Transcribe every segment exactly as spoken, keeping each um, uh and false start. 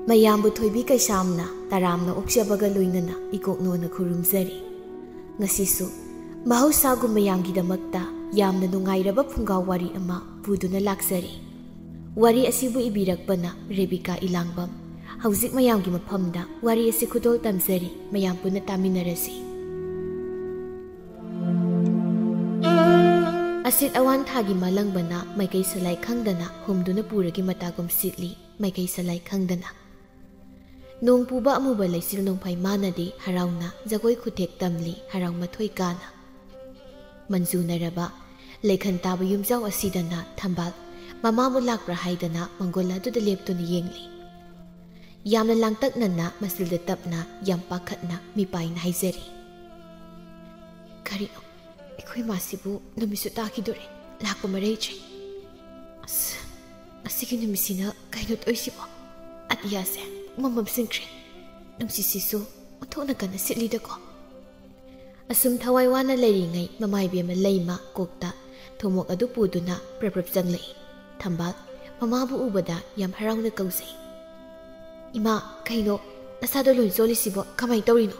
ꯃꯌꯥꯝꯕꯨ ꯊꯣꯏꯕꯤ ꯀꯩꯁꯥꯝꯅ ꯇꯔꯥꯝꯅ ꯑꯣꯛꯆꯕꯒ ꯂꯣꯏꯅꯅ ꯏꯀꯣꯛꯅꯣꯅ ꯈꯨꯔꯨꯝꯖꯔꯤ꯫ ꯉꯁꯤꯁꯨ ꯃꯍꯧꯁꯥꯒꯨꯝ ꯃꯌꯥꯝꯒꯤꯗꯃꯛꯇ ꯌꯥꯝꯅ ꯅꯨꯡꯉꯥꯏꯔꯕ ꯐꯨꯡꯒꯥ ꯋꯥꯔꯤ ꯑꯃ ꯄꯨꯗꯨꯅ ꯂꯥꯛꯆꯔꯤ꯫ ꯋꯥꯔꯤ ꯑꯁꯤꯕꯨ ꯏꯕꯤꯔꯛꯄꯅ ꯔꯦꯕꯤꯀꯥ ꯏꯂꯥꯡꯕꯝ꯫ ꯍꯧꯖꯤꯛ ꯃꯌꯥꯝꯒꯤ ꯃꯐꯝꯗ ꯋꯥꯔꯤ ꯑꯁꯤ ꯈꯨꯗꯣꯜ ꯇꯝꯖꯔꯤ, ꯃꯌꯥꯝ ꯄꯨꯟꯅ ꯇꯥꯃꯤꯟꯅꯔꯁꯤ꯫ ꯑꯁꯤꯠ ꯑꯋꯥꯟ ꯊꯥꯒꯤ ꯃꯥꯂꯪꯕꯅ ꯃꯥꯏꯀꯩ ꯁꯂꯥꯏ ꯈꯪꯗꯅ ꯍꯨꯝꯗꯨꯅ ꯄꯨꯔꯒꯤ ꯃꯇꯥꯒꯨꯝ ꯁꯤꯠꯂꯤ, ꯃꯥꯏꯀꯩ ꯁꯂꯥꯏ ꯈꯪꯗꯅ꯫ ꯅꯣꯡ ꯄꯨꯕ ꯑꯃꯨꯕ ꯂꯩꯆꯤꯜ ꯅꯣꯡꯐꯥꯏ ꯃꯥꯅꯗꯤ ꯍꯔꯥꯎꯅ ꯖꯒꯣꯏ ꯈꯨꯊꯦꯛ ꯇꯝꯂꯤ, ꯍꯔꯥꯎ ꯃꯊꯣꯏ ꯀꯥꯅ꯫ ꯃꯟꯖꯨꯅꯔꯕ ꯂꯩꯈꯟ ꯇꯥꯕ ꯌꯨꯝꯖꯥꯎ ꯑꯁꯤꯗꯅ ꯊꯝꯕꯥꯜ ꯃꯃꯥꯕꯨ ꯂꯥꯛꯄ꯭ꯔꯥ ꯍꯥꯏꯗꯅ ꯃꯪꯒꯣꯜ ꯑꯗꯨꯗ ꯂꯦꯞꯇꯨꯅ ꯌꯦꯡꯂꯤ꯫ ꯌꯥꯝꯅ ꯂꯥꯡꯇꯛꯅꯅ, ꯃꯁꯤꯜꯗ ꯇꯞꯅ, ꯌꯥꯝ ꯄꯥꯈꯠꯅ ꯃꯤꯄꯥꯏꯅ ꯍꯥꯏꯖꯔꯤ꯫ "ꯀꯔꯤꯅꯣ? ꯑꯩꯈꯣꯏ ꯃꯥꯁꯤꯕꯨ ꯅꯨꯃꯤꯠꯁꯨ ꯇꯥꯈꯤꯗꯣꯔꯦ, ꯂꯥꯛꯄ ꯃꯔꯩꯗ꯭ꯔꯦ꯫ ꯑꯁ, ꯑꯁꯤꯒꯤ ꯅꯨꯃꯤꯠꯁꯤꯅ ꯀꯩꯅꯣ ꯇꯧꯏꯁꯤꯕꯣ? ꯑꯇꯤꯌꯥꯁꯦ ꯄꯨꯝꯃꯝ ꯃꯝꯁꯤꯟꯈ꯭ꯔꯦ꯫ ꯅꯨꯡꯁꯤꯠꯁꯤꯁꯨ ꯑꯣꯟꯊꯣꯛꯅ ꯀꯟꯅ ꯁꯤꯠꯂꯤꯗꯀꯣ꯫" ꯑꯁꯨꯝ ꯊꯋꯥꯏ ꯋꯥꯅ ꯂꯩꯔꯤꯉꯩ ꯃꯃꯥ ꯏꯕꯦꯝꯃ ꯂꯩꯃ ꯀꯣꯛꯇ ꯊꯨꯝꯃꯣꯛ ꯑꯗꯨ ꯄꯨꯗꯨꯅ ꯄ꯭ꯔꯞ ꯄ꯭ꯔꯞ ꯆꯪꯂꯛꯏ꯫ ꯊꯝꯕꯥꯜ ꯃꯃꯥꯕꯨ ꯎꯕꯗ ꯌꯥꯝ ꯍꯔꯥꯎꯅ ꯀꯧꯖꯩ꯫ "ꯏꯃꯥ, ꯀꯩꯅꯣ? ꯅꯁꯥꯗꯣ ꯂꯣꯏ ꯆꯣꯠꯂꯤꯁꯤꯕꯣ? ꯀꯃꯥꯏ ꯇꯧꯔꯤꯅꯣ?"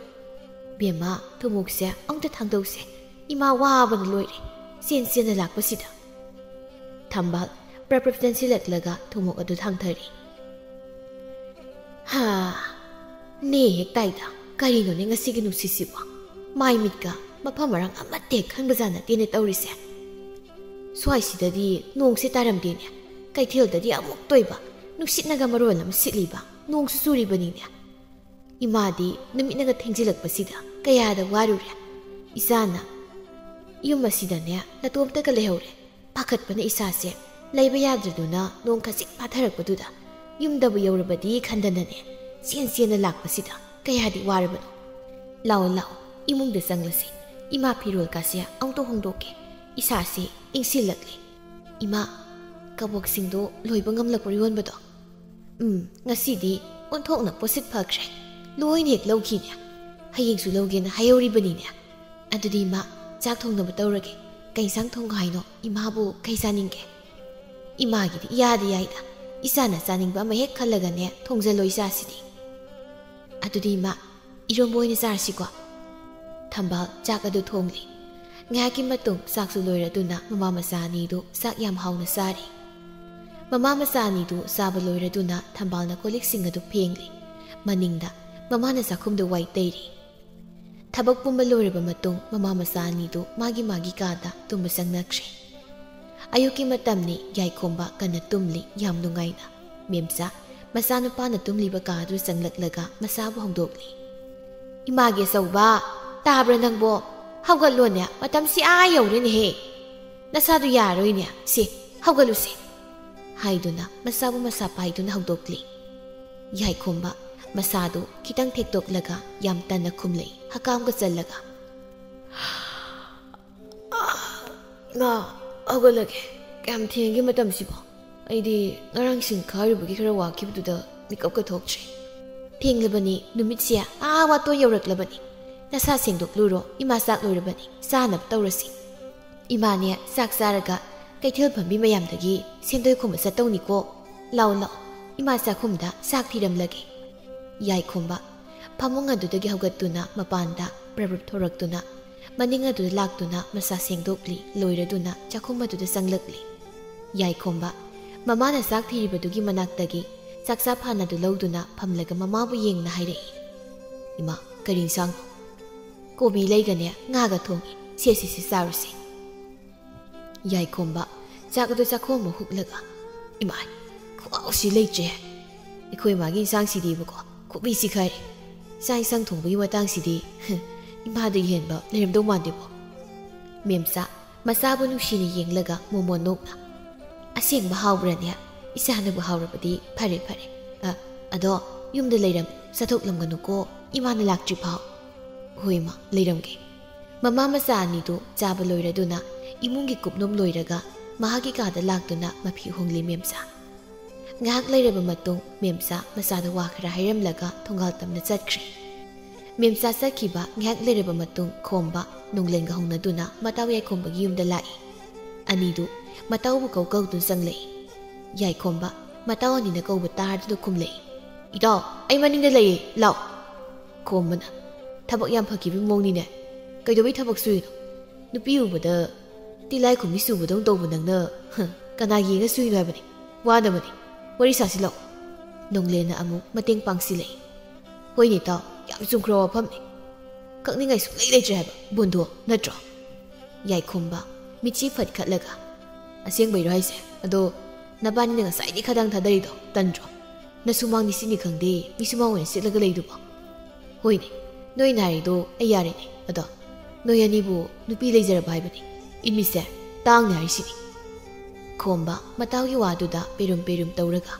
ꯕꯦꯝꯃ, ꯊꯨꯝꯃꯣꯛꯁꯦ ꯑꯃꯨꯛꯇ ꯊꯥꯡꯗꯧꯁꯦ꯫ ꯏꯃꯥ ꯋꯥꯕꯅ ꯂꯣꯏꯔꯦ, ꯆꯦꯟ ꯆꯦꯟꯅ ꯂꯥꯛꯄꯁꯤꯗ꯫ ꯊꯝꯕꯥꯜ ꯄ꯭ꯔꯞ ꯄ꯭ꯔꯞ ꯆꯦꯟꯁꯤꯜꯂꯛꯂꯒ ꯊꯨꯝꯃꯣꯛ ꯑꯗꯨ ꯊꯥꯡꯊꯔꯤ꯫ "ꯍꯥ, ꯅꯦ ꯍꯦꯛ ꯇꯥꯏꯗ꯫ ꯀꯔꯤꯅꯣꯅꯦ ꯉꯁꯤꯒꯤ ꯅꯨꯡꯁꯤꯠꯁꯤꯕꯣ? ꯃꯥꯏ ꯃꯤꯠꯀ ꯃꯐꯝ ꯃꯔꯥꯡ ꯑꯃꯠꯇ ꯍꯦꯛ ꯈꯪꯕꯖꯥꯠ ꯅꯠꯇꯦꯅꯦ ꯇꯧꯔꯤꯁꯦ꯫ ꯁ꯭ꯋꯥꯏꯁꯤꯗꯗꯤ ꯅꯣꯡꯁꯦ ꯇꯥꯔꯝꯗꯦꯅꯦ꯫ ꯀꯩꯊꯦꯜꯗꯗꯤ ꯑꯃꯨꯛ ꯇꯣꯏꯕ, ꯅꯨꯡꯁꯤꯠꯅꯒ ꯃꯔꯣꯜ ꯑꯃ ꯁꯤꯠꯂꯤꯕ, ꯅꯣꯡꯁꯨ ꯆꯨꯔꯤꯕꯅꯤꯅꯦ꯫ ꯏꯃꯥꯗꯤ ꯅꯨꯃꯤꯠꯅꯒ ꯊꯦꯡꯖꯤꯜꯂꯛꯄꯁꯤꯗ ꯀꯌꯥꯗ ꯋꯥꯔꯨꯔꯦ꯫ ꯏꯆꯥꯅ ꯌꯨꯝ ꯑꯁꯤꯗꯅꯦ ꯅꯇꯣꯝꯇꯒ ꯂꯩꯍꯧꯔꯦ꯫ ꯄꯥꯈꯠꯄꯅ ꯏꯁꯥꯁꯦ ꯂꯩꯕ ꯌꯥꯗ꯭ꯔꯗꯨꯅ ꯅꯣꯡ ꯈꯖꯤꯛ ꯄꯥꯊꯔꯛꯄꯗꯨꯗ ꯌꯨꯝꯗꯕꯨ ꯌꯧꯔꯕꯗꯤ ꯈꯟꯗꯅꯅꯦ ꯆꯦꯟ ꯆꯦꯟꯅ ꯂꯥꯛꯄꯁꯤꯗ ꯀꯌꯥꯗꯤ ꯋꯥꯔꯕꯅꯣ꯫ ꯂꯥꯛꯑꯣ, ꯂꯥꯛꯑꯣ, ꯏꯃꯨꯡꯗ ꯆꯪꯂꯁꯤ꯫ ꯏꯃꯥ ꯐꯤꯔꯣꯜꯀꯥꯁꯦ ꯑꯃꯨꯛꯇ ꯍꯣꯡꯗꯣꯛꯀꯦ꯫ ꯏꯁꯥꯁꯦ ꯏꯪꯁꯤꯜꯂꯛꯂꯦ꯫ ꯏꯃꯥ, ꯀꯕꯣꯛꯁꯤꯡꯗꯣ ꯂꯣꯏꯕ ꯉꯝꯂꯛꯄ꯭ꯔꯣ ꯌꯣꯟꯕꯗꯣ?" "ꯎꯝ, ꯉꯁꯤꯗꯤ ꯑꯣꯟꯊꯣꯛꯅ ꯄꯣꯠꯁꯤꯠ ꯐꯈ꯭ꯔꯦ꯫ ꯂꯣꯏꯅ ꯍꯦꯛ ꯂꯧꯈꯤꯅꯦ꯫ ꯍꯌꯦꯡꯁꯨ ꯂꯧꯒꯦꯅ ꯍꯥꯏꯍꯧꯔꯤꯕꯅꯤꯅꯦ꯫ ꯑꯗꯨꯗꯤ ꯏꯃꯥ, ꯆꯥꯛ ꯊꯣꯡꯅꯕ ꯇꯧꯔꯒꯦ꯫ ꯀꯩ ꯏꯟꯁꯥꯡ ꯊꯣꯡꯉꯣ ꯍꯥꯏꯅꯣ? ꯏꯃꯥꯕꯨ ꯀꯩ ꯆꯥꯅꯤꯡꯒꯦ?" "ꯏꯃꯥꯒꯤꯗꯤ ꯏꯌꯥꯗ ꯌꯥꯏꯗ꯫ ꯏꯆꯥꯅ ꯆꯥꯅꯤꯡꯕ ꯑꯃ ꯍꯦꯛ ꯈꯜꯂꯒꯅꯦ ꯊꯣꯡꯖꯜꯂꯣ ꯏꯆꯥꯁꯤꯗꯤ꯫ ꯑꯗꯨꯗꯤ ꯏꯃꯥ, ꯏꯔꯣꯝꯕ ꯑꯣꯏꯅ ꯆꯥꯔꯁꯤꯀꯣ꯫ ꯊꯝꯕꯥꯜ ꯆꯥꯛ ꯑꯗꯨ ꯊꯣꯡꯂꯤ꯫ ꯉꯥꯏꯍꯥꯛꯀꯤ ꯃꯇꯨꯡ ꯆꯥꯛꯁꯨ ꯂꯣꯏꯔꯗꯨꯅ ꯃꯃꯥ ꯃꯆꯥ ꯑꯅꯤꯗꯨ ꯆꯥꯛ ꯌꯥꯝ ꯍꯥꯎꯅ ꯆꯥꯔꯤ꯫ ꯃꯃꯥ ꯃꯆꯥ ꯑꯅꯤꯗꯨ ꯆꯥꯕ ꯂꯣꯏꯔꯗꯨꯅ ꯊꯝꯕꯥꯜꯅ ꯀꯣꯜ ꯂꯤꯛꯁꯤꯡ ꯑꯗꯨ ꯐꯦꯡꯂꯤ꯫ ꯃꯅꯤꯡꯗ ꯃꯃꯥꯅ ꯆꯥꯛꯈꯨꯝꯗ ꯋꯥꯏ ꯇꯩꯔꯤ꯫ ꯊꯕꯛ ꯄꯨꯝꯕ ꯂꯣꯏꯔꯕ ꯃꯇꯨꯡ ꯃꯃꯥ ꯃꯆꯥ ꯑꯅꯤꯗꯨ ꯃꯥꯒꯤ ꯃꯥꯒꯤ ꯀꯥꯗ ꯇꯨꯝꯕ ꯆꯪꯅꯈ꯭ꯔꯦ꯫ ꯑꯌꯨꯛꯀꯤ ꯃꯇꯝꯅꯤ꯫ ꯌꯥꯏꯈꯣꯝꯕ ꯀꯟꯅ ꯇꯨꯝꯂꯤ ꯌꯥꯝ ꯅꯨꯡꯉꯥꯏꯅ꯫ ꯃꯦꯝꯆꯥ ꯃꯆꯥꯅꯨꯄꯥꯅ ꯇꯨꯝꯂꯤꯕ ꯀꯥ ꯑꯗꯨ ꯆꯪꯂꯛꯂꯒ ꯃꯆꯥꯕꯨ ꯍꯧꯗꯣꯛꯂꯤ꯫ "ꯏꯃꯥꯒꯤ ꯑꯆꯧꯕ, ꯇꯥꯕ꯭ꯔꯥ ꯅꯪꯕꯣ? ꯍꯧꯒꯠꯂꯣꯅꯦ, ꯃꯇꯝꯁꯤ ꯑꯥ ꯌꯧꯔꯦꯅꯦꯍꯦ꯫ ꯅꯁꯥꯗꯨ ꯌꯥꯔꯣꯏꯅꯦ, ꯁꯦ, ꯍꯧꯒꯠꯂꯨꯁꯦ," ꯍꯥꯏꯗꯨꯅ ꯃꯆꯥꯕꯨ ꯃꯁꯥ ꯄꯥꯏꯗꯨꯅ ꯍꯧꯗꯣꯛꯂꯤ꯫ ꯌꯥꯏꯈꯣꯝꯕ ꯃꯁꯥꯗꯨ ꯈꯤꯇꯪ ꯊꯦꯛꯇꯣꯛꯂꯒ ꯌꯥꯝ ꯇꯟꯅ ꯈꯨꯝꯂꯛꯏ, ꯍꯀꯥꯝꯒ ꯆꯜꯂꯒ꯫ "ꯏꯃꯥ, ꯍꯧꯒꯠꯂꯒꯦ꯫ ꯀꯌꯥꯝ ꯊꯦꯡꯒꯦ ꯃꯇꯝꯁꯤꯕꯣ? ꯑꯩꯗꯤ ꯉꯔꯥꯡ ꯁꯤꯡ ꯈꯥꯔꯨꯕꯒꯤ ꯈꯔ ꯋꯥꯈꯤꯕꯗꯨꯗ ꯃꯤꯀꯞꯀ ꯊꯣꯛꯇ꯭ꯔꯤ꯫" "ꯊꯦꯡꯂꯕꯅꯤ, ꯅꯨꯃꯤꯠꯁꯦ ꯑꯥ ꯋꯥꯇꯣꯟ ꯌꯧꯔꯛꯂꯕꯅꯤ꯫ ꯅꯁꯥ ꯁꯦꯡꯗꯣꯛꯂꯨꯔꯣ, ꯏꯃꯥ ꯆꯥꯛ ꯂꯣꯏꯔꯕꯅꯤ, ꯆꯥꯅꯕ ꯇꯧꯔꯁꯤ꯫ ꯏꯃꯥꯅꯦ ꯆꯥꯛ ꯆꯥꯔꯒ ꯀꯩꯊꯦꯜ ꯐꯝꯕꯤ ꯃꯌꯥꯝꯗꯒꯤ ꯁꯦꯟꯗꯣꯏ ꯈꯨꯝꯕ ꯆꯠꯇꯧꯅꯤꯀꯣ꯫ ꯂꯥꯛꯑꯣ, ꯂꯥꯛꯑꯣ, ꯏꯃꯥ ꯆꯥꯛꯈꯨꯝꯗ ꯆꯥꯛ ꯊꯤꯔꯝꯂꯒꯦ꯫" ꯌꯥꯏꯈꯣꯝꯕ ꯐꯃꯨꯡ ꯑꯗꯨꯗꯒꯤ ꯍꯧꯒꯠꯇꯨꯅ ꯃꯄꯥꯟꯗ ꯄ꯭ꯔꯞ ꯄ꯭ꯔꯞ ꯊꯣꯔꯛꯇꯨꯅ ꯃꯅꯤꯡ ꯑꯗꯨꯗ ꯂꯥꯛꯇꯨꯅ ꯃꯁꯥ ꯁꯦꯡꯗꯣꯛꯂꯤ, ꯂꯣꯏꯔꯗꯨꯅ ꯆꯥꯛꯈꯨꯝ ꯑꯗꯨꯗ ꯆꯪꯂꯛꯂꯤ꯫ ꯌꯥꯏꯈꯣꯝꯕ ꯃꯃꯥꯅ ꯆꯥꯛ ꯊꯤꯔꯤꯕꯗꯨꯒꯤ ꯃꯅꯥꯛꯇꯒꯤ ꯆꯥꯛꯆꯥ ꯐꯥꯟ ꯑꯗꯨ ꯂꯧꯗꯨꯅ ꯐꯝꯂꯒ ꯃꯃꯥꯕꯨ ꯌꯦꯡꯅ ꯍꯥꯏꯔꯛꯏ, "ꯏꯃꯥ, ꯀꯔꯤ ꯏꯟꯁꯥꯡꯅꯣ?" "ꯀꯣꯕꯤ ꯂꯩꯒꯅꯦ ꯉꯥꯒ ꯊꯣꯡꯉꯤ꯫ ꯁꯦ, ꯁꯦ, ꯁꯦ, ꯆꯥꯔꯨꯁꯦ꯫" ꯌꯥꯏꯈꯣꯝꯕ ꯆꯥꯛ ꯑꯗꯨ ꯆꯥꯛꯈꯣꯝ ꯑꯃ ꯍꯨꯛꯂꯒ, "ꯏꯃꯥꯏ, ꯈꯨꯍꯥꯎꯁꯤ ꯂꯩꯇ꯭ꯔꯦ꯫ ꯑꯩꯈꯣꯏ ꯃꯥꯒꯤ ꯏꯟꯁꯥꯡꯁꯤꯗꯤꯕꯀꯣ, ꯈꯨꯕꯤꯁꯤ ꯈꯥꯏꯔꯦ꯫ ꯆꯥꯛ ꯏꯟꯁꯥꯡ ꯊꯣꯡꯕꯒꯤ ꯃꯇꯥꯡꯁꯤꯗꯤ ꯏꯃꯥꯗꯒꯤ ꯍꯦꯟꯕ ꯂꯩꯔꯝꯗꯧ ꯃꯥꯟꯗꯦꯕꯣ꯫" ꯃꯦꯝꯆꯥ ꯃꯆꯥꯕꯨ ꯅꯨꯡꯁꯤꯅ ꯌꯦꯡꯂꯒ ꯃꯣꯃꯣꯟ ꯅꯣꯛꯅ, "ꯑꯁꯦꯡꯕ ꯍꯥꯎꯕ꯭ꯔꯅꯦ? ꯏꯆꯥꯅꯕꯨ ꯍꯥꯎꯔꯕꯗꯤ ꯐꯔꯦ, ꯐꯔꯦ꯫ ꯑ, ꯑꯗꯣ ꯌꯨꯝꯗ ꯂꯩꯔꯝ, ꯆꯠꯊꯣꯛꯂꯝꯒꯅꯨꯀꯣ, ꯏꯃꯥꯅ ꯂꯥꯛꯇ꯭ꯔꯤ ꯐꯥꯎ꯫" "ꯍꯣꯏ ꯏꯃꯥ, ꯂꯩꯔꯝꯒꯦ꯫" ꯃꯃꯥ ꯃꯆꯥ ꯑꯅꯤꯗꯨ ꯆꯥꯕ ꯂꯣꯏꯔꯗꯨꯅ ꯏꯃꯨꯡꯒꯤ ꯀꯨꯞꯅꯣꯝ ꯂꯣꯏꯔꯒ ꯃꯍꯥꯛꯀꯤ ꯀꯥꯗ ꯂꯥꯛꯇꯨꯅ ꯃꯐꯤ ꯍꯣꯡꯂꯤ ꯃꯦꯝꯆꯥ꯫ ꯉꯥꯏꯍꯥꯛ ꯂꯩꯔꯕ ꯃꯇꯨꯡ ꯃꯦꯝꯆꯥ ꯃꯆꯥꯗ ꯋꯥ ꯈꯔ ꯍꯥꯏꯔꯝꯂꯒ ꯊꯣꯡꯒꯥꯜ ꯇꯝꯅ ꯆꯠꯈ꯭ꯔꯦ꯫ ꯃꯦꯝꯆꯥ ꯆꯠꯈꯤꯕ ꯉꯥꯏꯍꯥꯛ ꯂꯩꯔꯕ ꯃꯇꯨꯡ ꯈꯣꯝꯕ ꯅꯨꯡꯂꯦꯟꯒ ꯍꯧꯅꯗꯨꯅ ꯃꯇꯥꯎ ꯌꯥꯏꯈꯣꯝꯕꯒꯤ ꯌꯨꯝꯗ ꯂꯥꯛꯏ꯫ ꯑꯅꯤꯗꯨ ꯃꯇꯥꯎꯕꯨ ꯀꯧ ꯀꯧꯗꯨꯅ ꯆꯪꯂꯛꯏ꯫ ꯌꯥꯏꯈꯣꯝꯕ ꯃꯇꯥꯎ ꯑꯅꯤꯅ ꯀꯧꯕ ꯇꯥꯔꯗꯨꯅ ꯈꯨꯝꯂꯛꯏ꯫ "ꯏꯇꯥꯎ, ꯑꯩ ꯃꯅꯤꯡꯗ ꯂꯩꯌꯦ, ꯂꯥꯎ!" ꯈꯣꯝꯕꯅ, "ꯊꯕꯛ ꯌꯥꯝ ꯐꯈꯤꯕꯒꯤ ꯃꯑꯣꯡꯅꯤꯅꯦ꯫ ꯀꯩꯗꯧꯕꯩ ꯊꯕꯛ ꯁꯨꯏꯅꯣ? ꯅꯨꯄꯤ ꯎꯕꯗ ꯇꯤꯂꯥꯏ ꯈꯨꯝꯕꯤ ꯆꯨꯕꯗꯧ ꯇꯧꯕ ꯅꯪꯅ, ꯍ, ꯀꯅꯥ ꯌꯦꯡꯉ ꯁꯨꯏꯅꯣ ꯍꯥꯏꯕꯅꯤ? ꯋꯥꯅꯕꯅꯤ꯫ ꯋꯥꯔꯤ ꯁꯥꯁꯤ ꯂꯥꯎ꯫" ꯅꯣꯡꯂꯦꯟꯅ ꯑꯃꯨꯛ ꯃꯇꯦꯡ ꯄꯥꯡꯁꯤꯜꯂꯛꯏ꯫ "ꯍꯣꯏꯅꯦ ꯏꯇꯥꯎ, ꯌꯥꯝ ꯆꯨꯝꯈ꯭ꯔꯕ ꯋꯥꯐꯝꯅꯤ꯫ ꯀꯛꯅꯤꯡꯉꯥꯏ ꯁꯨꯡꯂꯩ ꯂꯩꯇ꯭ꯔꯦ ꯍꯥꯏꯕ, ꯕꯨꯟꯗꯣ, ꯅꯠꯇ꯭ꯔꯣ?" ꯌꯥꯏꯈꯣꯝꯕ, ꯃꯤꯠꯁꯤ ꯐꯠꯈꯠꯂꯒ, "ꯑꯁꯦꯡꯕꯩꯔꯣ ꯍꯥꯏꯁꯦ? ꯑꯗꯣ ꯅꯕꯥꯅꯤꯅ ꯉꯁꯥꯏꯗꯤ ꯈꯗꯥꯡ ꯊꯥꯗꯔꯤꯗꯣ ꯇꯟꯗ꯭ꯔꯣ? ꯅꯁꯨꯃꯥꯡ ꯅꯤꯁꯤꯅꯤ ꯈꯪꯗꯦ, ꯃꯤꯁꯨꯃꯥꯡ ꯑꯣꯏꯅ ꯁꯤꯠꯂꯒ ꯂꯩꯗꯨꯕꯣ?" "ꯍꯣꯏꯅꯦ, ꯅꯣꯏꯅ ꯍꯥꯏꯔꯤꯗꯣ ꯑꯩ ꯌꯥꯔꯦꯅꯦ꯫ ꯑꯗꯣ ꯅꯣꯏ ꯑꯅꯤꯕꯨ ꯅꯨꯄꯤ ꯂꯩꯖꯔꯕ ꯍꯥꯏꯕꯅꯤ꯫ ꯏꯟꯃꯤꯁꯦ, ꯇꯥꯡꯅ ꯍꯥꯏꯔꯤꯁꯤꯅꯤ꯫" ꯈꯣꯝꯕ ꯃꯇꯥꯎꯒꯤ ꯋꯥꯗꯨꯗ ꯄꯦꯔꯨꯝ ꯄꯦꯔꯨꯝ ꯇꯧꯔꯒ,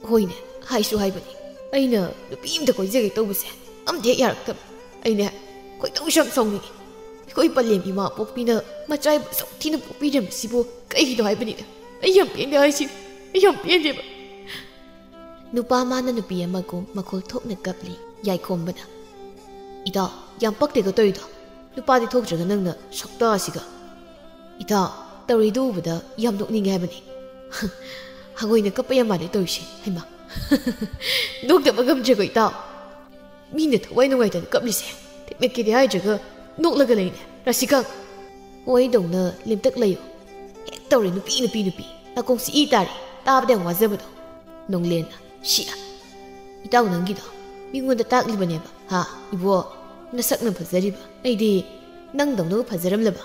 "ꯍꯣꯏꯅꯦ, ꯍꯥꯏꯁꯨ ꯍꯥꯏꯕꯅꯤ꯫ ꯑꯩꯅ ꯅꯨꯄꯤ ꯑꯝꯇ ꯀꯣꯏꯖꯒꯦ ꯇꯧꯕꯁꯦ ꯑꯝꯇ ꯍꯦꯛ ꯌꯥꯔꯛꯇꯕ꯫ ꯑꯩꯅꯦ, ꯈꯣꯏꯗꯧꯁꯨ ꯌꯥꯝ ꯁꯥꯎꯅꯤꯡꯉꯤ꯫ ꯑꯩꯈꯣꯏ ꯄꯂꯦꯝ ꯏꯃꯥ ꯄꯣꯛꯄꯤꯅ ꯃꯆꯥ ꯑꯁꯨꯛ ꯊꯤꯅ ꯄꯣꯛꯄꯤꯔꯝꯃꯤꯁꯤꯕꯨ ꯀꯩꯒꯤꯅꯣ ꯍꯥꯏꯕꯅꯤꯗ꯫ ꯑꯩ ꯌꯥꯝ ꯄꯦꯟꯗꯦ ꯍꯥꯏꯁꯤꯅꯤ꯫ ꯑꯩ ꯌꯥꯝ ꯄꯦꯟꯗꯦꯕ꯫" ꯅꯨꯄꯥ ꯃꯥꯅ ꯅꯨꯄꯤ ꯑꯃꯒꯨꯝ ꯃꯈꯣꯜ ꯊꯣꯛꯅ ꯀꯞꯂꯤ꯫ ꯌꯥꯏꯈꯣꯝꯕꯅ, "ꯏꯇꯥꯎ, ꯌꯥꯝ ꯄꯛꯇꯦꯀꯣ ꯇꯧꯔꯤꯗꯣ꯫ ꯅꯨꯄꯥꯗꯤ ꯊꯣꯛꯇ꯭ꯔꯒ ꯅꯪꯅ ꯁꯛꯇꯥꯁꯤꯒ꯫ ꯏꯇꯥꯎ, ꯇꯧꯔꯤꯗꯣ ꯎꯕꯗ ꯌꯥꯝ ꯅꯣꯛꯅꯤꯡꯉꯦ ꯍꯥꯏꯕꯅꯤ꯫" "ꯍꯪꯉꯣꯏꯅ ꯀꯞꯄ ꯌꯥꯝ ꯃꯥꯜꯂꯦ ꯇꯧꯔꯤꯁꯦ꯫ ꯍꯩꯃꯥ, ꯅꯣꯛꯇꯕ ꯉꯝꯗ꯭ꯔꯦꯀꯣ ꯏꯇꯥꯎ꯫ ꯃꯤꯅ ꯊꯋꯥꯏ ꯅꯨꯡꯉꯥꯏꯇꯅ ꯀꯞꯂꯤꯁꯦ ꯊꯦꯛꯃꯛꯀꯦꯗꯤ ꯍꯥꯏꯗ꯭ꯔꯒ ꯅꯣꯛꯂꯒ ꯂꯩꯅꯦ꯫ ꯔꯥꯁꯤꯀꯥ, ꯍꯣꯏꯗꯧꯅ ꯂꯦꯝꯇꯛ ꯂꯩꯌꯨ꯫ ꯍꯦꯛ ꯇꯧꯔꯦ ꯅꯨꯄꯤ, ꯅꯨꯄꯤ, ꯅꯨꯄꯤ꯫ ꯅꯥꯀꯣꯡꯁꯤ ꯏ ꯇꯥꯔꯦ꯫ ꯇꯥꯕꯗ ꯌꯥꯝ ꯋꯥꯖꯕꯗꯣ꯫" ꯅꯣꯡꯂꯦꯟꯅ, "ꯁꯤꯌꯥ, ꯏꯇꯥꯎ ꯅꯪꯒꯤꯗꯣ ꯃꯤꯉꯣꯟꯗ ꯇꯥꯛꯂꯤꯕꯅꯦꯕ, ꯍꯥ? ꯏꯕꯣ, ꯅꯁꯛꯅ ꯐꯖꯔꯤꯕ꯫ ꯑꯩꯗꯤ ꯅꯪꯗꯧꯅꯒ ꯐꯖꯔꯝꯂꯕ꯫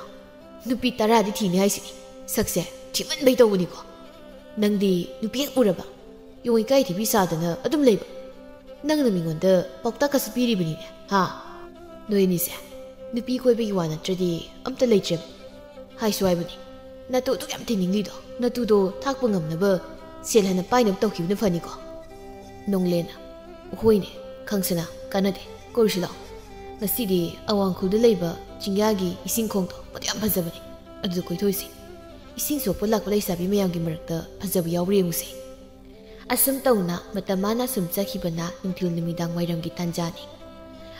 ꯅꯨꯄꯤ ꯇꯔꯥꯗꯤ ꯊꯤꯅꯤ ꯍꯥꯏꯁꯤꯅꯤ꯫ ꯁꯛꯁꯦ ꯊꯤꯃꯟꯕꯩ ꯇꯧꯕꯅꯤꯀꯣ꯫ ꯅꯪꯗꯤ ꯅꯨꯄꯤ ꯍꯦꯛ ꯎꯔꯕ ꯌꯣꯡ ꯏꯀꯥꯏ ꯊꯤꯕꯤ ꯁꯥꯗꯅ ꯑꯗꯨꯝ ꯂꯩꯕ꯫ ꯅꯪꯅ ꯃꯤꯉꯣꯟꯗ ꯄꯥꯎꯇꯥꯛꯀꯁꯨ ꯄꯤꯔꯤꯕꯅꯤꯅꯦ, ꯍꯥ? ꯅꯣꯏ ꯑꯅꯤꯁꯦ ꯅꯨꯄꯤ ꯀꯣꯏꯕꯒꯤ ꯋꯥ ꯅꯠꯇ꯭ꯔꯗꯤ ꯑꯝꯇ ꯂꯩꯇ꯭ꯔꯦꯕ꯫ ꯍꯥꯏꯁꯨ ꯍꯥꯏꯕꯅꯤ, ꯅꯇꯨ ꯑꯗꯨꯛ ꯌꯥꯝ ꯊꯤꯅꯤꯡꯂꯤꯗꯣ, ꯅꯇꯨꯗꯣ ꯊꯥꯛꯄ ꯉꯝꯅꯕ ꯁꯦꯜ ꯍꯥꯟꯅ ꯄꯥꯏꯅꯕ ꯇꯧꯈꯤꯕꯅ ꯐꯅꯤꯀꯣ꯫" ꯅꯣꯡꯂꯦꯟꯅ, "ꯍꯣꯏꯅꯦ, ꯈꯪꯁꯅꯥ, ꯀꯥꯟꯅꯗꯦ, ꯀꯣꯏꯔꯨꯁꯤ ꯂꯥꯛꯑꯣ꯫ ꯉꯁꯤꯗꯤ ꯑꯋꯥꯡꯈꯨꯜꯗ ꯂꯩꯕ ꯆꯤꯡꯌꯥꯒꯤ ꯏꯁꯤꯡ ꯈꯣꯡꯗꯣ ꯃꯗꯨ ꯌꯥꯝ ꯐꯖꯕꯅꯦ꯫ ꯑꯗꯨꯗ ꯀꯣꯏꯊꯣꯛꯏꯁꯤ꯫ ꯏꯁꯤꯡ ꯁꯣꯛꯄ ꯂꯥꯛꯄ ꯂꯩꯁꯥꯕꯤ ꯃꯌꯥꯝꯒꯤ ꯃꯔꯛꯇ ꯐꯖꯕ ꯌꯥꯎꯕ꯭ꯔꯥ ꯌꯦꯡꯉꯨꯁꯦ꯫" ꯑꯁꯨꯝ ꯇꯧꯅ ꯃꯇꯝ ꯃꯥꯅ ꯁꯨꯝ ꯆꯠꯈꯤꯕꯅ ꯅꯨꯡꯊꯤꯜ ꯅꯨꯃꯤꯗꯥꯡ ꯋꯥꯏꯔꯝꯒꯤ ꯇꯥꯟꯖꯥꯅꯤ꯫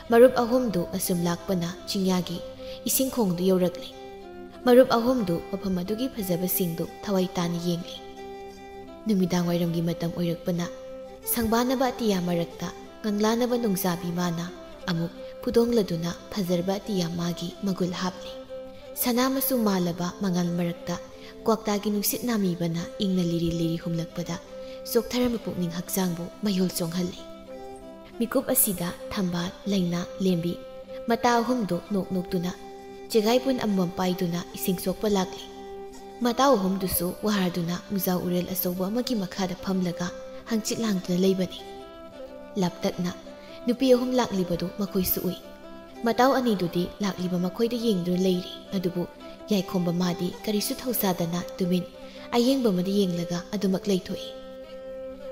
ꯃꯔꯨꯞ ꯑꯍꯨꯝꯗꯨ ꯑꯁꯨꯝ ꯂꯥꯛꯄꯅ ꯆꯤꯡꯌꯥꯒꯤ ꯏꯁꯤꯡ ꯈꯣꯡꯗꯨ ꯌꯧꯔꯛꯂꯦ꯫ ꯃꯔꯨꯞ ꯑꯍꯨꯝꯗꯨ ꯃꯐꯝ ꯑꯗꯨꯒꯤ ꯐꯖꯕꯁꯤꯡꯗꯨ ꯊꯋꯥꯏ ꯇꯥꯅ ꯌꯦꯡꯂꯤ꯫ ꯅꯨꯃꯤꯗꯥꯡ ꯋꯥꯏꯔꯝꯒꯤ ꯃꯇꯝ ꯑꯣꯏꯔꯛꯄꯅ ꯁꯪꯕꯥꯅꯕ ꯑꯇꯤꯌꯥ ꯃꯔꯛꯇ ꯉꯪꯂꯥꯅꯕ ꯅꯣꯡꯖꯥꯕꯤ ꯃꯥꯅ ꯑꯃꯨꯛ ꯐꯨꯗꯣꯡꯂꯗꯨꯅ ꯐꯖꯔꯕ ꯑꯇꯤꯌꯥ ꯃꯥꯒꯤ ꯃꯒꯨꯜ ꯍꯥꯞꯂꯤ꯫ ꯁꯅꯥ ꯃꯆꯨ ꯃꯥꯜꯂꯕ ꯃꯉꯥꯜ ꯃꯔꯛꯇ ꯀ꯭ꯋꯥꯛꯇꯥꯒꯤ ꯅꯨꯡꯁꯤꯠ ꯅꯥꯃꯤꯕꯅ ꯏꯪꯅ ꯂꯤꯔꯤ ꯂꯤꯔꯤ ꯍꯨꯝꯂꯛꯄꯗ ꯆꯣꯛꯊꯔꯝꯕ ꯄꯨꯛꯅꯤꯡ ꯍꯛꯆꯥꯡꯕꯨ ꯃꯌꯣꯜ ꯆꯣꯡꯍꯜꯂꯤ꯫ ꯃꯤꯀꯨꯞ ꯑꯁꯤꯗ ꯊꯝꯕꯥꯜ, ꯂꯩꯅꯥ, ꯂꯦꯝꯕꯤ, ꯃꯇꯥ ꯑꯍꯨꯝꯗꯨ ꯅꯣꯛ ꯅꯣꯛꯇꯨꯅ ꯆꯦꯒꯥꯏ ꯄꯨꯟ ꯑꯃꯃꯝ ꯄꯥꯏꯗꯨꯅ ꯏꯁꯤꯡ ꯁꯣꯛꯄ ꯂꯥꯛꯂꯤ꯫ ꯃꯇꯥꯎ ꯑꯍꯨꯝꯗꯨꯁꯨ ꯋꯥꯍꯥꯔꯗꯨꯅ ꯎꯖꯥ ꯎꯔꯦꯜ ꯑꯆꯧꯕ ꯑꯃꯒꯤ ꯃꯈꯥꯗ ꯐꯝꯂꯒ ꯍꯪꯆꯤꯠ ꯂꯥꯡꯗꯨꯅ ꯂꯩꯕꯅꯤ꯫ ꯂꯥꯞꯇꯛꯅ ꯅꯨꯄꯤ ꯑꯍꯨꯝ ꯂꯥꯛꯂꯤꯕꯗꯨ ꯃꯈꯣꯏꯁꯨ ꯎꯏ꯫ ꯃꯇꯥꯎ ꯑꯅꯤꯗꯨꯗꯤ ꯂꯥꯛꯂꯤꯕ ꯃꯈꯣꯏꯗ ꯌꯦꯡꯗꯨꯅ ꯂꯩꯔꯤ, ꯑꯗꯨꯕꯨ ꯌꯥꯏꯈꯣꯝꯕ ꯃꯥꯗꯤ ꯀꯔꯤꯁꯨ ꯊꯧꯁꯥꯗꯅ ꯇꯨꯃꯤꯟ ꯑꯌꯦꯡꯕ ꯑꯃꯗ ꯌꯦꯡꯂꯒ ꯑꯗꯨꯃꯛ ꯂꯩꯊꯣꯛꯏ꯫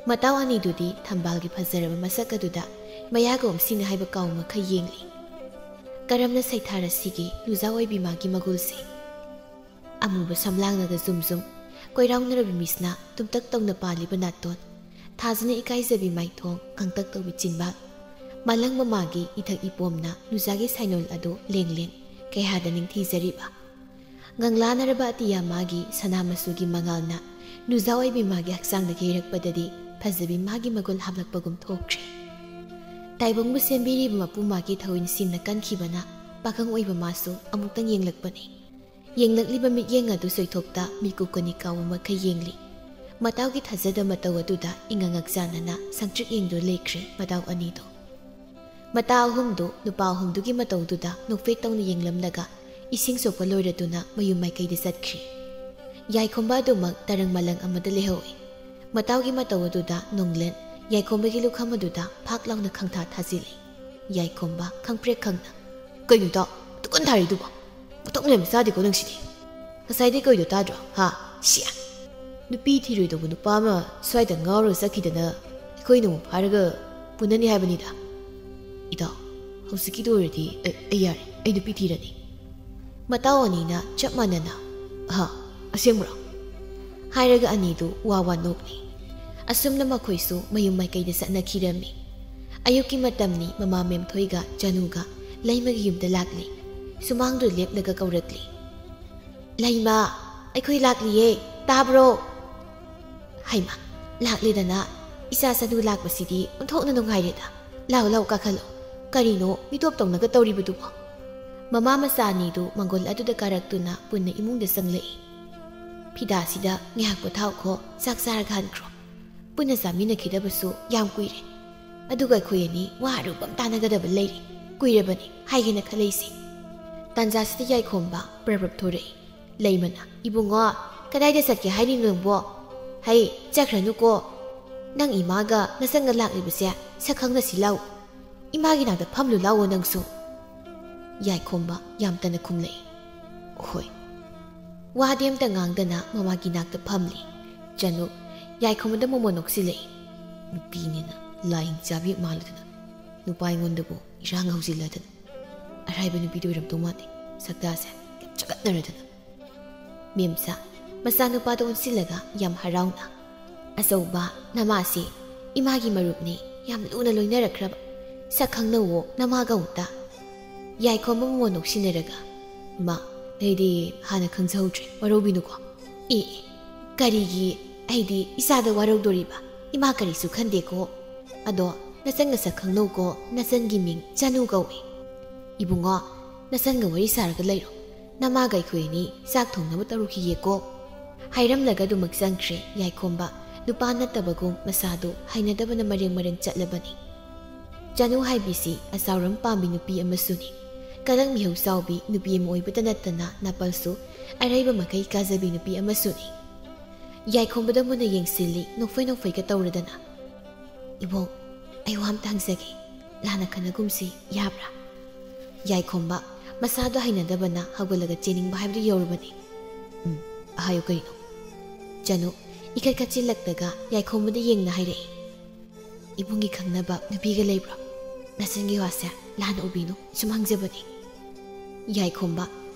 ꯃꯇꯥꯎ ꯑꯅꯤꯗꯨꯗꯤ ꯊꯝꯕꯥꯜꯒꯤ ꯐꯖꯔꯕ ꯃꯁꯛ ꯑꯗꯨꯗ ꯃꯌꯥꯒ ꯑꯣꯝꯁꯤꯟꯅ ꯍꯥꯏꯕ ꯀꯥꯎ ꯃꯈꯩ ꯌꯦꯡꯂꯤ꯫ ꯀꯔꯝꯅ ꯁꯩꯊꯥꯔꯁꯤꯒꯦ ꯂꯨꯖꯥ ꯑꯣꯏꯕꯤ ꯃꯥꯒꯤ ꯃꯒꯨꯜꯁꯦ? ꯑꯃꯨꯕ ꯁꯝꯂꯥꯡꯅꯒ ꯖꯨꯝ ꯖꯨꯝ ꯀꯣꯏꯔꯥꯎꯅꯔꯕꯤ ꯃꯤꯁꯅ ꯇꯨꯝꯇꯛ ꯇꯧꯅ ꯄꯥꯜꯂꯤꯕ ꯅꯥꯇꯣꯟ, ꯊꯥꯖꯅ ꯏꯀꯥꯏꯖꯕꯤ ꯃꯥꯏꯊꯣꯡ, ꯀꯪꯇꯛ ꯇꯧꯕꯤ ꯆꯤꯟꯕꯥꯜ, ꯃꯥꯂꯪ ꯃꯃꯥꯒꯤ ꯏꯊꯛ ꯏꯄꯣꯝꯅ ꯂꯨꯖꯥꯒꯤ ꯁꯥꯏꯅꯣꯜ ꯑꯗꯨ ꯂꯦꯡ ꯂꯦꯡ ꯀꯌꯥꯗ ꯅꯤꯡꯊꯤꯖꯔꯤꯕ꯫ ꯉꯪꯂꯥꯅꯔꯕ ꯑꯇꯤꯌꯥ ꯃꯥꯒꯤ ꯁꯅꯥ ꯃꯆꯨꯒꯤ ꯃꯉꯥꯜꯅ ꯂꯨꯖꯥ ꯑꯣꯏꯕꯤ ꯃꯥꯒꯤ ꯍꯛꯆꯥꯡꯗ ꯌꯩꯔꯛꯄꯗꯗꯤ ꯐꯖꯕꯤ ꯃꯥꯒꯤ ꯃꯒꯨꯜ ꯍꯥꯞꯂꯛꯄꯒꯨꯝ ꯊꯣꯛꯈ꯭ꯔꯦ꯫ ꯇꯥꯏꯕꯪꯕꯨ ꯁꯦꯝꯕꯤꯔꯤꯕ ꯃꯄꯨ ꯃꯥꯒꯤ ꯊꯧ ꯏꯟꯁꯤꯟꯅ ꯀꯟꯈꯤꯕꯅ ꯄꯥꯈꯪ ꯑꯣꯏꯕ ꯃꯥꯁꯨ ꯑꯃꯨꯛꯇꯪ ꯌꯦꯡꯂꯛꯄꯅꯤ꯫ ꯌꯦꯡꯂꯛꯂꯤꯕ ꯃꯤꯠꯌꯦꯡ ꯑꯗꯨ ꯁꯣꯏꯊꯣꯛꯇ ꯃꯤꯀꯨꯞ ꯀꯅꯤ ꯀꯥꯎꯕ ꯃꯈꯩ ꯌꯦꯡꯂꯤ꯫ ꯃꯇꯥꯎꯒꯤ ꯊꯥꯖꯗ ꯃꯇꯧ ꯑꯗꯨꯗ ꯏꯉꯛ ꯉꯛꯆꯥꯟꯅꯅ ꯁꯪꯇ꯭ꯔꯤꯛ ꯌꯦꯡꯗꯨꯅ ꯂꯩꯈ꯭ꯔꯦ ꯃꯇꯥꯎ ꯑꯅꯤꯗꯨ꯫ ꯃꯇꯥ ꯑꯍꯨꯝꯗꯨ ꯅꯨꯄꯥ ꯑꯍꯨꯝꯗꯨꯒꯤ ꯃꯇꯧꯗꯨꯗ ꯅꯣꯛꯐꯦꯠ ꯇꯧꯅ ꯌꯦꯡꯂꯝꯂꯒ ꯏꯁꯤꯡ ꯁꯣꯛꯄ ꯂꯣꯏꯔꯗꯨꯅ ꯃꯌꯨꯝ ꯃꯥꯏꯀꯩꯗ ꯆꯠꯈ꯭ꯔꯤ꯫ ꯌꯥꯏꯈꯣꯝꯕ ꯑꯗꯨꯃꯛ ꯇꯔꯪ ꯃꯂꯪ ꯑꯃꯗ ꯂꯩꯍꯧꯏ꯫ ꯃꯇꯥꯎꯒꯤ ꯃꯇꯧ ꯑꯗꯨꯗ ꯅꯣꯡꯂꯦꯟ ꯌꯥꯏꯈꯣꯝꯕꯒꯤ ꯂꯨꯈꯝ ꯑꯗꯨꯗ ꯐꯥꯛ ꯂꯥꯎꯅ ꯈꯪꯊꯥ ꯊꯥꯖꯤꯜꯂꯤ꯫ ꯌꯥꯏꯈꯣꯝꯕ ꯈꯪꯄ꯭ꯔꯦꯛ ꯈꯪꯅ, "ꯀꯩꯅꯣ ꯏꯇꯥꯎ, ꯇꯨꯀꯟ ꯊꯥꯔꯤꯗꯨꯕꯣ? ꯃꯇꯧ ꯂꯦꯝꯕ ꯆꯥꯗꯦꯀꯣ ꯅꯪꯁꯤꯗꯤ꯫ ꯉꯁꯥꯏꯗꯩ ꯀꯩꯗꯣ ꯇꯥꯗ꯭ꯔꯣ, ꯍꯥ? ꯁꯤꯌꯥ! ꯅꯨꯄꯤ ꯊꯤꯔꯣꯏꯗꯧꯕ ꯅꯨꯄꯥ ꯑꯃ ꯁ꯭ꯋꯥꯏꯗ ꯉꯥꯎꯔꯒ ꯆꯠꯈꯤꯗꯅ ꯑꯩꯈꯣꯏꯅ ꯑꯃꯨꯛ ꯐꯥꯔꯒ ꯄꯨꯅꯅꯤ ꯍꯥꯏꯕꯅꯤꯗ꯫ ꯏꯇꯥꯎ, ꯍꯧꯖꯤꯛꯀꯤꯗꯨ ꯑꯣꯏꯔꯗꯤ ꯑꯩ, ꯑꯩ ꯌꯥꯔꯦ, ꯑꯩ ꯅꯨꯄꯤ ꯊꯤꯔꯅꯤ꯫" ꯃꯇꯥꯎ ꯑꯅꯤꯅ ꯆꯞ ꯃꯥꯟꯅꯅ, "ꯍꯥ, ꯑꯁꯦꯡꯕ꯭ꯔꯣ?" ꯍꯥꯏꯔꯒ ꯑꯅꯤꯗꯨ ꯋꯥ ꯋꯥ ꯅꯣꯛꯂꯤ꯫ ꯑꯁꯨꯝꯅ ꯃꯈꯣꯏꯁꯨ ꯃꯌꯨꯝ ꯃꯥꯏꯀꯩꯗ ꯆꯠꯅꯈꯤꯔꯝꯃꯤ꯫ ꯑꯌꯨꯛꯀꯤ ꯃꯇꯝꯅꯤ꯫ ꯃꯃꯥ ꯃꯦꯝꯊꯣꯏꯒ ꯆꯅꯨꯒ ꯂꯩꯃꯒꯤ ꯌꯨꯝꯗ ꯂꯥꯛꯂꯤ꯫ ꯁꯨꯃꯥꯡꯗꯨ ꯂꯦꯞꯂꯒ ꯀꯧꯔꯛꯂꯤ, "ꯂꯩꯃ, ꯑꯩꯈꯣꯏ ꯂꯥꯛꯂꯤꯌꯦ, ꯇꯥꯕ꯭ꯔꯣ?" "ꯍꯩꯃꯥ, ꯂꯥꯛꯂꯦꯗꯅ꯫ ꯏꯆꯥ ꯁꯅꯨ ꯂꯥꯛꯄꯁꯤꯗꯤ ꯑꯣꯟꯊꯣꯛꯅ ꯅꯨꯡꯉꯥꯏꯔꯦꯗ꯫ ꯂꯥꯎ, ꯂꯥꯎ, ꯀꯥꯈꯠꯂꯣ꯫ ꯀꯔꯤꯅꯣ ꯃꯤꯇꯣꯞ ꯇꯧꯅꯒ ꯇꯧꯔꯤꯕꯗꯨꯕꯣ?" ꯃꯃꯥ ꯃꯆꯥ ꯑꯅꯤꯗꯨ ꯃꯪꯒꯣꯜ ꯑꯗꯨꯗ ꯀꯥꯔꯛꯇꯨꯅ ꯄꯨꯟꯅ ꯏꯃꯨꯡꯗ ꯆꯪꯂꯛꯏ꯫ "ꯐꯤꯗꯥꯁꯤꯗ ꯉꯥꯏꯍꯥꯛ ꯄꯣꯊꯥꯎꯈꯣ, ꯆꯥꯛ ꯆꯥꯔꯒ ꯍꯟꯈ꯭ꯔꯣ꯫ ꯄꯨꯟꯅ ꯆꯥꯃꯤꯟꯅꯈꯤꯗꯕꯁꯨ ꯌꯥꯝ ꯀꯨꯏꯔꯦ꯫ ꯑꯗꯨꯒ ꯑꯩꯈꯣꯏ ꯑꯅꯤ ꯋꯥ ꯑꯔꯨꯕ ꯑꯃ ꯇꯥꯟꯅꯒꯗꯕ ꯂꯩꯔꯦ꯫ ꯀꯨꯏꯔꯕꯅꯤ ꯍꯥꯏꯒꯦꯅ ꯈꯜꯂꯛꯏꯁꯦ꯫" ꯇꯥꯟꯖꯥꯁꯤꯗ ꯌꯥꯏꯈꯣꯝꯕ ꯄ꯭ꯔꯞ ꯄ꯭ꯔꯞ ꯊꯣꯔꯛꯏ꯫ "ꯂꯩꯃꯅ, ꯏꯕꯨꯡꯉꯣ, ꯀꯗꯥꯏꯗ ꯆꯠꯀꯦ ꯍꯥꯏꯔꯤꯅꯣ ꯅꯪꯕꯣ? ꯍꯩ, ꯆꯠꯈ꯭ꯔꯅꯨꯀꯣ꯫ ꯅꯪ ꯏꯃꯥꯒ ꯅꯆꯟꯒ ꯂꯥꯛꯂꯤꯕꯁꯦ ꯁꯛ ꯈꯪꯅꯁꯤ ꯂꯥꯎ꯫ ꯏꯃꯥꯒꯤ ꯅꯥꯛꯇ ꯐꯝꯂꯨ ꯂꯥꯎꯑꯣ ꯅꯪꯁꯨ꯫" ꯌꯥꯏꯈꯣꯝꯕ ꯌꯥꯝ ꯇꯟꯅ ꯈꯨꯝꯂꯛꯏ꯫ "ꯍꯣꯏ꯫" ꯋꯥꯗꯤ ꯑꯝꯇ ꯉꯥꯡꯗꯅ ꯃꯃꯥꯒꯤ ꯅꯥꯛꯇ ꯐꯝꯂꯤ꯫ ꯆꯅꯨ ꯌꯥꯏꯈꯣꯝꯕꯗ ꯃꯣꯃꯣꯟ ꯅꯣꯛꯁꯤꯜꯂꯛꯏ꯫ "ꯅꯨꯄꯤꯅꯤꯅ ꯂꯥꯏ ꯍꯤꯡꯆꯥꯕꯤ ꯃꯥꯜꯂꯗꯅ, ꯅꯨꯄꯥ ꯑꯩꯉꯣꯟꯗꯕꯨ ꯏꯔꯥꯡ ꯍꯧꯖꯤꯜꯂꯗꯅ꯫ ꯑꯔꯥꯏꯕ ꯅꯨꯄꯤꯗꯤ ꯑꯣꯏꯔꯝꯗꯧ ꯃꯥꯟꯗꯦ, ꯁꯛꯇꯥꯁꯦ ꯌꯥꯝ ꯆꯒꯠꯅꯔꯗꯅ꯫" ꯃꯦꯝꯆꯥ ꯃꯆꯥꯅꯨꯄꯥꯗ ꯑꯣꯟꯁꯤꯜꯂꯒ ꯌꯥꯝ ꯍꯔꯥꯎꯅ, "ꯑꯆꯧꯕ, ꯅꯃꯥꯁꯤ ꯏꯃꯥꯒꯤ ꯃꯔꯨꯞꯅꯤ, ꯌꯥꯝ ꯂꯨꯅ ꯂꯣꯏꯅꯔꯛꯈ꯭ꯔꯕ꯫ ꯁꯛ ꯈꯪꯅꯧꯋꯣ ꯅꯃꯥꯒ ꯑꯃꯨꯛꯇ꯫" ꯌꯥꯏꯈꯣꯝꯕ ꯃꯣꯃꯣꯟ ꯅꯣꯛꯁꯤꯟꯅꯔꯒ, "ꯃꯥ, ꯑꯩꯗꯤ ꯍꯥꯟꯅ ꯈꯪꯖꯍꯧꯗ꯭ꯔꯦ, ꯋꯥꯔꯧꯕꯤꯅꯨꯀꯣ꯫" "ꯑꯦ, ꯑꯦ, ꯀꯔꯤꯒꯤ ꯑꯩꯗꯤ ꯏꯆꯥꯗ ꯋꯥꯔꯧꯗꯣꯔꯤꯕ? ꯏꯃꯥ ꯀꯔꯤꯁꯨ ꯈꯟꯗꯦꯀꯣ꯫ ꯑꯗꯣ ꯅꯆꯟꯒ ꯁꯛ ꯈꯪꯅꯧꯀꯣ, ꯅꯆꯟꯒꯤ ꯃꯤꯡ ꯆꯅꯨ ꯀꯧꯏ꯫ ꯏꯕꯨꯡꯉꯣ, ꯅꯆꯟꯒ ꯋꯥꯔꯤ ꯁꯥꯔꯒ ꯂꯩꯔꯣ꯫ ꯅꯃꯥꯒ ꯑꯩꯈꯣꯏ ꯑꯅꯤ ꯆꯥꯛ ꯊꯣꯡꯅꯕ ꯇꯧꯔꯨꯈꯤꯒꯦꯀꯣ꯫" ꯍꯥꯏꯔꯝꯂꯒ ꯑꯗꯨꯃꯛ ꯆꯪꯈ꯭ꯔꯦ ꯌꯥꯏꯈꯣꯝꯕ꯫ ꯅꯨꯄꯥ ꯅꯠꯇꯕꯒꯨꯝ ꯃꯁꯥꯗꯨ ꯍꯩꯅꯗꯕꯅ ꯃꯔꯦꯡ ꯃꯔꯦꯡ ꯆꯠꯂꯕꯅꯤ꯫ ꯆꯅꯨ ꯍꯥꯏꯕꯤꯁꯤ ꯑꯆꯥꯎꯔꯝ ꯄꯥꯝꯕꯤ ꯅꯨꯄꯤ ꯑꯃꯁꯨꯅꯤ꯫ ꯀꯂꯪ ꯃꯤꯍꯧ ꯆꯥꯎꯕꯤ ꯅꯨꯄꯤ ꯑꯃ ꯑꯣꯏꯕꯇ ꯅꯠꯇꯅ ꯅꯥꯄꯜꯁꯨ ꯑꯔꯩꯕ ꯃꯈꯩ ꯀꯥꯖꯕꯤ ꯅꯨꯄꯤ ꯑꯃꯁꯨꯅꯤ꯫ ꯌꯥꯏꯈꯣꯝꯕꯗ ꯃꯨꯟꯅ ꯌꯦꯡꯁꯤꯜꯂꯤ, ꯅꯣꯛꯐꯩ ꯅꯣꯛꯐꯩꯒ ꯇꯧꯔꯗꯅ꯫ "ꯏꯕꯣꯛ, ꯑꯩ ꯋꯥ ꯑꯝꯇ ꯍꯪꯖꯒꯦ, ꯂꯥꯟꯅ ꯈꯟꯅꯒꯨꯝꯁꯤ, ꯌꯥꯕ꯭ꯔꯥ?" ꯌꯥꯏꯈꯣꯝꯕ ꯃꯁꯥꯗꯣ ꯍꯩꯅꯗꯕꯅ ꯍꯧꯒꯠꯂꯒ ꯆꯦꯟꯅꯤꯡꯕ ꯍꯥꯏꯕꯗꯨ ꯌꯧꯔꯕꯅꯤ꯫ "ꯎꯝ, ꯍꯥꯏꯌꯨ ꯀꯩꯅꯣ?" ꯆꯅꯨ ꯏꯈꯠ ꯈꯠꯆꯤꯜꯂꯛꯂꯒ ꯌꯥꯏꯈꯣꯝꯕꯗ ꯌꯦꯡꯅ ꯍꯥꯏꯔꯛꯏ꯫ "ꯏꯕꯨꯡꯒꯤ ꯈꯪꯅꯕ ꯅꯨꯄꯤꯒ ꯂꯩꯕ꯭ꯔꯣ? ꯅꯆꯟꯒꯤ ꯋꯥꯁꯦ ꯂꯥꯟꯅ ꯎꯕꯤꯅꯨ, ꯁꯨꯝ ꯍꯪꯖꯕꯅꯤ꯫" ꯌꯥꯏꯈꯣꯝꯕ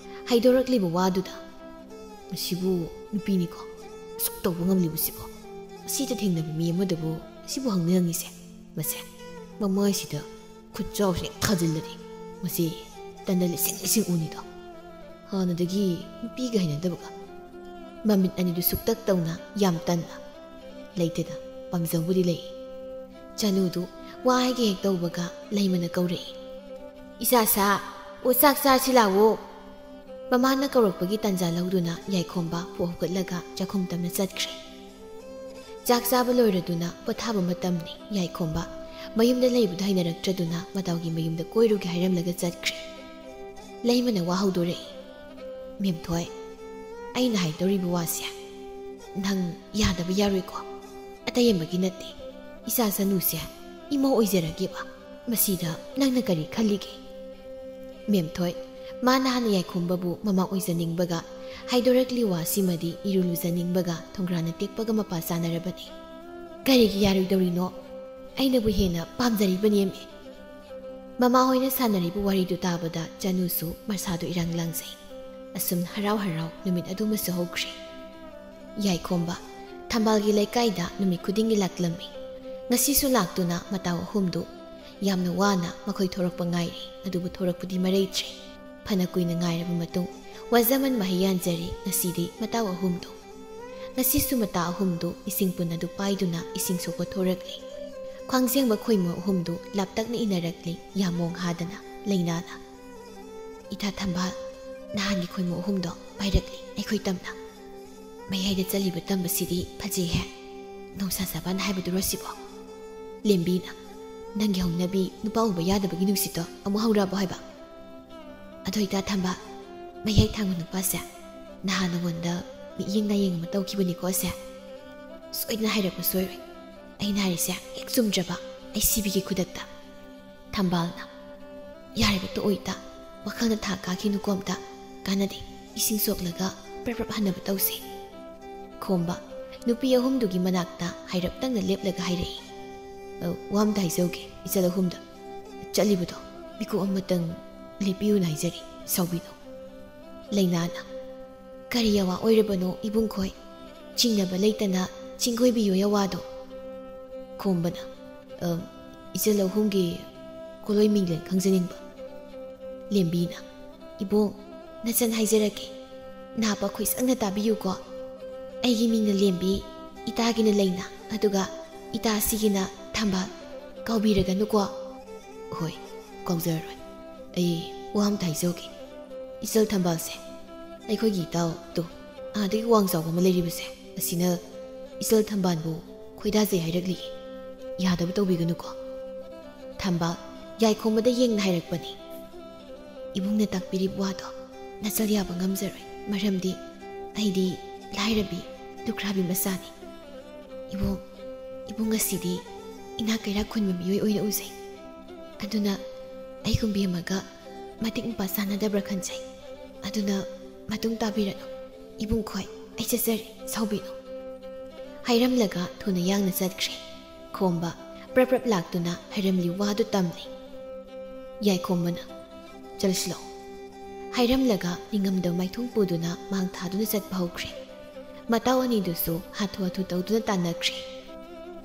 ꯍꯥꯏꯗꯣꯔꯛꯂꯤꯕ ꯋꯥꯗꯨꯗ, "ꯃꯁꯤꯕꯨ ꯅꯨꯄꯤꯅꯤꯀꯣ, ꯑꯁꯨꯛ ꯇꯧꯕ ꯉꯝꯂꯤꯕꯁꯤꯕꯣ? ꯑꯁꯤꯗ ꯊꯦꯡꯅꯕ ꯃꯤ ꯑꯃꯗꯕꯨ ꯑꯁꯤꯕꯨ ꯍꯪꯅꯤ ꯍꯪꯉꯤꯁꯦ? ꯃꯁꯦ, ꯃꯃꯥꯏꯁꯤꯗ ꯈꯨꯠꯆꯥꯎꯁꯦ ꯍꯦꯛ ꯊꯥꯖꯤꯜꯂꯗꯤ, ꯃꯁꯤ ꯇꯟꯗ ꯂꯤꯁꯤꯡ ꯂꯤꯁꯤꯡ ꯎꯅꯤꯗꯣ꯫ ꯍꯥꯟꯅꯗꯒꯤ ꯅꯨꯄꯤꯒ ꯍꯩꯅꯗꯕꯒ꯫" ꯃꯃꯤꯠ ꯑꯅꯤꯗꯨ ꯁꯨꯛꯇꯛ ꯇꯧꯅ ꯌꯥꯝ ꯇꯟꯅ, "ꯂꯩꯇꯦꯗ, ꯄꯥꯝꯖꯧꯕꯨꯗꯤ ꯂꯩ꯫" ꯆꯅꯨꯗꯨ ꯋꯥ ꯍꯥꯏꯒꯦ ꯍꯦꯛ ꯇꯧꯕꯒ ꯂꯩꯃꯅ ꯀꯧꯔꯛꯏ꯫ "ꯏꯆꯥꯁꯥ, ꯑꯣ ꯆꯥꯛ ꯆꯥꯁꯤ ꯂꯥꯛꯑꯣ꯫" ꯃꯃꯥꯅ ꯀꯧꯔꯛꯄꯒꯤ ꯇꯥꯟꯖꯥ ꯂꯧꯗꯨꯅ ꯌꯥꯏꯈꯣꯝꯕ ꯄꯨ ꯍꯧꯒꯠꯂꯒ ꯆꯥꯛꯈꯨꯝ ꯇꯝꯅ ꯆꯠꯈ꯭ꯔꯦ꯫ ꯆꯥꯛ ꯆꯥꯕ ꯂꯣꯏꯔꯗꯨꯅ ꯄꯣꯊꯥꯕ ꯃꯇꯝꯅꯤ꯫ ꯌꯥꯏꯈꯣꯝꯕ ꯃꯌꯨꯝꯗ ꯂꯩꯕꯗꯨ ꯍꯩꯅꯔꯛꯇ꯭ꯔꯗꯨꯅ ꯃꯇꯥꯎꯒꯤ ꯃꯌꯨꯝꯗ ꯀꯣꯏꯔꯨꯒꯦ ꯍꯥꯏꯔꯝꯂꯒ ꯆꯠꯈ꯭ꯔꯦ꯫ ꯂꯩꯃꯅ ꯋꯥ ꯍꯧꯗꯣꯔꯛꯏ꯫ "ꯃꯦꯝꯊꯣꯏ, ꯑꯩꯅ ꯍꯥꯏꯗꯧꯔꯤꯕ ꯋꯥꯁꯦ ꯅꯪ ꯌꯥꯗꯕ ꯌꯥꯔꯣꯏꯀꯣ? ꯑꯇꯩ ꯑꯃꯒꯤ ꯅꯠꯇꯦ, ꯏꯆꯥ ꯆꯅꯨꯁꯦ ꯏꯃꯧ ꯑꯣꯏꯖꯔꯒꯦꯕ꯫ ꯃꯁꯤꯗ ꯅꯪꯅ ꯀꯔꯤ ꯈꯜꯂꯤꯒꯦ?" ꯃꯦꯝꯊꯣꯏ, ꯃꯥꯅ ꯍꯥꯟꯅ ꯌꯥꯏꯈꯣꯝꯕꯕꯨ ꯃꯃꯥ ꯑꯣꯏꯖꯅꯤꯡꯕꯒ, ꯍꯥꯏꯗꯣꯔꯛꯂꯤ ꯋꯥꯁꯤꯃꯗꯤ ꯏꯔꯨ ꯂꯨꯖꯅꯤꯡꯕꯒ ꯊꯣꯡꯒ꯭ꯔꯥꯅ ꯇꯦꯛꯄꯒ ꯃꯄꯥ ꯆꯥꯅꯔꯕꯅꯤ꯫ "ꯀꯔꯤꯒꯤ ꯌꯥꯔꯣꯏꯗꯧꯔꯤꯅꯣ? ꯑꯩꯅꯕꯨ ꯍꯦꯟꯅ ꯄꯥꯝꯖꯔꯤꯕꯅꯦꯃꯤ꯫" ꯃꯃꯥ ꯍꯣꯏꯅ ꯁꯥꯟꯅꯔꯤꯕ ꯋꯥꯔꯤꯗꯨ ꯇꯥꯕꯗ ꯆꯅꯨꯁꯨ ꯃꯁꯥꯗꯨ ꯏꯔꯥꯡ ꯂꯥꯡꯖꯩ꯫ ꯑꯁꯨꯝ ꯍꯔꯥꯎ ꯍꯔꯥꯎ ꯅꯨꯃꯤꯠ ꯑꯗꯨꯃꯁꯨ ꯍꯧꯈ꯭ꯔꯦ꯫ ꯌꯥꯏꯈꯣꯝꯕ, ꯊꯝꯕꯥꯜꯒꯤ ꯂꯩꯀꯥꯏꯗ ꯅꯨꯃꯤꯠ ꯈꯨꯗꯤꯡꯒꯤ ꯂꯥꯛꯂꯝꯃꯤ꯫ ꯉꯁꯤꯁꯨ ꯂꯥꯛꯇꯨꯅ ꯃꯇꯥꯎ ꯑꯍꯨꯝꯗꯨ ꯌꯥꯝꯅ ꯋꯥꯅ ꯃꯈꯣꯏ ꯊꯣꯔꯛꯄ ꯉꯥꯏꯔꯤ꯫ ꯑꯗꯨꯕꯨ ꯊꯣꯔꯛꯄꯗꯤ ꯃꯔꯩꯇ꯭ꯔꯦ꯫ ꯐꯅ ꯀꯨꯏꯅ ꯉꯥꯏꯔꯕ ꯃꯇꯨꯡ ꯋꯥꯖꯃꯟ ꯃꯍꯩ ꯌꯥꯟꯖꯔꯤ ꯉꯁꯤꯗꯤ ꯃꯇꯥꯎ ꯑꯍꯨꯝꯗꯨ꯫ ꯉꯁꯤꯁꯨ ꯃꯇꯥ ꯑꯍꯨꯝꯗꯨ ꯏꯁꯤꯡ ꯄꯨꯟ ꯑꯗꯨ ꯄꯥꯏꯗꯨꯅ ꯏꯁꯤꯡ ꯁꯣꯛꯄ ꯊꯣꯔꯛꯂꯤ꯫ ꯈ꯭ꯋꯥꯡꯖꯦꯡꯕ ꯈꯣꯏꯃꯨ ꯑꯍꯨꯝꯗꯨ ꯂꯥꯞꯇꯛꯅ ꯏꯟꯅꯔꯛꯂꯤ, ꯌꯥꯃꯣꯡ ꯍꯥꯗꯅ꯫ ꯂꯩꯅꯥꯅ, "ꯏꯇꯥ ꯊꯝꯕꯥꯜ, ꯅꯍꯥꯟꯒꯤ ꯈꯣꯏꯃꯨ ꯑꯍꯨꯝꯗꯣ ꯄꯥꯏꯔꯛꯂꯤ ꯑꯩꯈꯣꯏ ꯇꯝꯅ꯫ ꯃꯌꯥꯏꯗ ꯆꯠꯂꯤꯕ ꯇꯝꯕꯁꯤꯗꯤ ꯐꯖꯩꯍꯦ꯫" "ꯅꯧꯁꯥ ꯁꯥꯕꯥꯟ ꯍꯥꯏꯕꯗꯨꯔꯣ ꯁꯤꯕꯣ?" ꯂꯦꯝꯕꯤꯅ, "ꯅꯪꯒꯤ ꯍꯧꯅꯕꯤ ꯅꯨꯄꯥ ꯎꯕ ꯌꯥꯗꯕꯒꯤ ꯅꯨꯡꯁꯤꯠꯇꯣ ꯑꯃꯨꯛ ꯍꯧꯔꯛꯑꯕꯣ ꯍꯥꯏꯕ?" "ꯑꯗꯣ ꯏꯇꯥ ꯊꯝꯕꯥꯜ, ꯃꯌꯥꯏ ꯊꯥꯡꯕ ꯅꯨꯄꯥꯁꯦ ꯅꯍꯥꯟ ꯅꯉꯣꯟꯗ ꯃꯤꯠꯌꯦꯡ ꯅꯥꯌꯦꯡ ꯑꯃ ꯇꯧꯈꯤꯕꯅꯤꯀꯣ ꯁꯦ꯫ ꯁꯣꯏꯗꯅ ꯍꯥꯏꯔꯛꯄ ꯁꯣꯏꯔꯣꯏ꯫ ꯑꯩꯅ ꯍꯥꯏꯔꯤꯁꯦ ꯍꯦꯛ ꯆꯨꯝꯗ꯭ꯔꯕ ꯑꯩ ꯁꯤꯕꯤꯒꯦ ꯈꯨꯗꯛꯇ꯫" ꯊꯝꯕꯥꯜꯅ, "ꯌꯥꯔꯦꯕ, ꯇꯣꯛꯑꯣ ꯏꯇꯥ, ꯋꯥꯈꯜꯅ ꯊꯥ ꯀꯥꯈꯤꯅꯨꯀꯣ ꯑꯝꯇ꯫ ꯀꯥꯟꯅꯗꯦ, ꯏꯁꯤꯡ ꯁꯣꯛꯂꯒ ꯄ꯭ꯔꯞ ꯄ꯭ꯔꯞ ꯍꯟꯅꯕ ꯇꯧꯁꯦ꯫" ꯈꯣꯝꯕ, ꯅꯨꯄꯤ ꯑꯍꯨꯝꯗꯨꯒꯤ ꯃꯅꯥꯛꯇ ꯍꯥꯏꯔꯞꯇꯪꯅ ꯂꯦꯞꯂꯒ ꯍꯥꯏꯔꯛꯏ, "ꯑ, ꯋꯥ ꯑꯝꯇ ꯍꯥꯏꯖꯧꯒꯦ, ꯏꯆꯜ ꯑꯍꯨꯝꯗ꯫ ꯆꯠꯂꯤꯕꯗꯣ ꯃꯤꯀꯨꯞ ꯑꯃꯇꯪ ꯂꯦꯞꯄꯤꯌꯨꯅ ꯍꯥꯏꯖꯔꯤ, ꯁꯥꯎꯕꯤꯅꯨ꯫" ꯂꯩꯅꯥꯅ, "ꯀꯔꯤ ꯑꯋꯥ ꯑꯣꯏꯔꯕꯅꯣ ꯏꯕꯨꯡꯈꯣꯏ? ꯆꯤꯡꯅꯕ ꯂꯩꯇꯅ ꯆꯤꯡꯈꯣꯏꯕꯤꯌꯣ ꯑꯋꯥꯗꯣ꯫" ꯈꯣꯝꯕꯅ, "ꯑ, ꯏꯆꯜ ꯑꯍꯨꯝꯒꯤ ꯀꯣꯂꯣꯏ ꯃꯤꯡꯂꯦꯟ ꯈꯪꯖꯅꯤꯡꯕ꯫" ꯂꯦꯝꯕꯤꯅ, "ꯏꯕꯣꯡ, ꯅꯆꯟ ꯍꯥꯏꯖꯔꯛꯀꯦ, ꯅꯥꯄ ꯈꯣꯏꯁꯪꯅ ꯇꯥꯕꯤꯌꯨꯀꯣ꯫ ꯑꯩꯒꯤ ꯃꯤꯡꯅ ꯂꯦꯝꯕꯤ, ꯏꯇꯥꯒꯤꯅ ꯂꯩꯅꯥ, ꯑꯗꯨꯒ ꯏꯇꯥꯁꯤꯒꯤꯅ ꯊꯝꯕꯥꯜ꯫ ꯀꯥꯎꯕꯤꯔꯒꯅꯨꯀꯣ꯫ ꯍꯣꯏ, ꯀꯥꯎꯖꯔꯔꯣꯏ꯫ ꯑꯩ ꯋꯥ ꯑꯝꯇ ꯍꯥꯏꯖꯍꯧꯒꯦ꯫ ꯏꯆꯜ ꯊꯝꯕꯥꯜꯁꯦ, ꯑꯩꯈꯣꯏꯒꯤ ꯏꯇꯥꯎ ꯇꯣ, ꯑꯥꯗꯒꯤ ꯋꯥꯡ ꯆꯥꯎꯕ ꯑꯃ ꯂꯩꯔꯤꯕꯁꯦ, ꯑꯁꯤꯅ ꯏꯆꯜ ꯊꯝꯕꯥꯜꯕꯨ ꯈꯣꯏꯗꯥꯖꯩ ꯍꯥꯏꯔꯛꯂꯤ꯫ ꯌꯥꯗꯕ ꯇꯧꯕꯤꯒꯅꯨꯀꯣ꯫ ꯊꯝꯕꯥꯜ ꯌꯥꯏꯈꯣꯝꯕꯗ ꯌꯦꯡꯅ ꯍꯥꯏꯔꯛꯄꯅꯤ꯫ ꯏꯕꯨꯡꯅ ꯇꯥꯛꯄꯤꯔꯤꯕ ꯋꯥꯗꯣ ꯅꯆꯜ ꯌꯥꯕ ꯉꯝꯖꯔꯣꯏ, ꯃꯔꯝꯗꯤ ꯑꯩꯗꯤ ꯂꯥꯏꯔꯕꯤ, ꯂꯨꯈ꯭ꯔꯥꯕꯤ ꯃꯆꯥꯅꯤ꯫ ꯏꯕꯨꯡ, ꯏꯕꯨꯡ ꯑꯁꯤꯗꯤ ꯏꯅꯥꯛ ꯀꯩꯔꯥꯛ ꯈꯨꯟꯕ ꯃꯤꯑꯣꯏ ꯑꯣꯏꯅ ꯎꯖꯩ꯫ ꯑꯗꯨꯅ ꯑꯩꯒꯨꯝꯕꯤ ꯑꯃꯒ ꯃꯇꯤꯛ ꯃꯄꯥ ꯆꯥꯟꯅꯗꯕ꯭ꯔꯥ ꯈꯟꯖꯩ꯫ ꯑꯗꯨꯅ ꯃꯇꯨꯡ ꯇꯥꯕꯤꯔꯅꯨ꯫ ꯏꯕꯨꯡ ꯈꯣꯏ, ꯑꯩ ꯆꯠꯆꯔꯦ, ꯁꯥꯎꯕꯤꯅꯨ꯫ ꯍꯥꯏꯔꯝꯂꯒ ꯊꯨꯅ ꯌꯥꯡꯅ ꯆꯠꯈ꯭ꯔꯦ꯫ ꯈꯣꯝꯕ ꯄ꯭ꯔꯞ ꯄ꯭ꯔꯞ ꯂꯥꯛꯇꯨꯅ ꯍꯥꯏꯔꯝꯂꯤ ꯋꯥꯗꯨ ꯇꯝꯂꯤ꯫ ꯌꯥꯏꯈꯣꯝꯕꯅ, "ꯆꯠꯂꯁꯤ ꯂꯥꯛꯑꯣ" ꯍꯥꯏꯔꯝꯂꯒ ꯅꯤꯡꯉꯝꯗꯕ ꯃꯥꯏꯊꯣꯡ ꯄꯨꯗꯨꯅ ꯃꯥꯡ ꯊꯥꯗꯨꯅ ꯆꯠꯄ ꯍꯧꯈ꯭ꯔꯦ꯫ ꯃꯇꯥꯎ ꯑꯅꯤꯗꯨꯁꯨ ꯍꯥꯊꯨ ꯍꯥꯊꯨ ꯇꯧꯗꯨꯅ ꯇꯥꯟꯅꯈ꯭ꯔꯦ꯫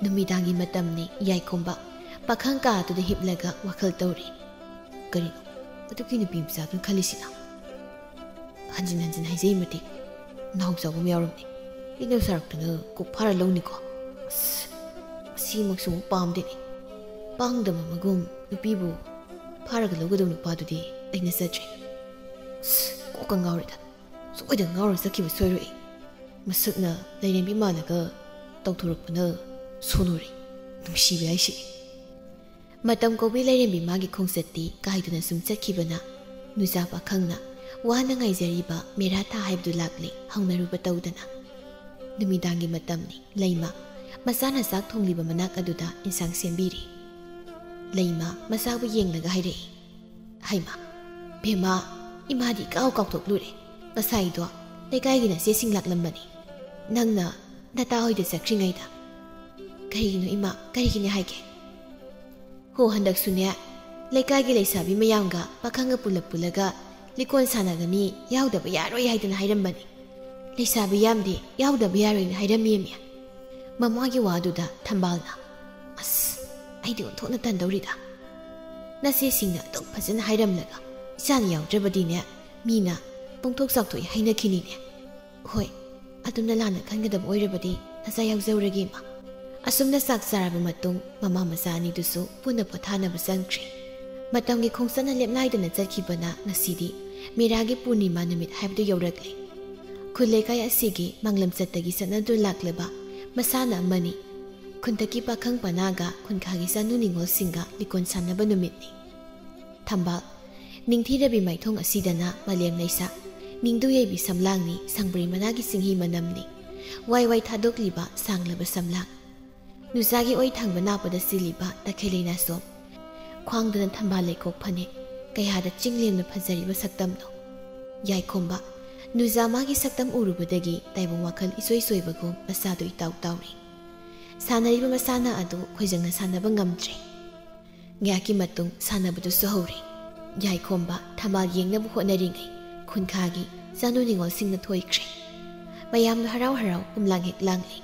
ꯅꯨꯃꯤꯗꯥꯡꯒꯤ ꯃꯇꯝꯅꯤ꯫ ꯌꯥꯏꯈꯣꯝꯕ ꯄꯥꯈꯪ ꯀꯥ ꯑꯗꯨꯗ ꯍꯤꯞꯂꯒ ꯋꯥꯈꯜ ꯇꯧꯔꯤ꯫ ꯀꯔꯤꯅꯣ ꯑꯗꯨꯒꯤ ꯅꯨꯄꯤ ꯃꯆꯥꯗꯨꯅ ꯈꯜꯂꯤꯁꯤꯅ? ꯍꯟꯖꯤꯟ ꯍꯟꯖꯤꯟ ꯍꯥꯏꯖꯩ ꯃꯇꯤꯛ ꯅꯥꯎ ꯆꯥꯎꯕ ꯑꯃ ꯌꯥꯎꯔꯝꯅꯤ꯫ ꯏꯅꯧ ꯁꯥꯔꯛꯇꯅ ꯀꯣꯛ ꯐꯥꯔ ꯂꯧꯅꯤꯀꯣ꯫ ꯑꯁ, ꯃꯁꯤꯃꯛꯁꯨ ꯑꯃꯨꯛ ꯄꯥꯝꯗꯦꯅꯦ꯫ ꯄꯥꯡꯗꯕ ꯑꯃꯒꯨꯝ ꯅꯨꯄꯤꯕꯨ ꯐꯥꯔꯒ ꯂꯧꯒꯗꯕ ꯅꯨꯄꯥꯗꯨꯗꯤ ꯑꯩꯅ ꯆꯠꯇ꯭ꯔꯦ꯫ ꯑꯁ, ꯀꯣꯛꯀ ꯉꯥꯎꯔꯦꯗ꯫ ꯁꯣꯏꯗꯅ ꯉꯥꯎꯔ ꯆꯠꯈꯤꯕ ꯁꯣꯏꯔꯣꯏ꯫ ꯃꯁꯛꯅ ꯂꯥꯏꯔꯦꯝꯕꯤ ꯃꯥꯜꯂꯒ ꯇꯧꯊꯣꯔꯛꯄꯅ ꯁꯣꯟꯅꯨꯔꯦ꯫ ꯅꯨꯡꯁꯤꯕ ꯍꯥꯏꯁꯦ꯫ ꯃꯇꯝ ꯀꯧꯕꯤ ꯂꯥꯏꯔꯦꯝꯕꯤ ꯃꯥꯒꯤ ꯈꯣꯡꯆꯠꯇꯤ ꯀꯥꯏꯗꯨꯅ ꯁꯨꯝ ꯆꯠꯈꯤꯕꯅ ꯅꯨꯖꯥ ꯄꯥꯈꯪꯅ ꯋꯥꯅ ꯉꯥꯏꯖꯔꯤꯕ ꯃꯦꯔꯥ ꯊꯥ ꯍꯥꯏꯕꯗꯨ ꯂꯥꯛꯂꯦ ꯍꯧꯅꯔꯨꯕ ꯇꯧꯗꯅ꯫ ꯅꯨꯃꯤꯗꯥꯡꯒꯤ ꯃꯇꯝꯅꯤ꯫ ꯂꯩꯃ ꯃꯆꯥꯅ ꯆꯥꯛ ꯊꯣꯡꯂꯤꯕ ꯃꯅꯥꯛ ꯑꯗꯨꯗ ꯏꯟꯁꯥꯡ ꯁꯦꯝꯕꯤꯔꯤ꯫ ꯂꯩꯃ ꯃꯆꯥꯕꯨ ꯌꯦꯡꯂꯒ ꯍꯥꯏꯔꯛꯏ, "ꯍꯩꯃꯥ, ꯕꯦꯝꯃ, ꯏꯃꯥꯗꯤ ꯏꯀꯥꯎ ꯀꯥꯎꯊꯣꯛꯂꯨꯔꯦ꯫ ꯉꯁꯥꯏꯗꯣ ꯂꯩꯀꯥꯏꯒꯤ ꯅꯆꯦꯁꯤꯡ ꯂꯥꯛꯂꯝꯕꯅꯤ꯫ ꯅꯪꯅ ꯅꯇꯥ ꯍꯣꯏꯗ ꯆꯠꯈ꯭ꯔꯤꯉꯩꯗ꯫" "ꯀꯔꯤꯒꯤꯅꯣ ꯏꯃꯥ, ꯀꯔꯤꯒꯤꯅꯦ ꯍꯥꯏꯒꯦ?" "ꯍꯣ, ꯍꯟꯗꯛꯁꯨꯅꯦ, ꯂꯩꯀꯥꯏꯒꯤ ꯂꯩꯁꯥꯕꯤ ꯃꯌꯥꯝꯒ ꯄꯥꯈꯪꯒ ꯄꯨꯜꯂꯞ ꯄꯨꯜꯂꯒ ꯂꯤꯀꯣꯟ ꯁꯥꯟꯅꯒꯅꯤ, ꯌꯥꯎꯗꯕ ꯌꯥꯔꯣꯏ ꯍꯥꯏꯗꯅ ꯍꯥꯏꯔꯝꯕꯅꯤ꯫ ꯂꯩꯁꯥꯕꯤ ꯌꯥꯝꯗꯦ, ꯌꯥꯎꯗꯕ ꯌꯥꯔꯣꯏꯅ ꯍꯥꯏꯔꯝꯃꯤꯃꯤ꯫" ꯃꯃꯥꯒꯤ ꯋꯥꯗꯨꯗ ꯊꯝꯕꯥꯜꯅ, "ꯑꯁ, ꯑꯩꯗꯤ ꯑꯣꯟꯊꯣꯛꯅ ꯇꯟꯗꯧꯔꯤꯗ꯫ ꯅꯆꯦꯁꯤꯡꯅ ꯑꯗꯨꯛ ꯐꯖꯅ ꯍꯥꯏꯔꯝꯂꯒ ꯏꯆꯥꯅ ꯌꯥꯎꯗ꯭ꯔꯕꯗꯤꯅꯦ, ꯃꯤꯅ ꯄꯣꯡꯊꯣꯛ ꯆꯥꯎꯊꯣꯛꯏ ꯍꯥꯏꯅꯈꯤꯅꯤꯅꯦ꯫ ꯍꯣꯏ, ꯑꯗꯨꯝꯅ ꯂꯥꯟꯅ ꯈꯟꯒꯗꯕ ꯑꯣꯏꯔꯕꯗꯤ ꯅꯆꯥ ꯌꯥꯎꯖꯧꯔꯒꯦ, ꯏꯃꯥ꯫ ꯑꯁꯨꯝꯅ ꯆꯥꯛ ꯆꯥꯔꯕ ꯃꯇꯨꯡ, ꯃꯃꯥ ꯃꯆꯥ ꯑꯅꯤꯗꯨꯁꯨ ꯄꯨꯟꯅ ꯄꯣꯊꯥꯅꯕ ꯆꯪꯈ꯭ꯔꯦ꯫ ꯃꯇꯝꯒꯤ ꯈꯣꯡꯆꯠꯅ ꯂꯦꯞꯅꯥꯏꯗꯅ ꯆꯠꯈꯤꯕꯅ ꯉꯁꯤꯗꯤ ꯃꯤꯔꯥꯒꯤ ꯄꯨꯔꯅꯤꯃꯥ ꯅꯨꯃꯤꯠ ꯍꯥꯏꯕꯗꯨ ꯌꯧꯔꯛꯂꯦ꯫ ꯈꯨꯜ ꯂꯩꯀꯥꯏ ꯑꯁꯤꯒꯤ ꯃꯥꯡꯂꯝ ꯆꯠꯇꯒꯤ ꯆꯠꯅꯗꯨꯅ ꯂꯥꯛꯂꯕ ꯃꯁꯥꯟꯅ ꯑꯃꯅꯤ꯫ ꯈꯨꯟꯊꯛꯀꯤ ꯄꯥꯈꯪ ꯄꯅꯥꯒ ꯈꯨꯟꯈꯥꯒꯤ ꯆꯥꯅꯨ ꯅꯤꯉꯣꯜꯁꯤꯡꯒ ꯂꯤꯀꯣꯟ ꯁꯥꯟꯅꯕ ꯅꯨꯃꯤꯠꯅꯤ꯫ ꯊꯝꯕꯥꯜ, ꯅꯤꯡꯊꯤꯔꯕꯤ ꯃꯥꯏꯊꯣꯡ ꯑꯁꯤꯗꯅ ꯃꯥꯂꯦꯝ ꯂꯩꯁꯥ, ꯅꯤꯡꯗꯨ ꯌꯩꯕꯤ ꯁꯝꯂꯥꯡꯅꯤ, ꯁꯪꯕ꯭ꯔꯩ ꯃꯅꯥꯒꯤ ꯆꯤꯡꯍꯤ ꯃꯅꯝꯅꯤ꯫ ꯋꯥꯏ ꯋꯥꯏ ꯊꯥꯗꯣꯛꯂꯤꯕ ꯁꯥꯡꯂꯕ ꯁꯝꯂꯥꯡ, ꯅꯨꯆꯥꯒꯤ ꯑꯣꯏ ꯊꯪꯕ ꯅꯥꯄꯗ ꯁꯤꯜꯂꯤꯕ ꯇꯈꯦꯜ ꯂꯩꯅꯥꯁꯣꯝ, ꯈ꯭ꯋꯥꯡꯗꯅ ꯊꯝꯕꯥꯜ ꯂꯩꯈꯣꯛ ꯐꯅꯦꯛ, ꯀꯌꯥꯗ ꯆꯤꯡ ꯂꯦꯝꯅ ꯐꯖꯔꯤꯕ ꯁꯛꯇꯝꯗꯣ꯫ ꯌꯥꯏꯈꯣꯝꯕ, ꯅꯨꯖꯥ ꯃꯥꯒꯤ ꯁꯛꯇꯝ ꯎꯔꯨꯕꯗꯒꯤ ꯇꯥꯏꯕꯪ ꯋꯥꯈꯜ ꯏꯆꯣꯏ ꯆꯣꯏꯕꯒꯨꯝ ꯃꯁꯥꯗꯨ ꯏꯇꯥꯎ ꯇꯥꯎꯔꯤ꯫ ꯁꯥꯟꯅꯔꯤꯕ ꯃꯁꯥꯟꯅ ꯑꯗꯨ ꯈꯣꯏꯖꯪꯅ ꯁꯥꯟꯅꯕ ꯉꯝꯗ꯭ꯔꯦ꯫ ꯉꯥꯏꯍꯥꯛꯀꯤ ꯃꯇꯨꯡ ꯁꯥꯟꯅꯕꯗꯨꯁꯨ ꯍꯧꯔꯦ꯫ ꯌꯥꯏꯈꯣꯝꯕ ꯊꯝꯕꯥꯜ ꯌꯦꯡꯅꯕ ꯍꯣꯠꯅꯔꯤꯉꯩ ꯈꯨꯟꯈꯥꯒꯤ ꯆꯥꯅꯨ ꯅꯤꯉꯣꯜꯁꯤꯡꯅ ꯊꯣꯏꯈ꯭ꯔꯦ꯫ ꯃꯌꯥꯝꯗꯨ ꯍꯔꯥꯎ ꯍꯔꯥꯎ ꯄꯨꯝꯂꯥꯡ ꯍꯦꯛ ꯂꯥꯡꯂꯦ꯫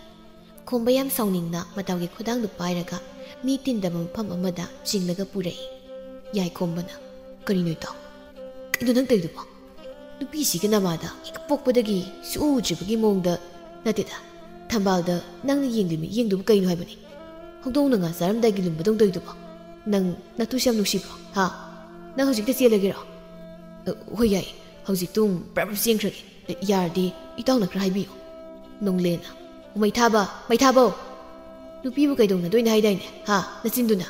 ꯈꯣꯝꯕ ꯌꯥꯝ ꯁꯥꯎꯅꯤꯡꯅ ꯃꯇꯥꯎꯒꯤ ꯈꯨꯗꯥꯡꯗꯨ ꯄꯥꯏꯔꯒ ꯃꯤ ꯇꯤꯟꯗꯕ ꯃꯐꯝ ꯑꯃꯗ ꯆꯤꯡꯂꯒ ꯄꯨꯔꯛꯏ꯫ ꯌꯥꯏꯈꯣꯝꯕꯅ, "ꯀꯔꯤꯅꯣ ꯏꯇꯥꯎ? ꯀꯩꯅꯣ ꯅꯪ ꯇꯧꯔꯤꯗꯨꯕꯣ? ꯅꯨꯄꯤꯁꯤꯒ ꯅꯃꯥꯗ ꯍꯦꯛ ꯄꯣꯛꯄꯗꯒꯤ ꯁꯨꯛꯎ ꯎꯗ꯭ꯔꯤꯕꯒꯤ ꯃꯑꯣꯡꯗ ꯅꯠꯇꯦꯗ꯫ ꯊꯝꯕꯥꯜꯗ ꯅꯪꯅ ꯌꯦꯡꯗꯨ-, ꯌꯦꯡꯗꯨꯕꯨ ꯀꯩꯅꯣ ꯍꯥꯏꯕꯅꯤ? ꯍꯧꯗꯣꯡꯅ ꯉꯥ ꯆꯥꯔꯝꯗꯥꯏꯒꯤ ꯂꯨꯝꯕꯗꯧ ꯇꯧꯔꯤꯗꯨꯕꯣ? ꯅꯪ ꯅꯇꯨꯁꯦ ꯌꯥꯝ ꯅꯨꯡꯁꯤꯕ꯭ꯔꯣ? ꯍꯥ? ꯅꯪ ꯍꯧꯖꯤꯛꯇ ꯆꯦꯜꯂꯒꯦꯔꯣ?" "ꯑ, ꯍꯣꯏ, ꯌꯥꯏ꯫ ꯍꯧꯖꯤꯛꯇꯨ ꯄ꯭ꯔꯞ ꯄ꯭ꯔꯞ ꯆꯦꯟꯈ꯭ꯔꯒꯦ꯫ ꯑ, ꯌꯥꯔꯗꯤ ꯏꯇꯥꯎꯅ ꯈꯔ ꯍꯥꯏꯕꯤꯌꯨ꯫" ꯅꯣꯡꯂꯦꯟꯅ, "ꯃꯩꯊꯥꯕ, ꯃꯩꯊꯥꯕꯧ! ꯅꯨꯄꯤꯕꯨ ꯀꯩꯗꯧꯅꯗꯣꯏꯅꯣ ꯍꯥꯏꯗꯥꯏꯅꯦ? ꯍꯥ? ꯅꯆꯤꯟꯗꯨꯅ꯫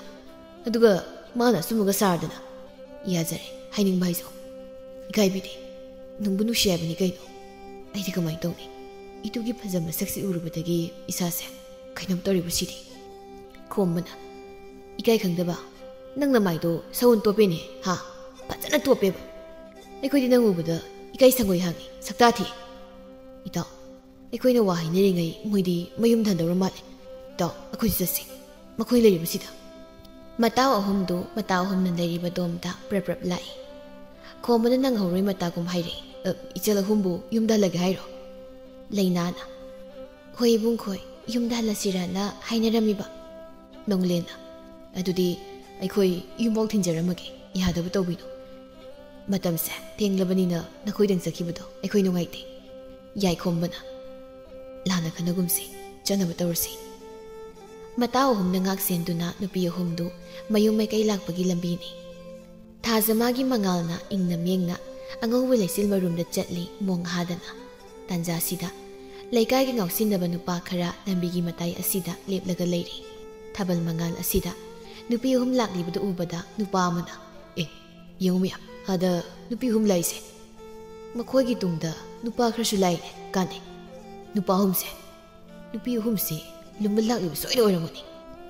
ꯑꯗꯨꯒ ꯃꯥꯅ ꯑꯆꯨꯝꯕꯒ ꯁꯥꯔꯗꯅ꯫ ꯌꯥꯖꯔꯦ, ꯍꯥꯏꯅꯤꯡꯕ ꯍꯥꯏꯁꯨ꯫ ꯏꯀꯥꯏꯕꯤꯗꯦ꯫ ꯅꯨꯡꯕꯨ ꯅꯨꯡꯁꯤ ꯍꯥꯏꯕꯅꯤ ꯀꯩꯅꯣ꯫ ꯑꯩꯗꯤ ꯀꯃꯥꯏꯅ ꯇꯧꯅꯤ? ꯏꯇꯨꯒꯤ ꯐꯖꯕ ꯁꯛꯁꯤ ꯎꯔꯨꯕꯗꯒꯤ ꯏꯁꯥꯁꯦ ꯀꯩꯅꯣꯝ ꯇꯧꯔꯤꯕꯁꯤꯗꯤ꯫" ꯈꯣꯝꯕꯅ, "ꯏꯀꯥꯏ ꯈꯪꯗꯕ, ꯅꯪ ꯅꯃꯥꯏꯗꯣ ꯁꯎꯟ ꯇꯣꯞꯄꯦꯅꯦ, ꯍꯥ? ꯐꯖꯅ ꯇꯣꯞꯄꯦꯕ꯫ ꯑꯩꯈꯣꯏꯗꯤ ꯅꯪ ꯎꯕꯗ ꯏꯀꯥꯏ ꯁꯪꯒꯣꯏ ꯍꯥꯡꯉꯤ, ꯁꯛꯇꯥ ꯊꯤ꯫ ꯏꯇꯥꯎ, ꯑꯩꯈꯣꯏꯅ ꯋꯥ ꯍꯥꯏꯅꯔꯤꯉꯩ ꯃꯣꯏꯗꯤ ꯃꯌꯨꯝ ꯍꯟꯗꯧꯔ ꯃꯥꯜꯂꯦ꯫ ꯏꯇꯥꯎ, ꯑꯩꯈꯣꯏꯁꯨ ꯆꯠꯁꯤ, ꯃꯈꯣꯏ ꯂꯩꯔꯤꯕꯁꯤꯗ꯫" ꯃꯇꯥꯎ ꯑꯍꯨꯝꯗꯨ ꯃꯇꯥ ꯑꯍꯨꯝꯅ ꯂꯩꯔꯤꯕ ꯗꯣꯝꯗ ꯄ꯭ꯔꯞ ꯄ꯭ꯔꯞ ꯂꯥꯛꯏ꯫ ꯈꯣꯝꯕꯅ ꯅꯪꯍꯧꯔꯣꯏ ꯃꯇꯥꯒꯨꯝ ꯍꯥꯏꯔꯛꯏ꯫ "ꯑ, ꯏꯆꯜ ꯑꯍꯨꯝꯕꯨ ꯌꯨꯝꯗ ꯍꯜꯂꯒꯦ ꯍꯥꯏꯔꯣ?" ꯂꯩꯅꯥꯅ, "ꯍꯣꯏ ꯏꯕꯨꯡꯈꯣꯏ, ꯌꯨꯝꯗ ꯍꯜꯂꯁꯤꯔꯅ ꯍꯥꯏꯅꯔꯝꯃꯤꯕ꯫" ꯅꯣꯡꯂꯦꯟꯅ, "ꯑꯗꯨꯗꯤ ꯑꯩꯈꯣꯏ ꯌꯨꯝꯐꯥꯎ ꯊꯤꯟꯖꯔꯝꯃꯒꯦ, ꯌꯥꯗꯕ ꯇꯧꯕꯤꯅꯨ꯫ ꯃꯇꯝꯁꯦ ꯊꯦꯡꯂꯕꯅꯤꯅ ꯅꯈꯣꯏꯗꯪ ꯆꯠꯈꯤꯕꯗꯣ ꯑꯩꯈꯣꯏ ꯅꯨꯡꯉꯥꯏꯇꯦ꯫" ꯌꯥꯏꯈꯣꯝꯕꯅ, ꯂꯥꯟꯅ ꯈꯟꯅꯒꯨꯝꯁꯤ, ꯆꯠꯅꯕ ꯇꯧꯔꯁꯤ꯫ ꯃꯇꯥꯎ ꯑꯍꯨꯝꯅ ꯉꯥꯛ ꯁꯦꯟꯗꯨꯅ ꯅꯨꯄꯤ ꯑꯍꯨꯝꯗꯨ ꯃꯌꯨꯝ ꯃꯥꯏꯀꯩ ꯂꯥꯛꯄꯒꯤ ꯂꯝꯕꯤꯅꯤ꯫ ꯊꯥꯖꯃꯥꯒꯤ ꯃꯉꯥꯜꯅ ꯏꯪꯅ ꯃꯤꯡꯅ ꯑꯉꯧꯕ ꯂꯩꯆꯤꯜ ꯃꯔꯨꯝꯗ ꯆꯠꯂꯤ ꯃꯣꯡ ꯍꯥꯗꯅ꯫ ꯇꯥꯟꯖꯥꯁꯤꯗ ꯂꯩꯀꯥꯏꯒꯤ ꯉꯥꯎꯁꯤꯟꯅꯕ ꯅꯨꯄꯥ ꯈꯔ ꯂꯝꯕꯤꯒꯤ ꯃꯇꯥꯏ ꯑꯁꯤꯗ ꯂꯦꯞꯂꯒ ꯂꯩꯔꯤ꯫ ꯊꯥꯕꯜ ꯃꯉꯥꯜ ꯑꯁꯤꯗ ꯅꯨꯄꯤ ꯑꯍꯨꯝ ꯂꯥꯛꯂꯤꯕꯗꯨ ꯎꯕꯗ ꯅꯨꯄꯥ ꯑꯃꯅ, "ꯑꯦ, ꯌꯦꯡꯉꯨ ꯃꯌꯥꯝ, ꯑꯥꯗ ꯅꯨꯄꯤ ꯑꯍꯨꯝ ꯂꯥꯛꯏꯁꯦ꯫ ꯃꯈꯣꯏꯒꯤ ꯇꯨꯡꯗ ꯅꯨꯄꯥ ꯈꯔꯁꯨ ꯂꯥꯛꯏꯅꯦ, ꯀꯥꯟꯅꯩ꯫ ꯅꯨꯄꯥ ꯑꯍꯨꯝꯁꯦ, ꯅꯨꯄꯤ ꯑꯍꯨꯝꯁꯦ ꯂꯨꯝꯕ ꯂꯥꯛꯂꯤꯕ ꯁꯣꯏꯅ ꯑꯣꯏꯔꯝꯒꯅꯤ꯫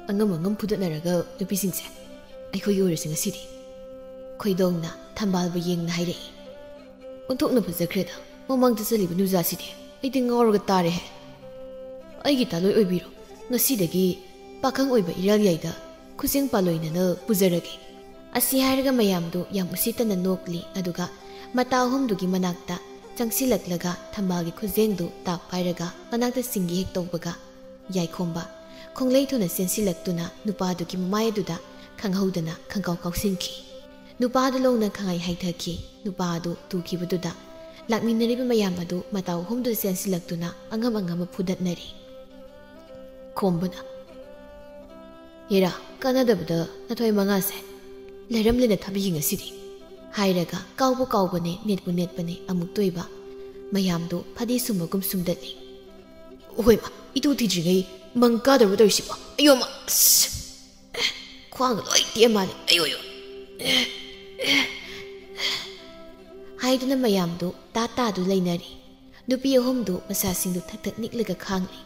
ꯑꯉꯝ ꯑꯉꯝ ꯐꯨꯗꯠꯅꯔꯒ ꯅꯨꯄꯤꯁꯤꯡꯁꯦ ꯑꯩꯈꯣꯏꯒꯤ ꯑꯣꯏꯔꯁꯤ ꯉꯁꯤꯗꯤ"꯫ ꯈꯣꯏꯗꯣꯡꯅ ꯊꯝꯕꯥꯜꯕꯨ ꯌꯦꯡꯅ ꯍꯥꯏꯔꯛꯏ꯫ "ꯑꯣꯟꯊꯣꯛꯅ ꯐꯖꯈ꯭ꯔꯦꯗ ꯃꯃꯥꯡꯗ ꯆꯠꯂꯤꯕ ꯅꯨꯖꯥꯁꯤꯗꯤ꯫ ꯑꯩꯗꯤ ꯉꯥꯎꯔꯒ ꯇꯥꯔꯦꯍꯦ꯫ ꯑꯩꯒꯤ ꯇꯥꯂꯣꯏ ꯑꯣꯏꯕꯤꯔꯣ꯫ ꯉꯁꯤꯗꯒꯤ ꯄꯥꯈꯪ ꯑꯣꯏꯕ ꯏꯔꯥꯜꯌꯥꯏꯗ ꯈꯨꯖꯦꯡ ꯄꯥꯂꯣꯏꯅꯅ ꯄꯨꯖꯔꯒꯦ"꯫ ꯑꯁꯤ ꯍꯥꯏꯔꯒ ꯃꯌꯥꯝꯗꯨ ꯌꯥꯝ ꯎꯁꯤꯠꯇꯅ ꯅꯣꯛꯂꯤ꯫ ꯑꯗꯨꯒ ꯃꯇꯥ ꯑꯍꯨꯝꯗꯨꯒꯤ ꯃꯅꯥꯛꯇ ꯆꯪꯁꯤꯜꯂꯛꯂꯒ ꯊꯝꯕꯥꯜꯒꯤ ꯈꯨꯖꯦꯡꯗꯨ ꯇꯥꯞ ꯄꯥꯏꯔꯒ ꯃꯅꯥꯛꯇ ꯁꯤꯡꯒꯦ ꯍꯦꯛ ꯇꯧꯕꯒ, ꯌꯥꯏꯈꯣꯝꯕ ꯈꯣꯡꯂꯩ ꯊꯨꯅ ꯆꯦꯟꯁꯤꯜꯂꯛꯇꯨꯅ ꯅꯨꯄꯥꯗꯨꯒꯤ ꯃꯃꯥꯏ ꯑꯗꯨꯗ ꯈꯪꯍꯧꯗꯅ ꯈꯪꯀꯥꯎ ꯀꯥꯎꯁꯤꯟꯈꯤ꯫ ꯅꯨꯄꯥꯗꯨ ꯂꯧꯅ ꯈꯪꯍꯥꯏ ꯍꯥꯏꯊꯈꯤ꯫ ꯅꯨꯄꯥ ꯑꯗꯨ ꯇꯨꯈꯤꯕꯗꯨꯗ ꯂꯥꯛꯃꯤꯟꯅꯔꯤꯕ ꯃꯌꯥꯝ ꯑꯗꯨ ꯃꯇꯥꯎ ꯑꯍꯨꯝꯗꯨꯗ ꯆꯦꯟꯁꯤꯜꯂꯛꯇꯨꯅ ꯑꯉꯝ ꯑꯉꯝꯕ ꯐꯨꯗꯠꯅꯔꯤ꯫ ꯈꯣꯝꯕꯅ, "ꯍꯦꯔꯥ, ꯀꯥꯟꯅꯗꯕꯗ ꯅꯊꯣꯏ ꯃꯉꯥꯁꯦ ꯂꯩꯔꯝꯂꯦꯅ ꯊꯥꯕꯤꯒꯤ ꯉꯁꯤꯗꯤ" ꯍꯥꯏꯔꯒ ꯀꯥꯎꯕ ꯀꯥꯎꯕꯅꯦ, ꯅꯦꯠꯄꯨ ꯅꯦꯠꯄꯅꯦ ꯑꯃꯨꯛꯇꯣꯏꯕ ꯃꯌꯥꯝꯗꯨ ꯐꯗꯤ ꯁꯨꯝꯕꯒꯨꯝ ꯁꯨꯝꯗꯠꯂꯤ꯫ "ꯍꯣꯏꯃ, ꯏꯇꯨ ꯊꯤꯗ꯭ꯔꯤꯉꯩ ꯃꯪ ꯀꯥꯗꯧꯔꯕ ꯇꯧꯔꯤꯁꯤꯕꯣ? ꯑꯌꯣꯃ, ꯑꯁ! ꯈ꯭ꯋꯥꯡꯒ ꯂꯣꯏ ꯇꯦꯛꯑ ꯃꯥꯜꯂꯦ꯫ ꯑꯌꯣ, ꯑꯌꯣ!" ꯍꯥꯏꯗꯨꯅ ꯃꯌꯥꯝꯗꯨ ꯇꯥ ꯇꯥꯗꯨ ꯂꯩꯅꯔꯤ꯫ ꯅꯨꯄꯤ ꯑꯍꯨꯝꯗꯨ ꯃꯁꯥꯁꯤꯡꯗꯨ ꯊꯛ ꯊꯛ ꯅꯤꯛꯂꯒ ꯈꯥꯡꯂꯤ꯫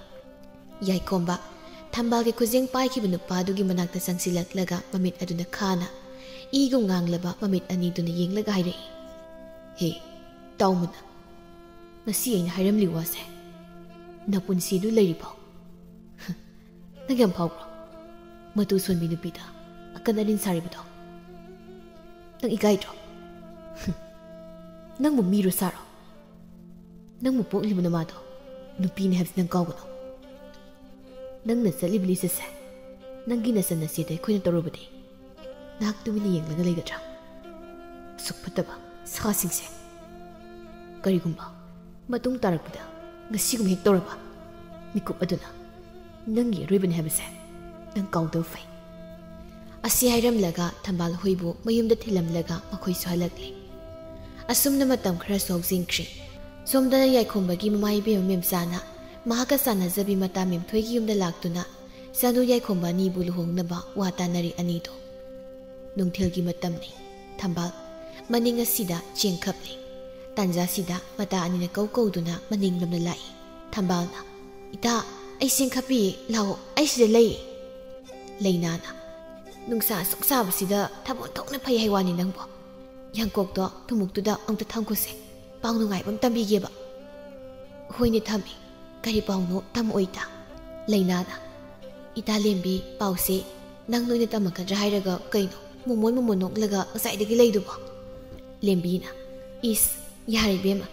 ꯌꯥꯏꯈꯣꯝꯕ ꯊꯝꯕꯥꯜꯒꯤ ꯈꯨꯖꯦꯡ ꯄꯥꯏꯈꯤꯕ ꯅꯨꯄꯥꯗꯨꯒꯤ ꯃꯅꯥꯛꯇ ꯆꯪꯁꯤꯜꯂꯛꯂꯒ ꯃꯃꯤꯠ ꯑꯗꯨꯅ ꯈꯥꯅ ꯏꯒꯨꯝ ꯉꯥꯡꯂꯕ ꯃꯃꯤꯠ ꯑꯅꯤꯗꯨꯅ ꯌꯦꯡꯂꯒ ꯍꯥꯏꯔꯛꯏ, "ꯍꯦ, ꯇꯥꯎ ꯃꯨꯟꯅ꯫ ꯉꯁꯤ ꯑꯩꯅ ꯍꯥꯏꯔꯝꯂꯤ ꯋꯥꯁꯦ ꯅꯄꯨꯟꯁꯤꯗꯨ ꯂꯩꯔꯤꯐꯥꯎ꯫ ꯅꯪ ꯌꯥꯝ ꯐꯥꯎꯕ꯭ꯔꯣ? ꯃꯇꯨ ꯁꯣꯟꯕꯤ ꯅꯨꯄꯤꯗ ꯑꯀꯟ ꯑꯔꯤꯟ ꯁꯥꯔꯤꯕꯗꯣ ꯅꯪ ꯏꯀꯥꯏꯗ꯭ꯔꯣ? ꯅꯪꯕꯨ ꯃꯤꯔꯣ ꯁꯥꯔꯣ? ꯅꯪꯕꯨ ꯄꯣꯛꯂꯤꯕ ꯅꯃꯥꯗꯣ ꯅꯨꯄꯤꯅꯤ ꯍꯥꯏꯕꯁꯤ ꯅꯪ ꯀꯥꯎꯒꯅꯨ꯫ ꯅꯪꯅ ꯆꯠꯂꯤꯕ ꯂꯤꯆꯠꯁꯦ ꯅꯪꯒꯤ ꯅꯆꯟ ꯅꯆꯦꯗ ꯑꯩꯈꯣꯏꯅ ꯇꯧꯔꯨꯕꯗꯤ ꯅꯍꯥꯛ ꯇꯨꯃꯤꯟꯅ ꯌꯦꯡꯂꯒ ꯂꯩꯒꯗ꯭ꯔꯥ? ꯑꯁꯨꯛ ꯐꯠꯇꯕ ꯁꯥꯁꯤꯡꯁꯦ꯫ ꯀꯔꯤꯒꯨꯝꯕ ꯃꯇꯨꯡ ꯇꯥꯔꯛꯄꯗ ꯉꯁꯤꯒꯨꯝ ꯍꯦꯛ ꯇꯧꯔꯕ ꯃꯤꯀꯨꯞ ꯑꯗꯨꯅ, "ꯅꯪꯒꯤ ꯑꯔꯣꯏꯕꯅꯤ ꯍꯥꯏꯕꯁꯦ ꯅꯪ ꯀꯥꯎꯗꯕ ꯐꯩ"꯫ ꯑꯁꯤ ꯍꯥꯏꯔꯝꯂꯒ ꯊꯝꯕꯥꯜ ꯍꯨꯏꯕꯨ ꯃꯌꯨꯝꯗ ꯊꯤꯜꯂꯝꯂꯒ ꯃꯈꯣꯏꯁꯨ ꯍꯜꯂꯛꯂꯦ꯫ ꯑꯁꯨꯝꯅ ꯃꯇꯝ ꯈꯔꯁꯨ ꯍꯧꯖꯤꯟꯈ꯭ꯔꯦ꯫ ꯁꯣꯝꯗꯅ ꯌꯥꯏꯈꯣꯝꯕꯒꯤ ꯃꯃꯥ ꯏꯕꯦꯝꯃ ꯃꯦꯝꯆꯥꯅ ꯃꯍꯥꯛꯀ ꯆꯥꯟꯅꯖꯕꯤ ꯃꯇꯥ ꯃꯦꯝꯊꯣꯏꯒꯤ ꯌꯨꯝꯗ ꯂꯥꯛꯇꯨꯅ ꯆꯅꯨ ꯌꯥꯏꯈꯣꯝꯕ ꯑꯅꯤꯕꯨ ꯂꯨꯍꯣꯡꯅꯕ ꯋꯥ ꯇꯥꯅꯔꯤ ꯑꯅꯤꯗꯣ꯫ ꯅꯨꯡꯊꯤꯜꯒꯤ ꯃꯇꯝꯅꯤ꯫ ꯊꯝꯕꯥꯜ ꯃꯅꯤꯡ ꯑꯁꯤꯗ ꯆꯦꯟꯈꯞꯂꯤ꯫ ꯇꯥꯟꯖꯥꯁꯤꯗ ꯃꯇꯥ ꯑꯅꯤꯅ ꯀꯧ ꯀꯧꯗꯨꯅ ꯃꯅꯤꯡꯂꯣꯝꯗ ꯂꯥꯛꯏ꯫ ꯊꯝꯕꯥꯜꯅ, "ꯏꯇꯥ, ꯑꯩ ꯆꯦꯟꯈꯞꯄꯤꯌꯦ, ꯂꯥꯛꯑꯣ, ꯑꯩ ꯁꯤꯗ ꯂꯩ"꯫ ꯂꯩꯅꯥꯅ, "ꯅꯨꯡꯁꯥ ꯑꯁꯨꯛ ꯁꯥꯕꯁꯤꯗ ꯊꯕꯛ ꯑꯣꯟꯊꯣꯛꯅ ꯐꯩ ꯍꯥꯏ ꯋꯥꯅꯤ ꯅꯪꯕꯣ꯫ ꯌꯥꯡꯀꯣꯛꯇꯣ ꯊꯨꯝꯃꯨꯛꯇꯨꯗ ꯑꯝꯇ ꯊꯝꯈꯣꯁꯦ, ꯄꯥꯎ ꯅꯨꯡꯉꯥꯏꯕ ꯑꯃ ꯇꯝꯕꯤꯒꯦꯕ"꯫ "ꯍꯣꯏꯅꯦ, ꯊꯝꯃꯤ꯫ ꯀꯔꯤ ꯄꯥꯎꯅꯣ? ꯇꯝꯃꯛꯑꯣ ꯏꯇꯥ"꯫ ꯂꯩꯅꯥꯅ, "ꯏꯇꯥ ꯂꯦꯝꯕꯤ, ꯄꯥꯎꯁꯦ ꯅꯪ ꯅꯣꯏꯅ ꯇꯝꯃꯛꯀꯗ꯭ꯔꯥ ꯍꯥꯏꯔꯒ ꯀꯩꯅꯣ ꯃꯣꯃꯣꯟ ꯃꯣꯃꯣꯟ ꯅꯣꯛꯂꯒ ꯉꯁꯥꯏꯗꯒꯤ ꯂꯩꯗꯨꯕꯣ?" ꯂꯦꯝꯕꯤꯅ, "ꯏꯁ, ꯌꯥꯔꯦ ꯏꯕꯦꯝꯃ,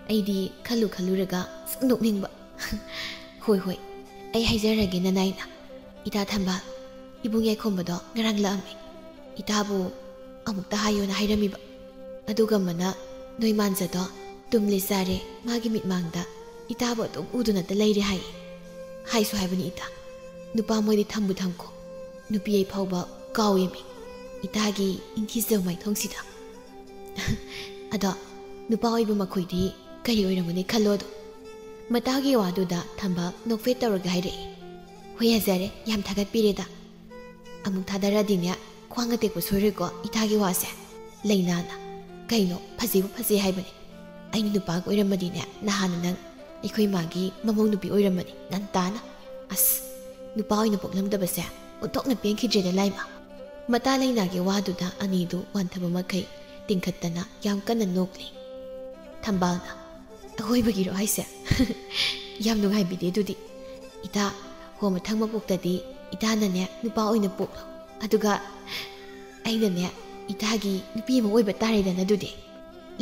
ꯑꯩꯗꯤ ꯈꯜꯂꯨ ꯈꯜꯂꯨꯔꯒ ꯁꯨꯝ ꯅꯣꯛꯅꯤꯡꯕ"꯫ "ꯍꯣꯏ ꯍꯣꯏ, ꯑꯩ ꯍꯥꯏꯖꯔꯒꯦ ꯅꯅꯥꯏꯅ꯫ ꯏꯇꯥ ꯊꯝꯕꯥꯜ, ꯏꯕꯨꯡ ꯌꯥꯏꯈꯣꯝꯕꯗꯣ ꯉꯔꯥꯡ ꯂꯥꯛꯑꯝꯃꯦ꯫ ꯏꯇꯥꯕꯨ ꯑꯃꯨꯛꯇ ꯍꯥꯏꯌꯣꯅ ꯍꯥꯏꯔꯝꯃꯤꯕ꯫ ꯑꯗꯨꯒ ꯑꯃꯅ ꯅꯣꯏ ꯃꯥꯟꯖꯗꯣ ꯇꯨꯝꯂꯦ ꯆꯥꯔꯦ, ꯃꯥꯒꯤ ꯃꯤꯠꯃꯥꯡꯗ ꯏꯇꯥꯕꯨ ꯑꯗꯨꯝ ꯎꯗꯨꯅꯇ ꯂꯩꯔꯦ ꯍꯥꯏꯌꯦ꯫ ꯍꯥꯏꯁꯨ ꯍꯥꯏꯕꯅꯤ ꯏꯇꯥ, ꯅꯨꯄꯥ ꯃꯣꯏꯗꯤ ꯊꯝꯕꯨ ꯊꯝꯈꯣ, ꯅꯨꯄꯤ ꯑꯩ ꯐꯥꯎꯕ ꯀꯥꯎꯏꯃꯤ ꯏꯇꯥꯒꯤ ꯅꯤꯡꯊꯤꯖꯕ ꯃꯥꯏꯊꯣꯡꯁꯤꯗ"꯫ "ꯑꯗꯣ ꯅꯨꯄꯥ ꯑꯣꯏꯕ ꯃꯈꯣꯏꯗꯤ ꯀꯔꯤ ꯑꯣꯏꯔꯝꯒꯅꯤ ꯈꯜꯂꯣ ꯑꯗꯣ"꯫ ꯃꯇꯥꯒꯤ ꯋꯥꯗꯨꯗ ꯊꯝꯕꯥꯜ ꯅꯣꯛꯐꯦꯠ ꯇꯧꯔꯒ ꯍꯥꯏꯔꯛꯏ, "ꯍꯣꯏ, ꯌꯥꯖꯔꯦ, ꯌꯥꯝ ꯊꯥꯒꯠꯄꯤꯔꯦꯗ꯫ ꯑꯃꯨꯛ ꯊꯥꯗꯔꯗꯤꯅꯦ ꯈ꯭ꯋꯥꯡ ꯑꯇꯦꯛꯄ ꯁꯣꯏꯔꯣꯏꯀꯣ ꯏꯇꯥꯒꯤ ꯋꯥꯁꯦ"꯫ ꯂꯩꯅꯥꯅ, "ꯀꯩꯅꯣ, ꯐꯖꯩꯕꯨ ꯐꯖꯩ ꯍꯥꯏꯕꯅꯦ꯫ ꯑꯩꯅ ꯅꯨꯄꯥꯒ ꯑꯣꯏꯔꯝꯃꯗꯤꯅꯦ ꯅꯍꯥꯟꯅ ꯅꯪ ꯑꯩꯈꯣꯏ ꯃꯥꯒꯤ ꯃꯃꯧ ꯅꯨꯄꯤ ꯑꯣꯏꯔꯝꯃꯅꯤ ꯉꯟꯇꯥꯅ꯫ ꯑꯁ, ꯅꯨꯄꯥ ꯑꯣꯏꯅ ꯄꯣꯛꯂꯝꯗꯕꯁꯦ ꯑꯣꯟꯊꯣꯛꯅ ꯄꯦꯟꯈꯤꯗ꯭ꯔꯦꯗ ꯂꯥꯏꯃ"꯫ ꯃꯇꯥ ꯂꯩꯅꯥꯒꯤ ꯋꯥꯗꯨꯗ ꯑꯅꯤꯗꯨ ꯋꯥꯟꯊꯕ ꯃꯈꯩ ꯇꯤꯡꯈꯠꯇꯅ ꯌꯥꯝ ꯀꯟꯅ ꯅꯣꯛꯂꯤ꯫ ꯊꯝꯕꯥꯜꯅ, "ꯑꯋꯣꯏꯕꯒꯤꯔꯣ ꯍꯥꯏꯁꯦ? ꯌꯥꯝ ꯅꯨꯡꯉꯥꯏꯕꯤꯗꯦ ꯑꯗꯨꯗꯤ꯫ ꯏꯇꯥ, ꯍꯣ ꯃꯊꯪ ꯃꯄꯣꯛꯇꯗꯤ ꯏꯇꯥꯅꯅꯦ ꯅꯨꯄꯥ ꯑꯣꯏꯅ ꯄꯣꯛꯂꯣ꯫ ꯑꯗꯨꯒ ꯑꯩꯅꯅꯦ ꯏꯇꯥꯒꯤ ꯅꯨꯄꯤ ꯑꯃ ꯑꯣꯏꯕ ꯇꯥꯔꯦꯗꯅ ꯑꯗꯨꯗꯤ"꯫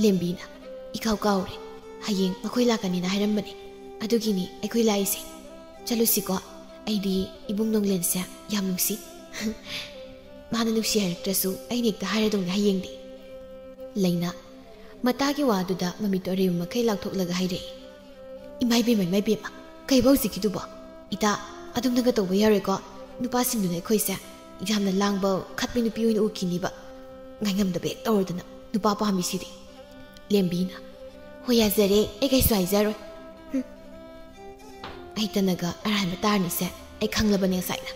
ꯂꯦꯝꯕꯤꯅ, "ꯏꯀꯥꯎ ꯀꯥꯎꯔꯦ꯫ ꯍꯌꯦꯡ ꯃꯈꯣꯏ ꯂꯥꯛꯀꯅꯤꯅ ꯍꯥꯏꯔꯝꯕꯅꯦ꯫ ꯑꯗꯨꯒꯤꯅꯤ ꯑꯩꯈꯣꯏ ꯂꯥꯛꯏꯁꯦ꯫ ꯆꯠꯂꯨꯁꯤꯀꯣ꯫ ꯑꯩꯗꯤ ꯏꯕꯨꯡ ꯅꯣꯡꯂꯦꯟꯁꯦ ꯌꯥꯝ ꯅꯨꯡꯁꯤ꯫ ꯃꯥꯅ ꯅꯨꯡꯁꯤ ꯍꯥꯏꯔꯛꯇ꯭ꯔꯁꯨ ꯑꯩꯅ ꯍꯦꯛꯇ ꯍꯥꯏꯔꯗꯧꯅꯦ ꯍꯌꯦꯡꯗꯤ"꯫ ꯂꯩꯅꯥ ꯃꯇꯥꯒꯤ ꯋꯥꯗꯨꯗ ꯃꯃꯤꯠꯇꯣ ꯑꯔꯦꯝꯕ ꯃꯈꯩ ꯂꯥꯎꯊꯣꯛꯂꯒ ꯍꯥꯏꯔꯛꯏ, "ꯏꯃꯥ ꯏꯕꯦꯝꯃ, ꯏꯃꯥ ꯏꯕꯦꯝꯃ, "ꯀꯩꯕ ꯍꯧꯖꯤꯛꯀꯤꯗꯨꯕꯣ? ꯏꯇꯥ, ꯑꯗꯨꯝꯅꯒ ꯇꯧꯕ ꯌꯥꯔꯣꯏꯀꯣ꯫ ꯅꯨꯄꯥꯁꯤꯡꯗꯨꯅ ꯑꯩꯈꯣꯏꯁꯦ ꯌꯥꯝꯅ ꯂꯥꯡꯕ, ꯈꯠꯄꯤ ꯅꯨꯄꯤ ꯑꯣꯏꯅ ꯎꯈꯤꯅꯤꯕ꯫ ꯉꯥꯏꯉꯝꯗꯕ ꯍꯦꯛ ꯇꯧꯔꯗꯅ ꯅꯨꯄꯥ ꯄꯥꯝꯃꯤꯁꯤꯗꯤ꯫" ꯂꯦꯝꯕꯤꯅ, "ꯍꯣꯏ, ꯌꯥꯖꯔꯦ, ꯑꯩ ꯀꯩꯁꯨ ꯍꯥꯏꯖꯔꯣꯏ꯫ ꯍꯨꯝ꯫ ꯑꯩꯇꯅꯒ ꯑꯔꯥꯟꯕ ꯇꯥꯔꯅꯤꯁꯦ ꯑꯩ ꯈꯪꯂꯕꯅꯦ ꯉꯁꯥꯏꯅ꯫"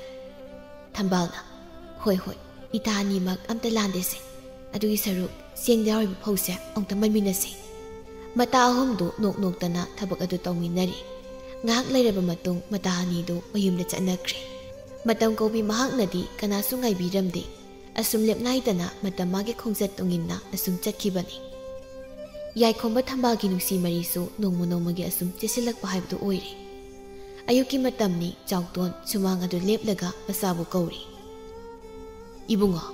ꯊꯝꯕꯥꯜꯅ, "ꯍꯣꯏ, ꯍꯣꯏ, ꯏꯇꯥ ꯑꯅꯤꯃꯛ ꯑꯝꯇ ꯂꯥꯟꯗꯦꯁꯦ꯫ ꯑꯗꯨꯒꯤ ꯁꯔꯨꯛ ꯆꯦꯡꯗ ꯌꯥꯎꯔꯤꯕ ꯐꯧꯁꯦ ꯑꯃꯨꯛꯇ ꯃꯟꯃꯤꯟꯅꯁꯦ꯫" ꯃꯇꯥ ꯑꯍꯨꯝꯗꯨ ꯅꯣꯛ ꯅꯣꯛꯇꯅ ꯊꯕꯛ ꯑꯗꯨ ꯇꯧꯃꯤꯟꯅꯔꯤ꯫ ꯉꯥꯏꯍꯥꯛ ꯂꯩꯔꯕ ꯃꯇꯨꯡ ꯃꯇꯥ ꯑꯅꯤꯗꯨ ꯃꯌꯨꯝꯗ ꯆꯠꯅꯈ꯭ꯔꯦ꯫ ꯃꯇꯝ ꯀꯧꯕꯤ ꯃꯍꯥꯛꯅꯗꯤ ꯀꯅꯥꯁꯨ ꯉꯥꯏꯕꯤꯔꯝꯗꯦ꯫ ꯑꯁꯨꯝ ꯂꯦꯞꯅꯥꯏꯗꯅ ꯃꯇꯝ ꯃꯥꯒꯤ ꯈꯣꯡꯆꯠ ꯇꯨꯡ ꯏꯟꯅ ꯑꯁꯨꯝ ꯆꯠꯈꯤꯕꯅꯤ꯫ ꯌꯥꯏꯈꯣꯝꯕ ꯊꯝꯕꯥꯜꯒꯤ ꯅꯨꯡꯁꯤ ꯃꯔꯤꯁꯨ ꯅꯣꯡꯃ ꯅꯣꯡꯃꯒꯤ ꯑꯁꯨꯝ ꯆꯦꯁꯤꯜꯂꯛꯄ ꯍꯥꯏꯕꯗꯨ ꯑꯣꯏꯔꯦ꯫ ꯑꯌꯨꯛꯀꯤ ꯃꯇꯝꯅꯤ꯫ ꯆꯥꯎꯇꯣꯟ ꯁꯨꯃꯥꯡ ꯑꯗꯨ ꯂꯦꯞꯂꯒ ꯃꯆꯥꯕꯨ ꯀꯧꯔꯤ꯫ "ꯏꯕꯨꯡꯉꯣ,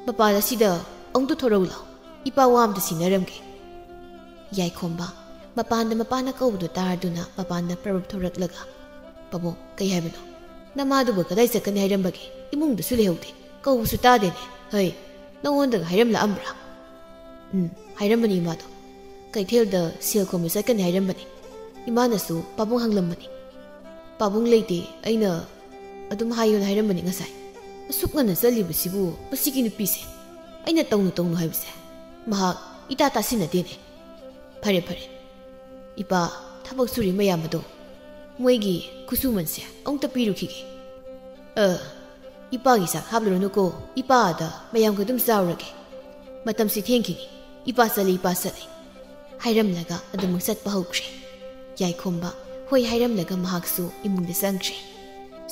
ꯃꯄꯥꯟ ꯑꯁꯤꯗ ꯑꯃꯨꯛꯇ ꯊꯣꯔꯛꯎ ꯂꯥꯎ, ꯏꯄꯥ ꯋꯥ ꯑꯃꯇ ꯁꯤꯟꯅꯔꯝꯒꯦ꯫" ꯌꯥꯏꯈꯣꯝꯕ ꯃꯄꯥꯟꯗ ꯃꯄꯥꯅ ꯀꯧꯕꯗꯨ ꯇꯥꯔꯗꯨꯅ ꯃꯄꯥꯟꯗ ꯄ꯭ꯔꯞ ꯊꯣꯔꯛꯂꯒ, "ꯄꯥꯕꯨꯡ, ꯀꯩ ꯍꯥꯏꯕꯅꯣ? ꯅꯃꯥꯗꯨꯕꯨ ꯀꯗꯥꯏ ꯆꯠꯀꯅꯤ ꯍꯥꯏꯔꯝꯕꯒꯦ? ꯏꯃꯨꯡꯗꯁꯨ ꯂꯩꯍꯧꯗꯦ, ꯀꯧꯕꯁꯨ ꯇꯥꯗꯦꯅꯦ꯫ ꯍꯩ, ꯅꯉꯣꯟꯗꯒ ꯍꯥꯏꯔꯝꯂꯛꯑꯝꯕ꯭ꯔꯥ?" "ꯎꯝ, ꯍꯥꯏꯔꯝꯕꯅꯤ ꯏꯃꯥꯗꯣ꯫ ꯀꯩꯊꯦꯜꯗ ꯁꯦꯜ ꯈꯣꯝꯕ ꯆꯠꯀꯅꯤ ꯍꯥꯏꯔꯝꯕꯅꯤ꯫ ꯏꯃꯥꯅꯁꯨ ꯄꯥꯕꯨꯡ ꯍꯪꯂꯝꯕꯅꯤ꯫ ꯄꯥꯕꯨꯡ ꯂꯩꯇꯦ, ꯑꯩꯅ ꯑꯗꯨꯝ ꯍꯥꯏꯌꯣꯅ ꯍꯥꯏꯔꯝꯕꯅꯤ ꯉꯁꯥꯏ꯫ ꯑꯁꯨꯛ ꯉꯟꯅ ꯆꯠꯂꯤꯕꯁꯤꯕꯨ ꯃꯁꯤꯒꯤ ꯅꯨꯄꯤꯁꯦ꯫ ꯑꯩꯅ ꯇꯧꯅꯨ ꯇꯧꯅꯨ ꯍꯥꯏꯕꯁꯦ ꯃꯍꯥꯛ ꯏꯇꯥ ꯇꯥꯁꯤꯟꯅꯗꯦꯅꯦ꯫ ꯐꯔꯦ, ꯐꯔꯦ, ꯏꯄꯥ ꯊꯕꯛ ꯁꯨꯔꯤ ꯃꯌꯥꯝ ꯑꯗꯣ ꯃꯣꯏꯒꯤ ꯈꯨꯠꯁꯨꯃꯟꯁꯦ ꯑꯃꯨꯛꯇ ꯄꯤꯔꯨꯈꯤꯒꯦ꯫ ꯑ, ꯏꯄꯥꯒꯤ ꯆꯥꯛ ꯍꯥꯞꯂꯨꯔꯅꯨꯀꯣ, ꯏꯄꯥ ꯑꯗ ꯃꯌꯥꯝꯒ ꯑꯗꯨꯝ ꯆꯥꯔꯨꯔꯒꯦ꯫ ꯃꯇꯝꯁꯤ ꯊꯦꯡꯈꯤꯅꯤ, ꯏꯄꯥ ꯆꯠꯂꯤ, ꯏꯄꯥ ꯆꯠꯂꯤ꯫" ꯍꯥꯏꯔꯝꯂꯒ ꯑꯗꯨꯃꯛ ꯆꯠꯄ ꯍꯧꯈ꯭ꯔꯦ꯫ ꯌꯥꯏꯈꯣꯝꯕ ꯍꯣꯏ ꯍꯥꯏꯔꯝꯂꯒ ꯃꯍꯥꯛꯁꯨ ꯏꯃꯨꯡꯗ ꯆꯪꯈ꯭ꯔꯦ꯫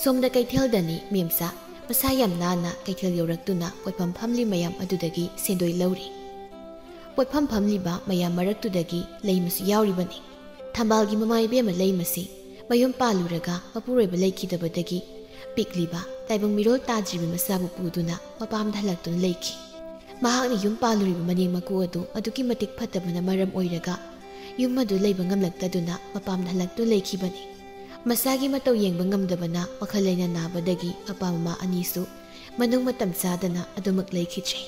ꯁꯣꯝꯗ ꯀꯩꯊꯦꯜꯗꯅꯤ ꯃꯦꯝꯆꯥ ꯃꯁꯥ ꯌꯥꯝ ꯅꯥꯟꯅ ꯀꯩꯊꯦꯜ ꯌꯧꯔꯛꯇꯨꯅ ꯄꯣꯠꯐꯝ ꯐꯝꯂꯤ ꯃꯌꯥꯝ ꯑꯗꯨꯗꯒꯤ ꯁꯦꯟꯗꯣꯏ ꯂꯧꯔꯤ꯫ ꯄꯣꯠꯐꯝ ꯐꯝꯂꯤꯕ ꯃꯌꯥꯝ ꯃꯔꯛꯇꯨꯗꯒꯤ ꯂꯩꯃꯁꯨ ꯌꯥꯎꯔꯤꯕꯅꯤ꯫ ꯊꯝꯕꯥꯜꯒꯤ ꯃꯃꯥ ꯏꯕꯦꯝꯃ ꯂꯩꯃꯁꯤ ꯃꯌꯨꯝ ꯄꯥꯜꯂꯨꯔꯒ ꯃꯄꯨꯔꯣꯏꯕ ꯂꯩꯈꯤꯗꯕꯗꯒꯤ ꯄꯤꯛꯂꯤꯕ ꯇꯥꯏꯕꯪ ꯃꯤꯔꯣꯜ ꯇꯥꯗ꯭ꯔꯤꯕ ꯃꯆꯥꯕꯨ ꯄꯨꯗꯨꯅ ꯃꯄꯥꯝꯗ ꯍꯜꯂꯛꯇꯨꯅ ꯂꯩꯈꯤ꯫ ꯃꯍꯥꯛꯅ ꯌꯨꯝ ꯄꯥꯜꯂꯨꯔꯤꯕ ꯃꯅꯦꯝ ꯃꯀꯨ ꯑꯗꯨ ꯑꯗꯨꯛꯀꯤ ꯃꯇꯤꯛ ꯐꯠꯇꯕꯅ ꯃꯔꯝ ꯑꯣꯏꯔꯒ ꯌꯨꯝ ꯑꯗꯨ ꯂꯩꯕ ꯉꯝꯂꯛꯇꯗꯨꯅ ꯃꯄꯥꯝꯗ ꯍꯜꯂꯛꯇꯨꯅ ꯂꯩꯈꯤꯕꯅꯤ꯫ ꯃꯁꯥꯒꯤ ꯃꯇꯧ ꯌꯦꯡꯕ ꯉꯝꯗꯕꯅ ꯋꯥꯈꯜ ꯂꯩꯅꯥ ꯅꯥꯕꯗꯒꯤ ꯃꯄꯥ ꯃꯃꯥ ꯑꯅꯤꯁꯨ ꯃꯅꯨꯡ ꯃꯇꯝ ꯆꯥꯗꯅ ꯑꯗꯨꯃꯛ ꯂꯩꯈꯤꯗ꯭ꯔꯦ꯫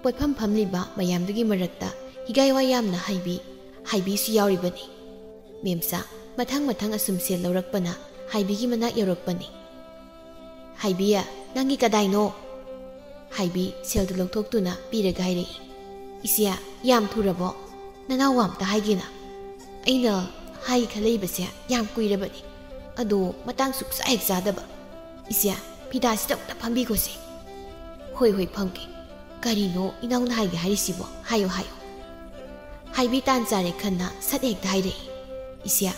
ꯄꯣꯠꯐꯝ ꯐꯝꯂꯤꯕ ꯃꯌꯥꯝꯗꯨꯒꯤ ꯃꯔꯛꯇ ꯍꯤꯒꯥꯏ ꯋꯥ ꯌꯥꯝꯅ ꯍꯩꯕꯤ, ꯍꯩꯕꯤꯁꯨ ꯌꯥꯎꯔꯤꯕꯅꯤ꯫ ꯃꯦꯝꯆꯥ, ꯃꯊꯪ ꯃꯊꯪ ꯑꯁꯨꯝ ꯁꯦꯜ ꯂꯧꯔꯛꯄꯅ ꯍꯥꯏꯕꯤꯒꯤ ꯃꯅꯥꯛ ꯌꯧꯔꯛꯄꯅꯤ꯫ "ꯍꯥꯏꯕꯤ, ꯅꯪꯒꯤ ꯀꯗꯥꯏꯅꯣ?" ꯍꯥꯏꯕꯤ ꯁꯦꯜꯗꯨ ꯂꯧꯊꯣꯛꯇꯨꯅ ꯄꯤꯔꯒ ꯍꯥꯏꯔꯛꯏ꯫ "ꯏꯆꯦ, ꯌꯥꯝ ꯊꯨꯔꯕꯣ? ꯅꯅꯥꯎ ꯑꯝꯇ ꯍꯥꯏꯒꯦꯅ꯫ ꯑꯩꯅ ꯍꯥꯏꯒꯦ ꯈꯜꯂꯛꯏꯕꯁꯦ ꯌꯥꯝ ꯀꯨꯏꯔꯕꯅꯤ, ꯑꯗꯣ ꯃꯇꯥꯡ ꯁꯨꯛꯆꯥ ꯍꯦꯛ ꯆꯥꯗꯕ꯫ ꯏꯆꯦ, ꯐꯤꯗꯥꯁꯤꯗ ꯑꯝꯇ ꯐꯝꯕꯤꯈꯣꯁꯦ꯫" "ꯍꯣꯏ, ꯍꯣꯏ, ꯐꯝꯒꯦ꯫ ꯀꯔꯤꯅꯣ ꯏꯅꯥꯎꯅ ꯍꯥꯏꯒꯦ ꯍꯥꯏꯔꯤꯁꯤꯕꯣ? ꯍꯥꯏꯌꯣ, ꯍꯥꯏꯌꯣ꯫" ꯍꯥꯏꯕꯤ ꯇꯥꯟ ꯆꯥꯔꯦ ꯈꯟꯅ ꯁꯠ ꯍꯦꯛꯇ ꯍꯥꯏꯔꯛꯏ꯫ "ꯏꯆꯦ,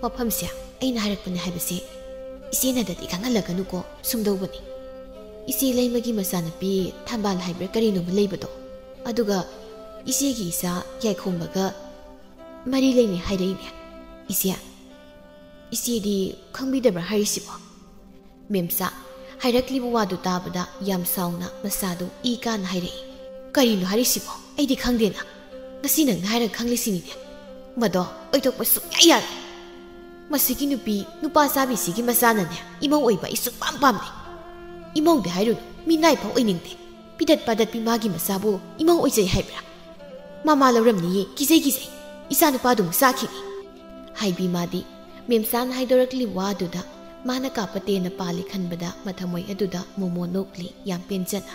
ꯃꯐꯝꯁꯦ ꯑꯩꯅ ꯍꯥꯏꯔꯛꯄꯅꯦ ꯍꯥꯏꯕꯁꯦ ꯏꯆꯦꯅꯗꯗꯤ ꯈꯪꯍꯜꯂꯛꯀꯅꯨꯀꯣ, ꯁꯨꯝꯗꯧꯕꯅꯤ꯫ ꯏꯆꯦ ꯂꯩꯃꯒꯤ ꯃꯆꯥꯅꯨꯄꯤ ꯊꯝꯕꯥꯜ ꯍꯥꯏꯕ꯭ꯔꯥ ꯀꯔꯤꯅꯣꯃ ꯂꯩꯕꯗꯣ, ꯑꯗꯨꯒ ꯏꯆꯦꯒꯤ ꯏꯆꯥ ꯌꯥꯏꯈꯣꯝꯕꯒ ꯃꯔꯤ ꯂꯩꯅꯩ ꯍꯥꯏꯔꯛꯏꯅꯦ꯫ ꯏꯆꯦ, ꯏꯆꯦꯗꯤ ꯈꯪꯕꯤꯗꯕ꯭ꯔꯥ ꯍꯥꯏꯔꯤꯁꯤꯕꯣ?" ꯃꯦꯝꯆꯥ ꯍꯥꯏꯔꯛꯂꯤꯕ ꯋꯥꯗꯨ ꯇꯥꯕꯗ ꯌꯥꯝ ꯁꯥꯎꯅ ꯃꯆꯥꯗꯨ ꯏ ꯀꯥꯅ ꯍꯥꯏꯔꯛꯏ꯫ "ꯀꯔꯤꯅꯣ ꯍꯥꯏꯔꯤꯁꯤꯕꯣ? ꯑꯩꯗꯤ ꯈꯪꯗꯦꯅ꯫ ꯉꯁꯤ ꯅꯪꯅ ꯍꯥꯏꯔꯒ ꯈꯪꯂꯤꯁꯤꯅꯤꯅꯦ꯫ ꯃꯗꯣ ꯑꯣꯏꯊꯣꯛꯄ ꯁꯨꯡꯌꯥ ꯌꯥꯔꯣꯏ꯫ ꯃꯁꯤꯒꯤ ꯅꯨꯄꯤ ꯅꯨꯄꯥ ꯆꯥꯕꯤꯁꯤꯒꯤ ꯃꯆꯥꯅꯅꯦ ꯏꯃꯧ ꯑꯣꯏꯕ ꯑꯩ ꯁꯨꯡꯄꯥꯝ ꯄꯥꯝꯗꯦ꯫ ꯏꯃꯧꯗꯤ ꯍꯥꯏꯔꯨꯅꯨ, ꯃꯤꯅꯥꯏ ꯐꯥꯎ ꯑꯣꯏꯅꯤꯡꯗꯦ꯫ ꯄꯤꯗꯠ ꯄꯥꯗꯠꯄꯤ ꯃꯥꯒꯤ ꯃꯆꯥꯕꯨ ꯏꯃꯧ ꯑꯣꯏꯖꯩ ꯍꯥꯏꯕ꯭ꯔꯥ? ꯃꯃꯥ ꯂꯧꯔꯝꯅꯤꯌꯦ, ꯀꯤꯖꯩ ꯀꯤꯖꯩ꯫ ꯏꯆꯥꯅꯨꯄꯥꯗꯨ ꯆꯥꯈꯤꯅꯤ꯫" ꯍꯥꯏꯕꯤ ꯃꯥꯗꯤ ꯃꯦꯝꯆꯥꯅ ꯍꯥꯏꯗꯣꯔꯛꯂꯤꯕ ꯋꯥꯗꯨꯗ ꯃꯥꯅ ꯀꯥꯞꯄ ꯇꯦꯟꯅ ꯄꯥꯜꯂꯤ ꯈꯟꯕꯗ ꯃꯊꯃꯣꯏ ꯑꯗꯨꯗ ꯃꯣꯃꯣ ꯅꯣꯛꯂꯤ ꯌꯥꯝ ꯄꯦꯟꯖꯅ꯫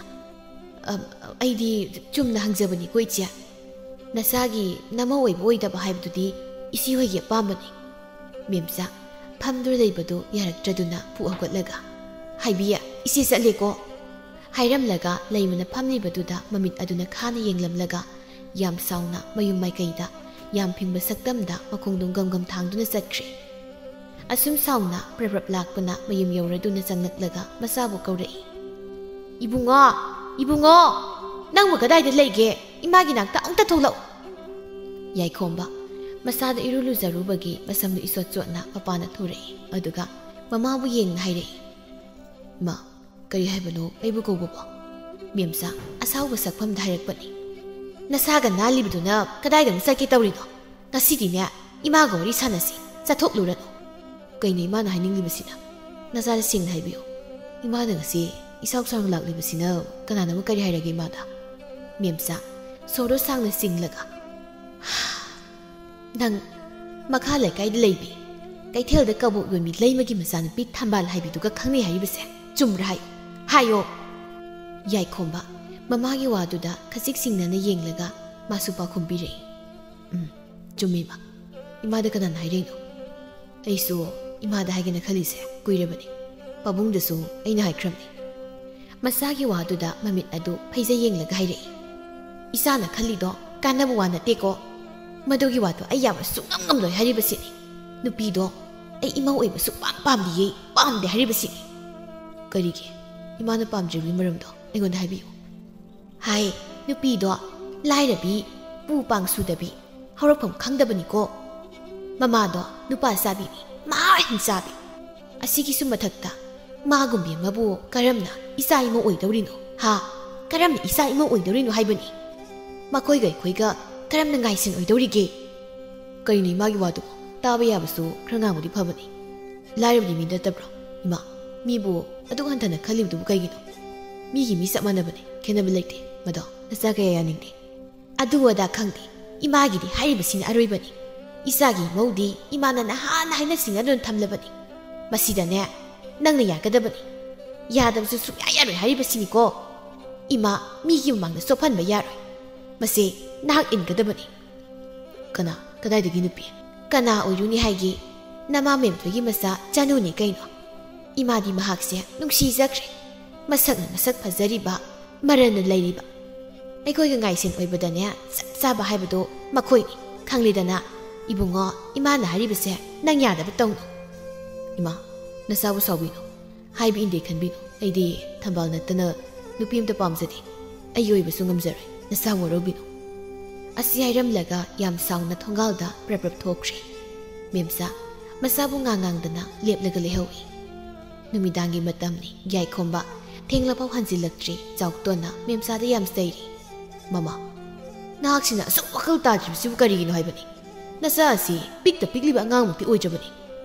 "ꯑꯝ, ꯑꯩꯗꯤ ꯆꯨꯝꯅ ꯍꯪꯖꯕꯅꯤꯀꯣ ꯏꯆꯦ꯫ ꯅꯆꯥꯒꯤ ꯅꯃꯧ ꯑꯣꯏꯕ ꯑꯣꯏꯗꯕ ꯍꯥꯏꯕꯗꯨꯗꯤ ꯏꯆꯦ ꯍꯣꯏꯒꯤ ꯑꯄꯥꯝꯕꯅꯤ꯫" ꯃꯦꯝꯆꯥ ꯐꯝꯗꯨꯅ ꯂꯩꯕꯗꯨ ꯌꯥꯔꯛꯇ꯭ꯔꯗꯨꯅ ꯐꯨꯛ ꯍꯧꯒꯠꯂꯒ, "ꯍꯥꯏꯕꯤ, ꯏꯆꯦ ꯆꯠꯂꯦꯀꯣ꯫" ꯍꯥꯏꯔꯝꯂꯒ ꯂꯩꯃꯅ ꯐꯝꯂꯤꯕꯗꯨꯗ ꯃꯃꯤꯠ ꯑꯗꯨꯅ ꯈꯥꯅ ꯌꯦꯡꯂꯝꯂꯒ ꯌꯥꯝ ꯁꯥꯎꯅ ꯃꯌꯨꯝ ꯃꯥꯏꯀꯩꯗ ꯌꯥꯝ ꯐꯤꯡꯕ ꯁꯛꯇꯝꯗ ꯃꯈꯣꯡꯗꯨ ꯒꯝ ꯒꯝ ꯊꯥꯡꯗꯨꯅ ꯆꯠꯈ꯭ꯔꯦ꯫ ꯑꯁꯨꯝ ꯁꯥꯎꯅ ꯄ꯭ꯔꯞ ꯄ꯭ꯔꯞ ꯂꯥꯛꯄꯅ ꯃꯌꯨꯝ ꯌꯧꯔꯗꯨꯅ ꯆꯪꯂꯛꯂꯒ ꯃꯆꯥꯕꯨ ꯀꯧꯔꯛꯏ꯫ "ꯏꯕꯨꯡꯉꯣ, ꯏꯕꯨꯡꯉꯣ, ꯅꯪꯕꯨ ꯀꯗꯥꯏꯗ ꯂꯩꯒꯦ? ꯏꯃꯥꯒꯤ ꯅꯥꯛꯇ ꯑꯃꯨꯛꯇ ꯊꯣꯛꯂꯛꯎ꯫" ꯌꯥꯏꯈꯣꯝꯕ ꯃꯆꯥꯗ ꯏꯔꯨ ꯂꯨꯖꯔꯨꯕꯒꯤ ꯃꯁꯝꯗꯨ ꯏꯆꯣꯠ ꯆꯣꯠꯅ ꯃꯄꯥꯅ ꯊꯨꯔꯛꯏ꯫ ꯑꯗꯨꯒ ꯃꯃꯥꯕꯨ ꯌꯦꯡꯅ ꯍꯥꯏꯔꯛꯏ, "ꯏꯃꯥ, ꯀꯔꯤ ꯍꯥꯏꯕꯅꯣ ꯑꯩꯕꯨ ꯀꯧꯕꯕꯣ?" ꯃꯦꯝꯆꯥ ꯑꯁꯥꯎꯕ ꯁꯛꯐꯝꯗ ꯍꯥꯏꯔꯛꯄꯅꯤ꯫ "ꯅꯁꯥꯒ ꯅꯥꯜꯂꯤꯕꯗꯨꯅ ꯀꯗꯥꯏꯗ ꯑꯃꯨꯛ ꯆꯠꯀꯦ ꯇꯧꯔꯤꯅꯣ? ꯉꯁꯤꯗꯤꯅꯦ, ꯏꯃꯥꯒ ꯋꯥꯔꯤ ꯁꯥꯟꯅꯁꯤ, ꯆꯠꯊꯣꯛꯂꯨꯔꯅꯨ꯫" "ꯀꯩꯅꯣ ꯏꯃꯥꯅ ꯍꯥꯏꯅꯤꯡꯂꯤꯕꯁꯤꯅ? ꯅꯆꯥꯗ ꯁꯦꯡꯅ ꯍꯥꯏꯕꯤꯌꯨ꯫ ꯏꯃꯥꯅ ꯉꯁꯤ ꯏꯁꯥꯎ ꯁꯥꯎꯅ ꯂꯥꯛꯂꯤꯕꯁꯤꯅ ꯀꯅꯥꯅꯣ ꯑꯃꯨꯛ ꯀꯔꯤ ꯍꯥꯏꯔꯒꯦ ꯏꯃꯥꯗ?" ꯃꯦꯝꯆꯥ ꯁꯣꯔꯗꯣ ꯁꯥꯡꯅ ꯆꯤꯡꯂꯒ, "ꯅꯪ ꯃꯈꯥ ꯂꯩꯀꯥꯏꯗ ꯂꯩꯕꯤ ꯀꯩꯊꯦꯜꯗ ꯀꯕꯣꯛ ꯌꯣꯟꯕꯤ ꯂꯩꯃꯒꯤ ꯃꯆꯥꯅꯨꯄꯤ ꯊꯝꯕꯥꯜ ꯍꯥꯏꯕꯤꯗꯨꯒ ꯈꯪꯅꯩ ꯍꯥꯏꯔꯤꯕꯁꯦ ꯆꯨꯝꯕ꯭ꯔꯥ ꯍꯥꯏꯌꯨ? ꯍꯥꯏꯌꯣ!" ꯌꯥꯏꯈꯣꯝꯕ ꯃꯃꯥꯒꯤ ꯋꯥꯗꯨꯗ ꯈꯖꯤꯛ ꯆꯤꯡꯅꯅ ꯌꯦꯡꯂꯒ ꯃꯥꯁꯨ ꯄꯥꯎꯈꯨꯝ ꯄꯤꯔꯛꯏ, "ꯎꯝ, ꯆꯨꯝꯃꯤꯕ꯫ ꯏꯃꯥꯗ ꯀꯅꯥꯅ ꯍꯥꯏꯔꯛꯏꯅꯣ? ꯑꯩꯁꯨ ꯏꯃꯥꯗ ꯍꯥꯏꯒꯦꯅ ꯈꯜꯂꯤꯁꯦ ꯀꯨꯏꯔꯕꯅꯤ꯫ ꯄꯥꯕꯨꯡꯗꯁꯨ ꯑꯩꯅ ꯍꯥꯏꯈ꯭ꯔꯕꯅꯤ꯫ ꯃꯆꯥꯒꯤ ꯋꯥꯗꯨꯗ ꯃꯃꯤꯠ ꯑꯗꯨ ꯐꯩꯖ ꯌꯦꯡꯂꯒ ꯍꯥꯏꯔꯛꯏ, "ꯏꯆꯥꯅ ꯈꯜꯂꯤꯗꯣ ꯀꯥꯟꯅꯕ ꯋꯥ ꯅꯠꯇꯦꯀꯣ꯫ ꯃꯗꯨꯒꯤ ꯋꯥꯗꯣ ꯑꯩ ꯌꯥꯕ ꯁꯨꯡꯉꯝ ꯉꯝꯂꯣꯏ ꯍꯥꯏꯔꯤꯕꯁꯤꯅꯤ꯫ ꯅꯨꯄꯤꯗꯣ ꯑꯩ ꯏꯃꯧ ꯑꯣꯏꯕ ꯁꯨꯛꯄꯥꯝ ꯄꯥꯝꯗꯤꯌꯦ, ꯄꯥꯝꯗꯦ ꯍꯥꯏꯔꯤꯕꯁꯤꯅꯤ꯫" "ꯀꯔꯤꯒꯤ? ꯏꯃꯥꯅ ꯄꯥꯝꯗ꯭ꯔꯤꯕꯒꯤ ꯃꯔꯝꯗꯣ ꯑꯩꯉꯣꯟꯗ ꯍꯥꯏꯕꯤꯌꯨ꯫" ꯍꯥꯏ, ꯅꯨꯄꯤꯗꯣ ꯂꯥꯏꯔꯕꯤ, ꯄꯨ ꯄꯥꯡ ꯁꯨꯗꯕꯤ, ꯍꯧꯔꯛꯐꯝ ꯈꯪꯗꯕꯅꯤꯀꯣ꯫ ꯃꯃꯥꯗꯣ ꯅꯨꯄꯥ ꯆꯥꯕꯤꯅꯤ, ꯃꯍꯥ ꯍꯤꯡꯆꯥꯕꯤ꯫ ꯑꯁꯤꯒꯤꯁꯨ ꯃꯊꯛꯇ ꯃꯥꯒꯨꯝꯕꯤ ꯑꯃꯕꯨ ꯀꯔꯝꯅ ꯏꯆꯥ ꯏꯃꯧ ꯑꯣꯏꯗꯧꯔꯤꯅꯣ? ꯍꯥ? ꯀꯔꯝꯅ ꯏꯆꯥ ꯏꯃꯧ ꯑꯣꯏꯗꯧꯔꯤꯅꯣ ꯍꯥꯏꯕꯅꯤ? ꯃꯈꯣꯏꯒ ꯑꯩꯈꯣꯏꯒ ꯀꯔꯝꯅ ꯉꯥꯏꯁꯤꯟ ꯑꯣꯏꯗꯧꯔꯤꯒꯦ?" "ꯀꯩꯅꯣ ꯏꯃꯥꯒꯤ ꯋꯥꯗꯨꯕꯨ? ꯇꯥꯕ ꯌꯥꯕꯁꯨ ꯈꯔ ꯉꯥꯡꯕꯗꯤ ꯐꯕꯅꯤ꯫ ꯂꯥꯏꯔꯕꯗꯤ ꯃꯤ ꯅꯠꯇꯕ꯭ꯔꯣ? ꯏꯃꯥ, ꯃꯤꯕꯨ ꯑꯗꯨꯛ ꯍꯟꯊꯅ ꯈꯜꯂꯤꯕꯗꯨꯕꯨ ꯀꯩꯒꯤꯅꯣ? ꯃꯤꯒꯤ ꯃꯤ ꯆꯞ ꯃꯥꯟꯅꯕꯅꯤ, ꯈꯦꯠꯅꯕ ꯂꯩꯇꯦ꯫ ꯃꯗꯣ ꯅꯆꯥ ꯀꯌꯥ ꯌꯥꯅꯤꯡꯗꯦ꯫" "ꯑꯗꯨ ꯑꯗꯥ ꯈꯪꯗꯦ, ꯏꯃꯥꯒꯤꯗꯤ ꯍꯥꯏꯔꯤꯕꯁꯤꯅ ꯑꯔꯣꯏꯕꯅꯤ꯫ ꯏꯆꯥꯒꯤ ꯏꯃꯧꯗꯤ ꯏꯃꯥꯅ ꯅꯍꯥꯟꯅ ꯍꯥꯏꯅ ꯁꯤꯡꯅꯗꯨꯅ ꯊꯝꯂꯕꯅꯤ꯫ ꯃꯁꯤꯗꯅꯦ, ꯅꯪꯅ ꯌꯥꯒꯗꯕꯅꯤ꯫ ꯌꯥꯗꯕꯁꯨ ꯁꯨꯡꯌꯥ ꯌꯥꯔꯣꯏ ꯍꯥꯏꯔꯤꯕꯁꯤꯅꯤꯀꯣ꯫ ꯏꯃꯥ ꯃꯤꯒꯤ ꯃꯃꯥꯡꯗ ꯆꯣꯞꯍꯟꯕ ꯌꯥꯔꯣꯏ꯫ ꯃꯁꯤ ꯅꯍꯥꯛ ꯏꯟꯒꯗꯕꯅꯤ꯫" "ꯀꯅꯥ? ꯀꯗꯥꯏꯗꯒꯤ ꯅꯨꯄꯤ?" "ꯀꯅꯥ ꯑꯣꯏꯔꯨꯅꯤ ꯍꯥꯏꯒꯦ? ꯅꯃꯥ ꯃꯦꯝꯊꯣꯏꯒꯤ ꯃꯆꯥ ꯆꯅꯨꯅꯤ ꯀꯩꯅꯣ꯫ ꯏꯃꯥꯗꯤ ꯃꯍꯥꯛꯁꯦ ꯅꯨꯡꯁꯤꯖꯈ꯭ꯔꯦ꯫ ꯃꯁꯛꯅ ꯃꯁꯛ ꯐꯖꯔꯤꯕ, ꯃꯔꯟꯅ ꯂꯩꯔꯤꯕ꯫ ꯑꯩꯈꯣꯏꯒ ꯉꯥꯏꯁꯦꯟ ꯑꯣꯏꯕꯗꯅꯦ ꯆꯞ ꯆꯥꯕ ꯍꯥꯏꯕꯗꯣ ꯃꯈꯣꯏꯅꯤ꯫ ꯈꯪꯂꯦꯗꯅ, ꯏꯕꯨꯡꯉꯣ, ꯏꯃꯥꯅ ꯍꯥꯏꯔꯤꯕꯁꯦ ꯅꯪ ꯌꯥꯗꯕ ꯇꯧꯅꯨ꯫" "ꯏꯃꯥ, ꯅꯆꯥꯕꯨ ꯁꯥꯎꯕꯤꯅꯨ꯫ ꯍꯥꯏꯕ ꯏꯟꯗꯦ ꯈꯟꯕꯤꯅꯨ꯫ ꯑꯩꯗꯤ ꯊꯝꯕꯥꯜ ꯅꯠꯇꯅ ꯅꯨꯄꯤ ꯑꯝꯇ ꯄꯥꯝꯖꯗꯦ꯫ ꯑꯩꯒꯤ ꯑꯣꯏꯕꯁꯨ ꯉꯝꯖꯔꯣꯏ꯫ ꯅꯆꯥ ꯋꯥꯔꯧꯕꯤꯅꯨ꯫" ꯑꯁꯤ ꯍꯥꯏꯔꯝꯂꯒ ꯌꯥꯝ ꯁꯥꯎꯅ ꯊꯣꯡꯒꯥꯜꯗ ꯄ꯭ꯔꯞ ꯄ꯭ꯔꯞ ꯊꯣꯛꯈ꯭ꯔꯦ꯫ ꯃꯦꯝꯆꯥ ꯃꯆꯥꯕꯨ ꯉꯥꯡ ꯉꯥꯡꯗꯅ ꯂꯦꯞꯂꯒ ꯂꯩꯍꯧꯏ꯫ ꯅꯨꯃꯤꯗꯥꯡꯒꯤ ꯃꯇꯝꯅꯤ꯫ ꯌꯥꯏꯈꯣꯝꯕ ꯊꯦꯡꯂꯐꯥꯎ ꯍꯟꯖꯤꯜꯂꯛꯇ꯭ꯔꯤ꯫ ꯆꯥꯎꯇꯣꯟꯅ ꯃꯦꯝꯆꯥꯗ ꯌꯥꯝ ꯆꯩꯔꯤ꯫ "ꯃꯃꯥ, ꯅꯍꯥꯛꯁꯤꯅ ꯑꯁꯨꯛ ꯋꯥꯈꯜ ꯇꯥꯗ꯭ꯔꯤꯕꯁꯤꯕꯨ ꯀꯔꯤꯒꯤꯅꯣ ꯍꯥꯏꯕꯅꯤ? ꯅꯆꯥ ꯑꯁꯤ ꯄꯤꯛꯇ ꯄꯤꯛꯂꯤꯕ ꯑꯉꯥꯡꯃꯛꯇꯤ ꯑꯣꯏꯗ꯭ꯔꯕꯅꯤ꯫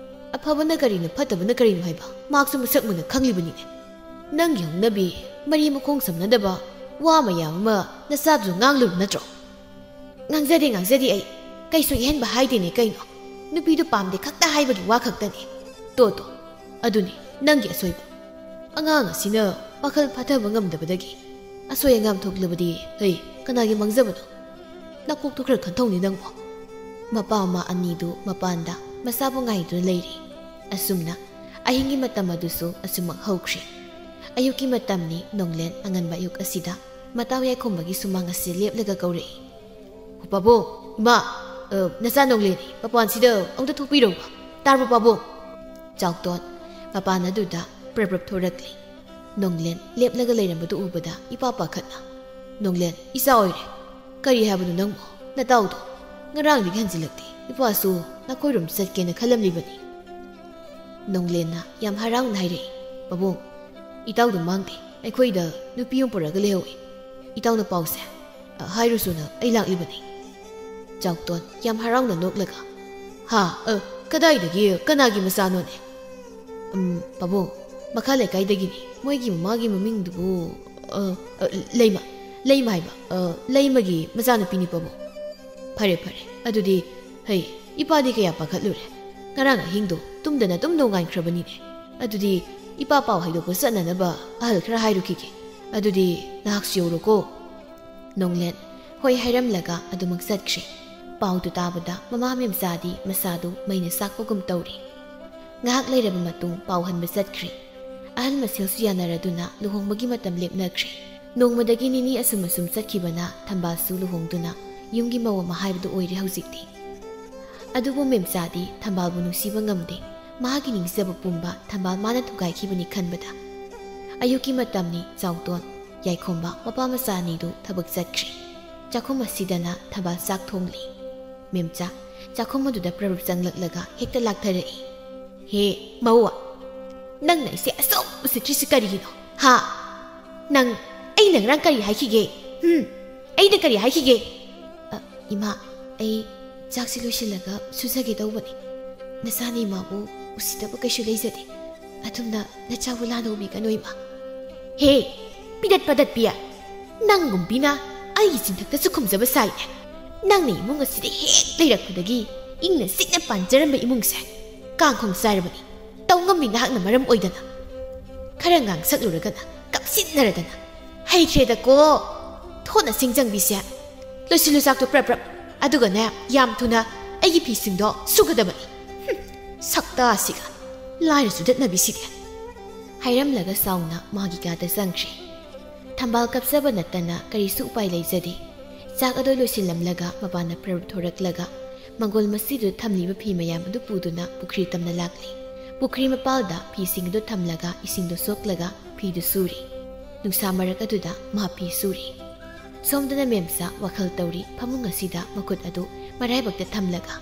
ꯑꯐꯕꯅ ꯀꯔꯤꯅꯣ, ꯐꯠꯇꯕꯅ ꯀꯔꯤꯅꯣ ꯍꯥꯏꯕ ꯃꯍꯥꯛꯁꯨ ꯃꯁꯛ ꯃꯨꯟꯅ ꯈꯪꯂꯤꯕꯅꯤꯅꯦ꯫ ꯅꯪꯒꯤ ꯍꯧꯅꯕꯤ, ꯃꯔꯤ ꯃꯈꯣꯡ ꯁꯝꯅꯗꯕ ꯋꯥ ꯃꯌꯥꯝ ꯑꯃ ꯅꯆꯥꯗꯨꯁꯨ ꯉꯥꯡꯂꯨꯔꯕ ꯅꯠꯇ꯭ꯔꯣ?" "ꯉꯥꯡꯖꯗꯦ, ꯉꯥꯡꯖꯗꯦ ꯑꯩ꯫ ꯀꯩꯁꯨ ꯏꯍꯟꯕ ꯍꯥꯏꯗꯦꯅꯦ ꯀꯩꯅꯣ꯫ ꯅꯨꯄꯤꯗꯨ ꯄꯥꯝꯗꯦ ꯈꯛꯇ ꯍꯥꯏꯕꯒꯤ ꯋꯥ ꯈꯛꯇꯅꯤ꯫ ꯇꯣ ꯇꯣ, ꯑꯗꯨꯅꯤ ꯅꯪꯒꯤ ꯑꯁꯣꯏꯕ꯫ ꯑꯉꯥꯡ ꯑꯁꯤꯅ ꯋꯥꯈꯜ ꯐꯥꯊꯕ ꯉꯝꯗꯕꯗꯒꯤ ꯑꯁꯣꯏ ꯑꯉꯥꯝ ꯊꯣꯛꯂꯕꯗꯤ, ꯍꯩ, ꯀꯅꯥꯒꯤ ꯃꯥꯡꯖꯕꯅꯣ? ꯅꯀꯣꯛꯇꯨ ꯈꯔ ꯈꯟꯊꯧꯅꯦ ꯅꯪꯕꯣ꯫ ꯃꯄꯥ ꯃꯃꯥ ꯑꯅꯤꯗꯨ ꯃꯄꯥꯟꯗ ꯃꯆꯥꯕꯨ ꯉꯥꯏꯗꯨꯅ ꯂꯩꯔꯤ꯫ ꯑꯁꯨꯝꯅ ꯑꯍꯤꯡꯒꯤ ꯃꯇꯝ ꯑꯗꯨꯁꯨ ꯑꯁꯨꯝꯃꯛ ꯍꯧꯈ꯭ꯔꯦ꯫ ꯑꯌꯨꯛꯀꯤ ꯃꯇꯝꯅꯤ꯫ ꯅꯣꯡꯂꯦꯟ ꯑꯉꯟꯕ ꯑꯌꯨꯛ ꯑꯁꯤꯗ ꯃꯇꯥꯎ ꯌꯥꯏꯈꯣꯝꯕꯒꯤ ꯁꯨꯃꯥꯡ ꯑꯁꯤ ꯂꯦꯞꯂꯒ ꯀꯧꯔꯛꯏ꯫ "ꯄꯥꯕꯨꯡ, ꯏꯃꯥ, ꯑ, ꯅꯆꯥ ꯅꯣꯡꯂꯦꯟ ꯃꯄꯥꯟꯁꯤꯗ ꯑꯃꯨꯛꯇ ꯊꯣꯛꯄꯤꯔꯛꯎ꯫ ꯇꯥꯔꯕꯣ ꯄꯥꯕꯨꯡ?" ꯆꯥꯎꯇꯣꯟ ꯃꯄꯥꯟ ꯑꯗꯨꯗ ꯄ꯭ꯔꯞ ꯄ꯭ꯔꯞ ꯊꯣꯔꯛꯂꯤ꯫ ꯅꯣꯡꯂꯦꯟ ꯂꯦꯞꯂꯒ ꯂꯩꯔꯝꯕꯗꯨ ꯎꯕꯗ ꯏꯄꯥ ꯄꯥꯈꯠꯅ, "ꯅꯣꯡꯂꯦꯟ, ꯏꯆꯥ ꯑꯣꯏꯔꯦ꯫ ꯀꯔꯤ ꯍꯥꯏꯕꯅꯣ ꯅꯪꯕꯣ? ꯅꯇꯥꯎꯗꯣ ꯉꯔꯥꯡꯗꯒꯤ ꯍꯟꯖꯤꯜꯂꯛꯇꯦ꯫ ꯏꯄꯥꯁꯨ ꯅꯈꯣꯏꯔꯣꯝ ꯆꯠꯀꯦꯅ ꯈꯜꯂꯝꯂꯤꯕꯅꯤ꯫" ꯅꯣꯡꯂꯦꯟꯅ ꯌꯥꯝ ꯍꯔꯥꯎꯅ ꯍꯥꯏꯔꯛꯏ, "ꯄꯥꯕꯨꯡ, ꯏꯇꯥꯎꯗꯣ ꯃꯥꯡꯗꯦ꯫ ꯑꯩꯈꯣꯏꯗ ꯅꯨꯄꯤ ꯑꯃ ꯄꯨꯔꯛꯑꯒ ꯂꯩꯍꯧꯏ꯫ ꯏꯇꯥꯎꯅ ꯄꯥꯎꯁꯦ, ꯑ, ꯍꯥꯏꯔꯨꯁꯣꯅ ꯑꯩ ꯂꯥꯛꯂꯤꯕꯅꯤ꯫" ꯆꯥꯎꯇꯣꯟ ꯌꯥꯝ ꯍꯔꯥꯎꯅ ꯅꯣꯛꯂꯒ, "ꯍꯥ? ꯑ, ꯀꯗꯥꯏꯗꯒꯤ? ꯀꯅꯥꯒꯤ ꯃꯆꯥꯅꯣꯅꯦ?" "ꯎꯝ, ꯄꯥꯕꯨꯡ, ꯃꯈꯥ ꯂꯩꯀꯥꯏꯗꯒꯤꯅꯤ꯫ ꯃꯣꯏꯒꯤ ꯃꯃꯥꯒꯤ ꯃꯃꯤꯡꯗꯨꯕꯨ, ꯑ, ꯑ, ꯂꯩꯃ, ꯂꯩꯃ ꯍꯥꯏꯕ, ꯑ, ꯂꯩꯃꯒꯤ ꯃꯆꯥꯅꯨꯄꯤꯅꯤ ꯄꯥꯕꯨꯡ꯫" "ꯐꯔꯦ, ꯐꯔꯦ꯫ ꯑꯗꯨꯗꯤ, ꯍꯩ, ꯏꯄꯥꯗꯤ ꯀꯌꯥ ꯄꯥꯈꯠꯂꯨꯔꯦ꯫ ꯉꯔꯥꯡ ꯑꯍꯤꯡꯗꯣ ꯇꯨꯝꯗꯅ ꯑꯗꯨꯝ ꯅꯣꯡꯉꯥꯟꯈ꯭ꯔꯕꯅꯤꯅꯦ꯫ ꯑꯗꯨꯗꯤ ꯏꯄꯥ ꯄꯥꯎ ꯍꯥꯏꯗꯣꯛꯄ ꯆꯠꯅꯅꯕ ꯑꯍꯜ ꯈꯔ ꯍꯥꯏꯔꯨꯈꯤꯒꯦ꯫ ꯑꯗꯨꯗꯤ ꯅꯍꯥꯛꯁꯨ ꯌꯧꯔꯣꯀꯣ꯫" ꯅꯣꯡꯂꯦꯟ ꯍꯣꯏ ꯍꯥꯏꯔꯝꯂꯒ ꯑꯗꯨꯃꯛ ꯆꯠꯈ꯭ꯔꯦ꯫ ꯄꯥꯎꯗꯨ ꯇꯥꯕꯗ ꯃꯃꯥ ꯃꯦꯝꯆꯥꯗꯤ ꯃꯁꯥꯗꯨ ꯃꯩꯅ ꯆꯥꯛꯄꯒꯨꯝ ꯇꯧꯔꯤ꯫ ꯉꯥꯏꯍꯥꯛ ꯂꯩꯔꯕ ꯃꯇꯨꯡ ꯄꯥꯎ ꯍꯟꯕ ꯆꯠꯈ꯭ꯔꯦ꯫ ꯑꯍꯜ ꯃꯁꯦꯜꯁꯨ ꯌꯥꯅꯔꯗꯨꯅ ꯂꯨꯍꯣꯡꯕꯒꯤ ꯃꯇꯝ ꯂꯦꯞꯅꯈ꯭ꯔꯦ꯫ ꯅꯣꯡꯃꯗꯒꯤ ꯅꯤꯅꯤ ꯑꯁꯨꯝ ꯑꯁꯨꯝ ꯆꯠꯈꯤꯕꯅ ꯊꯝꯕꯥꯜꯁꯨ ꯂꯨꯍꯣꯡꯗꯨꯅ ꯌꯨꯝꯒꯤ ꯃꯧ ꯑꯃ ꯍꯥꯏꯕꯗꯨ ꯑꯣꯏꯔꯦ ꯍꯧꯖꯤꯛꯇꯤ꯫ ꯑꯗꯨꯕꯨ ꯃꯦꯝꯆꯥꯗꯤ ꯊꯝꯕꯥꯜꯕꯨ ꯅꯨꯡꯁꯤꯕ ꯉꯝꯗꯦ꯫ ꯃꯍꯥꯛꯀꯤ ꯅꯤꯡꯖꯕ ꯄꯨꯝꯕ ꯊꯝꯕꯥꯜ ꯃꯥꯅ ꯊꯨꯒꯥꯏꯈꯤꯕꯅꯤ ꯈꯟꯕꯗ꯫ ꯑꯌꯨꯛꯀꯤ ꯃꯇꯝꯅꯤ꯫ ꯆꯥꯎꯇꯣꯟ, ꯌꯥꯏꯈꯣꯝꯕ ꯃꯄꯥ ꯃꯆꯥ ꯑꯅꯤꯗꯨ ꯊꯕꯛ ꯆꯠꯈ꯭ꯔꯦ꯫ ꯆꯥꯛꯈꯨꯝ ꯑꯁꯤꯗꯅ ꯊꯝꯕꯥꯜ ꯆꯥꯛ ꯊꯣꯡꯂꯤ꯫ ꯃꯦꯝꯆꯥ ꯆꯥꯛꯈꯨꯝ ꯑꯗꯨꯗ ꯄ꯭ꯔꯞ ꯆꯪꯂꯛꯂꯒ ꯍꯦꯛꯇ ꯂꯥꯛꯊꯔꯛꯏ꯫ "ꯍꯦ, ꯃꯧ, ꯅꯪꯅ ꯑꯩꯁꯦ ꯑꯁꯨꯛ ꯎꯁꯤꯠꯇ꯭ꯔꯤꯁꯤ ꯀꯔꯤꯒꯤꯅꯣ? ꯍꯥ? ꯅꯪ, ꯑꯩꯅ ꯉꯔꯥꯡ ꯀꯔꯤ ꯍꯥꯏꯈꯤꯒꯦ? ꯍꯨꯝ? ꯑꯩꯅ ꯀꯔꯤ ꯍꯥꯏꯈꯤꯒꯦ?" "ꯑ, ꯏꯃꯥ, ꯑꯩ ꯆꯥꯛꯁꯤ ꯂꯣꯏꯁꯤꯜꯂꯒ ꯁꯨꯖꯒꯦ ꯇꯧꯕꯅꯤ꯫ ꯅꯆꯥꯅ ꯏꯃꯥꯕꯨ ꯎꯁꯤꯠꯇꯕ ꯀꯩꯁꯨ ꯂꯩꯖꯗꯦ꯫ ꯑꯗꯨꯝꯅ ꯅꯆꯥꯕꯨ ꯂꯥꯟꯅ ꯎꯕꯤꯒꯅꯨ ꯏꯃꯥ꯫" "ꯍꯦ, ꯄꯤꯗꯠ ꯄꯗꯠꯄꯤ, ꯅꯪꯒꯨꯝꯕꯤꯅ ꯑꯩꯒꯤ ꯆꯤꯟꯊꯛꯇꯁꯨ ꯈꯨꯝꯖꯕ ꯁꯥꯏꯅꯦ꯫ ꯅꯪꯅ ꯏꯃꯨꯡ ꯑꯁꯤꯗ ꯍꯦꯛ ꯂꯩꯔꯛꯄꯗꯒꯤ ꯏꯪꯅ ꯆꯤꯛꯅ ꯄꯥꯟꯖꯔꯝꯕ ꯏꯃꯨꯡꯁꯦ ꯀꯥꯡꯈꯣꯡ ꯆꯥꯏꯔꯕꯅꯤ꯫ ꯇꯧ ꯉꯝꯃꯤ ꯅꯍꯥꯛꯅ ꯃꯔꯝ ꯑꯣꯏꯗꯅ꯫ ꯈꯔ ꯉꯥꯡꯁꯛꯂꯨꯔꯒꯅ ꯀꯞꯁꯤꯟꯅꯔꯗꯅ꯫ ꯍꯩꯈ꯭ꯔꯦꯗꯀꯣ꯫ ꯊꯣꯠꯅ ꯁꯤꯡꯖꯪꯕꯤꯁꯦ꯫ ꯂꯣꯏꯁꯤꯜꯂꯨ ꯆꯥꯛꯇꯣ ꯄ꯭ꯔꯞ ꯄ꯭ꯔꯞ꯫ ꯑꯗꯨꯒꯅꯦ, ꯌꯥꯝ ꯊꯨꯅ ꯑꯩꯒꯤ ꯐꯤꯁꯤꯡꯗꯣ ꯁꯨꯒꯗꯕꯅꯤ꯫ ꯍꯨꯝ, ꯁꯛꯇꯥꯁꯤꯒ꯫ ꯂꯥꯏꯔ ꯆꯨꯗꯠꯅꯕꯤꯁꯤꯗꯤ꯫ ꯍꯥꯏꯔꯝꯂꯒ ꯆꯥꯎꯅ ꯃꯥꯒꯤ ꯀꯥꯗ ꯆꯪꯈ꯭ꯔꯦ꯫ ꯊꯝꯕꯥꯜ ꯀꯞꯆꯕ ꯅꯠꯇꯅ ꯀꯔꯤꯁꯨ ꯎꯄꯥꯏ ꯂꯩꯖꯗꯦ꯫ ꯆꯥꯛ ꯑꯗꯨ ꯂꯣꯏꯁꯤꯜꯂꯝꯂꯒ ꯃꯄꯥꯟꯗ ꯄ꯭ꯔꯞ ꯊꯣꯔꯛꯂꯒ ꯃꯪꯒꯣꯜ ꯃꯁꯤꯗꯨꯗ ꯊꯝꯂꯤꯕ ꯐꯤ ꯃꯌꯥꯝ ꯑꯗꯨ ꯄꯨꯗꯨꯅ ꯄꯨꯈ꯭ꯔꯤ ꯇꯝꯅ ꯂꯥꯛꯂꯤ꯫ ꯄꯨꯈ꯭ꯔꯤ ꯃꯄꯥꯜꯗ ꯐꯤꯁꯤꯡ ꯑꯗꯨ ꯊꯝꯂꯒ ꯏꯁꯤꯡꯗꯨ ꯁꯣꯛꯂꯒ ꯐꯤꯗꯨ ꯁꯨꯔꯤ꯫ ꯅꯨꯡꯁꯥ ꯃꯔꯛ ꯑꯗꯨꯗ ꯃꯍꯥꯛ ꯐꯤ ꯁꯨꯔꯤ꯫ ꯁꯣꯝꯗꯅ ꯃꯦꯝꯆꯥ ꯋꯥꯈꯜ ꯇꯧꯔꯤ, ꯐꯃꯨꯡ ꯑꯁꯤꯗ ꯃꯈꯨꯠ ꯑꯗꯨ ꯃꯔꯥꯏꯕꯛꯇ ꯊꯝꯂꯒ꯫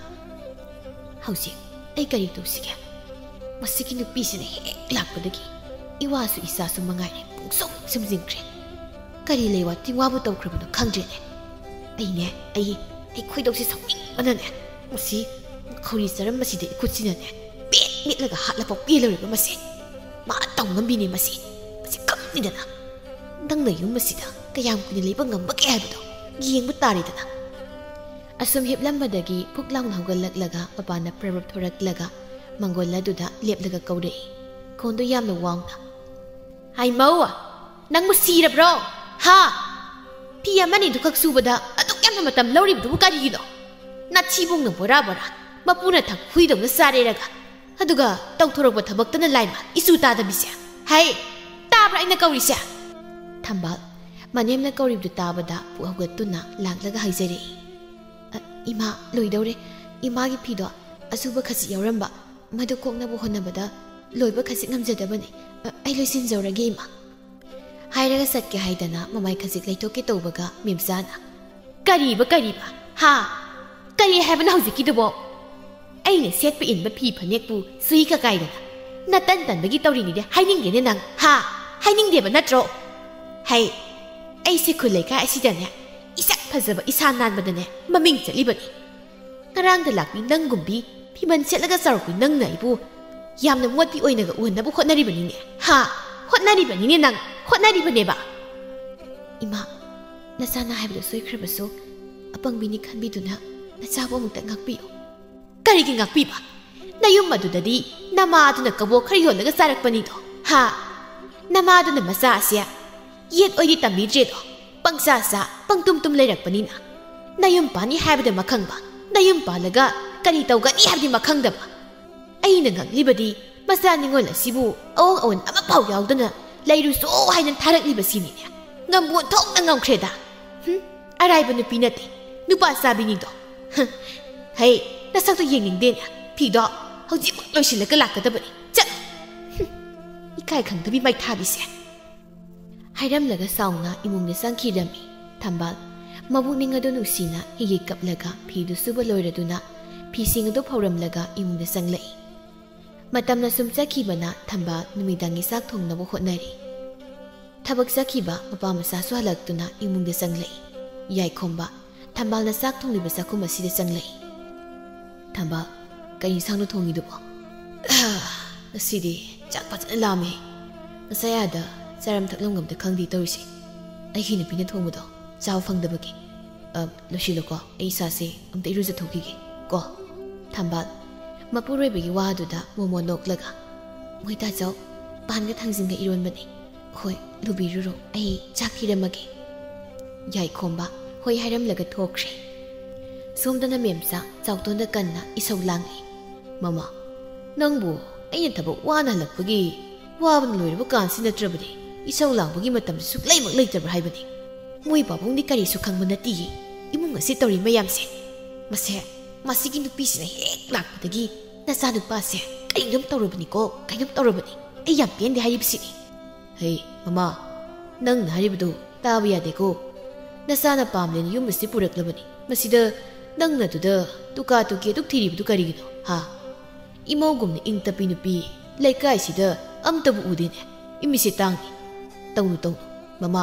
ꯍꯧꯖꯤꯛ ꯑꯩ ꯀꯔꯤ ꯇꯧꯁꯤꯒꯦ? ꯃꯁꯤꯒꯤ ꯅꯨꯄꯤꯁꯤꯅ ꯍꯦꯛ ꯂꯥꯛꯄꯗꯒꯤ ꯏꯋꯥꯁꯨ ꯏꯆꯥꯁꯨ ꯃꯉꯥꯏꯔꯦ ꯄꯨꯡꯁꯨꯝ ꯁꯨꯝꯖꯤꯟꯈ꯭ꯔꯦ꯫ ꯀꯔꯤ ꯂꯩꯋꯥ ꯇꯤꯡꯋꯥꯕꯨ ꯇꯧꯈ꯭ꯔꯕꯅꯣ ꯈꯪꯗ꯭ꯔꯦꯅꯦ꯫ ꯑꯩꯅꯦ, ꯑꯩ, ꯑꯩ ꯈꯣꯏꯗꯧꯁꯤ ꯁꯥꯎꯅꯤꯡꯕꯅꯅꯦ ꯃꯁꯤ ꯈꯧꯔꯤ ꯆꯔꯝꯕꯁꯤꯗ ꯏꯈꯨꯠꯁꯤꯅꯅꯦ ꯄꯦꯠ ꯃꯦꯠꯂꯒ ꯍꯥꯠꯂꯐꯥꯎ ꯄꯦꯜꯂꯔꯣꯏꯕ ꯃꯁꯤ꯫ ꯃꯥ ꯇꯧ ꯉꯝꯕꯤꯅꯦ ꯃꯁꯤ꯫ ꯃꯁꯤ ꯀꯞꯅꯤꯗꯅ꯫ ꯅꯪꯅ ꯌꯨꯝ ꯑꯁꯤꯗ ꯀꯌꯥꯝ ꯀꯨꯏꯅ ꯂꯩꯕ ꯉꯝꯕꯒꯦ ꯍꯥꯏꯕꯗꯣ ꯌꯦꯡꯕ ꯇꯥꯔꯦꯗꯅ꯫ ꯑꯁꯨꯝ ꯍꯤꯞꯂꯝꯕꯗꯒꯤ ꯐꯨꯛ ꯂꯥꯎꯅ ꯍꯧꯒꯠꯂꯛꯂꯒ ꯃꯄꯥꯟꯗ ꯄ꯭ꯔꯞ ꯄ꯭ꯔꯞ ꯊꯣꯔꯛꯂꯒ ꯃꯪꯒꯣꯜ ꯑꯗꯨꯗ ꯂꯦꯞꯂꯒ ꯀꯧꯔꯛꯏ꯫ ꯈꯣꯟꯗꯣ ꯌꯥꯝꯅ ꯋꯥꯡꯅ꯫ "ꯍꯥꯏ ꯃꯧ, ꯅꯪꯕꯨ ꯁꯤꯔꯕ꯭ꯔꯣ? ꯍꯥ? ꯐꯤ ꯑꯃꯅꯤꯗꯨꯈꯛ ꯁꯨꯕꯗ ꯑꯗꯨꯛ ꯌꯥꯝꯅ ꯃꯇꯝ ꯂꯧꯔꯤꯕꯗꯨꯕꯨ ꯀꯔꯤꯒꯤꯅꯣ? ꯅꯥꯊꯤꯕꯣꯡꯅ ꯕꯣꯔꯥ ꯕꯣꯔꯥ, ꯃꯄꯨꯅ ꯊꯛ ꯍꯨꯏꯗꯧꯅ ꯆꯥꯔꯦꯔꯒ, ꯑꯗꯨꯒ ꯇꯧꯊꯣꯔꯛꯄ ꯊꯕꯛꯇꯅ ꯂꯥꯏꯃ ꯏꯆꯨ ꯇꯥꯗꯕꯤꯁꯦ꯫ ꯍꯩ, ꯇꯥꯕ꯭ꯔꯥ ꯑꯩꯅ ꯀꯧꯔꯤꯁꯦ?" ꯊꯝꯕꯥꯜ, ꯃꯅꯦꯝꯅ ꯀꯧꯔꯤꯕꯗꯨ ꯇꯥꯕꯗ ꯄꯨꯛ ꯍꯧꯒꯠꯇꯨꯅ ꯂꯥꯛꯂꯒ ꯍꯥꯏꯖꯔꯛꯏ꯫ "ꯑ, ꯏꯃꯥ, ꯂꯣꯏꯗꯧꯔꯦ꯫ ꯏꯃꯥꯒꯤ ꯐꯤꯗꯣ ꯑꯁꯨꯕ ꯈꯖꯤꯛ ꯌꯥꯎꯔꯝꯕ, ꯃꯗꯨ ꯀꯣꯛꯅꯕ ꯍꯣꯠꯅꯕꯗ ꯂꯣꯏꯕ ꯈꯖꯤꯛ ꯉꯝꯖꯗꯕꯅꯤ꯫ ꯑ, ꯑꯩ ꯂꯣꯏꯁꯤꯟꯖꯧꯔꯒꯦ, ꯏꯃꯥ꯫" ꯍꯥꯏꯔꯒ ꯆꯠꯀꯦ ꯍꯥꯏꯗꯅ ꯃꯃꯥꯏ ꯈꯖꯤꯛ ꯂꯩꯊꯣꯛꯀꯦ ꯇꯧꯕꯒ ꯃꯦꯝꯆꯥꯅ, "ꯀꯔꯤꯕ, ꯀꯔꯤꯕ? ꯍꯥ? ꯀꯔꯤ ꯍꯥꯏꯕꯅꯣ ꯍꯧꯖꯤꯛꯀꯤꯗꯨꯕꯣ? ꯑꯩꯅ ꯁꯦꯠꯄ ꯏꯟꯕ ꯐꯤ ꯐꯅꯦꯛꯄꯨ ꯁꯨꯏ ꯀꯀꯥꯏꯗꯅ ꯅꯇꯟ ꯇꯟꯕꯒꯤ ꯇꯧꯔꯤꯅꯤꯗꯤ ꯍꯥꯏꯅꯤꯡꯗꯦꯅꯦ ꯅꯪ, ꯍꯥ? ꯍꯥꯏꯅꯤꯡꯗꯦꯕ ꯅꯠꯇ꯭ꯔꯣ? ꯍꯩ, ꯑꯩꯁꯦ ꯈꯨꯜ ꯂꯩꯀꯥꯏ ꯑꯁꯤꯗꯅꯦ ꯏꯁꯛ ꯐꯖꯕ ꯏꯁꯥ ꯅꯥꯟꯕꯗꯅꯦ ꯃꯃꯤꯡ ꯆꯠꯂꯤꯕꯅꯤ꯫ ꯉꯔꯥꯡꯗ ꯂꯥꯛꯄꯤ ꯅꯪꯒꯨꯝꯕꯤ ꯐꯤꯃꯟ ꯁꯦꯠꯂꯒ ꯆꯥꯎꯔꯛꯄꯤ ꯅꯪꯅ ꯑꯩꯕꯨ ꯌꯥꯝꯅ ꯃꯣꯠꯄꯤ ꯑꯣꯏꯅꯒ ꯎꯍꯟꯅꯕ ꯍꯣꯠꯅꯔꯤꯕꯅꯤꯅꯦ꯫ ꯍꯥ? ꯍꯣꯠꯅꯔꯤꯕꯅꯤꯅꯦ ꯅꯪ, ꯍꯣꯠꯅꯔꯤꯕꯅꯦꯕ꯫" "ꯏꯃꯥ, ꯅꯆꯥꯅ ꯍꯥꯏꯕꯗꯣ ꯁꯣꯏꯈ꯭ꯔꯕꯁꯨ ꯑꯄꯪꯕꯤꯅꯤ ꯈꯟꯕꯤꯗꯨꯅ ꯅꯆꯥꯕꯨ ꯑꯃꯨꯛꯇ ꯉꯥꯛꯄꯤꯌꯨ꯫" ꯀꯔꯤꯒꯤ ꯉꯥꯛꯄꯤꯕ? ꯅꯌꯨꯝ ꯑꯗꯨꯗꯗꯤ ꯅꯃꯥꯗꯨꯅ ꯀꯕꯣꯛ ꯈꯔ ꯌꯣꯜꯂꯒ ꯆꯥꯔꯛꯄꯅꯤꯗꯣ, ꯍꯥ? ꯅꯃꯥꯗꯨꯅ ꯃꯆꯥ ꯑꯁꯦ ꯌꯦꯠ ꯑꯣꯏꯗꯤ ꯇꯝꯕꯤꯗ꯭ꯔꯦꯗꯣ, ꯄꯪꯆꯥ ꯆꯥ, ꯄꯪꯇꯨꯝ ꯇꯨꯝ ꯂꯩꯔꯛꯄꯅꯤꯅ꯫ ꯅꯌꯨꯝ ꯄꯥꯟꯅꯤ ꯍꯥꯏꯕꯗ ꯃꯈꯪꯕ, ꯅꯌꯨꯝ ꯄꯥꯜꯂꯒ ꯀꯔꯤ ꯇꯧꯒꯅꯤ ꯍꯥꯏꯕꯗꯤ ꯃꯈꯪꯗꯕ꯫ ꯑꯩꯅ ꯉꯛꯂꯤꯕꯗꯤ ꯃꯆꯥ ꯅꯤꯉꯣꯜ ꯑꯁꯤꯕꯨ ꯑꯑꯣꯡ ꯑꯑꯣꯟ ꯑꯃꯐꯥꯎ ꯌꯥꯎꯗꯅ ꯂꯩꯔꯨꯆꯣ ꯍꯥꯏꯅ ꯊꯥꯔꯛꯂꯤꯕꯁꯤꯅꯤꯅꯦ꯫ ꯉꯝꯕꯨ ꯑꯣꯟꯊꯣꯛꯅ ꯉꯝꯈ꯭ꯔꯦꯗ꯫ ꯍꯨꯝ, ꯑꯔꯥꯏꯕ ꯅꯨꯄꯤ ꯅꯠꯇꯦ, ꯅꯨꯄꯥ ꯆꯥꯕꯤꯅꯤꯗꯣ꯫ ꯍꯨꯝ, ꯍꯩ, ꯅꯁꯛꯇꯣ ꯌꯦꯡꯅꯤꯡꯗꯦꯅꯦ꯫ ꯐꯤꯗꯣ ꯍꯧꯖꯤꯛꯃꯛ ꯂꯣꯏꯁꯤꯜꯂꯒ ꯂꯥꯛꯀꯗꯕꯅꯤ꯫ ꯆꯠꯂꯣ꯫ ꯍꯨꯝ, ꯏꯀꯥꯏ ꯈꯪꯗꯕꯤ ꯃꯩꯊꯥꯕꯤꯁꯦ꯫ ꯍꯥꯏꯔꯝꯂꯒ ꯁꯥꯎꯅ ꯏꯃꯨꯡꯗ ꯆꯪꯈꯤꯔꯝꯃꯤ꯫ ꯊꯝꯕꯥꯜ ꯃꯕꯨꯛꯅꯤꯡ ꯑꯗꯨ ꯅꯨꯡꯁꯤꯅ ꯍꯤꯒꯤ ꯀꯞꯂꯒ ꯐꯤꯗꯨ ꯁꯨꯕ ꯂꯣꯏꯔꯗꯨꯅ ꯐꯤꯁꯤꯡ ꯑꯗꯨ ꯐꯧꯔꯝꯂꯒ ꯏꯃꯨꯡꯗ ꯆꯪꯂꯛꯏ꯫ ꯃꯇꯝꯅ ꯁꯨꯝ ꯆꯠꯈꯤꯕꯅ ꯊꯝꯕꯥꯜ ꯅꯨꯃꯤꯗꯥꯡꯒꯤ ꯆꯥꯛ ꯊꯣꯡꯅꯕ ꯍꯣꯠꯅꯔꯤ꯫ ꯊꯕꯛ ꯆꯠꯈꯤꯕ ꯃꯄꯥ ꯃꯆꯥꯁꯨ ꯍꯜꯂꯛꯇꯨꯅ ꯏꯃꯨꯡꯗ ꯆꯪꯂꯛꯏ꯫ ꯌꯥꯏꯈꯣꯝꯕ ꯊꯝꯕꯥꯜꯅ ꯆꯥꯛ ꯊꯣꯡꯂꯤꯕ ꯆꯥꯛꯈꯨꯝ ꯑꯁꯤꯗ ꯆꯪꯂꯛꯏ꯫ "ꯊꯝꯕꯥꯜ, ꯀꯩ ꯏꯟꯁꯥꯡꯅꯣ ꯊꯣꯡꯉꯤꯗꯨꯕꯣ?" "ꯉꯁꯤꯗꯤ ꯆꯥꯛ ꯐꯖꯅ ꯂꯥꯝꯃꯦ꯫ ꯉꯁꯥꯏ ꯑꯥꯗ ꯆꯥꯔꯝ ꯊꯛꯂꯝꯒꯝꯗ ꯈꯪꯗꯦ ꯇꯧꯔꯤꯁꯦ꯫ ꯑꯩꯒꯤ ꯅꯨꯄꯤꯅ ꯊꯣꯡꯕꯗꯣ ꯆꯥꯕ ꯐꯪꯗꯕꯒꯤ꯫ ꯑ, ꯂꯣꯏꯁꯤꯜꯂꯣꯀꯣ, ꯑꯩ ꯏꯁꯥꯁꯦ ꯑꯝꯇ ꯏꯔꯨꯖꯊꯣꯛꯈꯤꯒꯦ ꯀꯣ꯫" ꯊꯝꯕꯥꯜ ꯃꯄꯨꯔꯣꯏꯕꯒꯤ ꯋꯥꯗꯨꯗ ꯃꯣꯃꯣ ꯅꯣꯛꯂꯒ, "ꯃꯣꯏ ꯇꯥꯆꯧ, ꯄꯥꯟꯒ ꯊꯥꯡꯖꯤꯡꯒ ꯏꯔꯣꯟꯕꯅꯦ꯫ ꯍꯣꯏ, ꯂꯨꯕꯤꯔꯨꯔꯣ, ꯑꯩ ꯆꯥꯛ ꯊꯤꯔꯝꯃꯒꯦ꯫" ꯌꯥꯏꯈꯣꯝꯕ ꯍꯣꯏ ꯍꯥꯏꯔꯝꯂꯒ ꯊꯣꯛꯈ꯭ꯔꯦ꯫ ꯁꯣꯝꯗꯅ ꯃꯦꯝꯆꯥ ꯆꯥꯎꯇꯣꯟꯗ ꯀꯟꯅ ꯏꯁꯧ ꯂꯥꯡꯂꯤ꯫ "ꯃꯃꯥ, ꯅꯪꯕꯨ ꯑꯩꯅ ꯊꯕꯛ ꯋꯥꯅ ꯍꯜꯂꯛꯄꯒꯤ ꯋꯥꯕꯅ ꯂꯣꯏꯔꯕ ꯀꯥꯟꯁꯤ ꯅꯠꯇ꯭ꯔꯕꯗꯤ ꯏꯁꯧ ꯂꯥꯡꯕꯒꯤ ꯃꯇꯝꯁꯤ ꯁꯨꯛꯂꯩꯃꯛ ꯂꯩꯇꯕ꯭ꯔꯥ ꯍꯥꯏꯕꯅꯤ? ꯃꯣꯏ ꯄꯥꯕꯨꯡꯗꯤ ꯀꯔꯤꯁꯨ ꯈꯪꯕ ꯅꯠꯇꯤꯌꯦ ꯏꯃꯨꯡ ꯑꯁꯤ ꯇꯧꯔꯤ ꯃꯌꯥꯝꯁꯦ꯫ ꯃꯁꯦ, ꯃꯁꯤꯒꯤ ꯅꯨꯄꯤꯁꯤꯅ ꯍꯦꯛ ꯂꯥꯛꯄꯗꯒꯤ ꯅꯆꯥꯅꯨꯄꯥꯁꯦ ꯀꯩꯅꯣꯝ ꯇꯧꯔꯕꯅꯤꯀꯣ, ꯀꯩꯅꯣꯝ ꯇꯧꯔꯕꯅꯤ꯫ ꯑꯩ ꯌꯥꯝ ꯄꯦꯟꯗꯦ ꯍꯥꯏꯔꯤꯕꯁꯤꯅꯤ꯫" "ꯍꯩ, ꯃꯃꯥ, ꯅꯪꯅ ꯍꯥꯏꯔꯤꯕꯗꯨ ꯇꯥꯕ ꯌꯥꯗꯦꯀꯣ꯫ ꯅꯆꯥꯅ ꯄꯥꯝꯂꯦꯅ ꯌꯨꯝ ꯑꯁꯤ ꯄꯨꯔꯛꯂꯕꯅꯤ꯫ ꯃꯁꯤꯗ ꯅꯪꯅ ꯑꯗꯨꯗ ꯇꯨꯀꯥ ꯇꯨꯀꯤ ꯑꯗꯨꯛ ꯊꯤꯔꯤꯕꯗꯨ ꯀꯔꯤꯒꯤꯅꯣ, ꯍꯥ? ꯏꯃꯧꯒꯨꯝꯅ ꯏꯪ ꯇꯞꯄꯤ ꯅꯨꯄꯤ ꯂꯩꯀꯥꯏꯁꯤꯗ ꯑꯝꯇꯕꯨ ꯎꯗꯦꯅꯦ꯫ ꯏꯃꯤꯠꯁꯦ ꯇꯥꯡꯉꯤ꯫ ꯇꯧꯅꯨ, ꯇꯧꯅꯨ, ꯃꯃꯥ,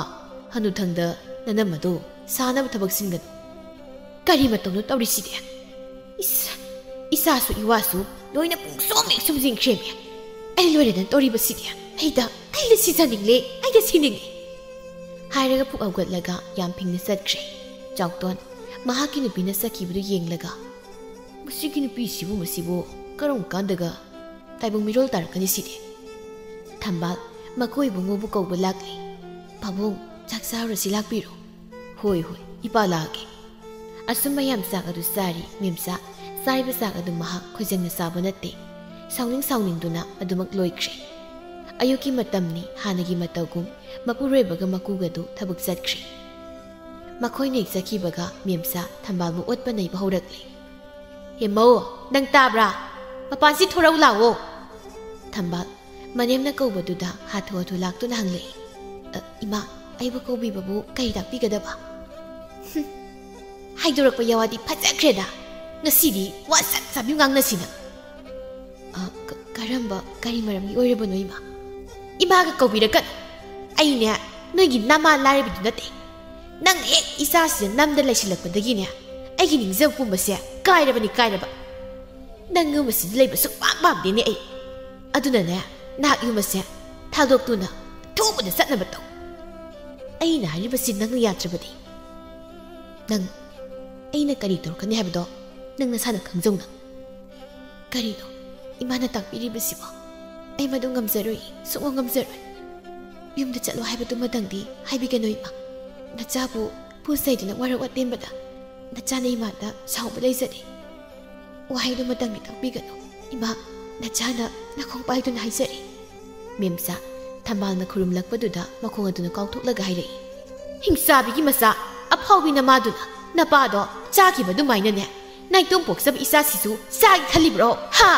ꯍꯅꯨꯊꯪꯗ ꯅꯅꯝ ꯑꯗꯨ ꯁꯥꯅꯕ ꯊꯕꯛ ꯁꯤꯟꯒꯅꯨ꯫" "ꯀꯔꯤ ꯃꯇꯧꯅꯣ ꯇꯧꯔꯤꯁꯤꯗꯤ? ꯏꯁ, ꯏꯆꯥꯁꯨ ꯏꯋꯥꯁꯨ ꯂꯣꯏꯅ ꯄꯨꯡꯁꯨꯝ ꯍꯦꯛ ꯁꯨꯝꯖꯤꯟꯈ꯭ꯔꯦꯃꯤ꯫ ꯑꯩ ꯂꯣꯏꯔꯦꯗꯅ ꯇꯧꯔꯤꯕꯁꯤꯗꯤ꯫ ꯑꯩꯗ, ꯑꯩꯗ ꯁꯤꯖꯅꯤꯡꯂꯦ, ꯑꯩꯗ ꯁꯤꯅꯤꯡꯂꯦ꯫" ꯍꯥꯏꯔꯒ ꯐꯨꯛ ꯍꯧꯒꯠꯂꯒ ꯌꯥꯝ ꯐꯤꯡꯅ ꯆꯠꯈ꯭ꯔꯦ꯫ ꯆꯥꯎꯇꯣꯟ ꯃꯍꯥꯛꯀꯤ ꯅꯨꯄꯤꯅ ꯆꯠꯈꯤꯕꯗꯨ ꯌꯦꯡꯂꯒ, "ꯃꯁꯤꯒꯤ ꯅꯨꯄꯤꯁꯤꯕꯨ, ꯃꯁꯤꯕꯨ ꯀꯔꯝ ꯀꯥꯟꯗꯒ ꯇꯥꯏꯕꯪ ꯃꯤꯔꯣꯜ ꯇꯥꯔꯛꯀꯅꯤ ꯁꯤꯗꯤ?" ꯊꯝꯕꯥꯜ ꯃꯀꯣꯏ ꯏꯕꯨꯡꯉꯣꯕꯨ ꯀꯧꯕ ꯂꯥꯛꯂꯦ꯫ "ꯄꯥꯕꯨꯡ, ꯆꯥꯛ ꯆꯥꯔꯨꯔꯁꯤ, ꯂꯥꯛꯄꯤꯔꯣ꯫" "ꯍꯣꯏ, ꯍꯣꯏ, ꯏꯄꯥ ꯂꯥꯛꯑꯒꯦ꯫" ꯑꯁꯨꯝ ꯃꯌꯥꯝ ꯆꯥꯛ ꯑꯗꯨ ꯆꯥꯔꯤ꯫ ꯃꯦꯝꯆꯥ ꯆꯥꯔꯤꯕ ꯆꯥꯛ ꯑꯗꯨ ꯃꯍꯥꯛ ꯈꯣꯏꯖꯪꯅ ꯆꯥꯕ ꯅꯠꯇꯦ꯫ ꯁꯥꯎꯅꯤꯡ ꯁꯥꯎꯅꯤꯡꯗꯨꯅ ꯑꯗꯨꯃꯛ ꯂꯣꯏꯈ꯭ꯔꯦ꯫ ꯑꯌꯨꯛꯀꯤ ꯃꯇꯝꯅꯤ, ꯍꯥꯟꯅꯒꯤ ꯃꯇꯧꯒꯨꯝ ꯃꯄꯨꯔꯣꯏꯕꯒ ꯃꯀꯨꯒꯗꯨ ꯊꯕꯛ ꯆꯠꯈ꯭ꯔꯦ꯫ ꯃꯈꯣꯏꯅ ꯍꯦꯛ ꯆꯠꯈꯤꯕꯒ ꯃꯦꯝꯆꯥ ꯊꯝꯕꯥꯜꯕꯨ ꯑꯣꯠꯄ ꯅꯩꯕ ꯍꯧꯔꯛꯂꯦ꯫ "ꯍꯦ ꯃꯧ, ꯅꯪ ꯇꯥꯕ꯭ꯔꯥ? ꯃꯄꯥꯟꯁꯤ ꯊꯣꯔꯛꯎ ꯂꯥꯛꯑꯣ꯫" ꯊꯝꯕꯥꯜ ꯃꯅꯦꯝꯅ ꯀꯧꯕꯗꯨꯗ ꯍꯥꯊꯨ ꯍꯥꯊꯨ ꯂꯥꯛꯇꯨꯅ ꯍꯪꯂꯛꯏ꯫ "ꯑ, ꯏꯃꯥ, ꯑꯩꯕꯨ ꯀꯧꯕꯤꯕꯕꯨ ꯀꯔꯤ ꯇꯥꯛꯄꯤꯒꯗꯕ?" "ꯍꯨꯝ, ꯍꯥꯏꯗꯣꯔꯛꯄ ꯌꯥꯋꯥꯗꯤ ꯐꯖꯈ꯭ꯔꯦꯗ꯫ ꯉꯁꯤꯗꯤ ꯋꯥ ꯁꯠ ꯁꯥꯕꯤ ꯉꯥꯡꯅꯁꯤꯅ꯫" "ꯑ, ꯀ-, ꯀꯔꯝꯕ, ꯀꯔꯤ ꯃꯔꯝꯒꯤ ꯑꯣꯏꯔꯕꯅꯣ, ꯏꯃꯥ?" "ꯏꯃꯥꯒ ꯀꯧꯕꯤꯔꯛꯀꯅꯨ꯫ ꯑꯩꯅꯦ ꯅꯣꯏꯒꯤ ꯅꯃꯥ ꯂꯥꯏꯔꯕꯤꯗꯨ ꯅꯠꯇꯦ꯫ ꯅꯪ ꯍꯦꯛ ꯏꯆꯥꯁꯤꯗ ꯅꯝꯗ ꯂꯩꯁꯤꯜꯂꯛꯄꯗꯒꯤꯅꯦ, ꯑꯩꯒꯤ ꯅꯤꯡꯖꯕ ꯄꯨꯝꯕꯁꯦ ꯀꯥꯏꯔꯕꯅꯤ, ꯀꯥꯏꯔꯕ꯫ ꯅꯪ ꯌꯨꯝ ꯑꯁꯤꯗ ꯂꯩꯕ ꯁꯨꯛꯄꯥꯝ ꯄꯥꯝꯗꯦꯅꯦ ꯑꯩ꯫ ꯑꯗꯨꯅꯅꯦ, ꯅꯍꯥꯛ ꯌꯨꯝ ꯑꯁꯦ ꯊꯥꯗꯣꯛꯇꯨꯅ ꯊꯨꯕꯗ ꯆꯠꯅꯕ ꯇꯧ꯫" "ꯑꯩꯅ ꯍꯥꯏꯔꯤꯕꯁꯤ ꯅꯪꯅ ꯌꯥꯗ꯭ꯔꯕꯗꯤ?" "ꯅꯪ, ꯑꯩꯅ ꯀꯔꯤ ꯇꯧꯔꯛꯀꯅꯤ ꯍꯥꯏꯕꯗꯣ ꯅꯪ ꯅꯁꯥꯅ ꯈꯪꯖꯧ ꯅꯪ꯫" "ꯀꯔꯤꯅꯣ ꯏꯃꯥꯅ ꯇꯥꯛꯄꯤꯔꯤꯕꯁꯤꯕꯣ? ꯑꯩ ꯃꯗꯨ ꯉꯝꯖꯔꯣꯏ, ꯁꯨꯡꯉꯝ ꯉꯝꯖꯔꯣꯏ꯫ ꯌꯨꯝꯗ ꯆꯠꯂꯣ ꯍꯥꯏꯕꯗꯨꯃꯗꯪꯗꯤ ꯍꯥꯏꯕꯤꯒꯅꯨ, ꯏꯃꯥ꯫ ꯅꯆꯥꯕꯨ ꯄꯨ ꯆꯩꯗꯨꯅ ꯋꯥꯔꯛ ꯋꯥꯇꯦꯝꯕꯗ ꯅꯆꯥꯅ ꯏꯃꯥꯗ ꯁꯥꯎꯕ ꯂꯩꯖꯗꯦ꯫ ꯋꯥꯍꯩꯗꯨꯃꯇꯪꯗꯤ ꯇꯥꯛꯄꯤꯒꯅꯨ꯫ ꯏꯃꯥ, ꯅꯆꯥꯅ ꯅꯈꯣꯡ ꯄꯥꯏꯗꯨꯅ ꯍꯥꯏꯖꯔꯤ꯫" ꯃꯦꯝꯆꯥ ꯊꯝꯕꯥꯜꯅ ꯈꯨꯔꯨꯝꯂꯛꯄꯗꯨꯗ ꯃꯈꯣꯡ ꯑꯗꯨꯅ ꯀꯥꯎꯊꯣꯛꯂꯒ ꯍꯥꯏꯔꯛꯏ, "ꯍꯤꯡꯆꯥꯕꯤꯒꯤ ꯃꯆꯥ, ꯑꯐꯥꯎꯕꯤ ꯅꯃꯥꯗꯨꯅ ꯅꯄꯥꯗꯣ ꯆꯥꯈꯤꯕ ꯑꯗꯨꯃꯥꯏꯅꯅꯦ, ꯅꯥꯏꯇꯣꯝ ꯄꯣꯛꯆꯕ ꯏꯆꯥꯁꯤꯁꯨ ꯆꯥꯒꯦ ꯈꯜꯂꯤꯕ꯭ꯔꯣ? ꯍꯥ?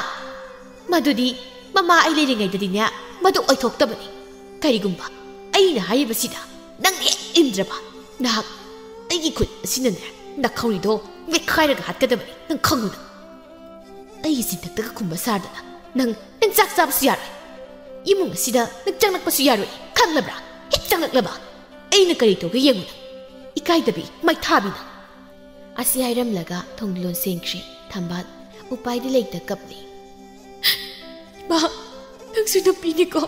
ꯃꯗꯨꯗꯤ ꯃꯃꯥ ꯑꯩ ꯂꯩꯔꯤꯉꯩꯗꯗꯤꯅꯦ, ꯃꯗꯨ ꯑꯣꯏꯊꯣꯛꯇꯕꯅꯤ꯫ ꯀꯔꯤꯒꯨꯝꯕ ꯑꯩꯅ ꯍꯥꯏꯔꯤꯕꯁꯤꯗ ꯅꯪ ꯍꯦꯛ ꯏꯟꯗ꯭ꯔꯕ, ꯅꯍꯥꯛ ꯑꯩꯒꯤ ꯈꯨꯠ ꯑꯁꯤꯅꯅꯦ ꯅꯈꯧꯔꯤꯗꯣ ꯃꯦꯠꯈꯥꯏꯔꯒ ꯍꯥꯠꯀꯗꯕꯅꯤ, ꯅꯪ ꯈꯪꯉꯨ ꯅꯪ꯫ ꯑꯩꯒꯤ ꯆꯤꯟꯊꯛꯇꯒ ꯈꯨꯝꯕ ꯁꯥꯗꯅ ꯅꯪ, ꯅꯪ ꯆꯥꯛ ꯆꯥꯕꯁꯨ ꯌꯥꯔꯣꯏ꯫ ꯏꯃꯨꯡ ꯑꯁꯤꯗ ꯅꯪ ꯆꯪꯂꯛꯄꯁꯨ ꯌꯥꯔꯣꯏ, ꯈꯪꯂꯕ꯭ꯔꯥ? ꯍꯦꯛ ꯆꯪꯂꯛꯂꯕ ꯑꯩꯅ ꯀꯔꯤ ꯇꯧꯒꯦ ꯌꯦꯡꯉꯨ ꯅꯪ꯫ ꯏꯀꯥꯏꯗꯕꯤ, ꯃꯩꯊꯥꯕꯤ ꯅꯪ꯫" ꯑꯁꯤ ꯍꯥꯏꯔꯝꯂꯒ ꯊꯣꯡ ꯂꯣꯟꯁꯤꯟꯈ꯭ꯔꯦ꯫ ꯊꯝꯕꯥꯜ ꯎꯄꯥꯏꯗꯤ ꯂꯩꯇ ꯀꯞꯂꯤ꯫ "ꯏꯃꯥ, ꯅꯪꯁꯨ ꯅꯨꯄꯤꯅꯤꯀꯣ꯫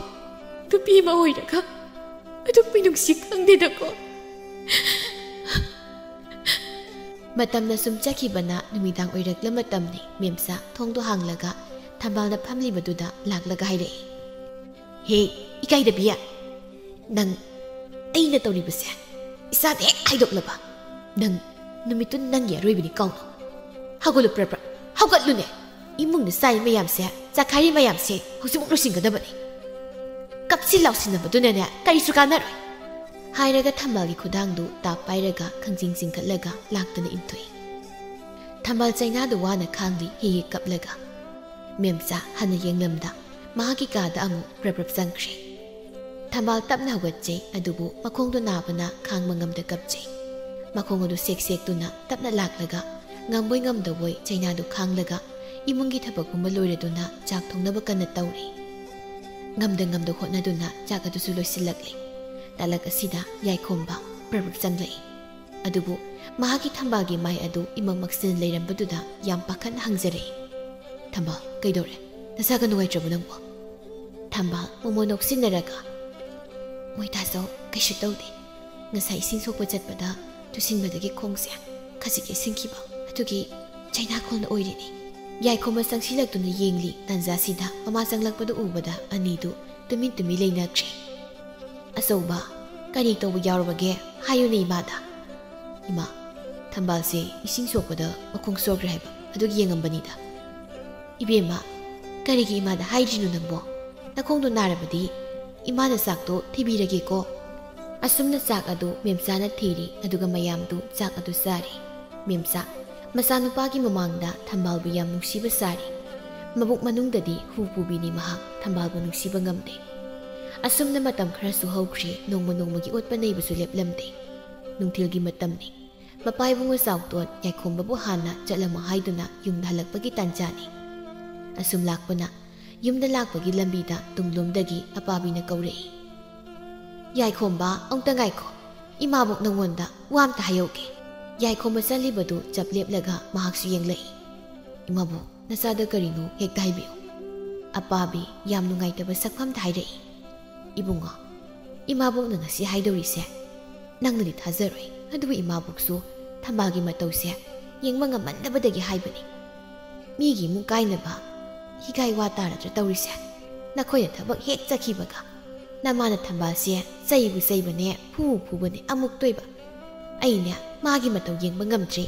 ꯅꯨꯄꯤ ꯑꯃ ꯑꯣꯏꯔꯒ ꯑꯗꯨꯛ ꯃꯤꯅꯨꯡꯁꯤ ꯈꯪꯗꯦꯗꯀꯣ꯫ ꯃꯇꯝꯅ ꯁꯨꯝ ꯆꯠꯈꯤꯕꯅ ꯅꯨꯃꯤꯗꯥꯡ ꯑꯣꯏꯔꯛꯂ ꯃꯇꯝꯅꯤ꯫ ꯃꯦꯝꯆꯥ ꯊꯣꯡꯗꯣ ꯍꯥꯡꯂꯒ ꯊꯝꯕꯥꯜꯅ ꯐꯝꯂꯤꯕꯗꯨꯗ ꯂꯥꯛꯂꯒ ꯍꯥꯏꯔꯛꯏ, "ꯍꯦ, ꯏꯀꯥꯏꯗꯕꯤ, ꯅꯪ ꯑꯩꯅ ꯇꯧꯔꯤꯕꯁꯦ ꯏꯁꯥꯗ ꯍꯦꯛ ꯍꯥꯏꯗꯣꯛꯂꯕ, ꯅꯪ ꯅꯨꯃꯤꯠꯇꯨ ꯅꯪꯒꯤ ꯑꯔꯣꯏꯕꯅꯤ ꯀꯥꯎꯅꯣ꯫ ꯍꯧꯒꯠꯂꯨ ꯄ꯭ꯔꯞ ꯄ꯭ꯔꯞ, ꯍꯧꯒꯠꯂꯨꯅꯦ꯫ ꯏꯃꯨꯡꯗ ꯆꯥꯏ ꯃꯌꯥꯝꯁꯦ, ꯆꯥꯈꯥꯏꯔꯤ ꯃꯌꯥꯝꯁꯦ ꯍꯧꯖꯤꯛꯃꯛ ꯂꯣꯏꯁꯤꯟꯒꯗꯕꯅꯤ꯫ ꯀꯞꯁꯤ ꯂꯥꯎꯁꯤꯟꯅꯕꯗꯨꯅꯅꯦ ꯀꯔꯤꯁꯨ ꯀꯥꯟꯅꯔꯣꯏ"꯫ ꯍꯥꯏꯔꯒ ꯊꯝꯕꯥꯜꯒꯤ ꯈꯨꯗꯥꯡꯗꯨ ꯇꯥꯞ ꯄꯥꯏꯔꯒ ꯈꯪꯖꯤꯡ ꯆꯤꯡꯈꯠꯂꯒ ꯂꯥꯛꯇꯅ ꯏꯟꯊꯣꯛꯏ꯫ ꯊꯝꯕꯥꯜ ꯆꯩꯅꯥꯗꯨ ꯋꯥꯅ ꯈꯥꯡꯂꯤ ꯍꯦꯛ ꯍꯦꯛ ꯀꯞꯂꯒ꯫ ꯃꯦꯝꯆꯥ ꯍꯟꯅ ꯌꯦꯡꯂꯝꯗ ꯃꯍꯥꯛꯀꯤ ꯀꯥꯗ ꯑꯃꯨꯛ ꯄ꯭ꯔꯞ ꯄ꯭ꯔꯞ ꯆꯪꯈ꯭ꯔꯦ꯫ ꯊꯝꯕꯥꯜ ꯇꯞꯅ ꯍꯧꯒꯠꯆꯩ, ꯑꯗꯨꯕꯨ ꯃꯈꯣꯡꯗꯨ ꯅꯥꯕꯅ ꯈꯥꯡꯕ ꯉꯝꯗ ꯀꯞꯆꯩ꯫ ꯃꯈꯣꯡ ꯑꯗꯨ ꯁꯦꯛ ꯁꯦꯛꯇꯨꯅ ꯇꯞꯅ ꯂꯥꯛꯂꯒ ꯉꯝꯕꯣꯏ ꯉꯝꯗꯕꯣꯏ ꯆꯩꯅꯥꯗꯨ ꯈꯥꯡꯂꯒ ꯏꯃꯨꯡꯒꯤ ꯊꯕꯛ ꯄꯨꯝꯕ ꯂꯣꯏꯔꯗꯨꯅ ꯆꯥꯛ ꯊꯣꯡꯅꯕ ꯀꯟꯅ ꯇꯧꯔꯤ꯫ ꯉꯝꯗ ꯉꯝꯗ ꯍꯣꯠꯅꯗꯨꯅ ꯆꯥꯛ ꯑꯗꯨꯁꯨ ꯂꯣꯏꯁꯤꯜꯂꯛꯂꯦ꯫ ꯇꯥꯂꯛ ꯑꯁꯤꯗ ꯌꯥꯏꯈꯣꯝꯕ ꯄ꯭ꯔꯞ ꯄ꯭ꯔꯞ ꯆꯪꯂꯛꯏ꯫ ꯑꯗꯨꯕꯨ ꯃꯍꯥꯛꯀꯤ ꯊꯝꯕꯥꯜꯒꯤ ꯃꯥꯏ ꯑꯗꯨ ꯏꯃꯛ ꯃꯛꯁꯤꯟꯅ ꯂꯩꯔꯝꯕꯗꯨꯗ ꯌꯥꯝ ꯄꯥꯈꯠꯅ ꯍꯪꯖꯔꯛꯏ, "ꯊꯝꯕꯥꯜ, ꯀꯩꯗꯧꯔꯦ? ꯅꯁꯥꯒ ꯅꯨꯡꯉꯥꯏꯇ꯭ꯔꯕꯣ ꯅꯪꯕꯣ?" ꯊꯝꯕꯥꯜ ꯃꯣꯃꯣꯟ ꯅꯣꯛꯁꯤꯟꯅꯔꯒ, "ꯃꯣꯏ ꯇꯥꯆꯧ, ꯀꯩꯁꯨ ꯇꯧꯗꯦ꯫ ꯉꯁꯥꯏ ꯏꯁꯤꯡ ꯁꯣꯛꯄ ꯆꯠꯄꯗ ꯇꯨꯁꯤꯟꯕꯗꯒꯤ ꯈꯣꯡꯁꯦ ꯈꯖꯤꯛ ꯌꯩꯁꯤꯟꯈꯤꯕ, ꯑꯗꯨꯒꯤ ꯆꯩꯅꯥꯈꯣꯜꯅ ꯑꯣꯏꯔꯤꯅꯤ"꯫ ꯌꯥꯏꯈꯣꯝꯕ ꯆꯪꯁꯤꯜꯂꯛꯇꯨꯅ ꯌꯦꯡꯂꯤ꯫ ꯇꯥꯟꯖꯥꯁꯤꯗ ꯃꯃꯥ ꯆꯪꯂꯛꯄꯗꯨ ꯎꯕꯗ ꯑꯅꯤꯗꯨ ꯇꯨꯃꯤꯟ ꯇꯨꯃꯤꯟ ꯂꯩꯅꯈ꯭ꯔꯦ꯫ "ꯑꯆꯧꯕ, ꯀꯔꯤ ꯇꯧꯕ ꯌꯥꯎꯔꯕꯒꯦ? ꯍꯥꯏꯌꯨꯅꯦ ꯏꯃꯥꯗ"꯫ "ꯏꯃꯥ, ꯊꯝꯕꯥꯜꯁꯦ ꯏꯁꯤꯡ ꯁꯣꯛꯄꯗ ꯃꯈꯣꯡ ꯁꯣꯛꯈ꯭ꯔꯦ ꯍꯥꯏꯕ, ꯑꯗꯨꯒꯤ ꯌꯦꯡꯉꯝꯕꯅꯤꯗ"꯫ "ꯏꯕꯦꯝꯃ, ꯀꯔꯤꯒꯤ ꯏꯃꯥꯗ ꯍꯥꯏꯗ꯭ꯔꯤꯅꯣ ꯅꯪꯕꯣ? ꯅꯈꯣꯡꯗꯣ ꯅꯥꯔꯕꯗꯤ ꯏꯃꯥꯅ ꯆꯥꯛꯇꯣ ꯊꯤꯕꯤꯔꯒꯦꯀꯣ"꯫ ꯑꯁꯨꯝꯅ ꯆꯥꯛ ꯑꯗꯨ ꯃꯦꯝꯆꯥꯅ ꯊꯤꯔꯤ, ꯑꯗꯨꯒ ꯃꯌꯥꯝꯗꯨ ꯆꯥꯛ ꯑꯗꯨ ꯆꯥꯔꯤ꯫ ꯃꯦꯝꯆꯥ ꯃꯆꯥꯅꯨꯄꯥꯒꯤ ꯃꯃꯥꯡꯗ ꯊꯝꯕꯥꯜꯕꯨ ꯌꯥꯝ ꯅꯨꯡꯁꯤꯕ ꯁꯥꯔꯤ꯫ ꯃꯕꯨꯛ ꯃꯅꯨꯡꯗꯗꯤ ꯍꯨ ꯄꯨꯕꯤꯅꯤ ꯃꯍꯥꯛ, ꯊꯝꯕꯥꯜꯕꯨ ꯅꯨꯡꯁꯤꯕ ꯉꯝꯗꯦ꯫ ꯑꯁꯨꯝꯅ ꯃꯇꯝ ꯈꯔꯁꯨ ꯍꯧꯈ꯭ꯔꯦ, ꯅꯣꯡꯃ ꯅꯣꯡꯃꯒꯤ ꯑꯣꯠꯄ ꯅꯩꯕꯁꯨ ꯂꯦꯞꯂꯝꯗꯦ꯫ ꯅꯨꯡꯊꯤꯜꯒꯤ ꯃꯇꯝꯅꯤ꯫ ꯃꯄꯥ ꯏꯕꯨꯡꯉꯣ ꯆꯥꯎꯇꯣꯟ ꯌꯥꯏꯈꯣꯝꯕꯕꯨ ꯍꯥꯟꯅ ꯆꯠꯂꯝꯃꯣ ꯍꯥꯏꯗꯨꯅ ꯌꯨꯝꯗ ꯍꯜꯂꯛꯄꯒꯤ ꯇꯥꯟꯖꯥꯅꯤ꯫ ꯑꯁꯨꯝ ꯂꯥꯛꯄꯅ ꯌꯨꯝꯗ ꯂꯥꯛꯄꯒꯤ ꯂꯝꯕꯤꯗ ꯇꯨꯡꯂꯣꯝꯗꯒꯤ ꯑꯄꯥꯕꯤꯅ ꯀꯧꯔꯛꯏ, "ꯌꯥꯏꯈꯣꯝꯕ, ꯑꯃꯨꯛꯇ ꯉꯥꯏꯈꯣ꯫ ꯏꯃꯥꯕꯣꯛ ꯅꯪꯉꯣꯟꯗ ꯋꯥ ꯑꯝꯇ ꯍꯥꯏꯍꯧꯒꯦ"꯫ ꯌꯥꯏꯈꯣꯝꯕ ꯆꯠꯂꯤꯕꯗꯨ ꯆꯞ ꯂꯦꯞꯂꯒ ꯃꯍꯥꯛꯁꯨ ꯌꯦꯡꯂꯛꯏ꯫ "ꯏꯃꯥꯕꯣꯛ, ꯅꯆꯥꯗ ꯀꯔꯤꯅꯣ ꯍꯦꯛꯇ ꯍꯥꯏꯕꯤꯌꯨ"꯫ ꯑꯄꯥꯕꯤ ꯌꯥꯝ ꯅꯨꯡꯉꯥꯏꯇꯕ ꯁꯛꯐꯝꯗ ꯍꯥꯏꯔꯛꯏ, "ꯏꯕꯨꯡꯉꯣ, ꯏꯃꯥꯕꯣꯛꯅ ꯉꯁꯤ ꯍꯥꯏꯗꯧꯔꯤꯁꯦ ꯅꯪꯅꯗꯤ ꯊꯥꯖꯔꯣꯏ, ꯑꯗꯨꯕꯨ ꯏꯃꯥꯕꯣꯛꯁꯨ ꯊꯝꯕꯥꯜꯒꯤ ꯃꯇꯧꯁꯦ ꯌꯦꯡꯕ ꯉꯝꯃꯟꯗꯕꯗꯒꯤ ꯍꯥꯏꯕꯅꯤ, "ꯃꯤꯒꯤ ꯏꯃꯨꯡ ꯀꯥꯏꯅꯕ ꯍꯤꯒꯥꯏ ꯋꯥ ꯇꯥꯔꯗ꯭ꯔꯥ ꯇꯧꯔꯤꯁꯦ? ꯅꯈꯣꯏꯅ ꯊꯕꯛ ꯍꯦꯛ ꯆꯠꯈꯤꯕꯒ ꯅꯃꯥꯅ ꯊꯝꯕꯥꯜꯁꯦ ꯆꯩꯕꯨ ꯆꯩꯕꯅꯦ, ꯐꯨꯕꯨ ꯐꯨꯕꯅꯦ ꯑꯃꯨꯛꯇꯣꯏꯕ꯫ ꯑꯩꯅꯦ ꯃꯥꯒꯤ ꯃꯇꯧ ꯌꯦꯡꯕ ꯉꯝꯗ꯭ꯔꯤ꯫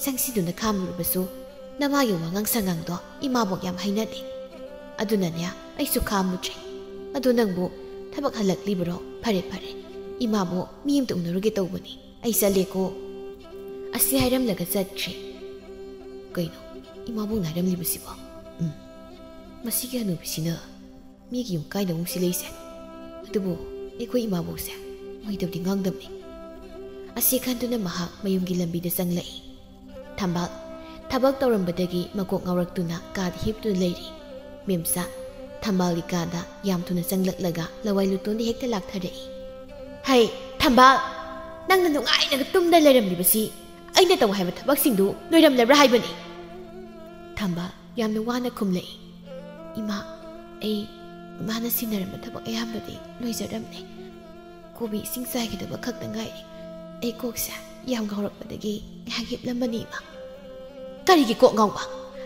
ꯆꯪꯁꯤꯟꯗꯨꯅ ꯈꯥꯝꯂꯨꯔꯕꯁꯨ ꯅꯃꯥꯒꯤ ꯋꯥꯉꯥꯡ ꯁꯉꯥꯡꯗꯣ ꯏꯃꯥꯕꯣꯛ ꯌꯥꯝ ꯍꯩꯅꯗꯦ꯫ ꯑꯗꯨꯅꯅꯦ ꯑꯩꯁꯨ ꯈꯥꯝꯃꯨꯗ꯭ꯔꯦ꯫ ꯑꯗꯣ ꯅꯪꯕꯨ ꯊꯕꯛ ꯍꯜꯂꯛꯂꯤꯕꯔꯣ? ꯐꯔꯦ ꯐꯔꯦ, ꯏꯃꯥꯕꯣꯛ ꯃꯤ ꯑꯃꯇ ꯎꯅꯔꯨꯒꯦ ꯇꯧꯕꯅꯤ꯫ ꯑꯩ ꯆꯠꯂꯦꯀꯣ꯫" ꯑꯁꯤ ꯍꯥꯏꯔꯝꯂꯒ ꯆꯠꯈ꯭ꯔꯦ꯫ ꯀꯩꯅꯣ ꯏꯃꯥꯕꯣꯛꯅ ꯍꯥꯏꯔꯝꯂꯤꯕꯁꯤꯕꯣ? ꯎꯝ, ꯃꯁꯤꯒꯤ ꯍꯅꯨꯕꯤꯁꯤꯅ ꯃꯤꯒꯤ ꯌꯨꯝ ꯀꯥꯏꯗ ꯑꯃꯨꯛ ꯁꯤꯜꯂꯛꯏꯁꯦ? ꯑꯗꯨꯕꯨ ꯑꯩꯈꯣꯏ ꯏꯃꯥꯕꯣꯛꯁꯦ ꯑꯣꯏꯗꯕꯗꯤ ꯉꯥꯡꯗꯕꯅꯤ꯫ ꯑꯁꯤ ꯈꯟꯗꯨꯅ ꯃꯍꯥꯛ ꯃꯌꯨꯝꯒꯤ ꯂꯝꯕꯤꯗ ꯆꯪꯂꯛꯏ꯫ ꯊꯝꯕꯥꯜ ꯊꯕꯛ ꯇꯧꯔꯝꯕꯗꯒꯤ ꯃꯀꯣꯛ ꯉꯥꯎꯔꯛꯇꯨꯅ ꯀꯥꯗ ꯍꯤꯞꯇꯨꯅ ꯂꯩꯔꯤ꯫ ꯃꯦꯝꯆꯥ ꯊꯝꯕꯥꯜꯒꯤ ꯀꯥꯗ ꯌꯥꯝ ꯊꯨꯅ ꯆꯪꯂꯛꯂꯒ ꯂꯋꯥꯏ ꯂꯨꯇꯣꯟꯗ ꯍꯦꯛꯇ ꯂꯥꯛꯊꯔꯛꯏ꯫ "ꯍꯩ ꯊꯝꯕꯥꯜ, ꯅꯪꯅ ꯅꯨꯡꯉꯥꯏꯅꯒ ꯇꯨꯝꯗ ꯂꯩꯔꯝꯂꯤꯕꯁꯤ ꯑꯩꯅ ꯇꯧ ꯍꯥꯏꯕ ꯊꯕꯛꯁꯤꯡꯗꯨ ꯂꯣꯏꯔꯝꯂꯕ꯭ꯔꯥ ꯍꯥꯏꯕꯅꯤ?" ꯊꯝꯕꯥꯜ ꯌꯥꯝꯅ ꯋꯥꯅ ꯈꯨꯝꯂꯛꯏ꯫ "ꯏꯃꯥ, ꯑꯩ ꯏꯃꯥꯅ ꯁꯤꯟꯅꯔꯝꯕ ꯊꯕꯛ ꯑꯌꯥꯝꯕꯗꯤ ꯂꯣꯏꯖꯔꯝꯂꯦ꯫ ꯀꯣꯕꯤ ꯏꯁꯤꯡ ꯆꯥꯏꯒꯗꯕ ꯈꯛꯇ ꯉꯥꯏꯔꯦ꯫ ꯑꯩ ꯀꯣꯛꯁꯦ ꯌꯥꯝ ꯉꯥꯎꯔꯛꯄꯗꯒꯤ ꯉꯥꯏꯍꯥꯛ ꯍꯤꯞꯂꯝꯕꯅꯤ, ꯏꯃꯥ꯫" "ꯀꯔꯤꯒꯤ ꯀꯣꯛ ꯉꯥꯎꯕ?"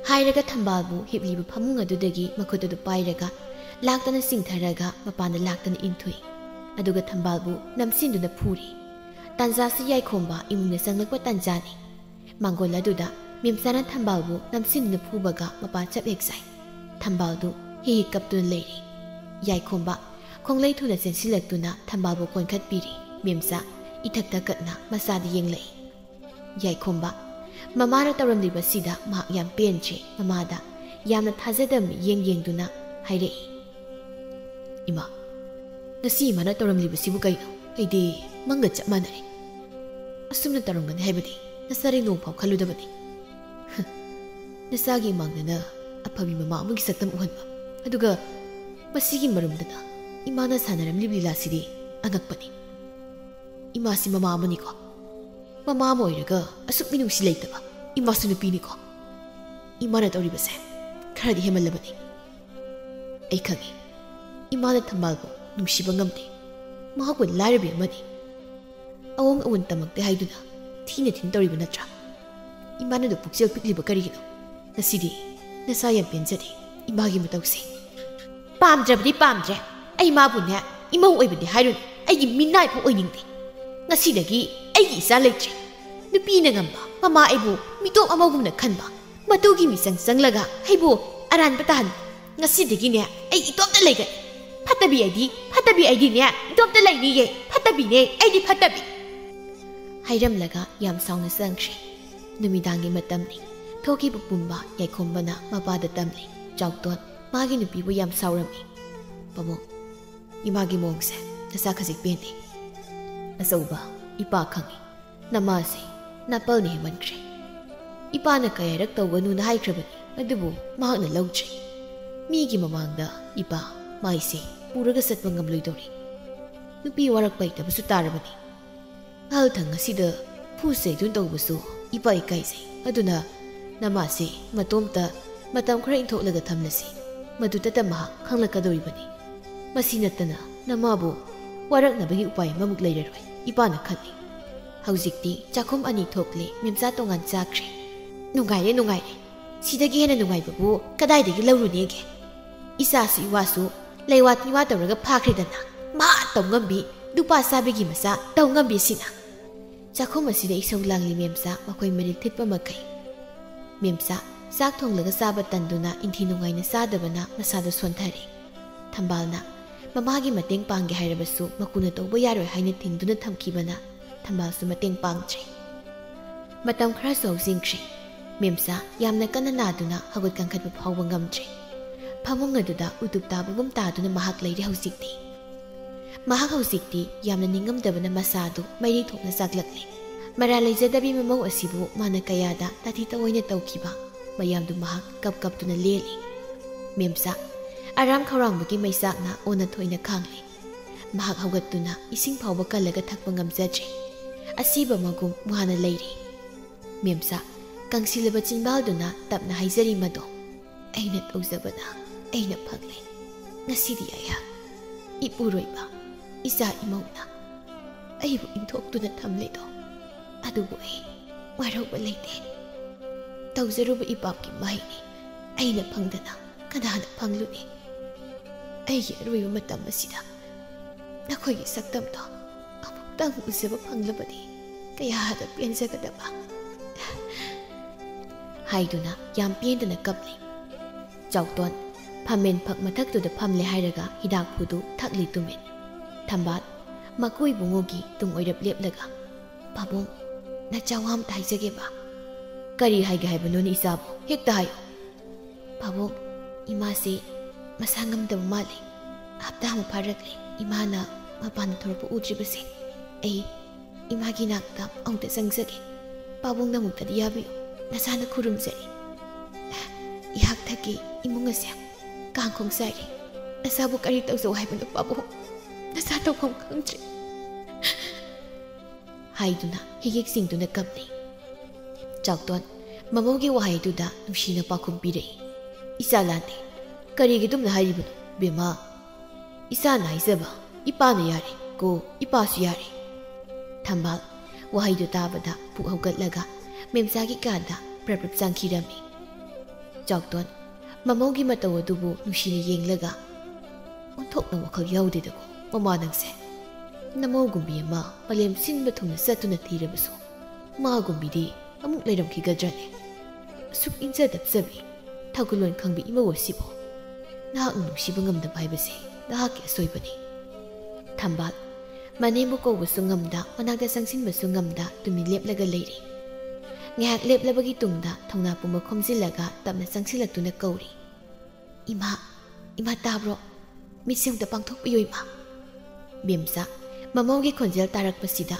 ꯍꯥꯏꯔꯒ ꯊꯝꯕꯥꯜꯕꯨ ꯍꯤꯞꯂꯤꯕ ꯐꯃꯨꯡ ꯑꯗꯨꯗꯒꯤ ꯃꯈꯨꯠ ꯑꯗꯨ ꯄꯥꯏꯔꯒ ꯂꯥꯛꯇꯅ ꯆꯤꯡꯊꯔꯒ ꯃꯄꯥꯟꯗ ꯂꯥꯛꯇꯅ ꯏꯟꯊꯨꯏ꯫ ꯑꯗꯨꯒ ꯊꯝꯕꯥꯜꯕꯨ ꯅꯝꯁꯤꯟꯗꯨꯅ ꯐꯨꯔꯤ꯫ ꯇꯥꯟꯖꯥꯁꯤ ꯌꯥꯏꯈꯣꯝꯕ ꯏꯃꯨꯡꯗ ꯆꯪꯂꯛꯄ ꯇꯥꯟꯖꯥꯅꯤ꯫ ꯃꯥꯡꯒꯣꯜ ꯑꯗꯨꯗ ꯃꯦꯝꯆꯥꯅ ꯊꯝꯕꯥꯜꯕꯨ ꯅꯝꯁꯤꯟꯗꯨꯅ ꯐꯨꯕꯒ ꯃꯄꯥ ꯆꯞ ꯍꯦꯛ ꯆꯥꯏ꯫ ꯊꯝꯕꯥꯜꯗꯨ ꯍꯤ ꯍꯤ ꯀꯞꯇꯨꯅ ꯂꯩꯔꯤ꯫ ꯌꯥꯏꯈꯣꯝꯕ ꯈꯣꯡꯂꯩ ꯊꯨꯅ ꯆꯦꯟꯁꯤꯜꯂꯛꯇꯨꯅ ꯊꯝꯕꯥꯜꯕꯨ ꯀꯣꯟꯈꯠꯄꯤꯔꯤ꯫ ꯃꯦꯝꯆꯥ ꯏꯊꯛ ꯊꯛꯀꯠꯅ ꯃꯆꯥꯗ ꯌꯦꯡꯂꯛꯏ꯫ ꯌꯥꯏꯈꯣꯝꯕ ꯃꯃꯥꯅ ꯇꯧꯔꯝꯂꯤꯕꯁꯤꯗ ꯃꯍꯥꯛ ꯌꯥꯝ ꯄꯦꯟꯗ꯭ꯔꯦ꯫ ꯃꯃꯥꯗ ꯌꯥꯝꯅ ꯊꯥꯖꯗꯕ ꯃꯤꯠꯌꯦꯡ ꯌꯦꯡꯗꯨꯅ ꯍꯥꯏꯔꯛꯏ, "ꯏꯃꯥ, ꯉꯁꯤ ꯏꯃꯥꯅ ꯇꯧꯔꯝꯂꯤꯕꯁꯤꯕꯨ ꯀꯩꯅꯣ? ꯑꯩꯗꯤ ꯃꯪꯒ ꯆꯞ ꯃꯥꯟꯅꯔꯦ꯫ ꯑꯁꯨꯝꯅ ꯇꯧꯔꯝꯒꯅꯤ ꯍꯥꯏꯕꯗꯤ ꯅꯆꯥꯔꯤ ꯅꯣꯡ ꯐꯥꯎ ꯈꯜꯂꯨꯗꯕꯅꯤ꯫" ꯍ, ꯅꯆꯥꯒꯤ ꯏꯃꯥꯡꯗꯅ ꯑꯐꯕꯤ ꯃꯃꯥ ꯑꯃꯒꯤ ꯁꯛꯇꯝ ꯎꯍꯟꯕ, ꯑꯗꯨꯒ ꯃꯁꯤꯒꯤ ꯃꯔꯨꯝꯗꯅ ꯏꯃꯥꯅ ꯁꯥꯟꯅꯔꯝꯂꯤꯕ ꯂꯤꯂꯥꯁꯤꯗꯤ ꯑꯉꯛꯄꯅꯤ꯫ ꯏꯃꯥꯁꯤ ꯃꯃꯥ ꯑꯃꯅꯤꯀꯣ꯫ ꯃꯃꯥ ꯑꯃ ꯑꯣꯏꯔꯒ ꯑꯁꯨꯛ ꯃꯤꯅꯨꯡꯁꯤ ꯂꯩꯇꯕ꯫ ꯏꯃꯥꯁꯨ ꯅꯨꯄꯤꯅꯤꯀꯣ꯫ ꯏꯃꯥꯅ ꯇꯧꯔꯤꯕꯁꯦ ꯈꯔꯗꯤ ꯍꯦꯟꯃꯜꯂꯕꯅꯤ꯫ ꯑꯩ ꯈꯪꯏ, ꯏꯃꯥꯅ ꯊꯝꯕꯥꯜꯕꯨ ꯅꯨꯡꯁꯤꯕ ꯉꯝꯗꯦ꯫ ꯃꯍꯥꯛꯄꯨ ꯂꯥꯏꯔꯕꯤ ꯑꯃꯅꯤ꯫ ꯑꯑꯣꯡ ꯑꯑꯣꯟ ꯇꯝꯃꯛꯇꯦ ꯍꯥꯏꯗꯨꯅ ꯊꯤꯅ ꯊꯤꯅ ꯇꯧꯔꯤꯕ ꯅꯠꯇ꯭ꯔꯥ? ꯏꯃꯥꯅꯗꯣ ꯄꯨꯛꯆꯦꯜ ꯄꯤꯛꯂꯤꯕ ꯀꯔꯤꯒꯤꯅꯣ? ꯉꯁꯤꯗꯤ ꯅꯁꯥ ꯌꯥꯝ ꯄꯦꯟꯖꯗꯦ ꯏꯃꯥꯒꯤ ꯃꯇꯧꯁꯦ꯫ ꯄꯥꯝꯗ꯭ꯔꯕꯗꯤ ꯄꯥꯝꯗ꯭ꯔꯦ꯫ ꯑꯩ ꯃꯥꯕꯨꯅꯦ ꯏꯃꯧ ꯑꯣꯏꯕꯗꯤ ꯍꯥꯏꯔꯨꯅꯨ, ꯑꯩꯒꯤ ꯃꯤꯅꯥꯏꯐꯥꯎ ꯑꯣꯏꯅꯤꯡꯗꯦ꯫ ꯉꯁꯤꯗꯒꯤ ꯑꯩꯒꯤ ꯏꯆꯥ ꯂꯩꯇ꯭ꯔꯦ꯫ ꯅꯨꯄꯤꯅ ꯉꯝꯕ ꯃꯃꯥ ꯑꯩꯕꯨ ꯃꯤꯇꯣꯞ ꯑꯃꯒꯨꯝꯅ ꯈꯟꯕ, ꯃꯇꯨꯒꯤ ꯃꯤꯆꯪ ꯆꯪꯂꯒ ꯑꯩꯕꯨ ꯑꯔꯥꯟꯕ ꯇꯥꯍꯟꯕ꯫ ꯉꯁꯤꯗꯒꯤꯅꯦ ꯑꯩ ꯏꯇꯣꯝꯇ ꯂꯩꯒꯅꯤ꯫ ꯐꯠꯇꯕꯤ ꯑꯩꯗꯤ, ꯐꯠꯇꯕꯤ ꯑꯩꯗꯤꯅꯦ ꯏꯇꯣꯝꯇ ꯂꯩꯅꯤꯌꯦ꯫ ꯐꯠꯇꯕꯤꯅꯦ ꯑꯩꯗꯤ, ꯐꯠꯇꯕꯤ꯫ ꯍꯥꯏꯔꯝꯂꯒ ꯌꯥꯝ ꯁꯥꯎꯅ ꯆꯪꯈ꯭ꯔꯦ꯫ ꯅꯨꯃꯤꯗꯥꯡꯒꯤ ꯃꯇꯝꯅꯤ꯫ ꯊꯣꯛꯈꯤꯕ ꯄꯨꯝꯕ ꯌꯥꯏꯈꯣꯝꯕꯅ ꯃꯄꯥꯗ ꯇꯝꯂꯤ꯫ ꯆꯥꯎꯇꯣꯟ ꯃꯥꯒꯤ ꯅꯨꯄꯤꯕꯨ ꯌꯥꯝ ꯁꯥꯎꯔꯝꯃꯤ꯫ "ꯄꯥꯕꯨꯡ, ꯏꯃꯥꯒꯤ ꯃꯑꯣꯡꯁꯦ ꯅꯁꯥ ꯈꯖꯤꯛ ꯄꯦꯟꯗꯦ꯫ ꯑꯆꯧꯕ, ꯏꯄꯥ ꯈꯪꯏ꯫ ꯅꯃꯥꯁꯦ ꯅꯥꯄꯜꯅ ꯍꯦꯟꯃꯟꯈ꯭ꯔꯦ꯫ ꯏꯄꯥꯅ ꯀꯌꯥꯔꯛ ꯇꯧꯒꯅꯨꯅ ꯍꯥꯏꯈ꯭ꯔꯕꯅꯤ, ꯑꯗꯨꯕꯨ ꯃꯍꯥꯛꯅ ꯂꯧꯗ꯭ꯔꯦ꯫ ꯃꯤꯒꯤ ꯃꯃꯥꯡꯗ ꯏꯄꯥ ꯃꯥꯏꯁꯦ ꯄꯨꯔꯒ ꯆꯠꯄ ꯉꯝꯂꯣꯏꯗꯧꯔꯤ꯫ ꯅꯨꯄꯤ ꯋꯥꯔꯛꯄ ꯍꯩꯇꯕꯁꯨ ꯇꯥꯔꯕꯅꯤ꯫ ꯑꯍꯜ ꯊꯪ ꯑꯁꯤꯗ ꯐꯨ ꯆꯩꯗꯨꯅ ꯇꯧꯕꯁꯨ ꯏꯄꯥ ꯏꯀꯥꯏꯖꯩ꯫ ꯑꯗꯨꯅ ꯅꯃꯥꯁꯦ ꯃꯇꯣꯝꯇ ꯃꯇꯝ ꯈꯔ ꯏꯟꯊꯣꯛꯂꯒ ꯊꯝꯂꯁꯤ꯫ ꯃꯗꯨꯗꯇ ꯃꯍꯥꯛ ꯈꯪꯂꯛꯀꯗꯧꯔꯤꯕꯅꯤ꯫ ꯃꯁꯤ ꯅꯠꯇꯅ ꯅꯃꯥꯕꯨ ꯋꯥꯔꯛꯅꯕꯒꯤ ꯎꯄꯥꯏ ꯑꯃꯃꯨꯛ ꯂꯩꯔꯔꯣꯏ", ꯏꯄꯥꯅ ꯈꯜꯂꯤ꯫ ꯍꯧꯖꯤꯛꯇꯤ ꯆꯥꯛꯈꯨꯝ ꯑꯅꯤ ꯊꯣꯛꯂꯦ, ꯃꯦꯝꯆꯥ ꯇꯣꯉꯥꯟ ꯆꯥꯈ꯭ꯔꯦ꯫ "ꯅꯨꯡꯉꯥꯏꯔꯦ, ꯅꯨꯡꯉꯥꯏꯔꯦ꯫ ꯁꯤꯗꯒꯤ ꯍꯦꯟꯅ ꯅꯨꯡꯉꯥꯏꯕꯕꯨ ꯀꯗꯥꯏꯗꯒꯤ ꯂꯧꯔꯨꯅꯦꯒꯦ? ꯏꯆꯥꯁꯨ ꯏꯋꯥꯁꯨ ꯂꯩꯋꯥ ꯇꯤꯋꯥ ꯇꯧꯔꯒ ꯐꯥꯈ꯭ꯔꯦꯗꯅ꯫ ꯃꯥ ꯇꯧ ꯉꯝꯕꯤ, ꯅꯨꯄꯥ ꯆꯥꯕꯤꯒꯤ ꯃꯆꯥ ꯇꯧ ꯉꯝꯕꯤꯁꯤꯅ꯫" ꯆꯥꯛꯈꯨꯝ ꯑꯁꯤꯗ ꯏꯁꯧ ꯂꯥꯡꯂꯤ ꯃꯦꯝꯆꯥ ꯃꯈꯣꯏ ꯃꯔꯤꯜ ꯊꯤꯠꯄ ꯃꯈꯩ꯫ ꯃꯦꯝꯆꯥ ꯆꯥꯛ ꯊꯣꯡꯂꯒ ꯆꯥꯕ ꯇꯟꯗꯨꯅ ꯏꯟꯊꯤ ꯅꯨꯡꯉꯥꯏꯅ ꯆꯥꯗꯕꯅ ꯃꯁꯥꯗꯣ ꯁꯣꯟꯊꯔꯦ꯫ ꯊꯝꯕꯥꯜꯅ ꯃꯃꯥꯒꯤ ꯃꯇꯦꯡ ꯄꯥꯡꯒꯦ ꯍꯥꯏꯔꯕꯁꯨ ꯃꯀꯨꯅ ꯇꯧꯕ ꯌꯥꯔꯣꯏ ꯍꯥꯏꯅ ꯊꯤꯡꯗꯨꯅ ꯊꯝꯈꯤꯕꯅ ꯊꯝꯕꯥꯜꯁꯨ ꯃꯇꯦꯡ ꯄꯥꯡꯗ꯭ꯔꯦ꯫ ꯃꯇꯝ ꯈꯔꯁꯨ ꯍꯧꯖꯤꯟꯈ꯭ꯔꯦ꯫ ꯃꯦꯝꯆꯥ ꯌꯥꯝꯅ ꯀꯟꯅ ꯅꯥꯗꯨꯅ ꯍꯧꯒꯠ ꯀꯥꯡꯈꯠꯄ ꯐꯥꯎꯕ ꯉꯝꯗ꯭ꯔꯦ꯫ ꯐꯃꯨꯡ ꯑꯗꯨꯗ ꯎꯇꯨꯞ ꯇꯥꯕꯒꯨꯝ ꯇꯥꯗꯨꯅ ꯃꯍꯥꯛ ꯂꯩꯔꯦ ꯍꯧꯖꯤꯛꯇꯤ꯫ ꯃꯍꯥꯛ ꯍꯧꯖꯤꯛꯇꯤ ꯌꯥꯝꯅ ꯅꯤꯡꯉꯝꯗꯕꯅ ꯃꯁꯥ ꯑꯗꯨ ꯃꯩꯔꯤ ꯊꯣꯛꯅ ꯆꯥꯛꯂꯛꯂꯦ꯫ ꯃꯔꯥꯜ ꯂꯩꯖꯗꯕꯤ ꯃꯃꯧ ꯑꯁꯤꯕꯨ ꯃꯥꯅ ꯀꯌꯥꯗ ꯇꯥꯊꯤ ꯇꯑꯣꯏꯅ ꯇꯧꯈꯤꯕ ꯃꯌꯥꯝꯗꯨ ꯃꯍꯥꯛ ꯀꯞ ꯀꯞꯇꯨꯅ ꯂꯦꯜꯂꯤ꯫ ꯃꯦꯝꯆꯥ ꯑꯔꯥꯝ ꯈꯧꯔꯥꯡꯕꯒꯤ ꯃꯩꯆꯥꯛꯅ ꯑꯣꯟꯅ ꯊꯣꯏꯅ ꯈꯥꯡꯂꯤ꯫ ꯃꯍꯥꯛ ꯍꯧꯒꯠꯇꯨꯅ ꯏꯁꯤꯡ ꯐꯥꯎꯕ ꯀꯜꯂꯒ ꯊꯛꯄ ꯉꯝꯖꯗ꯭ꯔꯦ꯫ ꯑꯁꯤꯕ ꯃꯒꯨꯝ ꯋꯥꯅ ꯂꯩꯔꯤ꯫ ꯃꯦꯝꯆꯥ ꯀꯪꯁꯤꯜꯂꯕ ꯆꯤꯟꯕꯥꯜꯗꯨꯅ ꯇꯞꯅ ꯍꯥꯏꯖꯔꯤ ꯃꯗꯣ, "ꯑꯩꯅ ꯇꯧꯖꯕꯅ ꯑꯩꯅ ꯐꯪꯂꯦ꯫ ꯉꯁꯤꯗꯤ ꯑꯩꯍꯥꯛ ꯏꯄꯨꯔꯣꯏꯕ, ꯏꯆꯥ ꯏꯃꯧꯅ ꯑꯩꯕꯨ ꯏꯟꯊꯣꯛꯇꯨꯅ ꯊꯝꯂꯦꯗꯣ꯫ ꯑꯗꯨꯕꯨ ꯑꯩ ꯋꯥꯔꯧꯕ ꯂꯩꯇꯦ꯫ ꯇꯧꯖꯔꯨꯕ ꯏꯄꯥꯞꯀꯤ ꯃꯍꯩꯅꯤ꯫ ꯑꯩꯅ ꯐꯪꯗꯅ ꯀꯅꯥꯅ ꯐꯪꯂꯨꯅꯤ? ꯑꯩꯒꯤ ꯑꯔꯣꯏꯕ ꯃꯇꯝ ꯑꯁꯤꯗ ꯅꯈꯣꯏꯒꯤ ꯁꯛꯇꯝꯗꯣ ꯑꯃꯨꯛꯇꯪ ꯎꯖꯕ ꯐꯪꯂꯕꯗꯤ ꯀꯌꯥꯗ ꯄꯦꯟꯖꯒꯗꯕ!" ꯍꯥꯏꯗꯨꯅ ꯌꯥꯝ ꯄꯦꯟꯗꯅ ꯀꯞꯂꯤ꯫ ꯆꯥꯎꯇꯣꯟ ꯐꯝꯃꯦꯟ ꯐꯛ ꯃꯊꯛꯇꯨꯗ ꯐꯝꯂꯦ ꯍꯥꯏꯔꯒ ꯍꯤꯗꯥꯛꯐꯨꯗꯨ ꯊꯛꯂꯤ ꯇꯨꯃꯤꯟ꯫ ꯊꯝꯕꯥꯜ ꯃꯀꯣꯏ ꯏꯕꯨꯡꯉꯣꯒꯤ ꯇꯨꯡ ꯑꯣꯏꯔꯞ ꯂꯦꯞꯂꯒ, "ꯄꯥꯕꯨꯡ, ꯅꯆꯥ ꯋꯥ ꯑꯝꯇ ꯍꯥꯏꯖꯒꯦꯕ꯫" "ꯀꯔꯤ ꯍꯥꯏꯒꯦ ꯍꯥꯏꯕꯅꯣꯅꯦ ꯏꯆꯥꯕꯨ? ꯍꯦꯛꯇ ꯍꯥꯏꯌꯨ꯫" "ꯄꯥꯕꯨꯡ, ꯏꯃꯥꯁꯦ ꯃꯁꯥ ꯉꯝꯗꯕ ꯃꯥꯜꯂꯤ꯫ ꯍꯞꯇꯥ ꯑꯃ ꯐꯥꯔꯛꯂꯦ ꯏꯃꯥꯅ ꯃꯄꯥꯟꯗ ꯊꯣꯔꯛꯄ ꯎꯗ꯭ꯔꯤꯕꯁꯦ꯫ ꯑꯩ ꯏꯃꯥꯒꯤ ꯅꯥꯛꯇ ꯑꯃꯨꯛꯇ ꯆꯪꯖꯒꯦ꯫ ꯄꯥꯕꯨꯡꯅ ꯑꯃꯨꯛꯇꯗꯤ ꯌꯥꯕꯤꯌꯨ꯫ ꯅꯁꯥꯅ ꯈꯨꯔꯨꯝꯖꯔꯤ꯫ ꯏꯍꯥꯛ ꯊꯛꯀꯤ ꯏꯃꯨꯡ ꯑꯁꯦ ꯀꯥꯡꯈꯣꯡ ꯆꯥꯏꯔꯦ꯫ ꯅꯁꯥꯕꯨ ꯀꯔꯤ ꯇꯧꯖꯧ ꯍꯥꯏꯕꯅꯣ ꯄꯥꯕꯨꯡ? ꯅꯁꯥ ꯇꯧꯐꯝ ꯈꯪꯗ꯭ꯔꯦ꯫" ꯍꯥꯏꯗꯨꯅ ꯍꯤꯒꯦꯛ ꯆꯤꯡꯗꯨꯅ ꯀꯞꯂꯤ꯫ ꯆꯥꯎꯇꯣꯟ ꯃꯃꯧꯒꯤ ꯋꯥꯍꯩꯗꯨꯗ ꯅꯨꯡꯁꯤꯅ ꯄꯥꯎꯈꯨꯝ ꯄꯤꯔꯛꯏ꯫ "ꯏꯆꯥ ꯂꯥꯟꯗꯦ, ꯀꯔꯤꯒꯤ ꯑꯗꯨꯝꯅ ꯍꯥꯏꯔꯤꯕꯅꯣ ꯕꯦꯝꯃ? ꯏꯆꯥꯅ ꯍꯥꯏꯖꯕ, ꯏꯄꯥꯅ ꯌꯥꯔꯦ ꯀꯣ, ꯏꯄꯥꯁꯨ ꯌꯥꯔꯦ꯫" ꯊꯝꯕꯥꯜ ꯋꯥꯍꯩꯗꯨ ꯇꯥꯕꯗ ꯄꯨꯛ ꯍꯧꯒꯠꯂꯒ ꯃꯦꯝꯆꯥꯒꯤ ꯀꯥꯗ ꯄ꯭ꯔꯞ ꯄ꯭ꯔꯞ ꯆꯪꯈꯤꯔꯝꯃꯤ꯫ ꯆꯥꯎꯇꯣꯟ ꯃꯃꯧꯒꯤ ꯃꯇꯧ ꯑꯗꯨꯕꯨ ꯅꯨꯡꯁꯤꯅ ꯌꯦꯡꯂꯒ, "ꯑꯣꯟꯊꯣꯛꯅ ꯋꯥꯈꯜ ꯌꯥꯎꯗꯦꯗꯀꯣ ꯃꯃꯥ ꯅꯪꯁꯦ꯫ ꯅꯃꯧꯒꯨꯝꯕꯤ ꯑꯃ ꯃꯥꯂꯦꯝ ꯁꯤꯟꯕ ꯊꯨꯡꯅ ꯆꯠꯇꯨꯅ ꯊꯤꯔꯕꯁꯨ ꯃꯥꯒꯨꯝꯕꯤꯗꯤ ꯑꯃꯨꯛ ꯂꯩꯔꯝꯈꯤꯒꯗ꯭ꯔꯅꯦ? ꯑꯁꯨꯛ ꯏꯟꯖ ꯇꯞꯆꯕꯤ, ꯊꯧꯒꯜꯂꯣꯟ ꯈꯪꯕꯤ ꯏꯃꯧ ꯑꯁꯤꯕꯨ ꯅꯍꯥꯛꯅ ꯅꯨꯡꯁꯤꯕ ꯉꯝꯗꯕ ꯍꯥꯏꯕꯁꯦ ꯅꯍꯥꯛꯀꯤ ꯑꯁꯣꯏꯕꯅꯤ꯫" ꯊꯝꯕꯥꯜ ꯃꯅꯦꯝꯕꯨ ꯀꯧꯕꯁꯨ ꯉꯝꯗ, ꯃꯅꯥꯛꯇ ꯆꯪꯁꯤꯟꯕꯁꯨ ꯉꯝꯗ ꯇꯨꯃꯤꯟ ꯂꯦꯞꯂꯒ ꯂꯩꯔꯤ꯫ ꯉꯥꯏꯍꯥꯛ ꯂꯦꯞꯂꯕꯒꯤ ꯇꯨꯡꯗ ꯊꯧꯅꯥ ꯄꯨꯝꯕ ꯈꯣꯝꯖꯤꯜꯂꯒ ꯇꯞꯅ ꯆꯪꯁꯤꯜꯂꯛꯇꯨꯅ ꯀꯧꯔꯤ꯫ "ꯏꯃꯥ, ꯏꯃꯥ ꯇꯥꯕ꯭ꯔꯣ? ꯃꯤꯠꯁꯦ ꯑꯝꯇ ꯄꯥꯡꯊꯣꯛꯄꯤꯌꯨ ꯏꯃꯥ꯫" ꯕꯦꯝꯆꯥ ꯃꯃꯧꯒꯤ ꯈꯣꯟꯖꯦꯜ ꯇꯥꯔꯛꯄꯁꯤꯗ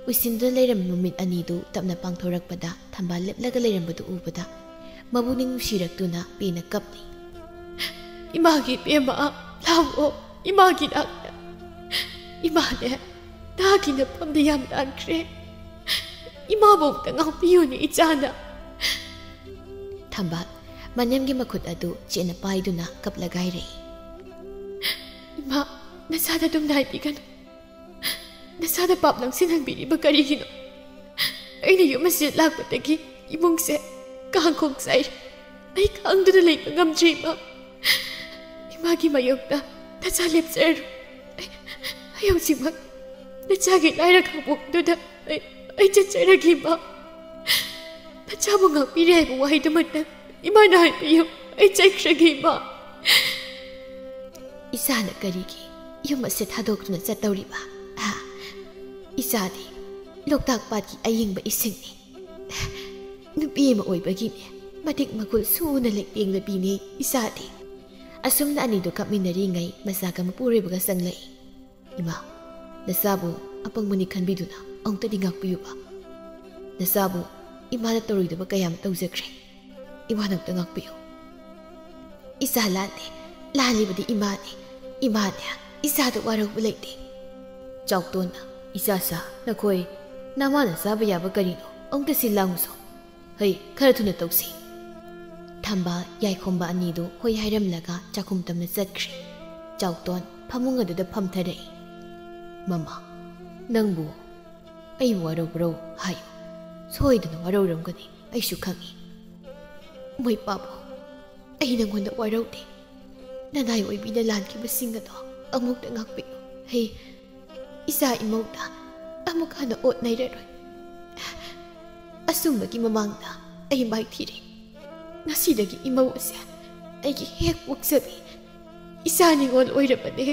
ꯎꯏꯁꯤꯟꯗꯨꯅ ꯂꯩꯔꯝꯃꯤ ꯃꯃꯤꯠ ꯑꯅꯤꯗꯨ ꯇꯞꯅ ꯄꯥꯡꯊꯣꯔꯛꯄꯗ ꯊꯝꯕꯥꯜ ꯂꯦꯞꯂꯒ ꯂꯩꯔꯝꯕꯗꯨ ꯎꯕꯗ ꯃꯕꯨꯛꯅꯤꯡ ꯅꯨꯡꯁꯤꯔꯛꯇꯨꯅ ꯄꯦꯟꯅ ꯀꯞꯂꯤ꯫ "ꯏꯃꯥꯒꯤ ꯏꯕꯦꯝꯃ, ꯂꯥꯛꯑꯣ, ꯏꯃꯥꯒꯤ ꯅꯥꯛꯇ꯫ ꯏꯃꯥꯅꯦ, ꯅꯍꯥꯛꯀꯤ ꯅꯐꯝꯗ ꯌꯥꯝ ꯂꯥꯟꯈ꯭ꯔꯦ꯫ ꯏꯃꯥꯕꯨ ꯑꯝꯇ ꯉꯥꯛꯄꯤꯌꯨꯅꯦ ꯏꯆꯥꯅ꯫" ꯊꯝꯕꯥꯜ ꯃꯅꯦꯝꯒꯤ ꯃꯈꯨꯠ ꯑꯗꯨ ꯆꯦꯠꯅ ꯄꯥꯏꯗꯨꯅ ꯀꯞꯂꯒ ꯍꯥꯏꯔꯛꯏ꯫ "ꯏꯃꯥ, ꯅꯁꯥꯗ ꯑꯗꯨꯝ ꯅꯥꯏꯕꯤꯒꯅꯨ꯫ ꯅꯁꯥꯗ ꯄꯥꯞ ꯅꯪꯁꯤꯟꯍꯟꯕꯤꯔꯤꯕ ꯀꯔꯤꯒꯤꯅꯣ? ꯑꯩꯅ ꯌꯨꯝ ꯑꯁꯤꯗ ꯂꯥꯛꯄꯗꯒꯤ ꯏꯃꯨꯡꯁꯦ ꯀꯥꯡꯈꯣꯡ ꯆꯥꯏꯔꯦ꯫ ꯑꯩ ꯈꯥꯡꯗꯨꯅ ꯂꯩꯕ ꯉꯝꯗ꯭ꯔꯦ, ꯏꯃꯥ꯫ ꯏꯃꯥꯒꯤ ꯃꯥꯌꯣꯛꯇ ꯅꯆꯥ ꯂꯦꯞꯆꯔꯔꯣꯏ꯫ ꯑꯩ, ꯑꯩ ꯍꯧꯖꯤꯛꯃꯛ ꯅꯆꯥꯒꯤ ꯂꯥꯏꯔ ꯈꯥꯡꯕꯣꯛꯇꯨꯗ ꯑꯩ, ꯑꯩ ꯆꯠꯆꯔꯒꯦ, ꯏꯃꯥ꯫ ꯅꯆꯥꯕꯨ ꯉꯥꯛꯄꯤꯔꯦ ꯍꯥꯏꯕ ꯋꯥꯍꯩꯗꯨꯃꯛꯇ ꯏꯃꯥꯅ ꯍꯥꯏꯕꯤꯌꯨ꯫ ꯑꯩ ꯆꯠꯈ꯭ꯔꯒꯦ, ꯏꯃꯥ꯫ ꯏꯆꯥꯅ ꯀꯔꯤꯒꯤ ꯌꯨꯝ ꯑꯁꯦ ꯊꯥꯗꯣꯛꯇꯨꯅ ꯆꯠꯇꯧꯔꯤꯕ? ꯍꯥ? ꯏꯆꯥꯗꯤ ꯂꯣꯛꯇꯥꯛ ꯄꯥꯠꯀꯤ ꯑꯌꯤꯡꯕ ꯏꯁꯤꯡꯅꯤ꯫ ꯅꯨꯄꯤ ꯑꯃ ꯑꯣꯏꯕꯒꯤꯅꯦ, ꯃꯇꯤꯛ ꯃꯒꯨꯜ ꯁꯨꯅ ꯂꯩꯇꯦꯡꯂꯕꯤꯅꯦ ꯏꯆꯥꯗꯤ꯫ ꯑꯁꯨꯝꯅ ꯑꯅꯤꯗꯨ ꯀꯞꯃꯤꯟꯅꯔꯤꯉꯩ ꯃꯆꯥꯒ ꯃꯄꯨꯔꯣꯏꯕꯒ ꯆꯪꯂꯛꯏ꯫ "ꯏꯃꯥ, ꯅꯆꯥꯕꯨ ꯑꯄꯪꯕꯅꯤ ꯈꯟꯕꯤꯗꯨꯅ ꯑꯃꯨꯛꯇꯗꯤ ꯉꯥꯛꯄꯤꯌꯨꯕ꯫ ꯅꯆꯥꯕꯨ ꯏꯃꯥꯅ ꯇꯧꯔꯣꯏꯗꯕ ꯀꯌꯥ ꯑꯃ ꯇꯧꯖꯈ꯭ꯔꯦ꯫ ꯏꯃꯥꯅ ꯑꯃꯨꯛꯇ ꯉꯥꯛꯄꯤꯌꯨ꯫" "ꯏꯆꯥ ꯂꯥꯟꯗꯦ, ꯂꯥꯜꯂꯤꯕꯗꯤ ꯏꯃꯥꯅꯦ꯫ ꯏꯃꯥꯅꯦ, ꯏꯆꯥꯗ ꯋꯥꯔꯧꯕ ꯂꯩꯇꯦ꯫" ꯆꯥꯎꯇꯣꯟꯅ, "ꯏꯆꯥꯁꯥ, ꯅꯈꯣꯏ ꯅꯃꯥꯅ ꯆꯥꯕ ꯌꯥꯕ ꯀꯔꯤꯅꯣ ꯑꯃꯨꯛꯇ ꯁꯤꯜ ꯂꯥꯡꯉꯨꯁꯣ꯫ ꯍꯩ, ꯈꯔ ꯊꯨꯅ ꯇꯧꯁꯤ꯫" ꯊꯝꯕꯥꯜ, ꯌꯥꯏꯈꯣꯝꯕ ꯑꯅꯤꯗꯨ ꯍꯣꯏ ꯍꯥꯏꯔꯝꯂꯒ ꯆꯥꯛꯈꯨꯝ ꯇꯝꯅ ꯆꯠꯈ꯭ꯔꯦ꯫ ꯆꯥꯎꯇꯣꯟ ꯐꯃꯨꯡ ꯑꯗꯨꯗ ꯐꯝꯊꯔꯛꯏ꯫ "ꯃꯃꯥ, ꯅꯪꯕꯨ ꯑꯩꯕꯨ ꯋꯥꯔꯧꯕ꯭ꯔꯣ ꯍꯥꯏꯌꯨ꯫ ꯁꯣꯏꯗꯅ ꯋꯥꯔꯧꯔꯝꯒꯅꯤ, ꯑꯩꯁꯨ ꯈꯪꯏ꯫ ꯃꯣꯏ ꯄꯥꯕꯨ, ꯑꯩ ꯅꯪꯉꯣꯟꯗ ꯋꯥꯔꯧꯗꯦ꯫ ꯅꯅꯥꯏ ꯑꯣꯏꯕꯤꯅ ꯂꯥꯟꯈꯤꯕꯁꯤꯡ ꯑꯗꯣ ꯑꯃꯨꯛꯇ ꯉꯥꯛꯄꯤꯌꯨ꯫ ꯑꯩ ꯏꯆꯥ ꯏꯃꯧꯗ ꯑꯃꯨꯛ ꯍꯟꯅ ꯑꯣꯠ ꯅꯩꯔꯔꯣꯏ꯫ ꯑꯆꯨꯝꯕꯒꯤ ꯃꯃꯥꯡꯗ ꯑꯩ ꯃꯥꯏꯊꯤꯔꯦ꯫ ꯉꯁꯤꯗꯒꯤ ꯏꯃꯧ ꯑꯁꯦ ꯑꯩꯒꯤ ꯍꯦꯛ ꯄꯣꯛꯆꯕꯤ ꯏꯆꯥ ꯅꯤꯉꯣꯜ ꯑꯣꯏꯔꯕꯅꯦ꯫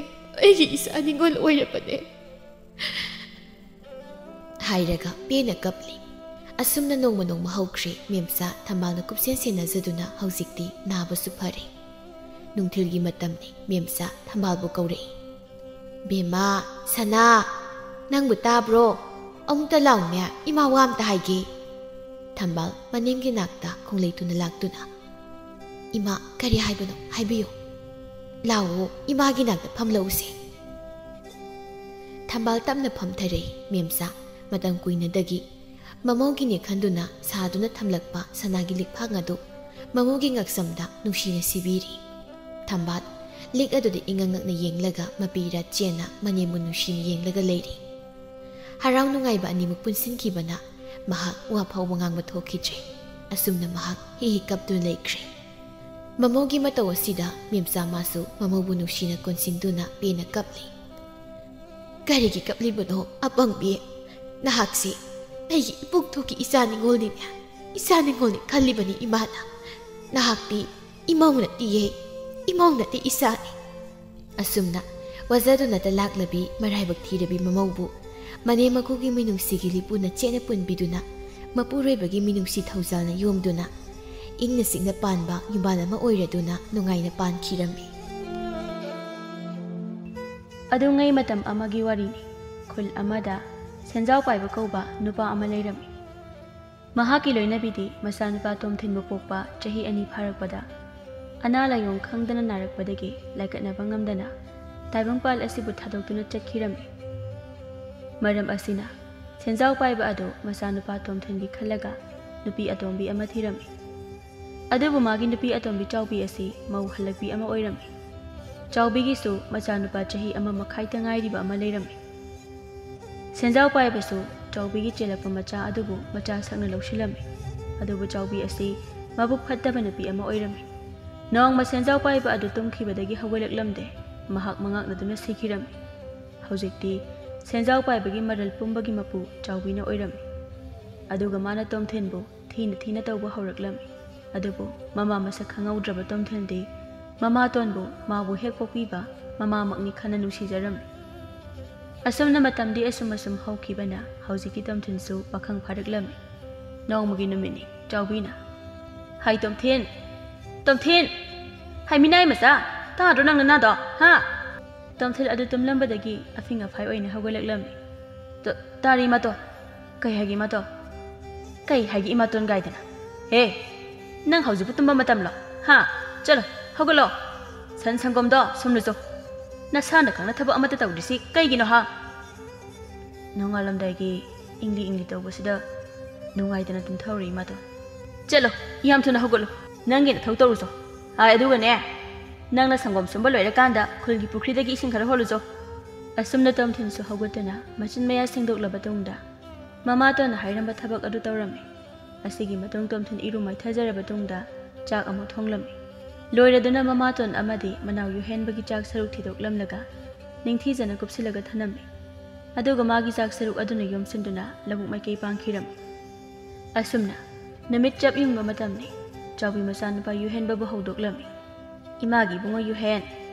ꯑꯩꯒꯤ ꯏꯆꯥ ꯅꯤꯉꯣꯜ ꯑꯣꯏꯔꯕꯅꯦ꯫" ꯍꯥꯏꯔꯒ ꯄꯦꯟꯅ ꯀꯞꯂꯤ꯫ ꯑꯁꯨꯝꯅ ꯅꯣꯡꯃ ꯅꯣꯡꯃ ꯍꯧꯈ꯭ꯔꯦ꯫ ꯃꯦꯝꯆꯥ ꯊꯝꯕꯥꯜꯅ ꯀꯨꯞꯁꯦꯟ ꯁꯦꯟꯅꯖꯗꯨꯅ ꯍꯧꯖꯤꯛꯇꯤ ꯅꯥꯕꯁꯨ ꯐꯔꯦ꯫ ꯅꯨꯡꯊꯤꯜꯒꯤ ꯃꯇꯝꯅꯤ꯫ ꯃꯦꯝꯆꯥ ꯊꯝꯕꯥꯜꯕꯨ ꯀꯧꯔꯛꯏ꯫ "ꯕꯦꯝꯃ, ꯁꯅꯥ, ꯅꯪꯕꯨ ꯇꯥꯕ꯭ꯔꯣ? ꯑꯃꯨꯛꯇ ꯂꯥꯎꯅꯦ, ꯏꯃꯥ ꯋꯥ ꯑꯝꯇ ꯍꯥꯏꯒꯦ꯫" ꯊꯝꯕꯥꯜ ꯃꯅꯤꯡꯒꯤ ꯅꯥꯛꯇ ꯈꯣꯡꯂꯩ ꯊꯨꯅ ꯂꯥꯛꯇꯨꯅ, "ꯏꯃꯥ, ꯀꯔꯤ ꯍꯥꯏꯕꯅꯣ? ꯍꯥꯏꯕꯤꯌꯨ꯫ ꯂꯥꯛꯑꯣ, ꯏꯃꯥꯒꯤ ꯅꯥꯛꯇ ꯐꯝꯂꯛꯎꯁꯦ꯫" ꯊꯝꯕꯥꯜ ꯇꯞꯅ ꯐꯝꯊꯔꯛꯏ꯫ ꯃꯦꯝꯆꯥ ꯃꯇꯝ ꯀꯨꯏꯅꯗꯒꯤ ꯃꯃꯧꯒꯤꯅꯦ ꯈꯟꯗꯨꯅ ꯁꯥꯗꯨꯅ ꯊꯝꯂꯛꯄ ꯁꯅꯥꯒꯤ ꯂꯤꯛꯐꯥꯡ ꯑꯗꯨ ꯃꯃꯧꯒꯤ ꯉꯛꯁꯝꯗ ꯅꯨꯡꯁꯤꯅ ꯁꯤꯕꯤꯔꯤ꯫ ꯊꯝꯕꯥꯜ ꯂꯤꯛ ꯑꯗꯨꯗ ꯏꯉꯛ ꯉꯛꯅ ꯌꯦꯡꯂꯒ ꯃꯄꯤ ꯏꯔꯥ ꯆꯦꯟꯅ ꯃꯅꯦꯝꯕꯨ ꯅꯨꯡꯁꯤꯅ ꯌꯦꯡꯂꯒ ꯂꯩꯔꯤ꯫ ꯍꯔꯥꯎ ꯅꯨꯡꯉꯥꯏꯕ ꯑꯅꯤꯃꯛ ꯄꯨꯟꯁꯤꯟꯈꯤꯕꯅ ꯃꯍꯥꯛ ꯋꯥ ꯐꯥꯎꯕ ꯉꯥꯡꯕ ꯊꯣꯛꯈꯤꯗ꯭ꯔꯦ꯫ ꯑꯁꯨꯝꯅ ꯃꯍꯥꯛ ꯍꯤ ꯍꯤ ꯀꯞꯇꯨꯅ ꯂꯩꯈ꯭ꯔꯦ꯫ ꯃꯃꯧꯒꯤ ꯃꯇꯧ ꯑꯁꯤꯗ ꯃꯦꯝꯆꯥ ꯃꯥꯁꯨ ꯃꯃꯧꯕꯨ ꯅꯨꯡꯁꯤꯅ ꯀꯣꯟꯁꯤꯟꯗꯨꯅ ꯄꯦꯟꯅ ꯀꯞꯂꯤ꯫ "ꯀꯔꯤꯒꯤ ꯀꯞꯂꯤꯕꯅꯣ ꯑꯄꯪꯕꯤ? ꯅꯍꯥꯛꯁꯤ ꯑꯩꯒꯤ ꯏꯄꯨꯛꯊꯣꯛꯀꯤ ꯏꯆꯥ ꯅꯤꯉꯣꯜꯅꯤꯅꯦ꯫ ꯏꯆꯥ ꯅꯤꯉꯣꯜꯅꯤ ꯈꯜꯂꯤꯕꯅꯤ ꯏꯃꯥꯅ꯫ ꯅꯍꯥꯛꯇꯤ ꯏꯃꯧ ꯅꯠꯇꯤꯌꯦ, ꯏꯃꯧ ꯅꯠꯇꯦ, ꯏꯆꯥꯅꯤ"꯫ ꯑꯁꯨꯝꯅ ꯋꯥꯖꯗꯨꯅꯇ ꯂꯥꯛꯂꯕꯤ ꯃꯔꯥꯏꯕꯛ ꯊꯤꯔꯕꯤ ꯃꯃꯧꯕꯨ ꯃꯅꯦꯝ ꯃꯀꯨꯒꯤ ꯃꯤꯅꯨꯡꯁꯤꯒꯤ ꯂꯤꯄꯨꯅ ꯆꯦꯠꯅ ꯄꯨꯟꯕꯤꯗꯨꯅ, ꯃꯄꯨꯔꯣꯏꯕꯒꯤ ꯃꯤꯅꯨꯡꯁꯤ ꯊꯧꯖꯥꯜꯅ ꯌꯣꯝꯗꯨꯅ, ꯏꯪꯅ ꯆꯤꯛꯅ ꯄꯥꯟꯕ ꯌꯨꯝꯕꯥꯜ ꯑꯃ ꯑꯣꯏꯔꯗꯨꯅ ꯅꯨꯡꯉꯥꯏꯅ ꯄꯥꯟꯈꯤꯔꯝꯃꯤ꯫ ꯑꯗꯨꯉꯩ ꯃꯇꯝ ꯑꯃꯒꯤ ꯋꯥꯔꯤꯅꯤ꯫ ꯈꯨꯜ ꯑꯃꯗ ꯁꯦꯟꯖꯥꯎ ꯄꯥꯏꯕ ꯀꯧꯕ ꯅꯨꯄꯥ ꯑꯃ ꯂꯩꯔꯝꯃꯤ꯫ ꯃꯍꯥꯛꯀꯤ ꯂꯣꯏꯅꯕꯤꯗꯤ ꯃꯆꯥꯅꯨꯄꯥ ꯇꯣꯝꯊꯤꯟꯕꯨ ꯄꯣꯛꯄ ꯆꯍꯤ ꯑꯅꯤ ꯐꯥꯔꯛꯄꯗ ꯑꯅꯥ ꯂꯥꯏꯌꯣꯡ ꯈꯪꯗꯅ ꯅꯥꯔꯛꯄꯗꯒꯤ ꯂꯥꯏꯀꯠꯅꯕ ꯉꯝꯗꯅ ꯇꯥꯏꯕꯪꯄꯥꯜ ꯑꯁꯤꯕꯨ ꯊꯥꯗꯣꯛꯇꯨꯅ ꯆꯠꯈꯤꯔꯝꯃꯤ꯫ ꯃꯔꯝ ꯑꯁꯤꯅ ꯁꯦꯟꯖꯥꯎ ꯄꯥꯏꯕ ꯑꯗꯨ ꯃꯆꯥꯅꯨꯄꯥ ꯇꯣꯝꯊꯤꯟꯒꯤ ꯈꯜꯂꯒ ꯅꯨꯄꯤ ꯑꯇꯣꯝꯕꯤ ꯑꯃ ꯊꯤꯔꯝꯃꯤ꯫ ꯑꯗꯨꯕꯨ ꯃꯥꯒꯤ ꯅꯨꯄꯤ ꯑꯇꯣꯝꯕꯤ ꯆꯥꯎꯕꯤ ꯑꯁꯤ ꯃꯧ ꯍꯜꯂꯛꯄꯤ ꯑꯃ ꯑꯣꯏꯔꯝꯃꯤ꯫ ꯆꯥꯎꯕꯤꯒꯤꯁꯨ ꯃꯆꯥꯅꯨꯄꯥ ꯆꯍꯤ ꯑꯃ ꯃꯈꯥꯏꯇ ꯉꯥꯏꯔꯤꯕ ꯑꯃ ꯂꯩꯔꯝꯃꯤ꯫ ꯁꯦꯟꯖꯥꯎ ꯄꯥꯏꯕꯁꯨ ꯆꯥꯎꯕꯤꯒꯤ ꯆꯦꯜꯂꯛꯄ ꯃꯆꯥ ꯑꯗꯨꯕꯨ ꯃꯆꯥ ꯁꯛꯅ ꯂꯧꯁꯤꯜꯂꯝꯃꯤ꯫ ꯑꯗꯨꯕꯨ ꯆꯥꯎꯕꯤ ꯑꯁꯤ ꯃꯕꯨꯛ ꯐꯠꯇꯕ ꯅꯨꯄꯤ ꯑꯃ ꯑꯣꯏꯔꯝꯃꯤ꯫ ꯅꯣꯡꯃ ꯁꯦꯟꯖꯥꯎ ꯄꯥꯏꯕ ꯑꯗꯨ ꯇꯨꯝꯈꯤꯕꯗꯒꯤ ꯍꯧꯒꯠꯂꯛꯂꯝꯗꯦ꯫ ꯃꯍꯥꯛ ꯃꯉꯥꯛꯅꯗꯨꯅ ꯁꯤꯈꯤꯔꯝꯃꯤ꯫ ꯍꯧꯖꯤꯛꯇꯤ ꯁꯦꯟꯖꯥꯎ ꯄꯥꯏꯕꯒꯤ ꯃꯔꯜ ꯄꯨꯝꯕꯒꯤ ꯃꯄꯨ ꯆꯥꯎꯕꯤꯅ ꯑꯣꯏꯔꯝꯃꯤ꯫ ꯑꯗꯨꯒ ꯃꯥꯅ ꯇꯣꯝꯊꯤꯟꯕꯨ ꯊꯤꯅ ꯊꯤꯅ ꯇꯧꯕ ꯍꯧꯔꯛꯂꯝꯃꯤ꯫ ꯑꯗꯨꯕꯨ ꯃꯃꯥ ꯃꯁꯛ ꯈꯪꯍꯧꯗ꯭ꯔꯕ ꯇꯣꯝꯊꯤꯟꯗꯤ ꯃꯃꯥꯇꯣꯟꯕꯨ ꯃꯥꯕꯨ ꯍꯦꯛ ꯄꯣꯛꯄꯤꯕ ꯃꯃꯥꯃꯛꯅꯤ ꯈꯟꯅ ꯅꯨꯡꯁꯤꯖꯔꯝꯃꯤ꯫ ꯑꯁꯨꯝꯅ ꯃꯇꯝꯗꯤ ꯑꯁꯨꯝ ꯑꯁꯨꯝ ꯍꯧꯈꯤꯕꯅ ꯍꯧꯖꯤꯛꯇꯤ ꯇꯣꯝꯊꯤꯟꯁꯨ ꯄꯥꯈꯪ ꯐꯥꯔꯛꯂꯝꯃꯤ꯫ ꯅꯣꯡꯃꯒꯤ ꯅꯨꯃꯤꯠꯅꯤ꯫ ꯆꯥꯎꯕꯤꯅ, "ꯍꯥꯏ ꯇꯣꯝꯊꯤꯟ! ꯇꯣꯝꯊꯤꯟ! ꯍꯥꯏ ꯃꯤꯅꯥꯏ ꯃꯆꯥ! ꯇꯥꯗ꯭ꯔꯣ ꯅꯪ ꯅꯅꯥꯗꯣ? ꯍꯥ?" ꯇꯣꯝꯊꯤꯟ ꯑꯗꯨ ꯇꯨꯝꯂꯝꯕꯗꯒꯤ ꯑꯐꯤꯡ ꯑꯐꯥꯏ ꯑꯣꯏꯅ ꯍꯧꯒꯠꯂꯛꯂꯝꯃꯤ꯫ "ꯇ-, ꯇꯥꯔꯤ ꯏꯃꯥꯇꯣꯟ꯫ ꯀꯩ ꯍꯥꯏꯒꯦ ꯏꯃꯥꯇꯣꯟ? ꯀꯩ ꯍꯥꯏꯒꯦ ꯏꯃꯥꯇꯣꯟ ꯒꯥꯏꯗꯅ? ꯍꯦ, ꯅꯪ ꯍꯧꯖꯤꯛꯄꯨ ꯇꯨꯝꯕ ꯃꯇꯝꯂꯣ? ꯍꯥ? ꯆꯠꯂꯣ, ꯍꯧꯒꯠꯂꯣ꯫ ꯁꯟ ꯁꯪꯒꯣꯝꯗꯣ ꯁꯣꯝ ꯂꯨꯆꯣ꯫ ꯅꯁꯥꯅ ꯈꯪꯅ ꯊꯕꯛ ꯑꯃꯠꯇ ꯇꯧꯗ꯭ꯔꯤꯁꯤ ꯀꯩꯒꯤꯅꯣ ꯍꯥ?" ꯅꯣꯡꯉꯥꯜꯂꯝꯗꯥꯏꯒꯤ ꯏꯪꯂꯤ ꯏꯪꯂꯤ ꯇꯧꯕꯁꯤꯗ ꯅꯨꯡꯉꯥꯏꯗꯅ ꯇꯨꯝꯊꯍꯧꯔꯦ ꯏꯃꯥꯇꯣꯟ꯫ "ꯆꯠꯂꯣ, ꯌꯥꯝ ꯊꯨꯅ ꯍꯧꯒꯠꯂꯨ꯫ ꯅꯪꯒꯤ ꯅꯊꯧ ꯇꯧꯔꯨꯆꯣ꯫ ꯍꯥꯏ, ꯑꯗꯨꯒꯅꯦ, ꯅꯪꯅ ꯁꯪꯒꯣꯝ ꯁꯨꯝꯕ ꯂꯣꯏꯔꯀꯥꯟꯗ ꯈꯨꯜꯒꯤ ꯄꯨꯈ꯭ꯔꯤꯗꯒꯤ ꯏꯁꯤꯡ ꯈꯔ ꯍꯣꯜꯂꯨꯆꯣ"꯫ ꯑꯁꯨꯝꯅ ꯇꯣꯝꯊꯤꯟꯁꯨ ꯍꯧꯒꯠꯇꯨꯅ ꯃꯆꯤꯟ ꯃꯌꯥ ꯁꯦꯡꯗꯣꯛꯂꯕ ꯇꯨꯡꯗ ꯃꯃꯥꯇꯣꯟꯅ ꯍꯥꯏꯔꯝꯕ ꯊꯕꯛ ꯑꯗꯨ ꯇꯧꯔꯝꯃꯤ꯫ ꯑꯁꯤꯒꯤ ꯃꯇꯨꯡ ꯇꯣꯝꯊꯤꯟ ꯏꯔꯨ ꯃꯥꯏꯊꯖꯔꯕ ꯇꯨꯡꯗ ꯆꯥꯛ ꯑꯃꯨꯛ ꯊꯣꯡꯂꯝꯃꯤ꯫ ꯂꯣꯏꯔꯗꯨꯅ ꯃꯃꯥꯇꯣꯟ ꯑꯃꯗꯤ ꯃꯅꯥꯎ ꯌꯨꯍꯦꯟꯕꯒꯤ ꯆꯥꯛ ꯁꯔꯨꯛ ꯊꯤꯗꯣꯛꯂꯝꯂꯒ ꯅꯤꯡꯊꯤꯖꯅ ꯀꯨꯞꯁꯤꯜꯂꯒ ꯊꯅꯝꯃꯤ꯫ ꯑꯗꯨꯒ ꯃꯥꯒꯤ ꯆꯥꯛ ꯁꯔꯨꯛ ꯑꯗꯨꯅ ꯌꯣꯝꯁꯤꯟꯗꯨꯅ ꯂꯧꯕꯨꯛ ꯃꯥꯏꯀꯩ ꯄꯥꯡꯈꯤꯔꯝꯃꯤ꯫ ꯑꯁꯨꯝꯅ ꯅꯨꯃꯤꯠ ꯆꯞ ꯌꯨꯡꯕ ꯃꯇꯝꯅꯤ꯫ ꯆꯥꯎꯕꯤ ꯃꯆꯥꯅꯨꯄꯥ ꯌꯨꯍꯦꯟꯕꯕꯨ ꯍꯧꯗꯣꯛꯂꯝꯃꯤ꯫ "ꯏꯃꯥꯒꯤ ꯏꯕꯨꯡꯉꯣ ꯌꯨꯍꯦꯟ,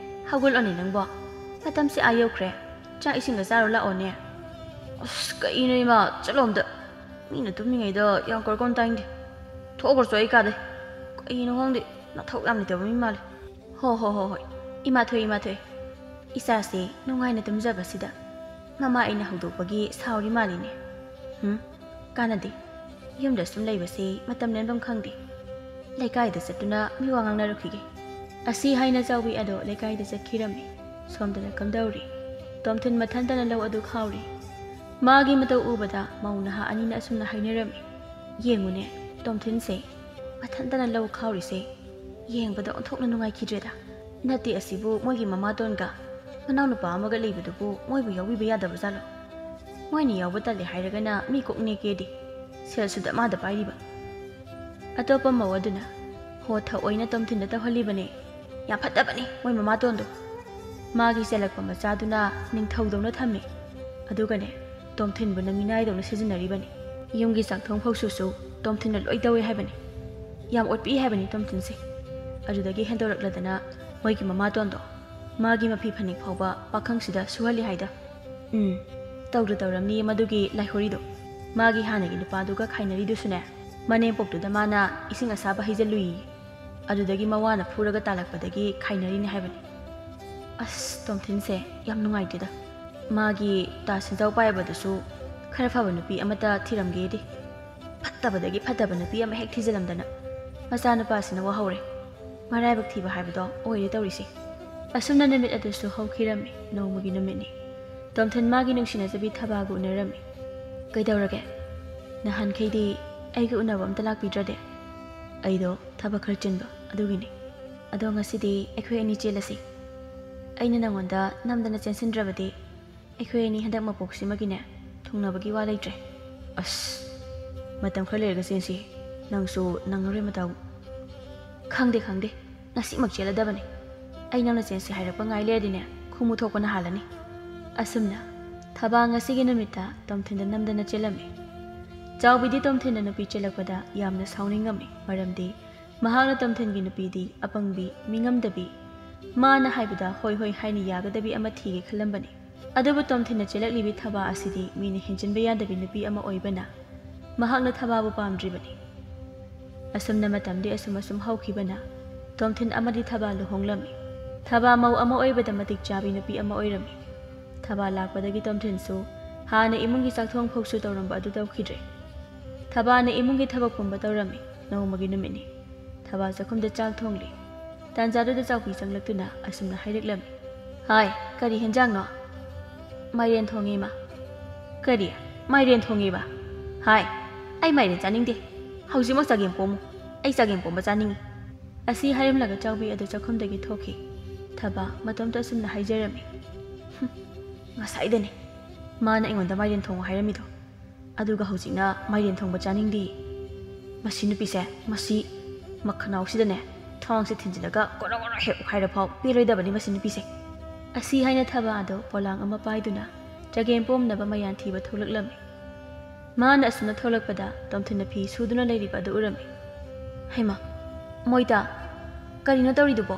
ꯍꯧꯒꯠꯂꯣꯅꯦ ꯅꯪꯕꯣ꯫ ꯃꯇꯝꯁꯦ ꯑꯥ ꯌꯧꯈ꯭ꯔꯦ꯫ ꯆꯥꯛ ꯏꯁꯤꯡꯒ ꯆꯥꯔꯨ ꯂꯥꯛꯑꯣꯅꯦ꯫" "ꯑꯁ, ꯀꯩꯅꯣ ꯏꯃꯥ, ꯆꯠꯂꯣ ꯑꯝꯇ꯫ ꯃꯤꯅ ꯇꯨꯝꯃꯤꯉꯩꯗ ꯌꯥꯝ ꯀꯔꯀꯣꯟ ꯇꯥꯏꯅꯤꯡꯗꯦ꯫ ꯊꯣꯛꯈ꯭ꯔꯣꯆꯣ ꯑꯩ ꯀꯥꯗꯩ꯫ ꯀꯩꯅꯣ ꯈꯪꯗꯦ, ꯅꯊꯧ ꯌꯥꯝ ꯂꯩꯇꯕ ꯃꯤ ꯃꯥꯜꯂꯦ꯫" "ꯍꯣ ꯍꯣ ꯍꯣ ꯍꯣꯏ, ꯏꯃꯥ ꯊꯣꯏ, ꯏꯃꯥ ꯊꯣꯏ꯫ ꯏꯆꯥꯁꯦ ꯅꯨꯡꯉꯥꯏꯅ ꯇꯨꯝꯖꯕꯁꯤꯗ ꯃꯃꯥ ꯑꯩꯅ ꯍꯧꯗꯣꯛꯄꯒꯤ ꯁꯥꯎꯔꯤ ꯃꯥꯜꯂꯤꯅꯦ꯫ ꯍꯨꯝ, ꯀꯥꯟꯅꯗꯦ꯫ ꯌꯨꯝꯗ ꯁꯨꯝ ꯂꯩꯕꯁꯦ ꯃꯇꯝ ꯂꯦꯟꯐꯝ ꯈꯪꯗꯦ꯫ ꯂꯩꯀꯥꯏꯗ ꯆꯠꯇꯨꯅ ꯃꯤ ꯋꯥ ꯉꯥꯡꯅꯔꯨꯈꯤꯒꯦ꯫" ꯑꯁꯤ ꯍꯥꯏꯅ ꯆꯥꯎꯕꯤ ꯑꯗꯣ ꯂꯩꯀꯥꯏꯗ ꯆꯠꯈꯤꯔꯝꯃꯤ꯫ ꯁꯣꯝꯗꯅ ꯀꯝꯗꯧꯔꯤ? ꯇꯣꯝꯊꯤꯟ ꯃꯊꯟꯇꯅ ꯂꯧ ꯑꯗꯨ ꯈꯥꯎꯔꯤ꯫ ꯃꯥꯒꯤ ꯃꯇꯧ ꯎꯕꯗ ꯃꯧ ꯅꯍꯥ ꯑꯅꯤꯅ ꯑꯁꯨꯝꯅ ꯍꯥꯏꯅꯔꯝꯃꯤ꯫ "ꯌꯦꯡꯉꯨꯅꯦ, ꯇꯣꯝꯊꯤꯟꯁꯦ ꯃꯊꯟꯇꯅ ꯂꯧ ꯈꯥꯎꯔꯤꯁꯦ꯫ ꯌꯦꯡꯕꯗ ꯑꯣꯟꯊꯣꯛꯅ ꯅꯨꯡꯉꯥꯏꯈꯤꯗ꯭ꯔꯦꯗ꯫ ꯅꯠꯇꯦ, ꯑꯁꯤꯕꯨ ꯃꯣꯏꯒꯤ ꯃꯃꯥꯇꯣꯟꯒ ꯃꯅꯥꯎꯅꯨꯄꯥ ꯑꯃꯒ ꯂꯩꯕꯗꯨꯕꯨ ꯃꯣꯏꯕꯨ ꯌꯥꯎꯕꯤꯕ ꯌꯥꯗꯕ ꯖꯥꯠꯂꯣ? ꯃꯣꯏꯅ ꯌꯥꯎꯕ ꯇꯜꯂꯦ ꯍꯥꯏꯔꯒꯅ ꯃꯤ ꯀꯣꯛ ꯅꯦꯛꯀꯦꯗꯤ, ꯁꯦꯜꯁꯨ ꯗꯃꯥꯗ ꯄꯥꯏꯔꯤꯕ꯫" ꯑꯇꯣꯞꯄ ꯃꯧ ꯑꯗꯨꯅ, "ꯍꯣ, ꯊꯑꯣꯏꯅ ꯇꯣꯝꯊꯤꯟꯗ ꯇꯧꯍꯜꯂꯤꯕꯅꯦ꯫ ꯌꯥꯝ ꯐꯠꯇꯕꯅꯤ ꯃꯣꯏ ꯃꯃꯥꯇꯣꯟꯗꯣ꯫ ꯃꯥꯒꯤ ꯆꯦꯜꯂꯛꯄ ꯃꯆꯥꯗꯨꯅ ꯅꯤꯡꯊꯧꯗꯧꯅ ꯊꯝꯃꯤ꯫ ꯑꯗꯨꯒꯅꯦ, ꯇꯣꯝꯊꯤꯟꯕꯨꯅ ꯃꯤꯅꯥꯏꯗꯧꯅ ꯁꯤꯖꯤꯟꯅꯔꯤꯕꯅꯤ꯫ ꯌꯨꯝꯒꯤ ꯆꯥꯛꯊꯣꯡ ꯐꯧꯁꯨꯁꯨ ꯇꯣꯝꯊꯤꯟꯅ ꯂꯣꯏ ꯇꯧꯏ ꯍꯥꯏꯕꯅꯤ꯫ ꯌꯥꯝ ꯑꯣꯠꯄꯤ ꯍꯥꯏꯕꯅꯤ ꯇꯣꯝꯊꯤꯟꯁꯦ꯫ ꯑꯗꯨꯗꯒꯤ ꯍꯦꯟꯗꯣꯔꯛꯂꯗꯅ ꯃꯣꯏꯒꯤ ꯃꯃꯥꯇꯣꯟꯗꯣ ꯃꯥꯒꯤ ꯃꯐꯤ ꯐꯅꯦꯛ ꯐꯥꯎꯕ ꯄꯥꯈꯪꯁꯤꯗ ꯁꯨꯍꯜꯂꯤ ꯍꯥꯏꯗ꯫ ꯎꯝ, ꯇꯧꯗ ꯇꯧꯔꯝꯅꯤ ꯃꯗꯨꯒꯤ ꯂꯥꯏꯍꯣꯔꯤꯗꯣ꯫ ꯃꯥꯒꯤ ꯍꯥꯟꯅꯒꯤ ꯅꯨꯄꯥꯗꯨꯒ ꯈꯥꯏꯅꯔꯤꯗꯨꯁꯨꯅꯦ, ꯃꯅꯦꯝꯄꯣꯛꯇꯨꯗ ꯃꯥꯅ ꯏꯁꯤꯡ ꯑꯁꯥꯕ ꯍꯩꯖꯤꯜꯂꯨꯏ꯫ ꯑꯗꯨꯗꯒꯤ ꯃꯋꯥꯅ ꯐꯨꯔꯒ ꯇꯥꯜꯂꯛꯄꯗꯒꯤ ꯈꯥꯏꯅꯔꯤꯅꯤ ꯍꯥꯏꯕꯅꯤ꯫" ꯑꯁ, ꯇꯣꯝꯊꯤꯟꯁꯦ ꯌꯥꯝ ꯅꯨꯡꯉꯥꯏꯇꯦꯗ꯫ ꯃꯥꯒꯤ ꯇꯥ ꯁꯦꯟꯖꯥꯎ ꯄꯥꯏꯕꯗꯨꯁꯨ ꯈꯔ ꯐꯕ ꯅꯨꯄꯤ ꯑꯃꯠꯇ ꯊꯤꯔꯝꯒꯦꯗꯤ꯫ ꯐꯠꯇꯕꯗꯒꯤ ꯐꯠꯇꯕ ꯅꯨꯄꯤ ꯑꯃ ꯍꯦꯛ ꯊꯤꯖꯤꯜꯂꯝꯗꯅ ꯃꯆꯥꯅꯨꯄꯥꯁꯤꯅ ꯋꯥꯍꯧꯔꯦ꯫ ꯃꯔꯥꯏꯕꯛ ꯊꯤꯕ ꯍꯥꯏꯕꯗꯣ ꯑꯣꯏꯔꯦ ꯇꯧꯔꯤꯁꯦ꯫ ꯑꯁꯨꯝꯅ ꯅꯨꯃꯤꯠ ꯑꯗꯨꯁꯨ ꯍꯧꯈꯤꯔꯝꯃꯤ꯫ ꯅꯣꯡꯃꯒꯤ ꯅꯨꯃꯤꯠꯅꯤ꯫ ꯇꯣꯝꯊꯤꯟ ꯃꯥꯒꯤ ꯅꯨꯡꯁꯤꯅꯖꯕꯤ ꯊꯕꯥꯒ ꯎꯅꯔꯝꯃꯤ꯫ "ꯀꯩꯗꯧꯔꯒꯦ? ꯅꯍꯥꯟꯈꯩꯗꯤ ꯑꯩꯒ ꯎꯅꯕ ꯑꯝꯇ ꯂꯥꯛꯄꯤꯗ꯭ꯔꯗꯤ?" "ꯑꯩꯗꯣ ꯊꯕꯛ ꯈꯔ ꯆꯤꯟꯕ ꯑꯗꯨꯒꯤꯅꯤ꯫ ꯑꯗꯣ ꯉꯁꯤꯗꯤ ꯑꯩꯈꯣꯏ ꯑꯅꯤ ꯆꯦꯜꯂꯁꯤ꯫ ꯑꯩꯅ ꯅꯉꯣꯟꯗ ꯅꯝꯗꯅ ꯆꯦꯟꯁꯤꯟꯗ꯭ꯔꯕꯗꯤ ꯑꯩꯈꯣꯏ ꯑꯅꯤ ꯍꯟꯗꯛ ꯃꯄꯣꯛꯁꯤꯃꯒꯤꯅꯦ ꯊꯨꯡꯅꯕꯒꯤ ꯋꯥ ꯂꯩꯇ꯭ꯔꯦ꯫" ꯑꯁ, ꯃꯇꯝ ꯈꯔ ꯂꯩꯔꯒ ꯆꯦꯟꯁꯤ꯫ ꯅꯪꯁꯨ ꯅꯪꯉꯔꯣꯏ ꯃꯇꯧ꯫ ꯈꯪꯗꯦ, ꯈꯪꯗꯦ, ꯉꯁꯤꯃꯛ ꯆꯦꯜꯂꯗꯕꯅꯤ꯫ ꯑꯩ ꯅꯪꯅ ꯆꯦꯟꯁꯤ ꯍꯥꯏꯔꯛꯄ ꯉꯥꯏ ꯂꯩꯔꯗꯤꯅꯦ, ꯈꯨꯃꯨ ꯊꯣꯛꯄꯅ ꯍꯥꯜꯂꯅꯤ꯫ ꯑꯁꯨꯝꯅ ꯊꯕꯥ ꯉꯁꯤꯒꯤ ꯅꯨꯃꯤꯠꯇ ꯇꯣꯝꯊꯤꯟꯗ ꯅꯝꯗꯅ ꯆꯦꯜꯂꯝꯃꯤ꯫ ꯆꯥꯎꯕꯤꯗꯤ ꯇꯣꯝꯊꯤꯟꯗ ꯅꯨꯄꯤ ꯆꯦꯜꯂꯛꯄꯗ ꯌꯥꯝꯅ ꯁꯥꯎꯅꯤꯡꯉꯝꯃꯤ, ꯃꯔꯝꯗꯤ ꯃꯍꯥꯛꯅ ꯇꯣꯝꯊꯤꯟꯒꯤ ꯅꯨꯄꯤꯗꯤ ꯑꯄꯪꯕꯤ, ꯃꯤꯉꯝꯗꯕꯤ, ꯃꯥꯅ ꯍꯥꯏꯕꯗ ꯍꯣꯏ ꯍꯣꯏ ꯍꯥꯏꯅ ꯌꯥꯒꯗꯕꯤ ꯑꯃ ꯊꯤꯒꯦ ꯈꯜꯂꯝꯕꯅꯤ꯫ ꯑꯗꯨꯕꯨ ꯇꯣꯝꯊꯤꯟꯅ ꯆꯦꯜꯂꯛꯂꯤꯕꯤ ꯊꯕꯥ ꯑꯁꯤꯗꯤ ꯃꯤꯅ ꯍꯦꯟꯖꯤꯟꯕ ꯌꯥꯗꯕꯤ ꯅꯨꯄꯤ ꯑꯃ ꯑꯣꯏꯕꯅ ꯃꯍꯥꯛꯅ ꯊꯕꯥꯕꯨ ꯄꯥꯝꯗ꯭ꯔꯤꯕꯅꯤ꯫ ꯑꯁꯨꯝꯅ ꯃꯇꯝꯗꯤ ꯑꯁꯨꯝ ꯑꯁꯨꯝ ꯍꯧꯈꯤꯕꯅ ꯇꯣꯝꯊꯤꯟ ꯑꯃꯗꯤ ꯊꯕꯥ ꯂꯨꯍꯣꯡꯂꯝꯃꯤ꯫ ꯊꯕꯥ ꯃꯧ ꯑꯃ ꯑꯣꯏꯕꯗ ꯃꯇꯤꯛ ꯆꯥꯕꯤ ꯅꯨꯄꯤ ꯑꯃ ꯑꯣꯏꯔꯝꯃꯤ꯫ ꯊꯕꯥ ꯂꯥꯛꯄꯗꯒꯤ ꯇꯣꯝꯊꯤꯟꯁꯨ ꯍꯥꯟꯅ ꯏꯃꯨꯡꯒꯤ ꯆꯥꯛꯊꯣꯡ ꯐꯥꯎꯁꯨ ꯇꯧꯔꯝꯕ ꯑꯗꯨ ꯇꯧꯈꯤꯗ꯭ꯔꯦ꯫ ꯊꯕꯥꯅ ꯏꯃꯨꯡꯒꯤ ꯊꯕꯛ ꯄꯨꯝꯕ ꯇꯧꯔꯝꯃꯤ꯫ ꯅꯣꯡꯃꯒꯤ ꯅꯨꯃꯤꯠꯅꯤ꯫ ꯊꯕꯥ ꯆꯥꯛꯈꯨꯝꯗ ꯆꯥꯛ ꯊꯣꯡꯂꯤ꯫ ꯇꯥꯟꯖꯥꯗꯨꯗ ꯆꯥꯎꯕꯤ ꯆꯪꯂꯛꯇꯨꯅ ꯑꯁꯨꯝꯅ ꯍꯥꯏꯔꯛꯂꯝꯃꯤ, "ꯍꯥꯏ, ꯀꯔꯤ ꯍꯦꯟꯖꯥꯡꯅꯣ?" "ꯃꯥꯏꯔꯦꯟ ꯊꯣꯡꯉꯦ, ꯏꯃꯥ꯫" "ꯀꯔꯤ? ꯃꯥꯏꯔꯦꯟ ꯊꯣꯡꯉꯦꯕ? ꯍꯥꯏ, ꯑꯩ ꯃꯥꯏꯔꯦꯟ ꯆꯥꯅꯤꯡꯗꯦ꯫ ꯍꯧꯖꯤꯛꯃꯛ ꯆꯒꯦꯝ ꯄꯣꯝꯃꯨ꯫ ꯑꯩ ꯆꯒꯦꯝ ꯄꯣꯝꯕ ꯆꯥꯅꯤꯡꯉꯤ꯫" ꯑꯁꯤ ꯍꯥꯏꯔꯝꯂꯒ ꯆꯥꯎꯕꯤ ꯑꯗꯨ ꯆꯥꯛꯈꯨꯝꯗꯒꯤ ꯊꯣꯛꯈꯤ꯫ ꯊꯕꯥ ꯃꯇꯣꯝꯇ ꯑꯁꯨꯝꯅ ꯍꯥꯏꯖꯔꯝꯃꯤ, "ꯍꯨꯝ, ꯉꯁꯥꯏꯗꯅꯦ ꯃꯥꯅ ꯑꯩꯉꯣꯟꯗ ꯃꯥꯏꯔꯦꯟ ꯊꯣꯡꯉꯨ ꯍꯥꯏꯔꯝꯃꯤꯗꯣ꯫ ꯑꯗꯨꯒ ꯍꯧꯖꯤꯛꯅ ꯃꯥꯏꯔꯦꯟ ꯊꯣꯡꯕ ꯆꯥꯅꯤꯡꯗꯦ꯫ ꯃꯁꯤ ꯅꯨꯄꯤꯁꯦ, ꯃꯁꯤ ꯃꯈꯅꯥꯎꯁꯤꯗꯅꯦ ꯊꯥꯡꯁꯦ ꯊꯤꯟꯖꯤꯜꯂꯒ ꯒꯣꯔꯣ ꯒꯣꯔꯣ ꯍꯦꯛ ꯑꯣꯠꯈꯥꯏꯔ ꯐꯥꯎ ꯄꯦꯜꯂꯣꯏꯗꯕꯅꯤ ꯃꯁꯤ ꯅꯨꯄꯤꯁꯦ꯫" ꯑꯁꯤ ꯍꯥꯏꯅ ꯊꯕꯥ ꯑꯗꯣ ꯄꯣꯂꯥꯡ ꯑꯃ ꯄꯥꯏꯗꯨꯅ ꯆꯒꯦꯝ ꯄꯣꯝꯅꯕ ꯃꯌꯥꯟ ꯊꯤꯕ ꯊꯣꯛꯂꯛꯂꯝꯃꯤ꯫ ꯃꯥꯅ ꯑꯁꯨꯝꯅ ꯊꯣꯛꯂꯛꯄꯗ ꯇꯣꯝꯊꯤꯟꯅ ꯐꯤ ꯁꯨꯗꯨꯅ ꯂꯩꯔꯤꯕ ꯑꯗꯨ ꯎꯔꯝꯃꯤ꯫ "ꯍꯩꯃꯥ, ꯃꯣꯏꯇꯥ, ꯀꯔꯤꯅꯣ ꯇꯧꯔꯤꯗꯨꯕꯣ?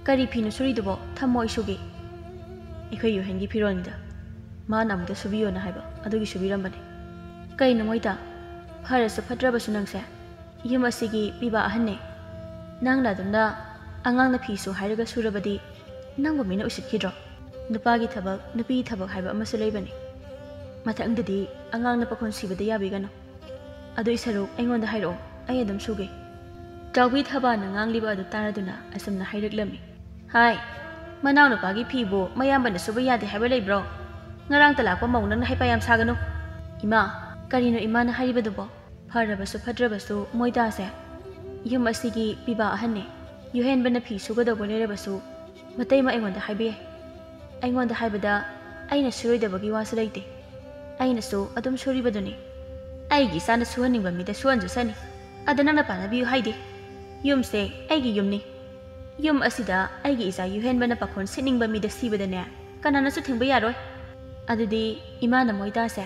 ꯀꯔꯤ ꯐꯤꯅꯣ ꯁꯨꯔꯤꯗꯨꯕꯣ? ꯊꯝꯃꯣ, ꯑꯩ ꯁꯨꯒꯦ꯫" "ꯑꯩꯈꯣꯏ ꯌꯨꯍꯦꯟꯒꯤ ꯐꯤꯔꯣꯜꯅꯤꯗ꯫ ꯃꯥꯅ ꯑꯃꯨꯛꯇ ꯁꯨꯕꯤꯌꯣꯅ ꯍꯥꯏꯕ, ꯑꯗꯨꯒꯤ ꯁꯨꯕꯤꯔꯝꯕꯅꯤ꯫" "ꯀꯩꯅꯣ ꯃꯣꯏꯇꯥ, ꯐꯔꯁꯨ ꯐꯠꯇ꯭ꯔꯕꯁꯨ ꯅꯪꯁꯦ ꯌꯨꯝ ꯑꯁꯤꯒꯤ ꯄꯤꯕꯥ ꯑꯍꯟꯅꯦ꯫ ꯅꯪꯅ ꯑꯗꯨꯝꯅ ꯑꯉꯥꯡꯅ ꯐꯤ ꯁꯨ ꯍꯥꯏꯔꯒ ꯁꯨꯔꯕꯗꯤ ꯅꯪꯕꯨ ꯃꯤꯅ ꯎꯁꯤꯠꯈꯤꯗ꯭ꯔꯣ? ꯅꯨꯄꯥꯒꯤ ꯊꯕꯛ, ꯅꯨꯄꯤꯒꯤ ꯊꯕꯛ ꯍꯥꯏꯕ ꯑꯃꯁꯨ ꯂꯩꯕꯅꯤ꯫ ꯃꯊꯪꯗꯗꯤ ꯑꯉꯥꯡꯅ ꯄꯥꯈꯣꯟ ꯁꯤꯕꯗ ꯌꯥꯕꯤꯒꯅꯨ꯫ ꯑꯗꯨꯏ ꯁꯔꯨꯛ ꯑꯩꯉꯣꯟꯗ ꯍꯥꯏꯔꯛꯑꯣ, ꯑꯩ ꯑꯗꯨꯝ ꯁꯨꯒꯦ꯫" ꯆꯥꯎꯕꯤ ꯊꯕꯥꯅ ꯉꯥꯡꯂꯤꯕ ꯑꯗꯨ ꯇꯥꯔꯗꯨꯅ ꯑꯁꯨꯝꯅ ꯍꯥꯏꯔꯛꯂꯝꯃꯤ, "ꯍꯥꯏ, ꯃꯅꯥꯎꯅꯨꯄꯥꯒꯤ ꯐꯤꯕꯨ ꯃꯌꯥꯝꯕꯅ ꯁꯨꯕ ꯌꯥꯗꯦ ꯍꯥꯏꯕ ꯂꯩꯕ꯭ꯔꯣ? ꯉꯔꯥꯡꯇ ꯂꯥꯛꯄ ꯃꯧ ꯅꯪꯅ ꯍꯩꯄꯥ ꯌꯥꯝ ꯁꯥꯒꯅꯨ꯫" "ꯏꯃꯥ, ꯀꯔꯤꯅꯣ ꯏꯃꯥꯅ ꯍꯥꯏꯔꯤꯕꯗꯨꯕꯣ? ꯐꯔꯕꯁꯨ ꯐꯠꯇ꯭ꯔꯕꯁꯨ ꯃꯣꯏꯗꯥꯁꯦ ꯌꯨꯝ ꯑꯁꯤꯒꯤ ꯄꯤꯕꯥ ꯑꯍꯟꯅꯦ꯫ ꯌꯨꯍꯦꯟꯕꯅ ꯐꯤ ꯁꯨꯒꯗꯧꯕ ꯂꯩꯔꯕꯁꯨ ꯃꯇꯩꯃ ꯑꯩꯉꯣꯟꯗ ꯍꯥꯏꯕ ꯌꯥꯏ꯫ ꯑꯩꯉꯣꯟꯗ ꯍꯥꯏꯕꯗ ꯑꯩꯅ ꯁꯨꯔꯣꯏꯗꯕꯒꯤ ꯋꯥꯁꯨ ꯂꯩꯇꯦ꯫ ꯑꯩꯅꯁꯨ ꯑꯗꯨꯝ ꯁꯨꯔꯤꯕꯗꯨꯅꯤ꯫ ꯑꯩꯒꯤ ꯏꯆꯥꯅ ꯁꯨꯍꯟꯅꯤꯡꯕ ꯃꯤꯗ ꯁꯨꯍꯟꯖꯁꯅꯤ꯫ ꯑꯗ ꯅꯪꯅ ꯄꯥꯟꯅꯕꯤꯌꯨ ꯍꯥꯏꯗꯦ꯫ ꯌꯨꯝꯁꯦ ꯑꯩꯒꯤ ꯌꯨꯝꯅꯤ꯫ ꯌꯨꯝ ꯑꯁꯤꯗ ꯑꯩꯒꯤ ꯏꯆꯥ ꯌꯨꯍꯦꯟꯕꯅ ꯄꯥꯈꯣꯟ ꯁꯤꯠꯅꯤꯡꯕ ꯃꯤꯗ ꯁꯤꯕꯗꯅꯦ, ꯀꯅꯥꯅꯁꯨ ꯊꯤꯡꯕ ꯌꯥꯔꯣꯏ꯫ ꯑꯗꯨꯗꯤ ꯏꯃꯥꯅ ꯃꯣꯏ ꯇꯥꯁꯦ꯫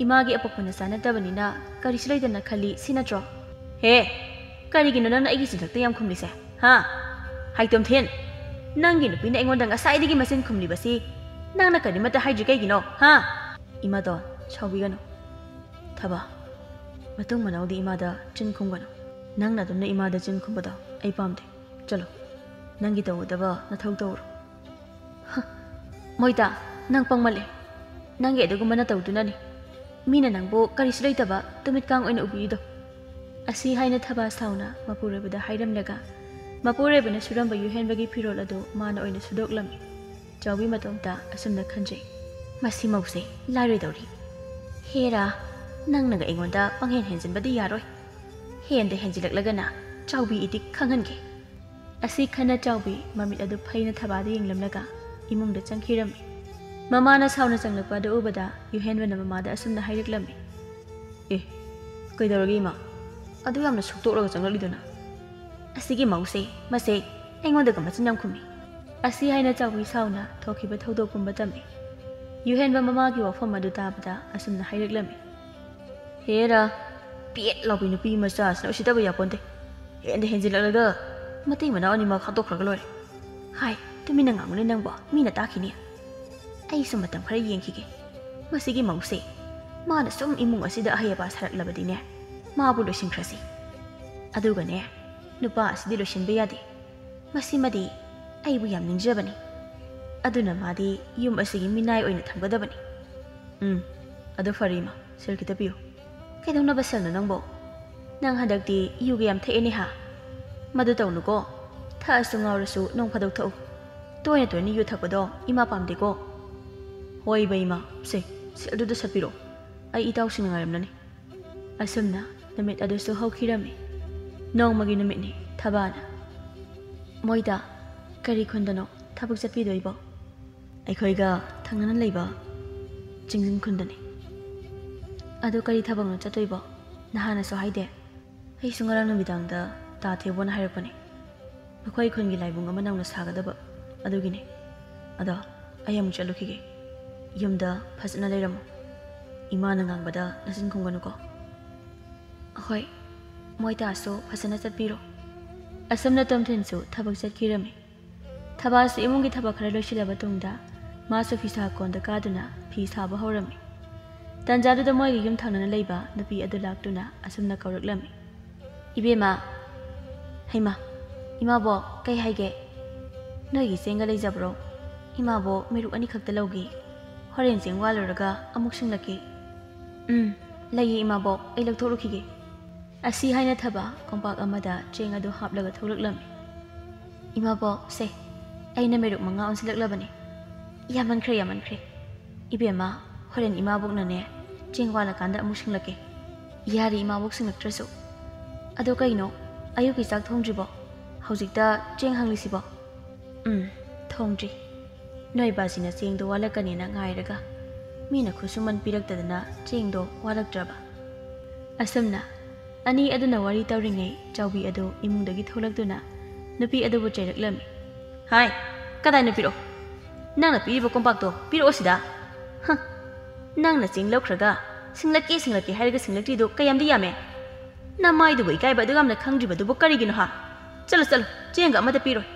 ꯏꯃꯥꯒꯤ ꯑꯄꯣꯛꯄꯅ ꯆꯥꯅꯗꯕꯅꯤꯅ ꯀꯔꯤꯁꯨ ꯂꯩꯇꯅ ꯈꯜꯂꯤ, ꯁꯤ ꯅꯠꯇ꯭ꯔꯣ? ꯍꯦ! ꯀꯔꯤꯒꯤꯅꯣ ꯅꯪꯅ ꯑꯩꯒꯤ ꯆꯤꯟꯊꯛꯇ ꯌꯥꯝ ꯈꯨꯝꯂꯤꯁꯦ? ꯍꯥ? ꯍꯥꯏꯇꯣꯝꯊꯤꯟ! ꯅꯪꯒꯤ ꯅꯨꯄꯤꯅ ꯑꯩꯉꯣꯟꯗ ꯉꯁꯥꯏꯗꯒꯤ ꯃꯆꯤꯟ ꯈꯨꯝꯂꯤꯕꯁꯤ ꯅꯪꯅ ꯀꯔꯤꯃꯠꯇ ꯍꯥꯏꯗ꯭ꯔꯤ ꯀꯩꯒꯤꯅꯣ? ꯍꯥ? ꯏꯃꯥꯇꯣꯟ, ꯁꯥꯎꯕꯤꯒꯅꯨ꯫ ꯊꯕꯥ, ꯃꯇꯨꯡ ꯃꯅꯥꯎꯗꯤ ꯏꯃꯥꯗ ꯆꯤꯟ ꯈꯨꯝꯒꯅꯨ꯫ ꯅꯪꯅ ꯑꯗꯨꯝꯅ ꯏꯃꯥꯗ ꯆꯤꯟ ꯈꯨꯝꯕꯗꯣ ꯑꯩ ꯄꯥꯝꯗꯦ꯫ ꯆꯠꯂꯣ, ꯅꯪꯒꯤ ꯇꯧꯒꯗꯕ ꯅꯊꯧ ꯇꯧꯔꯣ꯫ ꯍ, ꯃꯣꯏꯇꯥ, ꯅꯪ ꯄꯪꯃꯜꯂꯦ꯫ ꯅꯪꯒꯤ ꯑꯗꯨꯒꯨꯝꯕ ꯅꯇꯧꯗꯨꯅꯅꯤ ꯃꯤꯅ ꯅꯪꯕꯨ ꯀꯔꯤꯁꯨ ꯂꯩꯇꯕ ꯇꯨꯃꯤꯠꯀꯥꯡ ꯑꯣꯏꯅ ꯎꯕꯤꯔꯤꯗꯣ꯫ ꯑꯁꯤ ꯍꯥꯏꯅ ꯊꯕꯥ ꯁꯥꯎꯅ ꯃꯄꯨꯔꯣꯏꯕꯗ ꯍꯥꯏꯔꯝꯂꯒ, ꯃꯄꯨꯔꯣꯏꯕꯅ ꯁꯨꯔꯝꯕ ꯌꯨꯍꯦꯟꯕꯒꯤ ꯐꯤꯔꯣꯜ ꯑꯗꯨ ꯃꯥꯅ ꯑꯣꯏꯅ ꯁꯨꯗꯣꯛꯂꯝꯃꯤ꯫ ꯆꯥꯎꯕꯤ ꯃꯇꯣꯝꯇ ꯑꯁꯨꯝꯅ ꯈꯟꯖꯩ, "ꯃꯁꯤ ꯃꯧꯁꯦ ꯂꯥꯏꯔꯣꯏꯗꯧꯔꯤ꯫ ꯍꯦꯔꯥ, ꯅꯪꯅꯒ ꯑꯩꯉꯣꯟꯗ ꯄꯪꯍꯦꯟ ꯍꯦꯟꯖꯤꯟꯕꯗꯤ ꯌꯥꯔꯣꯏ꯫ ꯍꯦꯟꯗ ꯍꯦꯟꯖꯤꯜꯂꯛꯂꯒꯅ ꯆꯥꯎꯕꯤ ꯏꯗꯤꯛ ꯈꯪꯍꯟꯒꯦ"꯫ ꯑꯁꯤ ꯈꯟꯅ ꯆꯥꯎꯕꯤ ꯃꯃꯤꯠ ꯑꯗꯨ ꯐꯩꯅ ꯊꯕꯥꯗ ꯌꯦꯡꯂꯝꯂꯒ ꯏꯃꯨꯡꯗ ꯆꯪꯈꯤꯔꯝꯃꯤ꯫ ꯃꯃꯥꯅ ꯁꯥꯎꯅ ꯆꯪꯂꯛꯄ ꯑꯗꯨ ꯎꯕꯗ ꯌꯨꯍꯦꯟꯕꯅ ꯃꯃꯥꯗ ꯑꯁꯨꯝꯅ ꯍꯥꯏꯔꯛꯂꯝꯃꯤ, "ꯑꯦ, ꯀꯩꯗꯧꯔꯒꯦ ꯏꯃꯥ? ꯑꯗꯨ ꯌꯥꯝꯅ ꯁꯨꯛꯇꯣꯛꯂꯒ ꯆꯪꯂꯛꯂꯤꯗꯨꯅ?" "ꯑꯁꯤꯒꯤ ꯃꯧꯁꯦ, ꯃꯁꯦ ꯑꯩꯉꯣꯟꯗꯒ ꯃꯆꯤꯟ ꯌꯥꯝ ꯈꯨꯝꯃꯤ"꯫ ꯑꯁꯤ ꯍꯥꯏꯅ ꯆꯥꯎꯕꯤ ꯁꯥꯎꯅ ꯊꯣꯛꯈꯤꯕ ꯊꯧꯗꯣꯛ ꯄꯨꯝꯕ ꯇꯝꯃꯤ꯫ ꯌꯨꯍꯦꯟꯕ ꯃꯃꯥꯒꯤ ꯋꯥꯐꯝ ꯑꯗꯨ ꯇꯥꯕꯗ ꯑꯁꯨꯝꯅ ꯍꯥꯏꯔꯛꯂꯝꯃꯤ, "ꯍꯦꯔꯥ, ꯄꯦꯠ ꯂꯥꯎꯕꯤ ꯅꯨꯄꯤ ꯃꯆꯥꯁꯤꯅ ꯎꯁꯤꯠꯇꯕ ꯌꯥꯄꯣꯟꯇꯦ꯫ ꯍꯦꯟꯗ ꯍꯦꯟꯖꯤꯜꯂꯛꯂꯒ ꯃꯇꯩ ꯃꯅꯥꯎ ꯑꯅꯤꯃꯛ ꯍꯥꯠꯇꯣꯛꯈ꯭ꯔꯒ ꯂꯣꯏꯔꯦ꯫ ꯍꯥꯏ, ꯇꯨꯃꯤꯟꯅ ꯉꯥꯡꯉꯨꯅꯦ ꯅꯪꯕꯣ, ꯃꯤꯅ ꯇꯥꯈꯤꯅꯤ꯫ ꯑꯩꯁꯨ ꯃꯇꯝ ꯈꯔ ꯌꯦꯡꯈꯤꯒꯦ꯫ ꯃꯁꯤꯒꯤ ꯃꯧꯁꯦ, ꯃꯥꯅ ꯁꯨꯝ ꯏꯃꯨꯡ ꯑꯁꯤꯗ ꯑꯍꯩ ꯑꯄꯥ ꯁꯥꯔꯛꯂꯕꯗꯤꯅꯦ, ꯃꯥꯕꯨ ꯂꯣꯏꯁꯤꯟꯈ꯭ꯔꯁꯤ꯫ ꯑꯗꯨꯒꯅꯦ, ꯅꯨꯄꯥ ꯑꯁꯤꯗꯤ ꯂꯣꯏꯁꯤꯟꯕ ꯌꯥꯗꯦ꯫ ꯃꯁꯤꯃꯗꯤ ꯑꯩꯕꯨ ꯌꯥꯝ ꯅꯤꯡꯖꯕꯅꯤ꯫ ꯑꯗꯨꯅ ꯃꯥꯗꯤ ꯌꯨꯝ ꯑꯁꯤꯒꯤ ꯃꯤꯅꯥꯏ ꯑꯣꯏꯅ ꯊꯝꯒꯗꯕꯅꯤ"꯫ "ꯎꯝ, ꯑꯗꯨ ꯐꯔꯦ ꯏꯃꯥ, ꯁꯦꯜ ꯈꯤꯇ ꯄꯤꯌꯨ"꯫ "ꯀꯩꯗꯧꯅꯕ ꯁꯦꯜꯅꯣ ꯅꯪꯕꯣ? ꯅꯪ ꯍꯟꯗꯛꯇꯤ ꯌꯨꯒ ꯌꯥꯝ ꯊꯛꯑꯦꯅꯦ ꯍꯥ? ꯃꯗꯨ ꯇꯧꯅꯨꯀꯣ꯫ ꯊꯛꯑꯁꯨ ꯉꯥꯎꯔꯁꯨ ꯅꯣꯡ ꯐꯥꯗꯣꯛ ꯊꯛꯎ꯫ ꯇꯣꯏꯅ ꯇꯣꯏꯅ ꯌꯨ ꯊꯛꯄꯗꯣ ꯏꯃꯥ ꯄꯥꯝꯗꯦꯀꯣ"꯫ "ꯍꯣꯏꯕ ꯏꯃꯥ, ꯁꯦ, ꯁꯦꯜꯗꯨꯗ ꯁꯠꯄꯤꯔꯣ꯫ ꯑꯩ ꯏꯇꯥꯎꯁꯤꯡꯅ ꯉꯥꯏꯔꯝꯂꯅꯤ"꯫ ꯑꯁꯨꯝꯅ ꯅꯨꯃꯤꯠ ꯑꯗꯨꯁꯨ ꯍꯧꯈꯤꯔꯝꯃꯤ꯫ ꯅꯣꯡꯃꯒꯤ ꯅꯨꯃꯤꯠꯅꯤ꯫ ꯊꯕꯥꯅ, "ꯃꯣꯏꯗ, ꯀꯔꯤ ꯈꯨꯟꯗꯅꯣ ꯊꯕꯛ ꯆꯠꯄꯤꯗꯣꯏꯕꯣ?" "ꯑꯩꯈꯣꯏꯒ ꯊꯪꯅꯅ ꯂꯩꯕ ꯆꯤꯡꯖꯤꯟ ꯈꯨꯟꯗꯅꯤ"꯫ ꯑꯗꯨ ꯀꯔꯤ ꯊꯕꯛꯅꯣ ꯆꯠꯇꯣꯏꯕꯣ? ꯅꯍꯥꯟꯅꯁꯨ ꯍꯥꯏꯗꯦ꯫ ꯑꯩꯁꯨ ꯉꯔꯥꯡ ꯅꯨꯃꯤꯗꯥꯡꯗ ꯇꯥ ꯊꯦꯕꯣꯅ ꯍꯥꯏꯔꯛꯄꯅꯦ꯫ ꯑꯩꯈꯣꯏ ꯈꯨꯟꯒꯤ ꯂꯥꯏꯕꯨꯡ ꯑꯃ ꯅꯧꯅ ꯁꯥꯒꯗꯕ, ꯑꯗꯨꯒꯤꯅꯦ꯫ ꯑꯗꯣ ꯑꯩ ꯑꯃꯨꯛ ꯆꯠꯂꯨꯈꯤꯒꯦ꯫ ꯌꯨꯝꯗ ꯐꯖꯅ ꯂꯩꯔꯝꯃꯨ꯫ ꯏꯃꯥꯅ ꯉꯥꯡꯕꯗ ꯅꯆꯤꯟ ꯈꯨꯝꯒꯅꯨꯀꯣ꯫ ꯍꯣꯏ, ꯃꯣꯏ ꯇꯥꯁꯨ ꯐꯖꯅ ꯆꯠꯄꯤꯔꯣ꯫ ꯑꯁꯨꯝꯅ ꯇꯣꯝꯊꯤꯟꯁꯨ ꯊꯕꯛ ꯆꯠꯈꯤꯔꯝꯃꯤ꯫ ꯊꯕꯥꯁꯨ ꯏꯃꯨꯡꯒꯤ ꯊꯕꯛ ꯈꯔ ꯂꯣꯏꯁꯤꯜꯂꯕ ꯇꯨꯡꯗ ꯃꯥꯁꯨ ꯐꯤꯁꯥ ꯀꯣꯟꯗ ꯀꯥꯗꯨꯅ ꯐꯤ ꯁꯥꯕ ꯍꯧꯔꯝꯃꯤ꯫ ꯇꯟꯖꯥꯗꯨꯗ ꯃꯣꯏꯒꯤ ꯌꯨꯝ ꯊꯪꯅꯅ ꯂꯩꯕ ꯅꯨꯄꯤ ꯑꯗꯨ ꯂꯥꯛꯇꯨꯅ ꯑꯁꯨꯝꯅ ꯀꯧꯔꯛꯂꯝꯃꯤ꯫ "ꯏꯕꯦꯝꯃ, ꯍꯩꯃꯥ, ꯏꯃꯥꯕꯣꯛ, ꯀꯩ ꯍꯥꯏꯒꯦ? ꯅꯣꯏꯒꯤ ꯆꯦꯡꯒ ꯂꯩꯖꯕ꯭ꯔꯣ? ꯏꯃꯥꯕꯣꯛ, ꯃꯦꯔꯨꯛ ꯑꯅꯤꯈꯛꯇ ꯂꯧꯒꯦ꯫ ꯍꯣꯔꯦꯟ ꯆꯦꯡ ꯋꯥꯜꯂꯨꯔꯒ ꯑꯃꯨꯛ ꯁꯤꯡꯂꯛꯀꯦ꯫" "ꯎꯝ, ꯂꯩꯌꯦ ꯏꯃꯥꯕꯣꯛ, ꯑꯩ ꯂꯧꯊꯣꯛꯂꯨꯈꯤꯒꯦ꯫" ꯑꯁꯤ ꯍꯥꯏꯅ ꯊꯕ ꯀꯣꯝꯄꯥꯛ ꯑꯃꯗ ꯆꯦꯡ ꯑꯗꯨ ꯍꯥꯞꯂꯒ ꯊꯣꯛꯂꯛꯂꯝꯃꯤ꯫ "ꯏꯃꯥꯕꯣꯛ, ꯁꯦ, ꯑꯩꯅ ꯃꯦꯔꯨꯛ ꯃꯉꯥ ꯑꯣꯟꯁꯤꯜꯂꯛꯂꯕꯅꯤ꯫ ꯌꯥꯝꯃꯟꯈ꯭ꯔꯦ, ꯌꯥꯝꯃꯟꯈ꯭ꯔꯦ꯫ ꯏꯕꯦꯝꯃ, ꯍꯣꯔꯦꯟ ꯏꯃꯥꯕꯣꯛꯅꯅꯦ, ꯆꯦꯡ ꯋꯥꯜꯂꯀꯥꯟꯗ ꯑꯃꯨꯛ ꯁꯤꯡꯂꯛꯀꯦ꯫" "ꯌꯥꯔꯦ ꯏꯃꯥꯕꯣꯛ ꯁꯤꯡꯂꯛꯇ꯭ꯔꯁꯨ꯫ ꯑꯗꯣ ꯀꯩꯅꯣ, ꯑꯌꯨꯛꯀꯤ ꯆꯥꯛ ꯊꯣꯡꯗ꯭ꯔꯤꯕꯣ? ꯍꯧꯖꯤꯛꯇ ꯆꯦꯡ ꯍꯪꯂꯤꯁꯤꯕꯣ?" "ꯎꯝ, ꯊꯣꯡꯗ꯭ꯔꯤ꯫ ꯅꯣꯏ ꯕꯥꯖꯤꯅ ꯆꯦꯡꯗꯣ ꯋꯥꯜꯂꯛꯀꯅꯦꯅ ꯉꯥꯏꯔꯒ ꯃꯤꯅ ꯈꯨꯠꯁꯨꯃꯟ ꯄꯤꯔꯛꯇꯗꯅ ꯆꯦꯡꯗꯣ ꯋꯥꯜꯂꯛꯇ꯭ꯔꯕ꯫" ꯑꯁꯨꯝꯅ ꯑꯅꯤ ꯑꯗꯨꯅ ꯋꯥꯔꯤ ꯇꯧꯔꯤꯉꯩ ꯆꯥꯎꯕꯤ ꯑꯗꯨ ꯏꯃꯨꯡꯗꯒꯤ ꯊꯣꯛꯂꯛꯇꯨꯅ ꯅꯨꯄꯤ ꯑꯗꯨꯕꯨ ꯆꯩꯔꯛꯂꯝꯃꯤ꯫ "ꯍꯥꯏ, ꯀꯗꯥꯏꯅꯣ ꯄꯤꯔꯛꯑꯣ꯫ ꯅꯪꯅ ꯄꯤꯔꯤꯕ ꯀꯣꯝꯄꯥꯛꯇꯣ ꯄꯤꯔꯛꯑꯣ ꯁꯤꯗ꯫ ꯍ, ꯅꯪꯅ ꯆꯦꯡ ꯂꯧꯈ꯭ꯔꯒ ꯁꯤꯡꯂꯛꯀꯦ, ꯁꯤꯡꯂꯛꯀꯦ ꯍꯥꯏꯔꯒ ꯁꯤꯡꯂꯛꯇ꯭ꯔꯤꯗꯨ ꯀꯌꯥꯝꯗꯤ ꯌꯥꯝꯃꯦ꯫ ꯅꯃꯥꯏꯗꯨꯕꯨ ꯏꯀꯥꯏꯕ ꯑꯗꯨ ꯌꯥꯝꯅ ꯈꯪꯗ꯭ꯔꯤꯕꯗꯨꯕꯨ ꯀꯔꯤꯒꯤꯅꯣ ꯍꯥ? ꯆꯠꯂꯣ, ꯆꯠꯂꯣ, ꯆꯦꯡꯒ ꯑꯃꯠꯇ ꯄꯤꯔꯣꯏ꯫"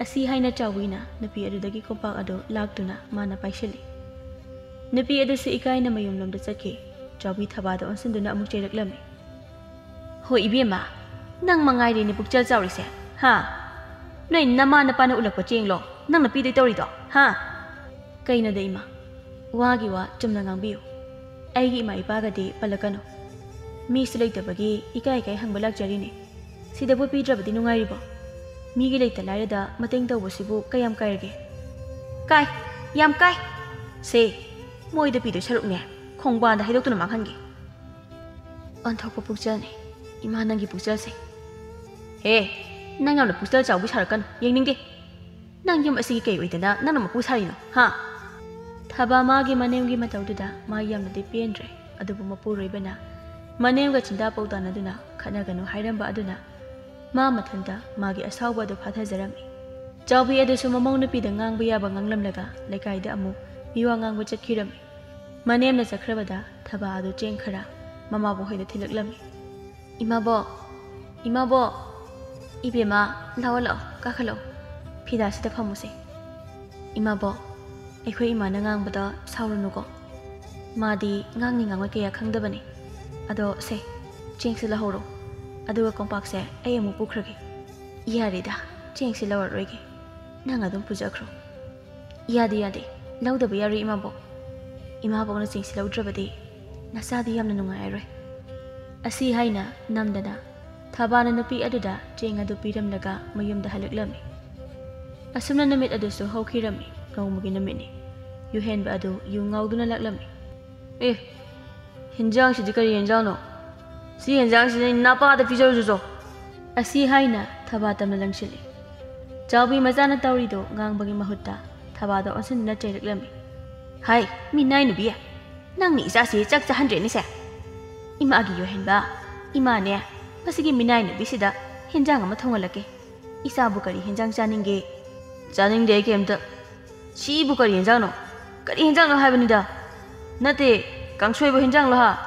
ꯑꯁꯤ ꯍꯥꯏꯅ ꯆꯥꯎꯕꯤꯅ ꯅꯨꯄꯤ ꯑꯗꯨꯗꯒꯤ ꯀꯣꯝꯄꯥꯛ ꯑꯗꯨ ꯂꯥꯛꯇꯨꯅ ꯃꯥꯅ ꯄꯥꯏꯁꯤꯜꯂꯤ꯫ ꯅꯨꯄꯤ ꯑꯗꯨꯁꯨ ꯏꯀꯥꯏꯅ ꯃꯌꯨꯝꯂꯣꯝꯗ ꯆꯠꯈꯤ꯫ ꯆꯥꯎꯕꯤ ꯊꯕꯥꯗ ꯑꯣꯟꯁꯤꯟꯗꯨꯅ ꯑꯃꯨꯛ ꯆꯩꯔꯛꯂꯝꯃꯤ꯫ "ꯍꯣꯏ ꯏꯕꯦꯝꯃ, ꯅꯪ ꯃꯉꯥꯏꯔꯦꯅꯦ ꯄꯨꯛꯆꯦꯜ ꯆꯥꯎꯔꯤꯁꯦ, ꯍꯥ? ꯅꯣꯏ ꯅꯃꯥ ꯅꯄꯥꯅ ꯎꯠꯂꯛꯄ ꯆꯦꯡꯂꯣ ꯅꯪꯅ ꯄꯤꯗꯣꯏ ꯇꯧꯔꯤꯗꯣ, ꯍꯥ?" "ꯀꯩꯅꯣꯗ ꯏꯃꯥ, ꯋꯥꯒꯤ ꯋꯥ ꯆꯨꯝꯅ ꯉꯥꯡꯕꯤꯌꯨ꯫ ꯑꯩꯒꯤ ꯏꯃꯥ ꯏꯄꯥꯒꯗꯤ ꯄꯜꯂꯛꯀꯅꯨ꯫ ꯃꯤꯁꯨ ꯂꯩꯇꯕꯒꯤ ꯏꯀꯥꯏ ꯏꯀꯥꯏ ꯍꯪꯕ ꯂꯥꯛꯆꯔꯤꯅꯦ꯫ ꯁꯤꯗꯕꯨ ꯄꯤꯗ꯭ꯔꯕꯗꯤ ꯅꯨꯡꯉꯥꯏꯔꯤꯕꯣ? ꯃꯤꯒꯤ ꯂꯩꯇ ꯂꯥꯏꯔꯗ ꯃꯇꯦꯡ ꯇꯧꯕꯁꯤꯕꯨ ꯀꯌꯥꯝ ꯀꯥꯏꯔꯒꯦ?" "ꯀꯥꯏ, ꯌꯥꯝ ꯀꯥꯏ꯫ ꯁꯦ, ꯃꯣꯏꯗ ꯄꯤꯗꯣꯏ ꯁꯔꯨꯛꯅꯦ, ꯈꯣꯡꯕꯥꯟꯗ ꯍꯩꯗꯣꯛꯇꯨꯅ ꯃꯥꯡꯍꯟꯒꯦ꯫" ꯑꯣꯟꯊꯣꯛꯄ ꯄꯨꯛꯆꯦꯜꯅꯤ ꯏꯃꯥ ꯅꯪꯒꯤ ꯄꯨꯛꯆꯦꯜꯁꯦ꯫ "ꯍꯦ, ꯅꯪ ꯌꯥꯝꯅ ꯄꯨꯛꯆꯦꯜ ꯆꯥꯎꯕꯤ ꯁꯥꯔꯛꯀꯅꯨ, ꯌꯦꯡꯅꯤꯡꯗꯦ꯫ ꯅꯪ ꯌꯨꯝ ꯑꯁꯤꯒꯤ ꯀꯩ ꯑꯣꯏꯗꯅ ꯅꯪꯅ ꯃꯄꯨ ꯁꯥꯔꯤꯅꯣ, ꯍꯥ?" ꯊꯕꯥ ꯃꯥꯒꯤ ꯃꯅꯦꯝꯒꯤ ꯃꯇꯧꯗꯨꯗ ꯃꯥ ꯌꯥꯝꯅꯗꯤ ꯄꯦꯟꯗ꯭ꯔꯦ꯫ ꯑꯗꯨꯕꯨ ꯃꯄꯨꯔꯣꯏꯕꯅ ꯃꯅꯦꯝꯒ ꯆꯤꯟꯗꯥ ꯄꯥꯎꯗꯥꯅꯗꯨꯅ ꯈꯠꯅꯒꯅꯨ ꯍꯥꯏꯔꯝꯕ ꯑꯗꯨꯅ ꯃꯥ ꯃꯊꯟꯇ ꯃꯥꯒꯤ ꯑꯁꯥꯎꯕ ꯑꯗꯨ ꯐꯥꯊꯖꯔꯝꯃꯤ꯫ ꯆꯥꯎꯕꯤ ꯑꯗꯨꯁꯨ ꯃꯃꯧ ꯅꯨꯄꯤꯗ ꯉꯥꯡꯕ ꯌꯥꯕ ꯉꯥꯡꯂꯝꯂꯒ ꯂꯩꯀꯥꯏꯗ ꯑꯃꯨꯛ ꯃꯤꯋꯥ ꯉꯥꯡꯕ ꯆꯠꯈꯤꯔꯝꯃꯤ꯫ ꯃꯅꯦꯝꯅ ꯆꯠꯈ꯭ꯔꯕꯗ ꯊꯕꯥ ꯑꯗꯨ ꯆꯦꯟꯈꯔ ꯃꯃꯥꯕꯨ ꯍꯣꯏꯗ ꯊꯤꯜꯂꯛꯂꯝꯃꯤ꯫ "ꯏꯃꯥꯕꯣꯛ, ꯏꯃꯥꯕꯣꯛ, ꯏꯕꯦꯝꯃ, ꯂꯥꯛꯑꯣ, ꯂꯥꯛꯑꯣ, ꯀꯥꯈꯠꯂꯛꯑꯣ, ꯐꯤꯗꯥꯁꯤꯗ ꯐꯝꯃꯨꯁꯦ꯫ ꯏꯃꯥꯕꯣꯛ, ꯑꯩꯈꯣꯏ ꯏꯃꯥꯅ ꯉꯥꯡꯕꯗ ꯁꯥꯎꯔꯨꯅꯨꯀꯣ꯫ ꯃꯥꯗꯤ ꯉꯥꯡꯅꯤ ꯉꯥꯡꯉꯣꯏ ꯀꯌꯥ ꯈꯪꯗꯕꯅꯤ꯫ ꯑꯗꯣ ꯁꯦ, ꯆꯦꯡꯁꯦ ꯂꯧꯍꯧꯔꯣ, ꯑꯗꯨꯒ ꯀꯣꯝꯄꯥꯛꯁꯦ ꯑꯩ ꯑꯃꯨꯛ ꯄꯨꯈ꯭ꯔꯒꯦ꯫" "ꯌꯥꯔꯦꯗ, ꯆꯦꯡꯁꯦ ꯂꯧꯔꯔꯣꯏꯒꯦ, ꯅꯪ ꯑꯗꯨꯝ ꯄꯨꯖꯈ꯭ꯔꯣ꯫" "ꯌꯥꯗꯦ, ꯌꯥꯗꯦ, ꯂꯧꯗꯕ ꯌꯥꯔꯣꯏ ꯏꯃꯥꯕꯣꯛ꯫ ꯏꯃꯥꯕꯣꯛꯅ ꯆꯦꯡꯁꯦ ꯂꯧꯗ꯭ꯔꯕꯗꯤ ꯅꯆꯥꯗꯤ ꯌꯥꯝꯅ ꯅꯨꯡꯉꯥꯏꯔꯔꯣꯏ꯫" ꯑꯁꯤ ꯍꯥꯏꯅ ꯅꯝꯗꯅ ꯊꯕꯥꯅ ꯅꯨꯄꯤ ꯑꯗꯨꯗ ꯆꯦꯡ ꯑꯗꯨ ꯄꯤꯔꯝꯂꯒ ꯃꯌꯨꯝꯗ ꯍꯜꯂꯛꯂꯝꯃꯤ꯫ ꯑꯁꯨꯝꯅ ꯅꯨꯃꯤꯠ ꯑꯗꯨꯁꯨ ꯍꯧꯈꯤꯔꯝꯃꯤ꯫ ꯅꯣꯡꯃꯒꯤ ꯅꯨꯃꯤꯠꯅꯤ꯫ ꯌꯨꯍꯦꯟꯕ ꯑꯗꯨ ꯌꯨ ꯉꯥꯎꯗꯨꯅ ꯂꯥꯛꯂꯝꯃꯤ꯫ "ꯑꯦ, ꯍꯦꯟꯖꯥꯡꯁꯤꯗꯤ ꯀꯔꯤ ꯍꯦꯟꯖꯥꯡꯅꯣ? ꯁꯤ ꯍꯦꯟꯖꯥꯡꯁꯤꯗꯤ ꯅꯄꯥꯗ ꯄꯤꯖꯔꯨꯆꯣ꯫" ꯑꯁꯤ ꯍꯥꯏꯅ ꯊꯕꯥ ꯇꯝꯅ ꯂꯪꯁꯤꯜꯂꯤ꯫ ꯆꯥꯎꯕꯤ ꯃꯆꯥꯅ ꯇꯧꯔꯤꯗꯨ ꯉꯥꯡꯕꯒꯤ ꯃꯍꯨꯠꯇ ꯊꯕꯥꯗ ꯑꯣꯟꯁꯤꯟꯗꯨꯅ ꯆꯩꯔꯛꯂꯝꯃꯤ꯫ "ꯍꯥꯏ, ꯃꯤꯅꯥꯏ ꯅꯨꯄꯤ, ꯅꯪꯅ ꯏꯆꯥꯁꯤ ꯆꯥꯛ ꯆꯥꯍꯟꯗ꯭ꯔꯦꯅꯦꯁꯦ꯫ ꯏꯃꯥꯒꯤ ꯌꯨꯍꯦꯟꯕ, ꯏꯃꯥꯅꯦ, ꯃꯁꯤꯒꯤ ꯃꯤꯅꯥꯏ ꯅꯨꯄꯤꯁꯤꯗ ꯍꯦꯟꯖꯥꯡ ꯑꯃ ꯊꯣꯡꯍꯜꯂꯛꯀꯦ꯫ ꯏꯆꯥꯕꯨ ꯀꯔꯤ ꯍꯦꯟꯖꯥꯡ ꯆꯥꯅꯤꯡꯒꯦ?" "ꯆꯥꯅꯤꯡꯗꯦ ꯑꯩ ꯀꯩꯝꯇ꯫ ꯁꯤꯕꯨ ꯀꯔꯤ ꯍꯦꯟꯖꯥꯡꯅꯣ? ꯀꯔꯤ ꯍꯦꯟꯖꯥꯡꯅꯣ ꯍꯥꯏꯕꯅꯤꯗ? ꯅꯠꯇꯦ, ꯀꯥꯡꯁꯣꯏꯕꯨ ꯍꯦꯟꯖꯥꯡꯂꯣ ꯍꯥ?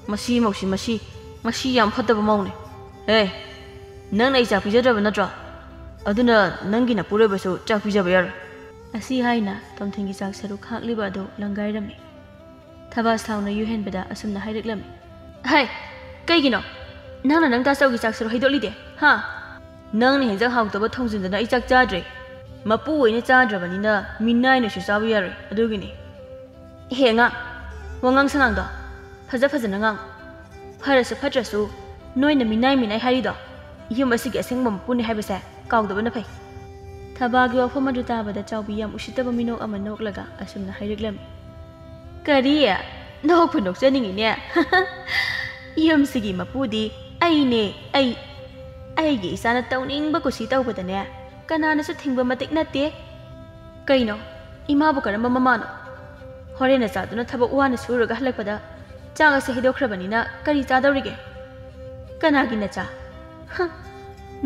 ꯃꯁꯤ ꯃꯧꯁꯤ, ꯃꯁꯤ, ꯃꯁꯤ ꯌꯥꯝ ꯐꯠꯇꯕ ꯃꯧꯅꯦ꯫ ꯑꯦ, ꯅꯪꯅ ꯑꯩ ꯆꯥꯛ ꯄꯤꯖꯗ꯭ꯔꯕ ꯅꯠꯇ꯭ꯔꯣ? ꯑꯗꯨꯅ ꯅꯪꯒꯤ ꯅꯄꯨꯔꯣꯏꯕꯁꯨ ꯆꯥꯛ ꯄꯤꯖꯕ ꯌꯥꯔꯣꯏ꯫" ꯑꯁꯤ ꯍꯥꯏꯅ ꯇꯣꯝꯊꯤꯟꯒꯤ ꯆꯥꯛ ꯁꯔꯨꯛ ꯈꯥꯛꯂꯤꯕ ꯑꯗꯨ ꯂꯪꯒꯥꯏꯔꯝꯃꯤ꯫ ꯊꯕꯥ ꯁꯥꯎꯅ ꯌꯨꯍꯦꯟꯕꯗ ꯑꯁꯨꯝꯅ ꯍꯥꯏꯔꯛꯂꯝꯃꯤ꯫ "ꯍꯩ, ꯀꯩꯒꯤꯅꯣ? ꯅꯪꯅ ꯅꯪ ꯇꯥꯆꯧꯒꯤ ꯆꯥꯛ ꯁꯔꯨꯛ ꯍꯩꯗꯣꯛꯂꯤꯗꯦ, ꯍꯥ? ꯅꯪꯅ ꯍꯦꯟꯖꯥꯡ ꯍꯥꯎꯇꯕ ꯊꯣꯡꯖꯤꯟꯗꯅ ꯑꯩ ꯆꯥꯛ ꯆꯥꯗ꯭ꯔꯦ꯫ ꯃꯄꯨ ꯑꯣꯏꯅ ꯆꯥꯗ꯭ꯔꯕꯅꯤꯅ ꯃꯤꯅꯥꯏꯅꯁꯨ ꯆꯥꯕ ꯌꯥꯔꯣꯏ, ꯑꯗꯨꯒꯤꯅꯤ꯫" "ꯍꯦ ꯑꯉꯥꯡ, ꯋꯥꯉꯥꯡ ꯁꯉꯥꯡꯗꯣ ꯐꯖ ꯐꯖꯅ ꯉꯥꯡ꯫ ꯐꯔꯁꯨ ꯐꯠꯇ꯭ꯔꯁꯨ ꯅꯣꯏꯅ ꯃꯤꯅꯥꯏ ꯃꯤꯅꯥꯏ ꯍꯥꯏꯔꯤꯗꯣ ꯌꯨꯝ ꯑꯁꯤꯒꯤ ꯑꯁꯦꯡꯕ ꯃꯄꯨꯅꯤ ꯍꯥꯏꯕꯁꯦ ꯀꯥꯎꯗꯕꯅ ꯐꯩ꯫" ꯊꯕꯥꯒꯤ ꯋꯥꯐꯝ ꯑꯗꯨ ꯇꯥꯕꯗ ꯆꯥꯎꯕꯤ ꯌꯥꯝ ꯎꯁꯤꯠꯇꯕ ꯃꯤꯅꯣꯛ ꯑꯃ ꯅꯣꯛꯂꯒ ꯑꯁꯨꯝꯅ ꯍꯥꯏꯔꯛꯂꯝꯃꯤ꯫ "ꯀꯔꯤ? ꯅꯣꯛꯄꯨ ꯅꯣꯛꯆꯅꯤꯡꯉꯤꯅꯦ꯫ ꯌꯨꯝꯁꯤꯒꯤ ꯃꯄꯨꯗꯤ ꯑꯩꯅꯦ, ꯑꯩ꯫ ꯑꯩꯒꯤ ꯏꯆꯥꯅ ꯇꯧꯅꯤꯡꯕ ꯀꯨꯁꯤ ꯇꯧꯕꯗꯅꯦ ꯀꯅꯥꯅꯁꯨ ꯊꯤꯡꯕ ꯃꯇꯤꯛ ꯅꯠꯇꯦ꯫" "ꯀꯩꯅꯣ? ꯏꯃꯥꯕꯨ ꯀꯔꯝꯕ ꯃꯃꯥꯅꯣ? ꯍꯣꯔꯦꯟ ꯅꯆꯥꯗꯨꯅ ꯊꯕꯛ ꯋꯥꯅ ꯁꯨꯔꯒ ꯍꯜꯂꯛꯄꯗ ꯆꯥꯛ ꯑꯁꯤ ꯍꯩꯗꯣꯛꯈ꯭ꯔꯕꯅꯤꯅ ꯀꯔꯤ ꯆꯥꯗꯧꯔꯤꯒꯦ? ꯀꯅꯥꯒꯤ ꯅꯆꯥ? ꯍ,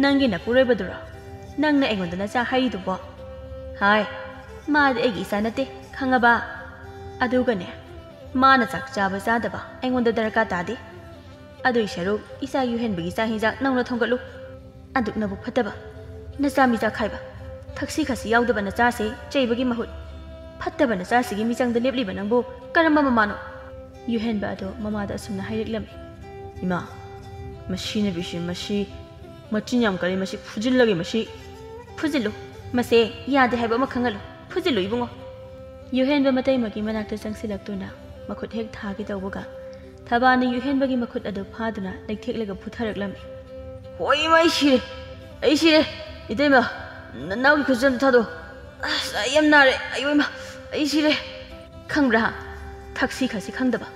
ꯅꯪꯒꯤ ꯅꯄꯨꯔꯣꯏꯕꯗꯨꯔꯣ? ꯅꯪꯅ ꯑꯩꯉꯣꯟꯗ ꯅꯆꯥ ꯍꯥꯏꯔꯤꯗꯨꯕꯣ? ꯍꯥꯏ, ꯃꯥꯗꯤ ꯑꯩꯒꯤ ꯏꯆꯥ ꯅꯠꯇꯦ, ꯈꯪꯉꯕ? ꯑꯗꯨꯒꯅꯦ, ꯃꯥꯅ ꯆꯥꯛ ꯆꯥꯕ ꯆꯥꯗꯕ ꯑꯩꯉꯣꯟꯗ ꯗꯔꯀꯥꯔ ꯇꯥꯗꯦ꯫ ꯑꯗꯨꯏ ꯁꯔꯨꯛ ꯏꯆꯥ ꯌꯨꯍꯦꯟꯕꯒꯤ ꯆꯥꯛ ꯍꯤꯟꯖꯥꯡ ꯅꯧꯅ ꯊꯣꯡꯒꯠꯂꯨ꯫ ꯑꯗꯨꯛ ꯅꯕꯨꯛ ꯐꯠꯇꯕ, ꯅꯆꯥ ꯃꯤꯆꯥ ꯈꯥꯏꯕ, ꯊꯛꯁꯤ ꯈꯥꯁꯤ ꯌꯥꯎꯗꯕ ꯅꯆꯥꯁꯦ ꯆꯩꯕꯒꯤ ꯃꯍꯨꯠ, ꯐꯠꯇꯕ ꯅꯆꯥꯁꯤꯒꯤ ꯃꯤꯆꯪꯗ ꯂꯦꯞꯂꯤꯕ ꯅꯪꯕꯨ ꯀꯔꯝꯕ ꯃꯃꯥꯅꯣ? ꯌꯨꯍꯦꯟꯕ ꯑꯗꯣ ꯃꯃꯥꯗ ꯑꯁꯨꯝꯅ ꯍꯥꯏꯔꯛꯂꯝꯃꯤ꯫ ꯏꯃꯥ, ꯃꯁꯤ ꯅꯨꯄꯤꯁꯤ, ꯃꯁꯤ ꯃꯆꯤꯟ ꯌꯥꯝ ꯀꯜꯂꯤ, ꯃꯁꯤ ꯐꯨꯖꯤꯜꯂꯒꯦ, ꯃꯁꯤ꯫ ꯐꯨꯖꯤꯜꯂꯨ, ꯃꯁꯦ ꯌꯥꯗꯦ ꯍꯥꯏꯕ ꯑꯃ ꯈꯪꯍꯜꯂꯨ, ꯐꯨꯖꯤꯜꯂꯨ ꯏꯕꯨꯡꯉꯣ꯫ ꯌꯨꯍꯦꯟꯕ ꯃꯇꯩꯃꯒꯤ ꯃꯅꯥꯛꯇ ꯆꯪꯁꯤꯜꯂꯛꯇꯨꯅ ꯃꯈꯨꯠ ꯍꯦꯛ ꯊꯥꯒꯦ ꯇꯧꯕꯒ, ꯊꯕꯥꯅ ꯌꯨꯍꯦꯟꯕꯒꯤ ꯃꯈꯨꯠ ꯑꯗꯨ ꯐꯥꯗꯨꯅ ꯂꯩꯊꯦꯛꯂꯒ ꯐꯨꯊꯔꯛꯂꯝꯃꯤ꯫ ꯍꯣꯏ ꯏꯃꯥ, ꯑꯩ ꯁꯤꯔꯦ, ꯑꯩ ꯁꯤꯔꯦ꯫ ꯏꯇꯩꯃ, ꯅꯅꯥꯎꯒꯤ ꯈꯨꯠꯁꯦ ꯑꯝꯇ ꯊꯥꯗꯣꯛꯑꯣ꯫ ꯑꯁ, ꯑꯩ ꯌꯥꯝ ꯅꯥꯔꯦ, ꯑꯌꯣ ꯏꯃꯥ, ꯑꯩ ꯁꯤꯔꯦ꯫ ꯈꯪꯕ꯭ꯔꯥ? ꯊꯛꯁꯤ ꯈꯥꯁꯤ ꯈꯪꯗꯕ,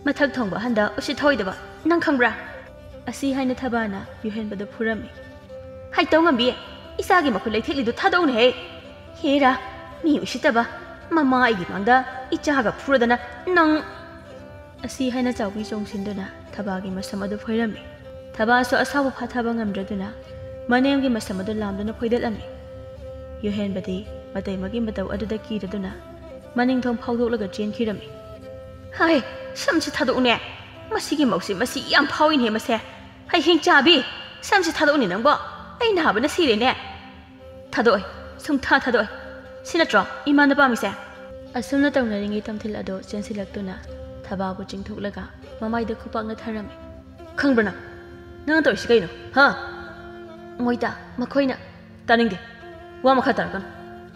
ꯃꯊꯛ ꯊꯣꯡꯕ ꯑꯍꯟꯗ ꯎꯁꯤꯠ ꯊꯑꯣꯏꯗꯕ, ꯅꯪ ꯈꯪꯕ꯭ꯔꯥ? ꯑꯁꯤ ꯍꯥꯏꯅ ꯊꯕꯥꯅ ꯌꯨꯍꯦꯟꯕꯗ ꯐꯨꯔꯝꯃꯤ꯫ ꯍꯩꯇꯧ ꯉꯝꯕꯤ, ꯏꯆꯥꯒꯤ ꯃꯈꯨꯠ ꯂꯩꯊꯦꯛꯂꯤꯗꯨ ꯊꯥꯗꯧꯅꯦꯍꯦ꯫ ꯍꯦꯔꯥ, ꯃꯤ ꯎꯁꯤꯠꯇꯕ, ꯃꯃꯥ ꯑꯩꯒꯤ ꯃꯥꯡꯗ ꯏꯆꯥꯒ ꯐꯨꯔꯗꯅ ꯅꯪ꯫ ꯑꯁꯤ ꯍꯥꯏꯅ ꯆꯥꯎꯕꯤ ꯆꯣꯡꯁꯤꯟꯗꯨꯅ ꯊꯕꯥꯒꯤ ꯃꯁꯝ ꯑꯗꯨ ꯐꯣꯏꯔꯝꯃꯤ꯫ ꯊꯕꯥꯁꯨ ꯑꯁꯥꯎꯕ ꯐꯥꯊꯕ ꯉꯝꯗ꯭ꯔꯗꯨꯅ ꯃꯅꯦꯝꯒꯤ ꯃꯁꯝ ꯑꯗꯨ ꯂꯥꯝꯗꯨꯅ ꯐꯣꯏꯗꯠꯂꯝꯃꯤ꯫ ꯌꯨꯍꯦꯟꯕꯗꯤ ꯃꯇꯩꯃꯒꯤ ꯃꯇꯧ ꯑꯗꯨꯗ ꯀꯤꯔꯗꯨꯅ ꯃꯅꯤꯡꯊꯣꯡ ꯐꯥꯎꯗꯣꯛꯂꯒ ꯆꯦꯟꯈꯤꯔꯝꯃꯤ꯫ ꯍꯥꯏ, ꯁꯝꯁꯤ ꯊꯥꯗꯣꯛꯎꯅꯦ꯫ ꯃꯁꯤꯒꯤ ꯃꯧꯁꯤ ꯃꯁꯤ ꯌꯥꯝ ꯐꯥꯎꯏꯅꯦ ꯃꯁꯦ꯫ ꯍꯩ ꯍꯤꯡ ꯆꯥꯕꯤ, ꯁꯝꯁꯤ ꯊꯥꯗꯣꯛꯎꯅꯦ ꯅꯪꯕꯣ꯫ ꯑꯩ ꯅꯥꯕꯅ ꯁꯤꯔꯦꯅꯦ꯫ ꯊꯥꯗꯣꯛꯑꯣꯏ, ꯁꯨꯡꯊꯥ ꯊꯥꯗꯣꯛꯑꯣꯏ꯫ ꯁꯤ ꯅꯠꯇ꯭ꯔꯣ ꯏꯃꯥꯅ ꯄꯥꯝꯃꯤꯁꯦ? ꯑꯁꯨꯝꯅ ꯇꯧꯅꯔꯤꯉꯩ ꯇꯝꯊꯤꯜ ꯑꯗꯣ ꯆꯦꯟꯁꯤꯜꯂꯛꯇꯨꯅ ꯊꯕꯥꯕꯨ ꯆꯤꯡꯊꯣꯛꯂꯒ ꯃꯃꯥꯏꯗ ꯈꯨꯄꯥꯛꯅ ꯊꯥꯔꯝꯃꯤ꯫ ꯈꯪꯕ꯭ꯔꯥ ꯅꯪ? ꯅꯪꯅ ꯇꯧꯔꯤꯁꯤ ꯀꯩꯅꯣ? ꯍꯥ? ꯃꯣꯏꯗ ꯃꯈꯣꯏꯅ꯫ ꯇꯥꯅꯤꯡꯗꯦ꯫ ꯋꯥ ꯃꯈꯥ ꯇꯥꯔꯛꯀꯅꯨ꯫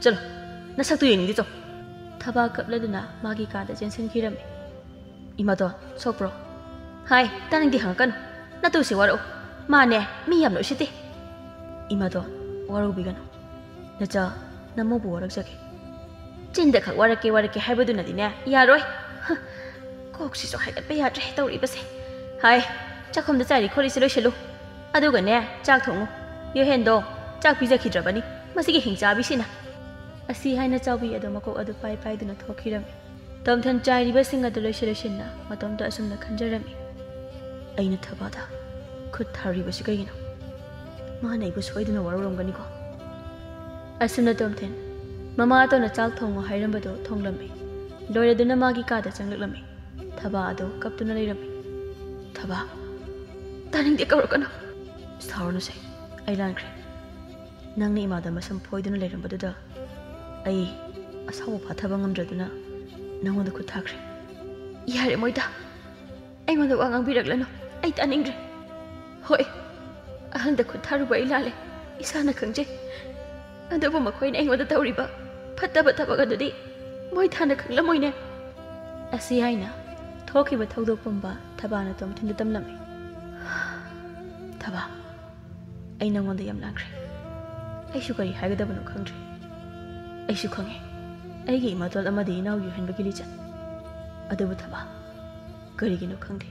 ꯆꯠꯂꯣ꯫ ꯅꯁꯛꯇꯨ ꯌꯦꯡꯅꯤꯡꯗꯦ, ꯆꯣ꯫ ꯊꯕꯥ ꯀꯞꯂꯗꯨꯅ ꯃꯥꯒꯤ ꯀꯥꯗ ꯆꯦꯟꯁꯤꯟꯈꯤꯔꯝꯃꯤ꯫ ꯏꯃꯥꯗꯣ, ꯁꯣꯛꯄ꯭ꯔꯣ? ꯍꯥꯏ, ꯇꯥꯅꯤꯡꯗꯦ ꯍꯪꯉꯛꯀꯅꯨ꯫ ꯅꯇꯨꯁꯦ ꯋꯥꯔꯛꯎ꯫ ꯃꯥꯅꯦ, ꯃꯤ ꯌꯥꯝꯅ ꯎꯁꯤꯠꯇꯦ꯫ ꯏꯃꯥꯗꯣ, ꯋꯥꯔꯧꯕꯤꯒꯅꯨ꯫ ꯅꯆꯥ, ꯅꯃꯧꯕꯨ ꯋꯥꯔꯛꯆꯒꯦ꯫ ꯆꯤꯟꯗ ꯈꯛ ꯋꯥꯔꯛꯀꯦ, ꯋꯥꯔꯛꯀꯦ ꯍꯥꯏꯕꯗꯨꯅꯗꯤꯅꯦ, ꯌꯥꯔꯣꯏ꯫ ꯍ, ꯀꯣꯛꯁꯤꯁꯨ ꯍꯥꯏꯒꯠꯄ ꯌꯥꯗ꯭ꯔꯦ ꯇꯧꯔꯤꯕꯁꯦ꯫ ꯍꯥꯏ, ꯆꯥꯛꯈꯨꯝꯗ ꯆꯥꯏꯔꯤ ꯈꯣꯠꯂꯤꯁꯦ ꯂꯣꯏꯁꯤꯜꯂꯨ꯫ ꯑꯗꯨꯒꯅꯦ, ꯆꯥꯛ ꯊꯣꯡꯉꯨ꯫ ꯌꯨꯍꯦꯟꯗꯣ ꯆꯥꯛ ꯄꯤꯖꯈꯤꯗ꯭ꯔꯕꯅꯤ, ꯃꯁꯤꯒꯤ ꯍꯤꯡꯆꯥꯕꯤꯁꯤꯅ꯫ ꯑꯁꯤ ꯍꯥꯏꯅ ꯆꯥꯎꯕꯤ ꯑꯗꯣ ꯃꯀꯣꯛ ꯑꯗꯨ ꯄꯥꯏ ꯄꯥꯏꯗꯨꯅ ꯊꯣꯛꯈꯤꯔꯝꯃꯤ꯫ ꯇꯣꯝꯊꯤꯟ ꯆꯥꯏꯔꯤꯕꯁꯤꯡ ꯑꯗꯨ ꯂꯣꯏꯁꯤꯟ ꯂꯣꯏꯁꯤꯟꯅ ꯃꯇꯣꯝꯇ ꯑꯁꯨꯝꯅ ꯈꯟꯖꯔꯝꯃꯤ꯫ ꯑꯩꯅ ꯊꯕꯥꯗ ꯈꯨꯠ ꯊꯥꯔꯤꯕꯁꯤ ꯀꯩꯒꯤꯅꯣ? ꯃꯥꯅ ꯑꯩꯕꯨ ꯁꯣꯏꯗꯅ ꯋꯥꯔꯧꯔꯝꯒꯅꯤꯀꯣ? ꯑꯁꯨꯝꯅ ꯇꯣꯝꯊꯤꯟ ꯃꯃꯥ ꯑꯇꯣꯟꯅ ꯆꯥꯛ ꯊꯣꯡꯉꯨ ꯍꯥꯏꯔꯝꯕꯗꯨ ꯊꯣꯡꯂꯝꯃꯤ꯫ ꯂꯣꯏꯔꯗꯨꯅ ꯃꯥꯒꯤ ꯀꯥꯗ ꯆꯪꯂꯛꯂꯝꯃꯤ꯫ ꯊꯕꯥ ꯑꯗꯨ ꯀꯞꯇꯨꯅ ꯂꯩꯔꯝꯃꯤ꯫ "ꯊꯕꯥ, ꯇꯥꯅꯤꯡꯗꯦ, ꯀꯧꯔꯛꯀꯅꯨ꯫ ꯁꯥꯎꯔꯅꯨꯁꯦ, ꯑꯩ ꯂꯥꯟꯈ꯭ꯔꯦ꯫ ꯅꯪꯅ ꯏꯃꯥꯗ ꯃꯁꯝ ꯐꯣꯏꯗꯨꯅ ꯂꯩꯔꯝꯕꯗꯨꯗ ꯑꯩ ꯑꯁꯥꯎꯕ ꯐꯥꯊꯕ ꯉꯝꯗ꯭ꯔꯗꯨꯅ ꯅꯪꯉꯣꯟꯗ ꯈꯨꯠ ꯊꯥꯈ꯭ꯔꯦ꯫" "ꯌꯥꯔꯦ ꯃꯣꯏꯗ, ꯑꯩꯉꯣꯟꯗ ꯋꯥ ꯉꯥꯡꯕꯤꯔꯛꯂꯅꯨ꯫ ꯑꯩ ꯇꯥꯅꯤꯡꯗ꯭ꯔꯦ꯫ ꯍꯣꯏ, ꯑꯍꯜꯗ ꯈꯨꯠ ꯊꯥꯔꯨꯕ ꯑꯩ ꯂꯥꯜꯂꯦ, ꯏꯁꯥꯅ ꯈꯪꯖꯩ꯫ ꯑꯗꯨꯕꯨ ꯃꯈꯣꯏꯅ ꯑꯩꯉꯣꯟꯗ ꯇꯧꯔꯤꯕ ꯐꯠꯇꯕ ꯊꯕꯛ ꯑꯗꯨꯗꯤ ꯃꯣꯏ ꯊꯥꯅ ꯈꯪꯂꯝꯃꯣꯏꯅꯦ꯫" ꯑꯁꯤ ꯍꯥꯏꯅ ꯊꯣꯛꯈꯤꯕ ꯊꯧꯗꯣꯛ ꯄꯨꯝꯕ ꯊꯕꯥꯅ ꯇꯣꯝꯊꯤꯟꯗ ꯇꯝꯂꯝꯃꯤ꯫ "ꯊꯕꯥ, ꯑꯩ ꯅꯪꯉꯣꯟꯗ ꯌꯥꯝ ꯂꯥꯟꯈ꯭ꯔꯦ꯫ ꯑꯩꯁꯨ ꯀꯔꯤ ꯍꯥꯏꯒꯗꯕꯅꯣ ꯈꯪꯗ꯭ꯔꯦ꯫ ꯑꯩꯁꯨ ꯈꯪꯉꯦ ꯑꯩꯒꯤ ꯏꯃꯥꯇꯣꯟ ꯑꯃꯗꯤ ꯏꯅꯥꯎ ꯌꯨꯍꯦꯟꯕꯒꯤ ꯂꯤꯆꯠ꯫ ꯑꯗꯨꯕꯨ ꯊꯕꯥ, ꯀꯔꯤꯒꯤꯅꯣ ꯈꯪꯗꯦ,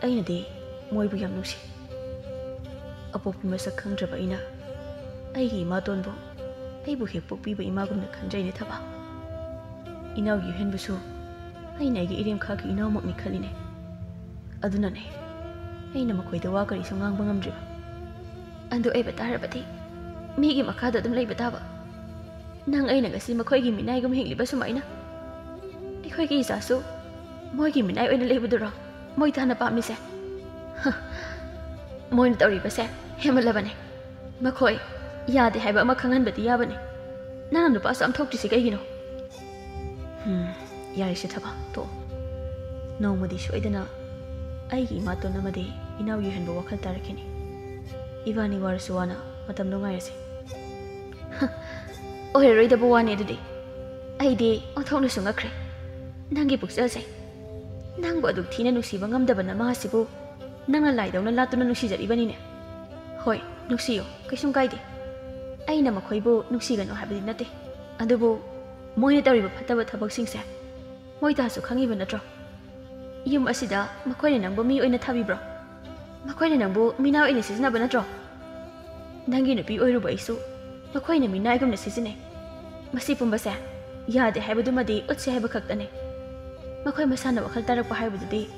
ꯑꯩꯅꯗꯤ ꯃꯣꯏꯕꯨ ꯌꯥꯝ ꯅꯨꯡꯁꯤ꯫ ꯑꯄꯣꯛꯄꯤ ꯃꯁꯛ ꯈꯪꯗ꯭ꯔꯕ ꯑꯩꯅ ꯑꯩꯒꯤ ꯏꯃꯥꯇꯣꯟꯕꯨ ꯑꯩꯕꯨ ꯍꯦꯛ ꯄꯣꯛꯄꯤꯕ ꯏꯃꯥꯒꯨꯝꯅ ꯈꯟꯖꯩꯅꯦ ꯊꯕꯥ꯫ ꯏꯅꯥꯎ ꯌꯨꯍꯦꯟꯕꯁꯨ ꯑꯩꯅ ꯑꯩꯒꯤ ꯏꯔꯦꯝꯈꯥꯒꯤ ꯏꯅꯥꯎꯃꯛꯅꯤ ꯈꯜꯂꯤꯅꯦ꯫ ꯑꯗꯨꯅꯅꯦ ꯑꯩꯅ ꯃꯈꯣꯏꯗ ꯋꯥ ꯀꯔꯤꯁꯨ ꯉꯥꯡꯕ ꯉꯝꯗ꯭ꯔꯤꯕ꯫ ꯑꯗꯨ ꯑꯣꯏꯕ ꯇꯥꯔꯕꯗꯤ ꯃꯤꯒꯤ ꯃꯈꯥꯗ ꯑꯗꯨꯝ ꯂꯩꯕ ꯇꯥꯕ꯫ ꯅꯪ ꯑꯩꯅ ꯉꯁꯤ ꯃꯈꯣꯏꯒꯤ ꯃꯤꯅꯥꯏꯒꯨꯝ ꯍꯤꯡꯂꯤꯕ ꯁꯨꯃꯥꯏꯅ ꯑꯩꯈꯣꯏꯒꯤ ꯏꯆꯥꯁꯨ ꯃꯣꯏꯒꯤ ꯃꯤꯅꯥꯏ ꯑꯣꯏꯅ ꯂꯩꯕꯗꯨꯔꯣ ꯃꯣꯏ ꯇꯥꯅ ꯄꯥꯝꯃꯤꯁꯦ?" ꯍ, ꯃꯣꯏꯅ ꯇꯧꯔꯤꯕꯁꯦ ꯍꯦꯟꯃꯜꯂꯕꯅꯦ꯫ ꯃꯈꯣꯏ ꯌꯥꯗꯦ ꯍꯥꯏꯕ ꯑꯃ ꯈꯪꯍꯟꯕꯗꯤ ꯌꯥꯕꯅꯦ꯫ ꯅꯪꯅ ꯅꯨꯄꯥꯁꯨ ꯌꯥꯝ ꯊꯣꯛꯇ꯭ꯔꯤꯁꯤ ꯀꯩꯒꯤꯅꯣ? ꯍꯝ, ꯌꯥꯔꯦꯁꯦ ꯊꯕꯥ, ꯇꯣꯛꯑꯣ꯫ ꯅꯣꯡꯃꯗꯤ ꯁꯣꯏꯗꯅ ꯑꯩꯒꯤ ꯏꯃꯥꯇꯣꯟ ꯑꯃꯗꯤ ꯏꯅꯥꯎ ꯌꯨꯍꯦꯟꯕ ꯋꯥꯈꯜ ꯇꯥꯔꯛꯈꯤꯅꯤ꯫ ꯏꯕꯥꯅꯤ ꯋꯥꯔꯁꯨ ꯋꯥꯅ ꯃꯇꯝꯗꯣ ꯉꯥꯏꯔꯁꯤ꯫ ꯍ, ꯑꯣꯏꯔꯔꯣꯏꯗꯕ ꯋꯥꯅꯤ ꯑꯗꯨꯗꯤ꯫ ꯑꯩꯗꯤ ꯑꯣꯟꯊꯣꯛꯅꯁꯨ ꯉꯛꯈ꯭ꯔꯦ꯫ ꯅꯪꯒꯤ ꯄꯨꯛꯆꯦꯜꯁꯦ, ꯅꯪꯕꯨ ꯑꯗꯨꯛ ꯊꯤꯅ ꯅꯨꯡꯁꯤꯕ ꯉꯝꯗꯕ ꯅꯃꯥ ꯑꯁꯤꯕꯨ ꯅꯪꯅ ꯂꯥꯏꯗꯧꯅ ꯂꯥꯠꯇꯨꯅ ꯅꯨꯡꯁꯤꯖꯔꯤꯕꯅꯤꯅꯦ꯫ ꯍꯣꯏ, ꯅꯨꯡꯁꯤꯌꯨ, ꯀꯩꯁꯨꯝ ꯀꯥꯏꯗꯦ꯫ ꯑꯩꯅ ꯃꯈꯣꯏꯕꯨ ꯅꯨꯡꯁꯤꯒꯅꯨ ꯍꯥꯏꯕꯗꯤ ꯅꯠꯇꯦ꯫ ꯑꯗꯨꯕꯨ ꯃꯣꯏꯅ ꯇꯧꯔꯤꯕ ꯐꯠꯇꯕ ꯊꯕꯛꯁꯤꯡꯁꯦ ꯃꯣꯏ ꯇꯥꯁꯨ ꯈꯪꯉꯤꯕ ꯅꯠꯇ꯭ꯔꯣ? ꯌꯨꯝ ꯑꯁꯤꯗ ꯃꯈꯣꯏꯅ ꯅꯪꯕꯨ ꯃꯤ ꯑꯣꯏꯅ ꯊꯥꯕꯤꯕ꯭ꯔꯣ? ꯃꯈꯣꯏꯅ ꯅꯪꯕꯨ ꯃꯤꯅꯥꯏ ꯑꯣꯏꯅ ꯁꯤꯖꯤꯟꯅꯕ ꯅꯠꯇ꯭ꯔꯣ? ꯅꯪꯒꯤ ꯅꯨꯄꯤ ꯑꯣꯏꯔꯨꯕ ꯑꯩꯁꯨ ꯃꯈꯣꯏꯅ ꯃꯤꯅꯥꯏꯒꯨꯝꯅ ꯁꯤꯖꯤꯟꯅꯩ꯫ ꯃꯁꯤ ꯄꯨꯝꯕꯁꯦ ꯌꯥꯗꯦ ꯍꯥꯏꯕꯗꯨꯃꯗꯤ ꯎꯠꯁꯦ ꯍꯥꯏꯕ ꯈꯛꯇꯅꯦ꯫ ꯃꯈꯣꯏ ꯃꯁꯥꯅ ꯋꯥꯈꯜ ꯇꯥꯔꯛꯄ ꯍꯥꯏꯕꯗꯨꯗꯤ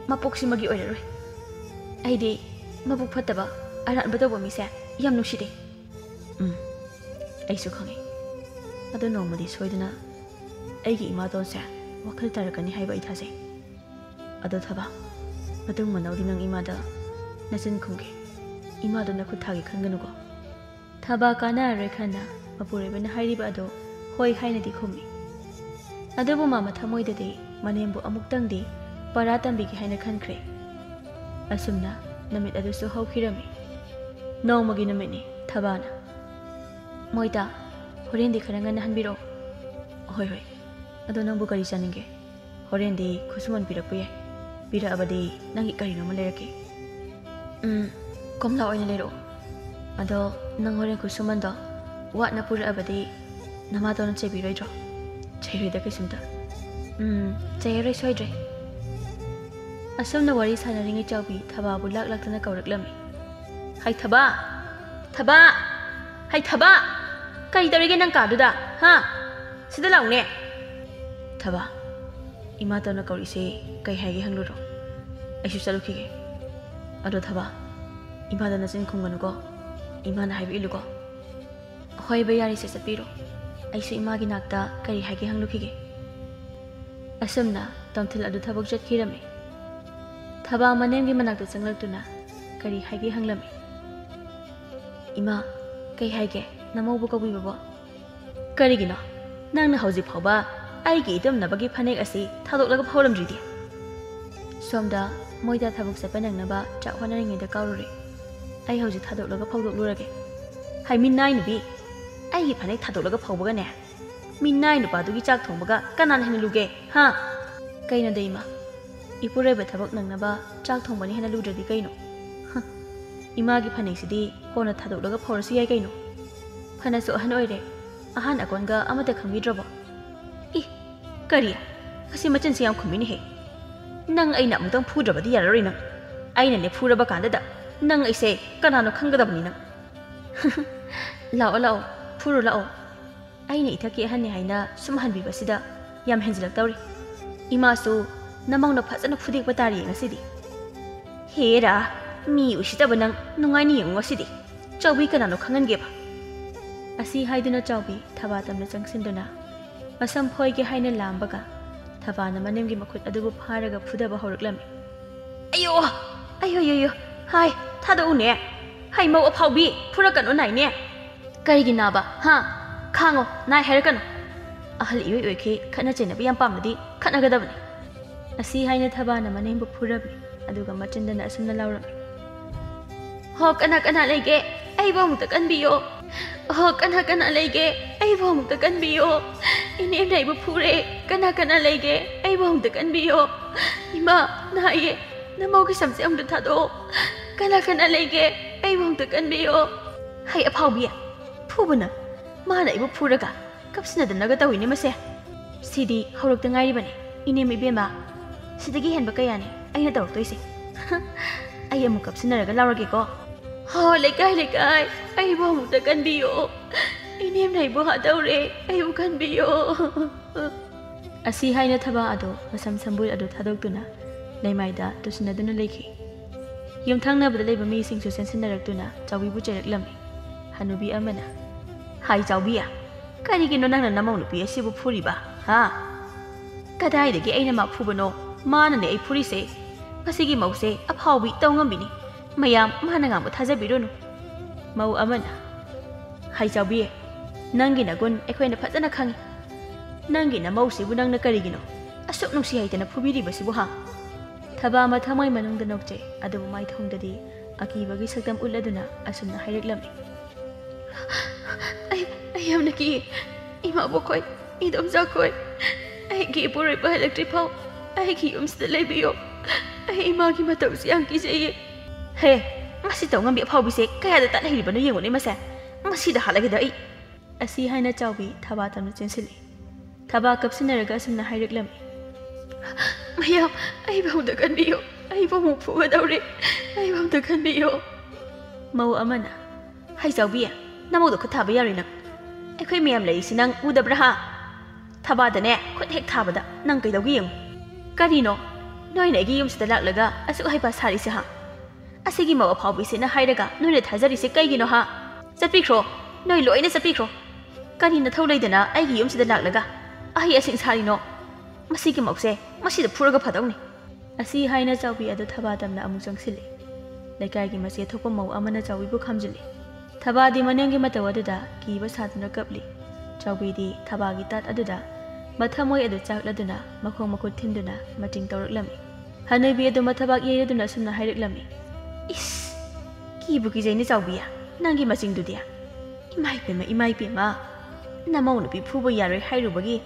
ꯃꯄꯣꯛꯁꯤꯃꯒꯤ ꯑꯣꯏꯔꯔꯣꯏ꯫ ꯑꯩꯗꯤ ꯃꯕꯨꯛ ꯐꯠꯇꯕ, ꯑꯔꯥꯟꯕ ꯇꯧꯕ ꯃꯤꯁꯦ ꯌꯥꯝ ꯅꯨꯡꯁꯤꯗꯦ꯫ ꯎꯝ, ꯑꯩꯁꯨ ꯈꯪꯉꯤ꯫ ꯑꯗꯣ ꯅꯣꯡꯃꯗꯤ ꯁꯣꯏꯗꯅ ꯑꯩꯒꯤ ꯏꯃꯥꯇꯣꯟꯁꯦ ꯋꯥꯈꯜ ꯇꯥꯔꯛꯀꯅꯤ ꯍꯥꯏꯕ ꯑꯩ ꯊꯥꯖꯩ꯫ ꯑꯗꯣ ꯊꯕꯥ, ꯃꯇꯨꯡ ꯃꯅꯥꯎꯗꯤ ꯅꯪ ꯏꯃꯥꯗ ꯅꯆꯤꯟ ꯈꯨꯝꯒꯦ꯫ ꯏꯃꯥꯗꯣ ꯅꯈꯨꯠ ꯊꯥꯒꯦ ꯈꯟꯒꯅꯨꯀꯣ꯫ ꯊꯕꯥ ꯀꯥꯟꯅꯔꯔꯣꯏ ꯈꯟꯅ ꯃꯄꯨꯔꯣꯏꯕꯅ ꯍꯥꯏꯔꯤꯕ ꯑꯗꯣ ꯍꯣꯏ ꯍꯥꯏꯅꯗꯤ ꯈꯨꯝꯃꯤ꯫ ꯑꯗꯨꯕꯨ ꯃꯥ ꯃꯊꯃꯣꯏꯗꯗꯤ ꯃꯅꯦꯝꯕꯨ ꯑꯃꯨꯛꯇꯪꯗꯤ ꯄꯔꯥ ꯇꯝꯕꯤꯒꯦ ꯍꯥꯏꯅ ꯈꯟꯈ꯭ꯔꯦ꯫ ꯑꯁꯨꯝꯅ ꯅꯨꯃꯤꯠ ꯑꯗꯨꯁꯨ ꯍꯧꯈꯤꯔꯝꯃꯤ꯫ ꯅꯣꯡꯃꯒꯤ ꯅꯨꯃꯤꯠꯅꯤ꯫ ꯊꯕꯥꯅ, "ꯃꯣꯏꯇꯥ, ꯍꯣꯔꯦꯟꯗꯤ ꯈꯔ ꯉꯟꯅ ꯍꯟꯕꯤꯔꯛꯑꯣ꯫" "ꯍꯣꯏ, ꯍꯣꯏ꯫ ꯑꯗꯣ ꯅꯪꯕꯨ ꯀꯔꯤ ꯆꯥꯅꯤꯡꯒꯦ? ꯍꯣꯔꯦꯟꯗꯤ ꯈꯨꯠꯁꯨꯃꯟ ꯄꯤꯔꯛꯄ ꯌꯥꯏ꯫ ꯄꯤꯔꯛꯑꯕꯗꯤ ꯅꯪꯒꯤ ꯀꯔꯤꯅꯣꯃ ꯂꯩꯔꯛꯀꯦ꯫" "ꯎꯝ, ꯀꯣꯝꯂꯥ ꯑꯣꯏꯅ ꯂꯩꯔꯛꯑꯣ꯫ ꯑꯗꯣ ꯅꯪ ꯍꯣꯔꯦꯟ ꯈꯨꯠꯁꯨꯃꯟꯗꯣ ꯋꯥꯠꯅ ꯄꯨꯔꯛꯑꯕꯗꯤ ꯅꯃꯥꯇꯣꯟꯅ ꯆꯩꯕꯤꯔꯣꯏꯗ꯭ꯔꯣ?" "ꯆꯩꯔꯣꯏꯗ ꯀꯩꯁꯨꯝꯇ꯫" "ꯎꯝ, ꯆꯩꯔꯔꯣꯏ ꯁꯣꯏꯗ꯭ꯔꯦ꯫" ꯑꯁꯨꯝꯅ ꯋꯥꯔꯤ ꯁꯥꯟꯅꯔꯤꯉꯩ ꯆꯥꯎꯕꯤ ꯊꯕꯥꯕꯨ ꯂꯥꯛ ꯂꯥꯛꯇꯅ ꯀꯧꯔꯛꯂꯝꯃꯤ꯫ "ꯍꯩ ꯊꯕꯥ! ꯊꯕꯥ! ꯍꯩ ꯊꯕꯥ! ꯀꯔꯤ ꯇꯧꯔꯤꯒꯦ ꯅꯪ ꯀꯥꯗꯨꯗ? ꯍꯥ? ꯁꯤꯗ ꯂꯥꯛꯎꯅꯦ!" "ꯊꯕꯥ, ꯏꯃꯥꯇꯣꯟꯅ ꯀꯧꯔꯤꯁꯦ ꯀꯩ ꯍꯥꯏꯒꯦ ꯍꯪꯂꯨꯔꯣ꯫ ꯑꯩꯁꯨ ꯆꯠꯂꯨꯈꯤꯒꯦ꯫ ꯑꯗꯣ ꯊꯕꯥ, ꯏꯃꯥꯗ ꯅꯆꯤꯟ ꯈꯨꯝꯒꯅꯨꯀꯣ꯫ ꯏꯃꯥꯅ ꯍꯥꯏꯕ ꯏꯜꯂꯨꯀꯣ꯫" "ꯍꯣꯏ ꯕꯌꯥꯔꯤꯁꯦ, ꯆꯠꯄꯤꯔꯣ꯫ ꯑꯩꯁꯨ ꯏꯃꯥꯒꯤ ꯅꯥꯛꯇ ꯀꯔꯤ ꯍꯥꯏꯒꯦ ꯍꯪꯂꯨꯈꯤꯒꯦ꯫" ꯑꯁꯨꯝꯅ ꯇꯣꯝꯊꯤꯜ ꯑꯗꯨ ꯊꯕꯛ ꯆꯠꯈꯤꯔꯝꯃꯤ꯫ ꯊꯕꯥ ꯃꯅꯦꯝꯒꯤ ꯃꯅꯥꯛꯇ ꯆꯪꯂꯛꯇꯨꯅ ꯀꯔꯤ ꯍꯥꯏꯒꯦ ꯍꯪꯂꯝꯃꯤ꯫ "ꯏꯃꯥ, ꯀꯩ ꯍꯥꯏꯒꯦ? ꯅꯃꯧꯕꯨ ꯀꯧꯕꯤꯕꯕꯣ?" "ꯀꯔꯤꯒꯤꯅꯣ? ꯅꯪꯅ ꯍꯧꯖꯤꯛ ꯐꯥꯎꯕ ꯑꯩꯒꯤ ꯏꯇꯨꯝꯅꯕꯒꯤ ꯐꯅꯦꯛ ꯑꯁꯤ ꯊꯥꯗꯣꯛꯂꯒ ꯐꯧꯔꯝꯗ꯭ꯔꯤꯗꯤ?" ꯁꯣꯝꯗ ꯃꯣꯏꯗ ꯊꯕꯛ ꯆꯠꯄ ꯅꯪꯅꯕ ꯆꯥꯛ ꯍꯣꯠꯅꯔꯤꯉꯩꯗ ꯀꯥꯎꯔꯨꯔꯦ꯫ "ꯑꯩ ꯍꯧꯖꯤꯛ ꯊꯥꯗꯣꯛꯂꯒ ꯐꯧꯗꯣꯛꯂꯨꯔꯒꯦ꯫" "ꯍꯥꯏ ꯃꯤꯅꯥꯏ ꯅꯨꯄꯤ, ꯑꯩꯒꯤ ꯐꯅꯦꯛ ꯊꯥꯗꯣꯛꯂꯒ ꯐꯧꯕꯒꯅꯦ, ꯃꯤꯅꯥꯏ ꯅꯨꯄꯥꯗꯨꯒꯤ ꯆꯥꯛ ꯊꯣꯡꯕꯒ ꯀꯅꯥꯅ ꯍꯦꯟꯅ ꯂꯨꯒꯦ, ꯍꯥ?" "ꯀꯩꯅꯣꯗ ꯏꯃꯥ, ꯏꯄꯨꯔꯣꯏꯕ ꯊꯕꯛ ꯅꯪꯅꯕ ꯆꯥꯛ ꯊꯣꯡꯕꯅ ꯍꯦꯟꯅ ꯂꯨꯗ꯭ꯔꯗꯤ ꯀꯩꯅꯣ? ꯍ, ꯏꯃꯥꯒꯤ ꯐꯅꯦꯛꯁꯤꯗꯤ ꯀꯣꯟꯅ ꯊꯥꯗꯣꯛꯂꯒ ꯐꯧꯔꯁꯨ ꯌꯥꯏ ꯀꯩꯅꯣ꯫ ꯐꯅꯁꯨ ꯑꯍꯟ ꯑꯣꯏꯔꯦ, ꯑꯍꯥꯟ ꯑꯀꯣꯟꯒ ꯑꯃꯠꯇ ꯈꯪꯕꯤꯗ꯭ꯔꯕꯣ?" "ꯏ, ꯀꯔꯤ? ꯃꯁꯤ ꯃꯆꯤꯟꯁꯤ ꯌꯥꯝ ꯈꯨꯝꯃꯤꯅꯦꯍꯦ꯫ ꯅꯪ ꯑꯩꯅ ꯑꯃꯨꯛꯇꯪ ꯐꯨꯗ꯭ꯔꯕꯗꯤ ꯌꯥꯔꯔꯣꯏ ꯅꯪ꯫ ꯑꯩꯅꯅꯦ ꯐꯨꯔꯕ ꯀꯥꯟꯗꯗ ꯅꯪ ꯑꯩꯁꯦ ꯀꯅꯥꯅꯣ ꯈꯪꯒꯗꯕꯅꯤ ꯅꯪ꯫" "ꯂꯥꯛꯑꯣ, ꯂꯥꯛꯑꯣ, ꯐꯨꯔꯨ ꯂꯥꯛꯑꯣ꯫" ꯑꯩꯅ ꯏꯊꯛꯀꯤ ꯑꯍꯟꯅꯤ ꯍꯥꯏꯅ ꯁꯨꯝ ꯍꯟꯕꯤꯕꯁꯤꯗ ꯌꯥꯝ ꯍꯦꯟꯖꯤꯜꯂꯛꯇꯧꯔꯤ꯫ ꯏꯃꯥꯁꯨ ꯅꯃꯧꯅ ꯐꯖꯅ ꯐꯨꯗꯦꯛꯄ ꯇꯥꯔꯤꯌꯦ ꯉꯁꯤꯗꯤ꯫ ꯍꯦꯔꯥ, ꯃꯤ ꯎꯁꯤꯠꯇꯕ ꯅꯪ ꯅꯨꯡꯉꯥꯏꯅ ꯌꯦꯡꯉꯨ ꯉꯁꯤꯗꯤ꯫ ꯆꯥꯎꯕꯤ ꯀꯅꯥꯅꯣ ꯈꯪꯍꯟꯒꯦꯕ꯫ ꯑꯁꯤ ꯍꯥꯏꯗꯨꯅ ꯆꯥꯎꯕꯤ ꯊꯕꯥ ꯇꯝꯅ ꯆꯪꯁꯤꯟꯗꯨꯅ ꯃꯁꯝ ꯐꯣꯏꯒꯦ ꯍꯥꯏꯅ ꯂꯥꯝꯕꯒ ꯊꯕꯥꯅ ꯃꯅꯤꯡꯒꯤ ꯃꯈꯨꯠ ꯑꯗꯨꯕꯨ ꯐꯥꯔꯒ ꯐꯨꯗꯕ ꯍꯧꯔꯛꯂꯝꯃꯤ꯫ ꯑꯌꯣ! ꯑꯌꯣ, ꯑꯌꯣ, ꯑꯌꯣ! ꯍꯥꯏ, ꯊꯥꯗꯣꯛꯎꯅꯦ! ꯍꯩ, ꯃꯧ ꯑꯐꯥꯎꯕꯤ, ꯐꯨꯔꯛꯀꯅꯨ ꯅꯥꯏꯅꯦ! ꯀꯔꯤꯒꯤ ꯅꯥꯕ, ꯍꯥ? ꯈꯥꯡꯉꯣ, ꯅꯥꯏ ꯍꯥꯏꯔꯛꯀꯅꯨ꯫ ꯑꯍꯜ ꯏꯑꯣꯏ ꯑꯣꯏꯈꯤ, ꯈꯠꯅ ꯆꯩꯅꯕ ꯌꯥꯝ ꯄꯥꯝꯂꯗꯤ ꯈꯠꯅꯒꯗꯕꯅꯤ꯫ ꯑꯁꯤ ꯍꯥꯏꯅ ꯊꯕꯥꯅ ꯃꯅꯦꯝꯕꯨ ꯐꯨꯔꯝꯃꯤ, ꯑꯗꯨꯒ ꯃꯆꯤꯟꯗꯅ ꯑꯁꯨꯝꯅ ꯂꯥꯎꯔꯝꯃꯤ꯫ "ꯍꯣ, ꯀꯅꯥ ꯀꯅꯥ ꯂꯩꯒꯦ? ꯑꯩꯕꯨ ꯑꯃꯨꯛꯇ ꯀꯟꯕꯤꯌꯣ꯫ ꯍꯣ, ꯀꯅꯥ ꯀꯅꯥ ꯂꯩꯒꯦ? ꯑꯩꯕꯨ ꯑꯃꯨꯛꯇ ꯀꯟꯕꯤꯌꯣ꯫ ꯏꯅꯦꯝꯅ ꯑꯩꯕꯨ ꯐꯨꯔꯦ꯫ ꯀꯅꯥ ꯀꯅꯥ ꯂꯩꯒꯦ? ꯑꯩꯕꯨ ꯑꯃꯨꯛꯇ ꯀꯟꯕꯤꯌꯣ꯫ ꯏꯃꯥ, ꯅꯥꯏꯌꯦ꯫ ꯅꯃꯧꯒꯤ ꯁꯝꯁꯦ ꯑꯃꯨꯛꯇ ꯊꯥꯗꯣꯛꯑꯣ꯫ ꯀꯅꯥ ꯀꯅꯥ ꯂꯩꯒꯦ? ꯑꯩꯕꯨ ꯑꯃꯨꯛꯇ ꯀꯟꯕꯤꯌꯣ꯫" ꯍꯩ ꯑꯐꯥꯎꯕꯤ, ꯐꯨꯕꯅ ꯃꯥꯅ ꯑꯩꯕꯨ ꯐꯨꯔꯒ ꯀꯞꯁꯤꯟꯅꯗꯅꯒ ꯇꯧꯏꯅꯦ ꯃꯁꯦ꯫ ꯁꯤꯗꯤ ꯍꯧꯔꯛꯇ ꯉꯥꯏꯔꯤꯕꯅꯦ, ꯏꯅꯦꯝ ꯏꯕꯦꯝꯃ꯫ ꯁꯤꯗꯒꯤ ꯍꯦꯟꯕ ꯀꯌꯥꯅꯤ ꯑꯩꯅ ꯇꯧꯔꯛꯇꯣꯏꯁꯦ꯫ ꯑꯩ ꯑꯃꯨꯛ ꯀꯞꯁꯤꯟꯅꯔꯒ ꯂꯥꯎꯔꯒꯦꯀꯣ꯫ "ꯍꯣ, ꯂꯩꯀꯥꯏ, ꯂꯩꯀꯥꯏ, ꯑꯩꯕꯨ ꯑꯃꯨꯛꯇ ꯀꯟꯕꯤꯌꯣ꯫ ꯏꯅꯦꯝꯅ ꯑꯩꯕꯨ ꯍꯥꯠꯇꯧꯔꯦ, ꯑꯩꯕꯨ ꯀꯟꯕꯤꯌꯣ꯫" ꯑꯁꯤ ꯍꯥꯏꯅ ꯊꯕꯥ ꯑꯗꯣ ꯃꯁꯝ ꯁꯝꯕꯨꯜ ꯑꯗꯨ ꯊꯥꯗꯣꯛꯇꯨꯅ ꯂꯩꯃꯥꯏꯗ ꯇꯨꯁꯤꯟꯅꯗꯨꯅ ꯂꯩꯈꯤ꯫ ꯌꯨꯝꯊꯪꯅꯕꯗ ꯂꯩꯕ ꯃꯤꯁꯤꯡꯁꯨ ꯆꯦꯟꯁꯤꯟꯅꯔꯛꯇꯨꯅ ꯆꯥꯎꯕꯤꯕꯨ ꯆꯩꯔꯛꯂꯝꯃꯤ꯫ ꯍꯅꯨꯕꯤ ꯑꯃꯅ, "ꯍꯥꯏ ꯆꯥꯎꯕꯤ, ꯀꯔꯤꯒꯤꯅꯣ ꯅꯪꯅ ꯅꯃꯧ ꯅꯨꯄꯤ ꯑꯁꯤꯕꯨ ꯐꯨꯔꯤꯕ, ꯍꯥ?" "ꯀꯗꯥꯏꯗꯒꯤ ꯑꯩꯅ ꯃꯥ ꯐꯨꯕꯅꯣ? ꯃꯥꯅꯅꯦ ꯑꯩ ꯐꯨꯔꯤꯁꯦ꯫ ꯃꯁꯤꯒꯤ ꯃꯧꯁꯦ ꯑꯐꯥꯎꯕꯤ ꯇꯧ ꯉꯝꯕꯤꯅꯤ꯫ ꯃꯌꯥꯝ ꯃꯥꯅ ꯉꯥꯡꯕ ꯊꯥꯖꯕꯤꯔꯨꯅꯨ꯫" ꯃꯧ ꯑꯃꯅ, "ꯍꯥꯏ ꯆꯥꯎꯕꯤ, ꯅꯪꯒꯤ ꯅꯒꯨꯟ ꯑꯩꯈꯣꯏꯅ ꯐꯖꯅ ꯈꯪꯉꯤ꯫ ꯅꯪꯒꯤ ꯅꯃꯧꯁꯤꯕꯨ ꯅꯪꯅ ꯀꯔꯤꯒꯤꯅꯣ ꯑꯁꯨꯛ ꯅꯨꯡꯁꯤ ꯍꯩꯇꯅ ꯐꯨꯕꯤꯔꯤꯕꯁꯤꯕꯨ, ꯍꯥ?" ꯊꯕꯥ ꯑꯃ ꯊꯃꯣꯏ ꯃꯅꯨꯡꯗ ꯅꯣꯛꯆꯩ, ꯑꯗꯨꯕꯨ ꯃꯥꯏꯊꯣꯡꯗꯗꯤ ꯑꯀꯤꯕꯒꯤ ꯁꯛꯇꯝ ꯎꯠꯂꯗꯨꯅ ꯑꯁꯨꯝꯅ ꯍꯥꯏꯔꯛꯂꯝꯃꯤ꯫ "ꯑꯩ, ꯑꯩ ꯌꯥꯝꯅ ꯀꯤ꯫ ꯏꯃꯥꯕꯣꯛꯈꯣꯏ, ꯏꯗꯣꯝꯆꯥꯈꯣꯏ, ꯑꯩꯒꯤ ꯏꯄꯨꯔꯣꯏꯕ ꯍꯜꯂꯛꯇ꯭ꯔꯤ ꯐꯥꯎ ꯑꯩꯒꯤ ꯌꯨꯝꯁꯤꯗ ꯂꯩꯕꯤꯌꯣ꯫ ꯑꯩ ꯏꯃꯥꯒꯤ ꯃꯇꯧꯁꯤ ꯌꯥꯝ ꯀꯤꯖꯩꯌꯦ꯫" "ꯍꯦ, ꯃꯁꯤ ꯇꯧ ꯉꯝꯕꯤ ꯑꯐꯥꯎꯕꯤꯁꯦ ꯀꯌꯥꯗ ꯇꯥꯟꯅꯍꯩꯔꯤꯕꯅꯣ ꯌꯦꯡꯉꯨꯅꯦ ꯃꯁꯦ꯫ ꯃꯁꯤꯗ ꯍꯥꯠꯂꯒꯦꯗ ꯑꯩ꯫" ꯑꯁꯤ ꯍꯥꯏꯅ ꯆꯥꯎꯕꯤ ꯊꯕꯥ ꯇꯝꯅ ꯆꯦꯟꯁꯤꯜꯂꯤ꯫ ꯊꯕꯥ ꯀꯞꯁꯤꯟꯅꯔꯒ ꯑꯁꯨꯝꯅ ꯍꯥꯏꯔꯛꯂꯝꯃꯤ꯫ "ꯃꯌꯥꯝ, ꯑꯩꯕꯨ ꯑꯃꯨꯛꯇ ꯀꯟꯕꯤꯌꯨ꯫ ꯑꯩꯕꯨ ꯑꯃꯨꯛ ꯐꯨꯒꯗꯧꯔꯦ꯫ ꯑꯩꯕꯨ ꯑꯃꯨꯛꯇ ꯀꯟꯕꯤꯌꯨ꯫" ꯃꯧ ꯑꯃꯅ, "ꯍꯩ ꯆꯥꯎꯕꯤ, ꯅꯃꯧꯗ ꯈꯨꯠ ꯊꯥꯕ ꯌꯥꯔꯣꯏ ꯅꯪ꯫ ꯑꯩꯈꯣꯏ ꯃꯌꯥꯝ ꯂꯩꯔꯤꯁꯤ ꯅꯪ ꯎꯗꯕ꯭ꯔꯥ ꯍꯥ? ꯊꯕꯥꯗꯅꯦ ꯈꯨꯠ ꯍꯦꯛ ꯊꯥꯕꯗ ꯅꯪ ꯀꯩꯗꯧꯒꯦ ꯌꯦꯡꯉꯨ꯫ ꯀꯔꯤꯅꯣ ꯅꯣꯏꯅ ꯑꯩꯒꯤ ꯌꯨꯝꯁꯤꯗ ꯂꯥꯛꯂꯒ ꯑꯁꯨꯛ ꯍꯩꯄꯥ ꯁꯥꯔꯤꯁꯦ ꯍꯥ? ꯑꯁꯤꯒꯤ ꯃꯧ ꯑꯐꯥꯎꯕꯤꯁꯤꯅ ꯍꯥꯏꯔꯒ ꯅꯣꯏꯅ ꯊꯥꯖꯔꯤꯁꯦ ꯀꯩꯒꯤꯅꯣ ꯍꯥ? ꯆꯠꯄꯤꯈ꯭ꯔꯣ, ꯅꯣꯏ ꯂꯣꯏꯅ ꯆꯠꯄꯤꯈ꯭ꯔꯣ꯫ ꯀꯔꯤ ꯅꯊꯧ ꯂꯩꯗꯅ ꯑꯩꯒꯤ ꯌꯨꯝꯁꯤꯗ ꯂꯥꯛꯂꯒ ꯑꯍꯩ ꯑꯁꯤꯡ ꯁꯥꯔꯤꯅꯣ? ꯃꯁꯤꯒꯤ ꯃꯧꯁꯦ ꯃꯁꯤꯗ ꯐꯨꯔꯒ ꯐꯗꯧꯅꯤ꯫ ꯑꯁꯤ ꯍꯥꯏꯅ ꯆꯥꯎꯕꯤ ꯑꯗꯨ ꯊꯕꯥ ꯇꯝꯅ ꯑꯃꯨꯛ ꯆꯪꯁꯤꯜꯂꯤ꯫ ꯂꯩꯀꯥꯏꯒꯤ ꯃꯆꯦ ꯊꯣꯛꯄ ꯃꯧ ꯑꯃꯅ ꯆꯥꯎꯕꯤꯕꯨ ꯈꯥꯝꯖꯤꯜꯂꯤ꯫ ꯊꯕꯥꯗꯤ ꯃꯅꯦꯝꯒꯤ ꯃꯇꯧ ꯑꯗꯨꯗ ꯀꯤꯕ ꯁꯥꯗꯨꯅ ꯀꯞꯂꯤ꯫ ꯆꯥꯎꯕꯤꯗꯤ ꯊꯕꯥꯒꯤ ꯇꯥꯠ ꯑꯗꯨꯗ ꯃꯊꯃꯣꯏ ꯑꯗꯨ ꯆꯥꯛꯂꯗꯨꯅ ꯃꯈꯣꯡ ꯃꯈꯨꯠ ꯊꯤꯟꯗꯨꯅ ꯃꯇꯤꯡ ꯇꯧꯔꯛꯂꯝꯃꯤ꯫ ꯍꯅꯨꯕꯤ ꯑꯗꯨ ꯃꯊꯕꯥꯛ ꯌꯩꯔꯗꯨꯅ ꯑꯁꯨꯝꯅ ꯍꯥꯏꯔꯛꯂꯝꯃꯤ, "ꯏꯁ! ꯀꯤꯕꯨ ꯀꯤꯖꯩꯅꯦ ꯆꯥꯎꯕꯤ, ꯅꯪꯒꯤ ꯃꯆꯤꯡꯗꯨꯗꯤ꯫ ꯏꯃꯥꯏ ꯄꯦꯝꯃ, ꯏꯃꯥꯏ ꯄꯦꯝꯃ! ꯅꯃꯧ ꯅꯨꯄꯤ ꯐꯨꯕ ꯌꯥꯔꯣꯏ ꯍꯥꯏꯔꯨꯕꯒꯤ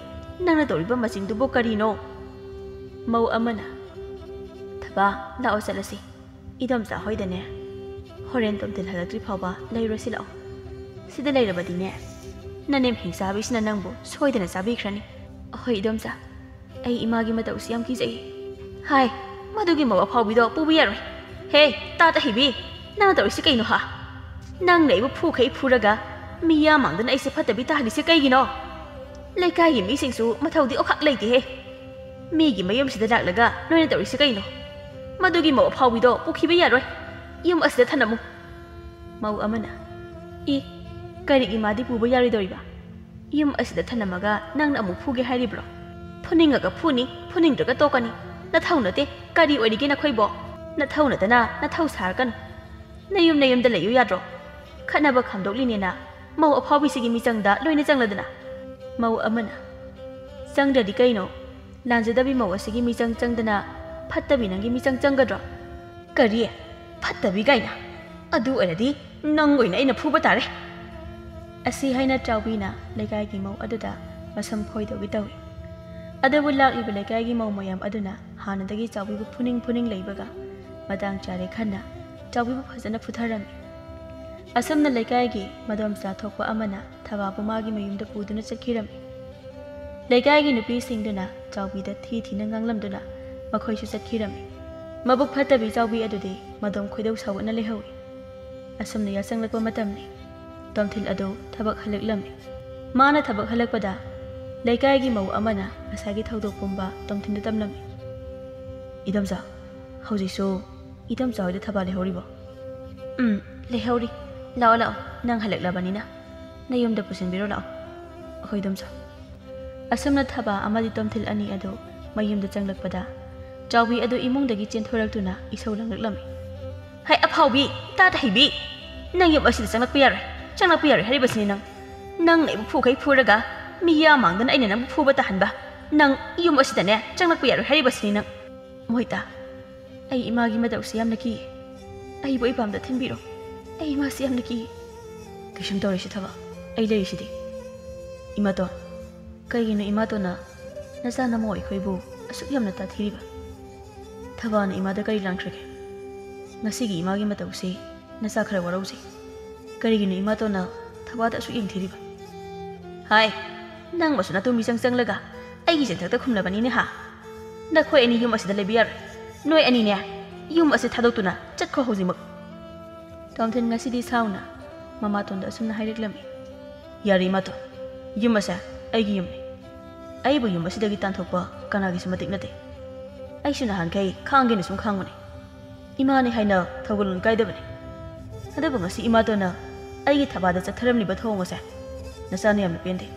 ꯅꯪꯅ ꯇꯧꯔꯤꯕ ꯃꯆꯤꯡꯗꯨꯕꯨ ꯀꯔꯤꯅꯣ?" ꯃꯧ ꯑꯃꯅ, "ꯊꯕꯥ, ꯂꯥꯛꯑꯣ ꯆꯠꯂꯁꯤ꯫ ꯏꯗꯣꯝꯆꯥ ꯍꯣꯏꯗꯅꯦ ꯍꯣꯔꯦꯟ ꯇꯣꯝꯊꯤꯜ ꯍꯜꯂꯛꯇ꯭ꯔꯤ ꯐꯥꯎꯕ ꯂꯩꯔꯨꯔꯁꯤ ꯂꯥꯛꯑꯣ꯫ ꯁꯤꯗ ꯂꯩꯔꯕꯗꯤꯅꯦ ꯅꯅꯦꯝ ꯍꯤꯡꯆꯥꯕꯤꯁꯤꯅ ꯅꯪꯕꯨ ꯁꯣꯏꯗꯅ ꯆꯥꯕꯤꯈ꯭ꯔꯅꯤ꯫" "ꯑꯍꯣꯏ ꯏꯗꯣꯝꯆꯥ, ꯑꯩ ꯏꯃꯥꯒꯤ ꯃꯇꯧꯁꯤ ꯌꯥꯝ ꯀꯤꯖꯩ꯫" "ꯍꯥꯏ, ꯃꯗꯨꯒꯤ ꯃꯧ ꯑꯐꯥꯎꯕꯤꯗꯣ ꯄꯨꯕ ꯌꯥꯔꯣꯏ꯫ ꯍꯦ, ꯇꯥꯠ ꯑꯍꯩꯕꯤ, ꯅꯪꯅ ꯇꯧꯔꯤꯁꯤ ꯀꯩꯅꯣ ꯍꯥ? ꯅꯪꯅ ꯑꯩꯕꯨ ꯐꯨꯈꯩ ꯐꯨꯔꯒ ꯃꯤꯌꯥꯝ ꯃꯥꯡꯗꯅ ꯑꯩꯁꯦ ꯐꯠꯇꯕꯤ ꯇꯥꯍꯜꯂꯤꯁꯦ ꯀꯩꯒꯤꯅꯣ? ꯂꯩꯀꯥꯏꯒꯤ ꯃꯤꯁꯤꯡꯁꯨ ꯃꯊꯧꯗꯤ ꯑꯣꯈꯥꯛ ꯂꯩꯇꯦꯍꯦ꯫ ꯃꯤꯒꯤ ꯃꯌꯨꯝꯁꯤꯗ ꯂꯥꯛꯂꯒ ꯅꯣꯏꯅ ꯇꯧꯔꯤꯁꯤ ꯀꯩꯅꯣ? ꯃꯗꯨꯒꯤ ꯃꯧ ꯑꯐꯥꯎꯕꯤꯗꯣ ꯄꯨꯈꯤꯕ ꯌꯥꯔꯣꯏ꯫ ꯌꯨꯝ ꯑꯁꯤꯗ ꯊꯅꯝꯃꯨ꯫" ꯃꯧ ꯑꯃꯅ, "ꯏ, ꯀꯔꯤꯒꯤ ꯃꯥꯗꯤ ꯄꯨꯕ ꯌꯥꯔꯣꯏꯗꯧꯔꯤꯕ? ꯌꯨꯝ ꯑꯁꯤꯗ ꯊꯅꯝꯃꯒ ꯅꯪꯅ ꯑꯃꯨꯛ ꯐꯨꯒꯦ ꯍꯥꯏꯔꯤꯕ꯭ꯔꯣ? ꯐꯨꯅꯤꯡꯉꯒ ꯐꯨꯅꯤ, ꯐꯨꯅꯤꯡꯗ꯭ꯔꯒ ꯇꯣꯛꯀꯅꯤ꯫ ꯅꯊꯧ ꯅꯠꯇꯦ, ꯀꯔꯤ ꯑꯣꯏꯔꯤꯒꯦ ꯅꯈꯣꯏꯕꯣ? ꯅꯊꯧ ꯅꯠꯇꯅ ꯅꯊꯧ ꯁꯥꯔꯛꯀꯅꯨ꯫ ꯅꯌꯨꯝ ꯅꯌꯨꯝꯗ ꯂꯩꯌꯨ ꯌꯥꯗ꯭ꯔꯣ? ꯈꯠꯅꯕ ꯈꯥꯝꯗꯣꯛꯂꯤꯅꯦꯅ ꯃꯧ ꯑꯐꯥꯎꯕꯤꯁꯤꯒꯤ ꯃꯤꯆꯪꯗ ꯂꯣꯏꯅ ꯆꯪꯂꯗꯅ꯫" ꯃꯧ ꯑꯃꯅ, "ꯆꯪꯗ꯭ꯔꯗꯤ ꯀꯩꯅꯣ? ꯂꯥꯟꯖꯗꯕꯤ ꯃꯧ ꯑꯁꯤꯒꯤ ꯃꯤꯆꯪ ꯆꯪꯗꯅ ꯐꯠꯇꯕꯤ ꯅꯪꯒꯤ ꯃꯤꯆꯪ ꯆꯪꯒꯗ꯭ꯔꯣ?" "ꯀꯔꯤ? ꯐꯠꯇꯕꯤ ꯀꯥꯏꯅ? ꯑꯗꯨ ꯑꯣꯏꯔꯗꯤ ꯅꯪ ꯑꯣꯏꯅ ꯑꯩꯅ ꯐꯨꯕ ꯇꯥꯔꯦ꯫" ꯑꯁꯤ ꯍꯥꯏꯅ ꯆꯥꯎꯕꯤꯅ ꯂꯩꯀꯥꯏꯒꯤ ꯃꯧ ꯑꯗꯨꯗ ꯃꯁꯝ ꯐꯣꯏꯗꯧꯒꯤ ꯇꯧꯏ꯫ ꯑꯗꯨꯕꯨ ꯂꯥꯛꯂꯤꯕ ꯂꯩꯀꯥꯏꯒꯤ ꯃꯧ ꯃꯌꯥꯝ ꯑꯗꯨꯅ ꯍꯥꯟꯅꯗꯒꯤ ꯆꯥꯎꯕꯤꯕꯨ ꯐꯨꯅꯤꯡ ꯐꯨꯅꯤꯡ ꯂꯩꯕꯒ ꯃꯇꯥꯡ ꯆꯥꯔꯦ ꯈꯟꯅ ꯆꯥꯎꯕꯤꯕꯨ ꯐꯖꯅ ꯐꯨꯊꯔꯝꯃꯤ꯫ ꯑꯁꯨꯝꯅ ꯂꯩꯀꯥꯏꯒꯤ ꯃꯗꯣꯝꯆꯥ ꯊꯣꯛꯄ ꯑꯃꯅ ꯊꯕꯥꯕꯨ ꯃꯥꯒꯤ ꯃꯌꯨꯝꯗ ꯄꯨꯗꯨꯅ ꯆꯠꯈꯤꯔꯝꯃꯤ꯫ ꯂꯩꯀꯥꯏꯒꯤ ꯅꯨꯄꯤꯁꯤꯡꯗꯨꯅ ꯆꯥꯎꯕꯤꯗ ꯊꯤ ꯊꯤꯅ ꯉꯥꯡꯂꯝꯗꯨꯅ ꯃꯈꯣꯏꯁꯨ ꯆꯠꯈꯤꯔꯝꯃꯤ꯫ ꯃꯕꯨꯛ ꯐꯠꯇꯕꯤ ꯆꯥꯎꯕꯤ ꯑꯗꯨꯗꯤ ꯃꯗꯣꯝ ꯈꯣꯏꯗꯧ ꯁꯥꯎꯒꯠꯅ ꯂꯩꯍꯧꯏ꯫ ꯑꯁꯨꯝꯅ ꯌꯥꯆꯪꯂꯛꯄ ꯃꯇꯝꯅꯤ꯫ ꯇꯣꯝꯊꯤꯜ ꯑꯗꯨ ꯊꯕꯛ ꯍꯜꯂꯛꯂꯝꯃꯤ꯫ ꯃꯥꯅ ꯊꯕꯛ ꯍꯜꯂꯛꯄꯗ ꯂꯩꯀꯥꯏꯒꯤ ꯃꯧ ꯑꯃꯅ ꯉꯁꯥꯏꯒꯤ ꯊꯧꯗꯣꯛ ꯄꯨꯝꯕ ꯇꯣꯝꯊꯤꯟꯗ ꯇꯝꯂꯝꯃꯤ꯫ "ꯏꯗꯣꯝꯆꯥ, ꯍꯧꯖꯤꯛꯁꯨ ꯏꯗꯣꯝꯆꯥ ꯍꯣꯏꯗ ꯊꯕꯥ ꯂꯩꯍꯧꯔꯤꯕꯣ?" "ꯎꯝ, ꯂꯩꯍꯧꯔꯤ꯫ ꯂꯥꯛꯑꯣ, ꯂꯥꯛꯑꯣ, ꯅꯪ ꯍꯜꯂꯛꯂꯕꯅꯤꯅ ꯅꯌꯨꯝꯗ ꯄꯨꯁꯤꯟꯕꯤꯔꯣ ꯂꯥꯛꯑꯣ꯫ ꯑꯩꯈꯣꯏ ꯏꯗꯣꯝꯆꯥ꯫" ꯑꯁꯨꯝꯅ ꯊꯕꯥ ꯑꯃꯗꯤ ꯇꯣꯝꯊꯤꯜ ꯑꯅꯤ ꯑꯗꯨ ꯃꯌꯨꯝꯗ ꯆꯪꯂꯛꯄꯗ ꯆꯥꯎꯕꯤ ꯑꯗꯨ ꯏꯃꯨꯡꯗꯒꯤ ꯆꯦꯟꯊꯣꯔꯛꯇꯨꯅ ꯏꯁꯧ ꯂꯥꯡꯂꯛꯂꯝꯃꯤ꯫ "ꯍꯩ ꯑꯐꯥꯎꯕꯤ, ꯇꯥꯗ ꯍꯩꯕꯤ, ꯅꯪ ꯌꯨꯝ ꯑꯁꯤꯗ ꯆꯪꯂꯛꯄ ꯌꯥꯔꯣꯏ, ꯆꯪꯂꯛꯄ ꯌꯥꯔꯣꯏ ꯍꯥꯏꯔꯤꯕꯁꯤꯅꯤ ꯅꯪ꯫ ꯅꯪꯅ ꯑꯩꯕꯨ ꯐꯨꯈꯩ ꯐꯨꯔꯒ ꯃꯤꯌꯥꯝ ꯃꯥꯡꯗꯅ ꯑꯩꯅ ꯅꯪꯕꯨ ꯐꯨꯕ ꯇꯥꯍꯟꯕ꯫ ꯅꯪ ꯌꯨꯝ ꯑꯁꯤꯗꯅꯦ ꯆꯪꯂꯛꯄ ꯌꯥꯔꯣꯏ ꯍꯥꯏꯔꯤꯕꯁꯤꯅꯤ ꯅꯪ꯫" "ꯃꯣꯏꯇꯥ, ꯑꯩ ꯏꯃꯥꯒꯤ ꯃꯇꯧꯁꯤ ꯌꯥꯝꯅ ꯀꯤ꯫ ꯑꯩꯕꯨ ꯑꯩ ꯄꯥꯝꯗ ꯊꯤꯟꯕꯤꯔꯣ꯫ ꯑꯩ ꯏꯃꯥꯁꯤ ꯌꯥꯝꯅ ꯀꯤ꯫" "ꯀꯩꯁꯨꯝ ꯇꯧꯔꯣꯏꯁꯦ ꯊꯕꯥ, ꯑꯩ ꯂꯩꯔꯤꯁꯤꯗꯤ꯫" "ꯏꯃꯥꯇꯣꯟ, ꯀꯩꯒꯤꯅꯣ ꯏꯃꯥꯇꯣꯟꯅ ꯅꯆꯥ ꯅꯃꯧ ꯑꯩꯈꯣꯏꯕꯨ ꯑꯁꯨꯛ ꯌꯥꯝꯅ ꯇꯥꯊꯤꯔꯤꯕ? ꯊꯕꯥꯅ ꯏꯃꯥꯗ ꯀꯔꯤ ꯂꯥꯟꯈ꯭ꯔꯒꯦ? ꯉꯁꯤꯒꯤ ꯏꯃꯥꯒꯤ ꯃꯇꯧꯁꯤ ꯅꯆꯥ ꯈꯔ ꯋꯥꯔꯧꯖꯩ꯫ ꯀꯔꯤꯒꯤꯅꯣ ꯏꯃꯥꯇꯣꯟꯅ ꯊꯕꯥꯗ ꯑꯁꯨꯛ ꯌꯦꯡꯊꯤꯔꯤꯕ?" "ꯍꯥꯏ, ꯅꯪ ꯃꯁꯨ ꯅꯇꯨ ꯃꯤꯆꯪ ꯆꯪꯂꯒ ꯑꯩꯒꯤ ꯆꯦꯟꯊꯛꯇ ꯈꯨꯝꯂꯕꯅꯤꯅꯦ ꯍꯥ? ꯅꯈꯣꯏ ꯑꯅꯤ ꯌꯨꯝ ꯑꯁꯤꯗ ꯂꯩꯕ ꯌꯥꯔꯣꯏ꯫ ꯅꯣꯏ ꯑꯅꯤꯅꯦ, ꯌꯨꯝ ꯑꯁꯤ ꯊꯥꯗꯣꯛꯇꯨꯅ ꯆꯠꯈ꯭ꯔꯣ ꯍꯧꯖꯤꯛꯃꯛ꯫" ꯇꯣꯝꯊꯤꯟ ꯉꯁꯤꯗꯤ ꯁꯥꯎꯅ ꯃꯃꯥꯇꯣꯟꯗ ꯑꯁꯨꯝꯅ ꯍꯥꯏꯔꯛꯂꯝꯃꯤ꯫ "ꯌꯥꯔꯦ ꯏꯃꯥꯇꯣꯟ, ꯌꯨꯝ ꯑꯁꯦ ꯑꯩꯒꯤ ꯌꯨꯝꯅꯤ꯫ ꯑꯩꯕꯨ ꯌꯨꯝ ꯑꯁꯤꯗꯒꯤ ꯇꯥꯟꯊꯣꯛꯄ ꯀꯅꯥꯒꯤꯁꯨ ꯃꯇꯤꯛ ꯅꯠꯇꯦ꯫ ꯑꯩꯁꯨ ꯅꯍꯥꯟꯈꯩ ꯈꯥꯡꯒꯦꯅ ꯁꯨꯝ ꯈꯥꯡꯕꯅꯤ꯫ ꯏꯃꯥꯅꯤ ꯍꯥꯏꯅ ꯊꯧꯒꯜꯂꯣꯟ ꯀꯥꯏꯗꯕꯅꯤ꯫ ꯑꯗꯨꯕꯨ ꯉꯁꯤ ꯏꯃꯥꯇꯣꯟꯅ ꯑꯩꯒꯤ ꯊꯕꯥꯗ ꯆꯠꯊꯔꯝꯂꯤꯕ ꯊꯧꯑꯣꯡ ꯑꯁꯦ ꯅꯆꯥꯅ ꯌꯥꯝꯅ ꯄꯦꯟꯗꯦ꯫"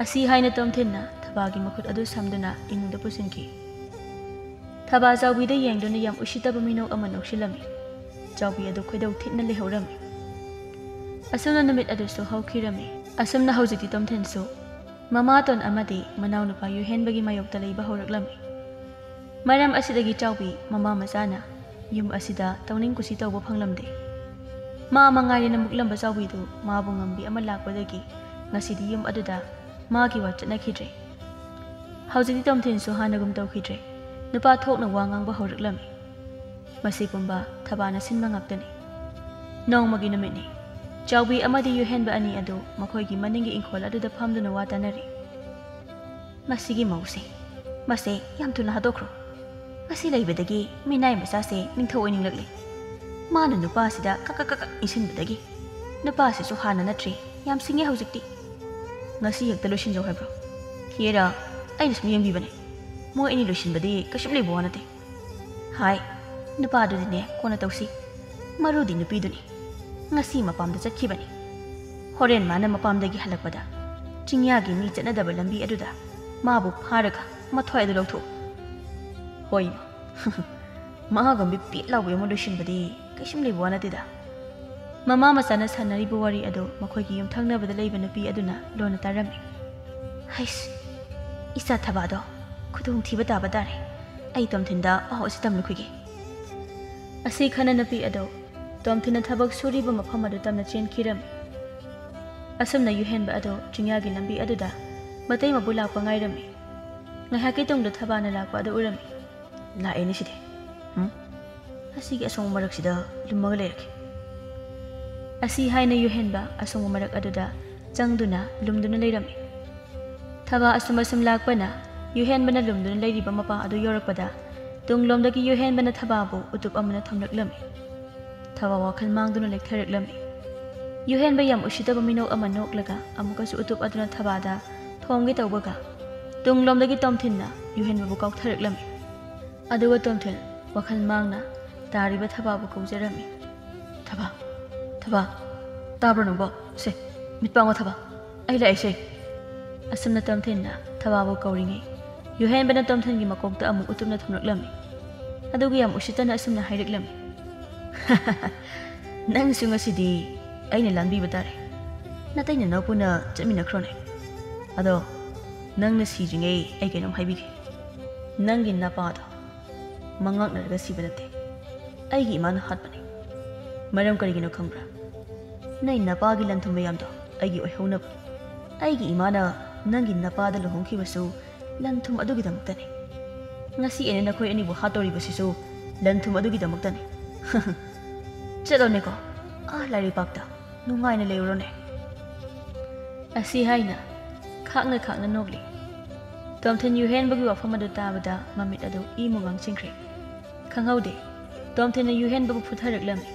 ꯑꯁꯤ ꯍꯥꯏꯅ ꯇꯣꯝꯊꯤꯟꯅ ꯊꯕꯥꯒꯤ ꯃꯈꯨꯠ ꯑꯗꯨ ꯁꯝꯗꯨꯅ ꯏꯃꯨꯡꯗ ꯄꯨꯁꯤꯟꯈꯤ꯫ ꯊꯕꯥ ꯆꯥꯎꯕꯤꯗ ꯌꯦꯡꯗꯨꯅ ꯌꯥꯝ ꯎꯁꯤꯠꯇꯕ ꯃꯤꯅꯣꯛ ꯑꯃ ꯅꯣꯛꯁꯤꯜꯂꯝꯃꯤ꯫ ꯆꯥꯎꯕꯤ ꯑꯗꯨ ꯈꯣꯏꯗꯧ ꯊꯤꯠꯅ ꯂꯩꯍꯧꯔꯝꯃꯤ꯫ ꯑꯁꯨꯝꯅ ꯅꯨꯃꯤꯠ ꯑꯗꯨꯁꯨ ꯍꯧꯈꯤꯔꯝꯃꯤ꯫ ꯑꯁꯨꯝꯅ ꯍꯧꯖꯤꯛꯇꯤ ꯇꯣꯝꯊꯤꯟꯁꯨ ꯃꯃꯥꯇꯣꯟ ꯑꯃꯗꯤ ꯃꯅꯥꯎꯅꯨꯄꯥ ꯌꯨꯍꯦꯟꯕꯒꯤ ꯃꯥꯌꯣꯛꯇ ꯂꯩꯕ ꯍꯧꯔꯛꯂꯝꯃꯤ꯫ ꯃꯔꯝ ꯑꯁꯤꯗꯒꯤ ꯆꯥꯎꯕꯤ ꯃꯃꯥ ꯃꯆꯥꯅ ꯌꯨꯝ ꯑꯁꯤꯗ ꯇꯧꯅꯤꯡ ꯀꯨꯁꯤ ꯇꯧꯕ ꯐꯪꯂꯝꯗꯦ꯫ ꯃꯥ ꯃꯉꯥꯏꯔꯦꯅ ꯃꯨꯛꯂꯝꯕ ꯆꯥꯎꯕꯤꯗꯨ ꯃꯥꯕꯨ ꯉꯝꯕꯤ ꯑꯃ ꯂꯥꯛꯄꯗꯒꯤ ꯉꯁꯤꯗꯤ ꯌꯨꯝ ꯑꯗꯨꯗ ꯃꯥꯒꯤ ꯋꯥ ꯆꯠꯅꯈꯤꯗ꯭ꯔꯦ꯫ ꯍꯧꯖꯤꯛꯇꯤ ꯇꯣꯝꯊꯤꯟꯁꯨ ꯍꯥꯟꯅꯒꯨꯝ ꯇꯧꯈꯤꯗ꯭ꯔꯦ꯫ ꯅꯨꯄꯥ ꯊꯣꯛꯅ ꯋꯥ ꯉꯥꯡꯕ ꯍꯧꯔꯛꯂꯝꯃꯤ꯫ ꯃꯁꯤ ꯄꯨꯝꯕ ꯊꯕꯥꯅ ꯁꯤꯟꯕ ꯉꯥꯛꯇꯅꯤ꯫ ꯅꯣꯡꯃꯒꯤ ꯅꯨꯃꯤꯠꯅꯤ꯫ ꯆꯥꯎꯕꯤ ꯑꯃꯗꯤ ꯌꯨꯍꯦꯟꯕ ꯑꯅꯤ ꯑꯗꯨ ꯃꯈꯣꯏꯒꯤ ꯃꯅꯤꯡꯒꯤ ꯏꯪꯈꯣꯜ ꯑꯗꯨꯗ ꯐꯝꯗꯨꯅ ꯋꯥ ꯇꯥꯅꯔꯤ꯫ "ꯃꯁꯤꯒꯤ ꯃꯧꯁꯦ, ꯃꯁꯦ ꯌꯥꯝ ꯊꯨꯅ ꯍꯥꯠꯇꯣꯛꯈ꯭ꯔꯣ꯫ ꯃꯁꯤ ꯂꯩꯕꯗꯒꯤ ꯃꯤꯅꯥꯏ ꯃꯆꯥꯁꯦ ꯅꯤꯡꯊꯧ ꯑꯣꯏꯅꯤꯡꯂꯛꯂꯦ꯫ ꯃꯥꯅ ꯅꯨꯄꯥꯁꯤꯗ ꯀꯛ ꯀꯛ ꯀꯛ ꯀꯛ ꯏꯟꯁꯤꯟꯕꯗꯒꯤ꯫ ꯅꯨꯄꯥꯁꯤꯁꯨ ꯍꯥꯟꯅ ꯅꯠꯇ꯭ꯔꯦ, ꯌꯥꯝ ꯁꯤꯡꯉꯦ ꯍꯧꯖꯤꯛꯇꯤ꯫" ꯉꯁꯤ ꯍꯦꯛꯇ ꯂꯣꯏꯁꯤꯟꯖꯧ ꯍꯥꯏꯕ꯭ꯔꯣ? ꯍꯦꯔꯥ, ꯑꯩꯅ ꯁꯨꯝ ꯌꯦꯡꯕꯤꯕꯅꯦ꯫ ꯃꯣꯏ ꯑꯅꯤ ꯂꯣꯏꯁꯤꯟꯕꯗꯤ ꯀꯩꯁꯨꯝ ꯂꯩꯕ ꯋꯥ ꯅꯠꯇꯦ꯫ ꯍꯥꯏ, ꯅꯨꯄꯥꯗꯨꯗꯤꯅꯦ ꯀꯣꯟꯅ ꯇꯧꯁꯤ꯫ ꯃꯔꯨꯗꯤ ꯅꯨꯄꯤꯗꯨꯅꯤ꯫ ꯉꯁꯤ ꯃꯄꯥꯝꯗ ꯆꯠꯈꯤꯕꯅꯤ꯫ ꯍꯣꯔꯦꯟ ꯃꯥꯅ ꯃꯄꯥꯝꯗꯒꯤ ꯍꯜꯂꯛꯄꯗ ꯆꯤꯡꯌꯥꯒꯤ ꯃꯤ ꯆꯠꯅꯗꯕ ꯂꯝꯕꯤ ꯑꯗꯨꯗ ꯃꯥꯕꯨ ꯐꯥꯔꯒ ꯃꯊ꯭ꯋꯥꯏ ꯑꯗꯨ ꯂꯧꯊꯣꯛꯎ꯫ ꯍꯣꯏ ꯏꯃꯥ꯫ ꯃꯍꯥꯒꯨꯝꯕꯤ ꯄꯦꯠ ꯂꯥꯎꯕꯤ ꯑꯃ ꯂꯣꯏꯁꯤꯟꯕꯗꯤ ꯀꯩꯁꯨꯝ ꯂꯩꯕ ꯋꯥ ꯅꯠꯇꯦꯗ꯫ ꯃꯃꯥ ꯃꯆꯥꯅ ꯁꯥꯟꯅꯔꯤꯕ ꯋꯥꯔꯤ ꯑꯗꯨ ꯃꯈꯣꯏꯒꯤ ꯌꯨꯝꯊꯪꯅꯕꯗ ꯂꯩꯕ ꯅꯨꯄꯤ ꯑꯗꯨꯅ ꯂꯣꯟꯅ ꯇꯥꯔꯝꯃꯤ꯫ ꯍꯩꯁ, ꯏꯆꯥ ꯊꯕꯥꯗꯣ ꯈꯨꯗꯣꯡꯊꯤꯕ ꯇꯥꯕ ꯇꯥꯔꯦ꯫ ꯑꯩ ꯇꯣꯝꯊꯤꯟꯗ ꯄꯥꯎ ꯑꯁꯤ ꯇꯝꯂꯨꯈꯤꯒꯦ꯫ ꯑꯁꯤ ꯈꯟꯅ ꯅꯨꯄꯤ ꯑꯗꯨ ꯇꯣꯝꯊꯤꯟꯅ ꯊꯕꯛ ꯁꯨꯔꯤꯕ ꯃꯐꯝ ꯑꯗꯨ ꯇꯝꯅ ꯆꯦꯟꯈꯤꯔꯝꯃꯤ꯫ ꯑꯁꯨꯝꯅ ꯌꯨꯍꯦꯟꯕ ꯑꯗꯨ ꯆꯤꯡꯌꯥꯒꯤ ꯂꯝꯕꯤ ꯑꯗꯨꯗ ꯃꯇꯩ ꯃꯕꯨ ꯂꯥꯛꯄ ꯉꯥꯏꯔꯝꯃꯤ꯫ ꯉꯥꯏꯍꯥꯛꯀꯤ ꯇꯨꯡꯗ ꯊꯕꯥꯅ ꯂꯥꯛꯄ ꯑꯗꯨ ꯎꯔꯝꯃꯤ꯫ ꯂꯥꯛꯑꯦꯅꯦ ꯁꯤꯗꯤ꯫ ꯎꯝ? ꯑꯁꯤꯒꯤ ꯑꯁꯣꯡꯕ ꯃꯔꯛꯁꯤꯗ ꯂꯨꯝꯃꯒ ꯂꯩꯔꯒꯦ꯫ ꯑꯁꯤ ꯍꯥꯏꯅ ꯌꯨꯍꯦꯟꯕ ꯑꯁꯣꯡꯕ ꯃꯔꯛ ꯑꯗꯨꯗ ꯆꯪꯗꯨꯅ ꯂꯨꯝꯗꯨꯅ ꯂꯩꯔꯝꯃꯤ꯫ ꯊꯕꯥ ꯑꯁꯨꯝ ꯑꯁꯨꯝ ꯂꯥꯛꯄꯅ ꯌꯨꯍꯦꯟꯕꯅ ꯂꯨꯝꯗꯨꯅ ꯂꯩꯔꯤꯕ ꯃꯄꯥ ꯑꯗꯨ ꯌꯧꯔꯛꯄꯗ ꯇꯨꯡꯂꯣꯝꯗꯒꯤ ꯌꯨꯍꯦꯟꯕꯅ ꯊꯕꯥꯕꯨ ꯎꯇꯨꯞ ꯑꯃꯅ ꯊꯣꯝꯂꯛꯂꯝꯃꯤ꯫ ꯊꯕꯥ ꯋꯥꯈꯜ ꯃꯥꯡꯗꯨꯅ ꯂꯦꯛꯊꯔꯛꯂꯝꯃꯤ꯫ ꯌꯨꯍꯦꯟꯕ ꯌꯥꯝ ꯎꯁꯤꯠꯇꯕ ꯃꯤꯅꯣꯛ ꯑꯃ ꯅꯣꯛꯂꯒ ꯑꯃꯨꯛꯀꯁꯨ ꯎꯇꯨꯞ ꯑꯗꯨꯅ ꯊꯕꯥꯗ ꯊꯣꯝꯒꯦ ꯇꯧꯕꯒ ꯇꯨꯡꯂꯣꯝꯗꯒꯤ ꯇꯣꯝꯊꯤꯟꯅ ꯌꯨꯍꯦꯟꯕꯕꯨ ꯀꯥꯎꯊꯔꯛꯂꯝꯃꯤ꯫ ꯑꯗꯨꯒ ꯇꯣꯝꯊꯤꯟ ꯋꯥꯈꯜ ꯃꯥꯡꯅ ꯇꯥꯔꯤꯕ ꯊꯕꯥꯕꯨ ꯀꯧꯖꯔꯝꯃꯤ꯫ "ꯊꯕꯥ, ꯊꯕꯥ, ꯇꯥꯕ꯭ꯔꯣ ꯅꯪꯕꯣ? ꯁꯦ, ꯃꯤꯠ ꯄꯥꯡꯉꯣ ꯊꯕꯥ, ꯑꯩ ꯂꯥꯛꯑꯦꯁꯦ꯫" ꯑꯁꯨꯝꯅ ꯇꯣꯝꯊꯤꯟꯅ ꯊꯕꯥꯕꯨ ꯀꯧꯔꯤꯉꯩ ꯌꯨꯍꯦꯟꯕꯅ ꯇꯣꯝꯊꯤꯟꯒꯤ ꯃꯀꯣꯛꯇ ꯑꯃꯨꯛ ꯎꯇꯨꯞꯅ ꯊꯣꯝꯂꯛꯂꯝꯃꯤ꯫ ꯑꯗꯨꯒ ꯌꯥꯝ ꯎꯁꯤꯠꯇꯅ ꯑꯁꯨꯝꯅ ꯍꯥꯏꯔꯛꯂꯝꯃꯤ꯫ "ꯅꯪꯁꯨ ꯉꯁꯤꯗꯤ ꯑꯩꯅ ꯂꯥꯟꯕꯤꯕ ꯇꯥꯔꯦ꯫ ꯅꯇꯩ ꯅꯅꯥꯎꯄꯨꯅ ꯆꯠꯃꯤꯟꯅꯈ꯭ꯔꯣꯅꯦ꯫ ꯑꯗꯣ ꯅꯪꯅ ꯁꯤꯗ꯭ꯔꯤꯉꯩ ꯑꯩ ꯀꯩꯅꯣꯝ ꯍꯥꯏꯕꯤꯒꯦ꯫ ꯅꯪꯒꯤ ꯅꯄꯥꯗꯣ ꯃꯉꯥꯛꯅꯔꯒ ꯁꯤꯕ ꯅꯠꯇꯦ꯫ ꯑꯩꯒꯤ ꯏꯃꯥꯅ ꯍꯥꯠꯄꯅꯤ꯫ ꯃꯔꯝ ꯀꯔꯤꯒꯤꯅꯣ ꯈꯪꯕ꯭ꯔꯥ? ꯅꯪ ꯅꯄꯥꯒꯤ ꯂꯟ ꯊꯨꯝ ꯃꯌꯥꯝꯗꯣ ꯑꯩꯒꯤ ꯑꯣꯏꯍꯧꯅꯕ꯫ ꯑꯩꯒꯤ ꯏꯃꯥꯅ ꯅꯪꯒꯤ ꯅꯄꯥꯗ ꯂꯨꯍꯣꯡꯈꯤꯕꯁꯨ ꯂꯟ ꯊꯨꯝ ꯑꯗꯨꯒꯤꯗꯃꯛꯇꯅꯤ꯫ ꯉꯁꯤ ꯑꯩꯅ ꯅꯈꯣꯏ ꯑꯅꯤꯕꯨ ꯍꯥꯠꯇꯧꯔꯤꯕꯁꯤꯁꯨ ꯂꯟ ꯊꯨꯝ ꯑꯗꯨꯒꯤꯗꯃꯛꯇꯅꯤ꯫ ꯆꯠꯂꯣꯅꯦꯀꯣ, ꯑꯥ ꯂꯥꯏꯔꯩꯄꯥꯛꯇ ꯅꯨꯡꯉꯥꯏꯅ ꯂꯩꯔꯨꯔꯣꯅꯦ꯫" ꯑꯁꯤ ꯍꯥꯏꯅ ꯈꯥꯛꯅ ꯈꯥꯛꯅ ꯅꯣꯛꯂꯤ꯫ ꯇꯣꯝꯊꯤꯟ ꯌꯨꯍꯦꯟꯕꯒꯤ ꯋꯥꯐꯝ ꯑꯗꯨ ꯇꯥꯕꯗ ꯃꯃꯤꯠ ꯑꯗꯨ ꯏ ꯃꯨꯉꯥꯡ ꯆꯤꯡꯈ꯭ꯔꯦ꯫ ꯈꯪꯍꯧꯗꯦ, ꯇꯣꯝꯊꯤꯟꯅ ꯌꯨꯍꯦꯟꯕꯕꯨ ꯐꯨꯊꯔꯛꯂꯝꯃꯤ꯫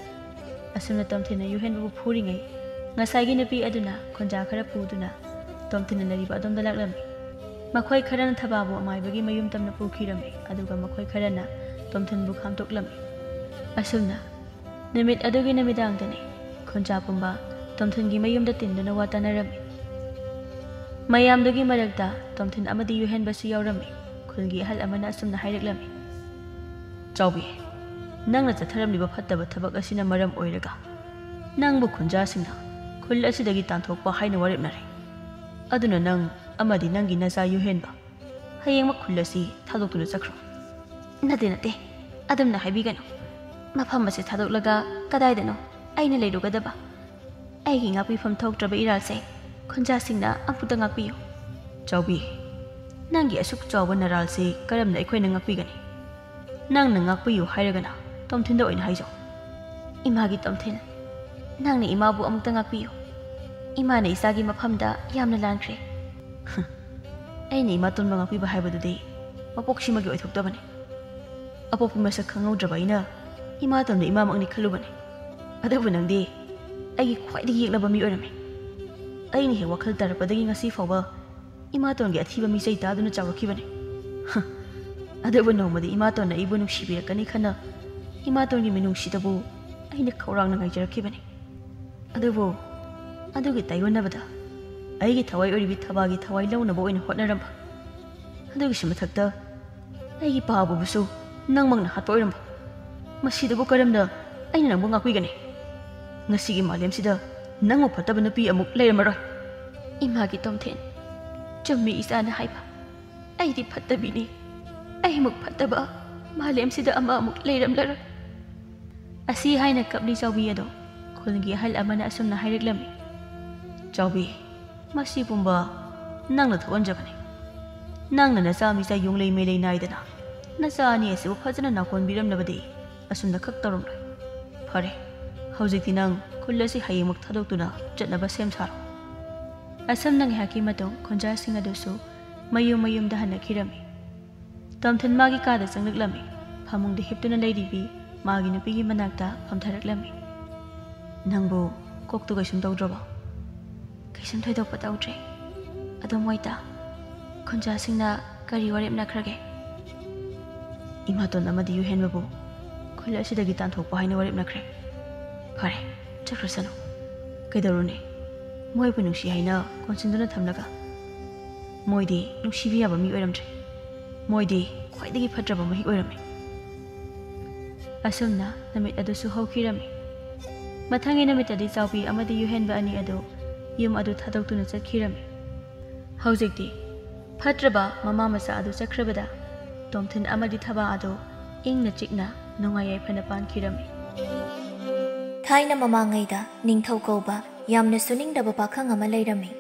ꯑꯁꯨꯝꯅ ꯇꯣꯝꯊꯤꯟꯅ ꯌꯨꯍꯦꯟꯕꯕꯨ ꯐꯨꯔꯤꯉꯩ ꯉꯁꯥꯏꯒꯤ ꯅꯨꯄꯤ ꯑꯗꯨꯅ ꯈꯣꯟꯖꯥ ꯈꯔ ꯄꯨꯗꯨꯅ ꯇꯣꯝꯊꯤꯟꯅ ꯂꯩꯔꯤꯕ ꯑꯗꯣꯝꯗ ꯂꯥꯛꯂꯝꯃꯤ꯫ ꯃꯈꯣꯏ ꯈꯔꯅ ꯊꯕꯥꯕꯨ ꯑꯃꯥꯏꯕꯒꯤ ꯃꯌꯨꯝ ꯇꯝꯅ ꯄꯨꯈꯤꯔꯝꯃꯤ, ꯑꯗꯨꯒ ꯃꯈꯣꯏ ꯈꯔꯅ ꯇꯣꯝꯊꯤꯟꯕꯨ ꯈꯥꯝꯇꯣꯛꯂꯝꯃꯤ꯫ ꯑꯁꯨꯝꯅ ꯅꯨꯃꯤꯠ ꯑꯗꯨꯒꯤ ꯅꯨꯃꯤꯗꯥꯡꯗꯅꯤ ꯈꯨꯟꯖꯥ ꯄꯨꯝꯕ ꯇꯣꯝꯊꯤꯟꯒꯤ ꯃꯌꯨꯝꯗ ꯇꯤꯟꯗꯨꯅ ꯋꯥ ꯇꯥꯅꯔꯝꯃꯤ꯫ ꯃꯌꯥꯝꯗꯨꯒꯤ ꯃꯔꯛꯇ ꯇꯣꯝꯊꯤꯟ ꯑꯃꯗꯤ ꯌꯨꯍꯦꯟꯕꯁꯨ ꯌꯥꯎꯔꯝꯃꯤ꯫ ꯈꯨꯜꯒꯤ ꯑꯍꯜ ꯑꯃꯅ ꯑꯁꯨꯝꯅ ꯍꯥꯏꯔꯛꯂꯝꯃꯤ, "ꯆꯥꯎꯕꯤ, ꯅꯪꯅ ꯆꯠꯊꯔꯝꯂꯤꯕ ꯐꯠꯇꯕ ꯊꯕꯛ ꯑꯁꯤꯅ ꯃꯔꯝ ꯑꯣꯏꯔꯒ ꯅꯪꯕꯨ ꯈꯨꯟꯖꯥꯁꯤꯡꯅ ꯈꯨꯜ ꯑꯁꯤꯗꯒꯤ ꯇꯥꯟꯊꯣꯛꯄ ꯍꯥꯏꯅ ꯋꯥꯔꯦꯞꯅꯔꯦ꯫ ꯑꯗꯨꯅ ꯅꯪ ꯑꯃꯗꯤ ꯅꯪꯒꯤ ꯅꯆꯥ ꯌꯨꯍꯦꯟꯕ ꯍꯌꯦꯡꯃꯛ ꯈꯨꯜ ꯑꯁꯤ ꯊꯥꯗꯣꯛꯇꯨꯅ ꯆꯠꯈ꯭ꯔꯣ꯫" "ꯅꯠꯇꯦ, ꯅꯠꯇꯦ, ꯑꯗꯨꯝꯅ ꯍꯥꯏꯕꯤꯒꯅꯨ꯫ ꯃꯐꯝ ꯑꯁꯤ ꯊꯥꯗꯣꯛꯂꯒ ꯀꯗꯥꯏꯗꯅꯣ ꯑꯩꯅ ꯂꯩꯔꯨꯒꯗꯕ? ꯑꯩꯒꯤ ꯉꯥꯛꯄꯤꯐꯝ ꯊꯣꯛꯇ꯭ꯔꯕ ꯏꯔꯥꯜꯁꯦ ꯈꯨꯟꯖꯥꯁꯤꯡꯅ ꯑꯃꯨꯛꯇ ꯉꯥꯛꯄꯤꯌꯨ꯫" "ꯆꯥꯎꯕꯤ, ꯅꯪꯒꯤ ꯑꯁꯨꯛ ꯆꯥꯎꯕ ꯅꯔꯥꯜꯁꯦ ꯀꯔꯝꯅ ꯑꯩꯈꯣꯏꯅ ꯉꯥꯛꯄꯤꯒꯅꯤ? ꯅꯪꯅ ꯉꯥꯛꯄꯤꯌꯨ ꯍꯥꯏꯔꯒꯅ ꯇꯣꯝꯊꯤꯟꯗ ꯑꯣꯏꯅ ꯍꯥꯏꯖꯧ꯫" "ꯏꯃꯥꯒꯤ ꯇꯣꯝꯊꯤꯟ, ꯅꯪꯅ ꯏꯃꯥꯕꯨ ꯑꯃꯨꯛꯇ ꯉꯥꯛꯄꯤꯌꯨ꯫ ꯏꯃꯥꯅ ꯏꯆꯥꯒꯤ ꯃꯐꯝꯗ ꯌꯥꯝꯅ ꯂꯥꯟꯈ꯭ꯔꯦ꯫" "ꯑꯩꯅ ꯏꯃꯥꯇꯣꯟꯕ ꯉꯥꯛꯄꯤꯕ ꯍꯥꯏꯕꯗꯨꯗꯤ ꯃꯄꯣꯛꯁꯤꯃꯒꯤ ꯑꯣꯏꯊꯣꯛꯇꯕꯅꯤ꯫ ꯑꯄꯣꯛꯄꯤ ꯃꯁꯛ ꯈꯪꯍꯧꯗ꯭ꯔꯕ ꯑꯩꯅ ꯏꯃꯥꯇꯣꯟꯕ ꯏꯃꯥꯃꯛꯅꯤ ꯈꯜꯂꯨꯕꯅꯤ꯫ ꯑꯗꯨꯕꯨ ꯅꯪꯗꯤ ꯑꯩꯒꯤ ꯈ꯭ꯋꯥꯏꯗꯒꯤ ꯌꯦꯛꯅꯕ ꯃꯤ ꯑꯣꯏꯔꯝꯃꯤ꯫ ꯑꯩꯅ ꯍꯦꯛ ꯋꯥꯈꯜ ꯇꯥꯔꯛꯄꯗꯒꯤ ꯉꯁꯤ ꯐꯥꯎꯕ ꯏꯃꯥꯇꯣꯟꯒꯤ ꯑꯊꯤꯕ ꯃꯤꯆꯩ ꯇꯥꯗꯨꯅ ꯆꯥꯎꯔꯛꯈꯤꯕꯅꯤ꯫ ꯑꯗꯨꯕꯨ ꯅꯣꯡꯃꯗꯤ ꯏꯃꯥꯇꯣꯟꯅ ꯑꯩꯕꯨ ꯅꯨꯡꯁꯤꯕꯤꯔꯛꯀꯅꯤ ꯈꯟꯅ ꯏꯃꯥꯇꯣꯟꯒꯤ ꯃꯤꯅꯨꯡꯁꯤꯗꯕꯨ ꯑꯩꯅ ꯈꯧꯔꯥꯡꯅ ꯉꯥꯏꯖꯔꯛꯈꯤꯕꯅꯤ꯫ ꯑꯗꯨꯕꯨ ꯑꯗꯨꯒꯤ ꯇꯥꯏꯑꯣꯟꯅꯕꯗ ꯑꯩꯒꯤ ꯊꯋꯥꯏ ꯑꯣꯏꯔꯤꯕꯤ ꯊꯕꯥꯒꯤ ꯊꯋꯥꯏ ꯂꯧꯅꯕ ꯑꯣꯏꯅ ꯍꯣꯠꯅꯔꯝꯕ, ꯑꯗꯨꯒꯤꯁꯨ ꯃꯊꯛꯇ ꯑꯩꯒꯤ ꯄꯥꯕꯨꯕꯨꯁꯨ ꯅꯪꯃꯛꯅ ꯍꯥꯠꯄ ꯑꯣꯏꯔꯝꯕ꯫ ꯃꯁꯤꯗꯕꯨ ꯀꯔꯝꯅ ꯑꯩꯅ ꯅꯪꯕꯨ ꯉꯥꯛꯄꯤꯒꯅꯤ? ꯉꯁꯤꯒꯤ ꯃꯥꯂꯦꯝꯁꯤꯗ ꯅꯪꯃꯨꯛ ꯐꯠꯇꯕ ꯅꯨꯄꯤ ꯑꯃꯨꯛ ꯂꯩꯔꯝꯃꯔꯣꯏ꯫" "ꯏꯃꯥꯒꯤ ꯇꯣꯝꯊꯤꯟ, ꯆꯨꯝꯃꯤ ꯏꯆꯥꯅ ꯍꯥꯏꯕ꯫ ꯑꯩꯗꯤ ꯐꯠꯇꯕꯤꯅꯤ꯫ ꯑꯩꯃꯨꯛ ꯐꯠꯇꯕ ꯃꯥꯂꯦꯝꯁꯤꯗ ꯑꯃ ꯑꯃꯨꯛ ꯂꯩꯔꯝꯂꯔꯣꯏ꯫" ꯑꯁꯤ ꯍꯥꯏꯅ ꯀꯞꯂꯤ ꯆꯥꯎꯕꯤ ꯑꯗꯣ ꯈꯨꯜꯒꯤ ꯑꯍꯜ ꯑꯃꯅ ꯑꯁꯨꯝꯅ ꯍꯥꯏꯔꯛꯂꯝꯃꯤ, "ꯆꯥꯎꯕꯤ, ꯃꯁꯤ ꯄꯨꯝꯕ ꯅꯪꯅ ꯊꯣꯛꯍꯟꯖꯕꯅꯤ꯫ ꯅꯪꯅ ꯅꯆꯥ ꯃꯤꯆꯥ ꯌꯨꯝꯂꯩ ꯃꯩꯂꯩ ꯅꯥꯏꯗꯅ ꯅꯆꯥ ꯑꯅꯤ ꯑꯁꯤꯕꯨ ꯐꯖꯅ ꯅꯥꯀꯣꯟꯕꯤꯔꯝꯂꯕꯗꯤ ꯑꯁꯨꯝꯅ ꯈꯛ ꯇꯧꯔꯝꯂꯣꯏ꯫ ꯐꯔꯦ, ꯍꯧꯖꯤꯛꯇꯤ ꯅꯪ ꯈꯨꯜ ꯑꯁꯤ ꯍꯌꯦꯡꯃꯛ ꯊꯥꯗꯣꯛꯇꯨꯅ ꯆꯠꯅꯕ ꯁꯦꯝ ꯁꯥꯔꯣ꯫" ꯑꯁꯨꯝꯅ ꯉꯥꯏꯍꯥꯛꯀꯤ ꯃꯇꯨꯡ ꯈꯨꯟꯖꯥꯁꯤꯡ ꯑꯗꯨꯁꯨ ꯃꯌꯨꯝ ꯃꯌꯨꯝꯗ ꯍꯟꯅꯈꯤꯔꯝꯃꯤ꯫ ꯇꯣꯝꯊꯤꯟ ꯃꯥꯒꯤ ꯀꯥꯗ ꯆꯪꯂꯛꯂꯝꯃꯤ꯫ ꯐꯃꯨꯡꯗ ꯍꯤꯞꯇꯨꯅ ꯂꯩꯔꯤꯕꯤ ꯃꯥꯒꯤ ꯅꯨꯄꯤꯒꯤ ꯃꯅꯥꯛꯇ ꯐꯝꯊꯔꯛꯂꯝꯃꯤ꯫ "ꯅꯪꯕꯨ ꯀꯣꯛꯇꯨ ꯀꯩꯁꯨꯝ ꯇꯧꯗ꯭ꯔꯕꯣ?" "ꯀꯩꯁꯨꯝ ꯊꯣꯏꯗꯣꯛꯄ ꯇꯧꯗ꯭ꯔꯦ꯫ ꯑꯗꯣ ꯃꯣꯏꯇꯥ, ꯈꯨꯟꯖꯥꯁꯤꯡꯅ ꯀꯔꯤ ꯋꯥꯔꯦꯞꯅꯈ꯭ꯔꯒꯦ? ꯏꯃꯥꯇꯣꯟ ꯑꯃꯗꯤ ꯌꯨꯍꯦꯟꯕꯕꯨ ꯈꯨꯜ ꯑꯁꯤꯗꯒꯤ ꯇꯥꯟꯊꯣꯛꯄ ꯍꯥꯏꯅ ꯋꯥꯔꯦꯞꯅꯈ꯭ꯔꯦ꯫ ꯐꯔꯦ, ꯆꯠꯈ꯭ꯔꯁꯅꯨ꯫ ꯀꯩꯗꯧꯔꯨꯅꯤ? ꯃꯣꯏꯕꯨ ꯅꯨꯡꯁꯤ ꯍꯥꯏꯅ ꯀꯣꯟꯁꯤꯟꯗꯨꯅ ꯊꯝꯂꯒ? ꯃꯣꯏꯗꯤ ꯅꯨꯡꯁꯤꯕ ꯌꯥꯕ ꯃꯤ ꯑꯣꯏꯔꯝꯗ꯭ꯔꯦ꯫ ꯃꯣꯏꯗꯤ ꯈ꯭ꯋꯥꯏꯗꯒꯤ ꯐꯠꯇ꯭ꯔꯕ ꯃꯍꯤꯛ ꯑꯣꯏꯔꯝꯃꯤ꯫ ꯑꯁꯨꯝꯅ ꯅꯨꯃꯤꯠ ꯑꯗꯨꯁꯨ ꯍꯧꯈꯤꯔꯝꯃꯤ꯫ ꯃꯊꯪꯒꯤ ꯅꯨꯃꯤꯠꯇꯗꯤ ꯆꯥꯎꯕꯤ ꯑꯃꯗꯤ ꯌꯨꯍꯦꯟꯕ ꯑꯅꯤ ꯑꯗꯨ ꯌꯨꯝ ꯑꯗꯨ ꯊꯥꯗꯣꯛꯇꯨꯅ ꯆꯠꯈꯤꯔꯝꯃꯤ꯫ ꯍꯧꯖꯤꯛꯇꯤ ꯐꯠꯇ꯭ꯔꯕ ꯃꯃꯥ ꯃꯆꯥ ꯑꯗꯨ ꯆꯠꯈ꯭ꯔꯕꯗ ꯇꯣꯝꯊꯤꯟ ꯑꯃꯗꯤ ꯊꯕꯥ ꯑꯗꯨ ꯏꯪꯅ ꯆꯤꯛꯅ ꯅꯨꯡꯉꯥꯏ ꯌꯥꯏꯐꯅ ꯄꯥꯟꯈꯤꯔꯝꯃꯤ꯫ ꯊꯥꯏꯅ ꯃꯃꯥꯡꯉꯩꯗ ꯅꯤꯡꯊꯧ ꯀꯧꯕ ꯌꯥꯝꯅ ꯁꯨꯅꯤꯡꯗꯕ ꯄꯥꯈꯪ ꯑꯃ ꯂꯩꯔꯝꯃꯤ꯫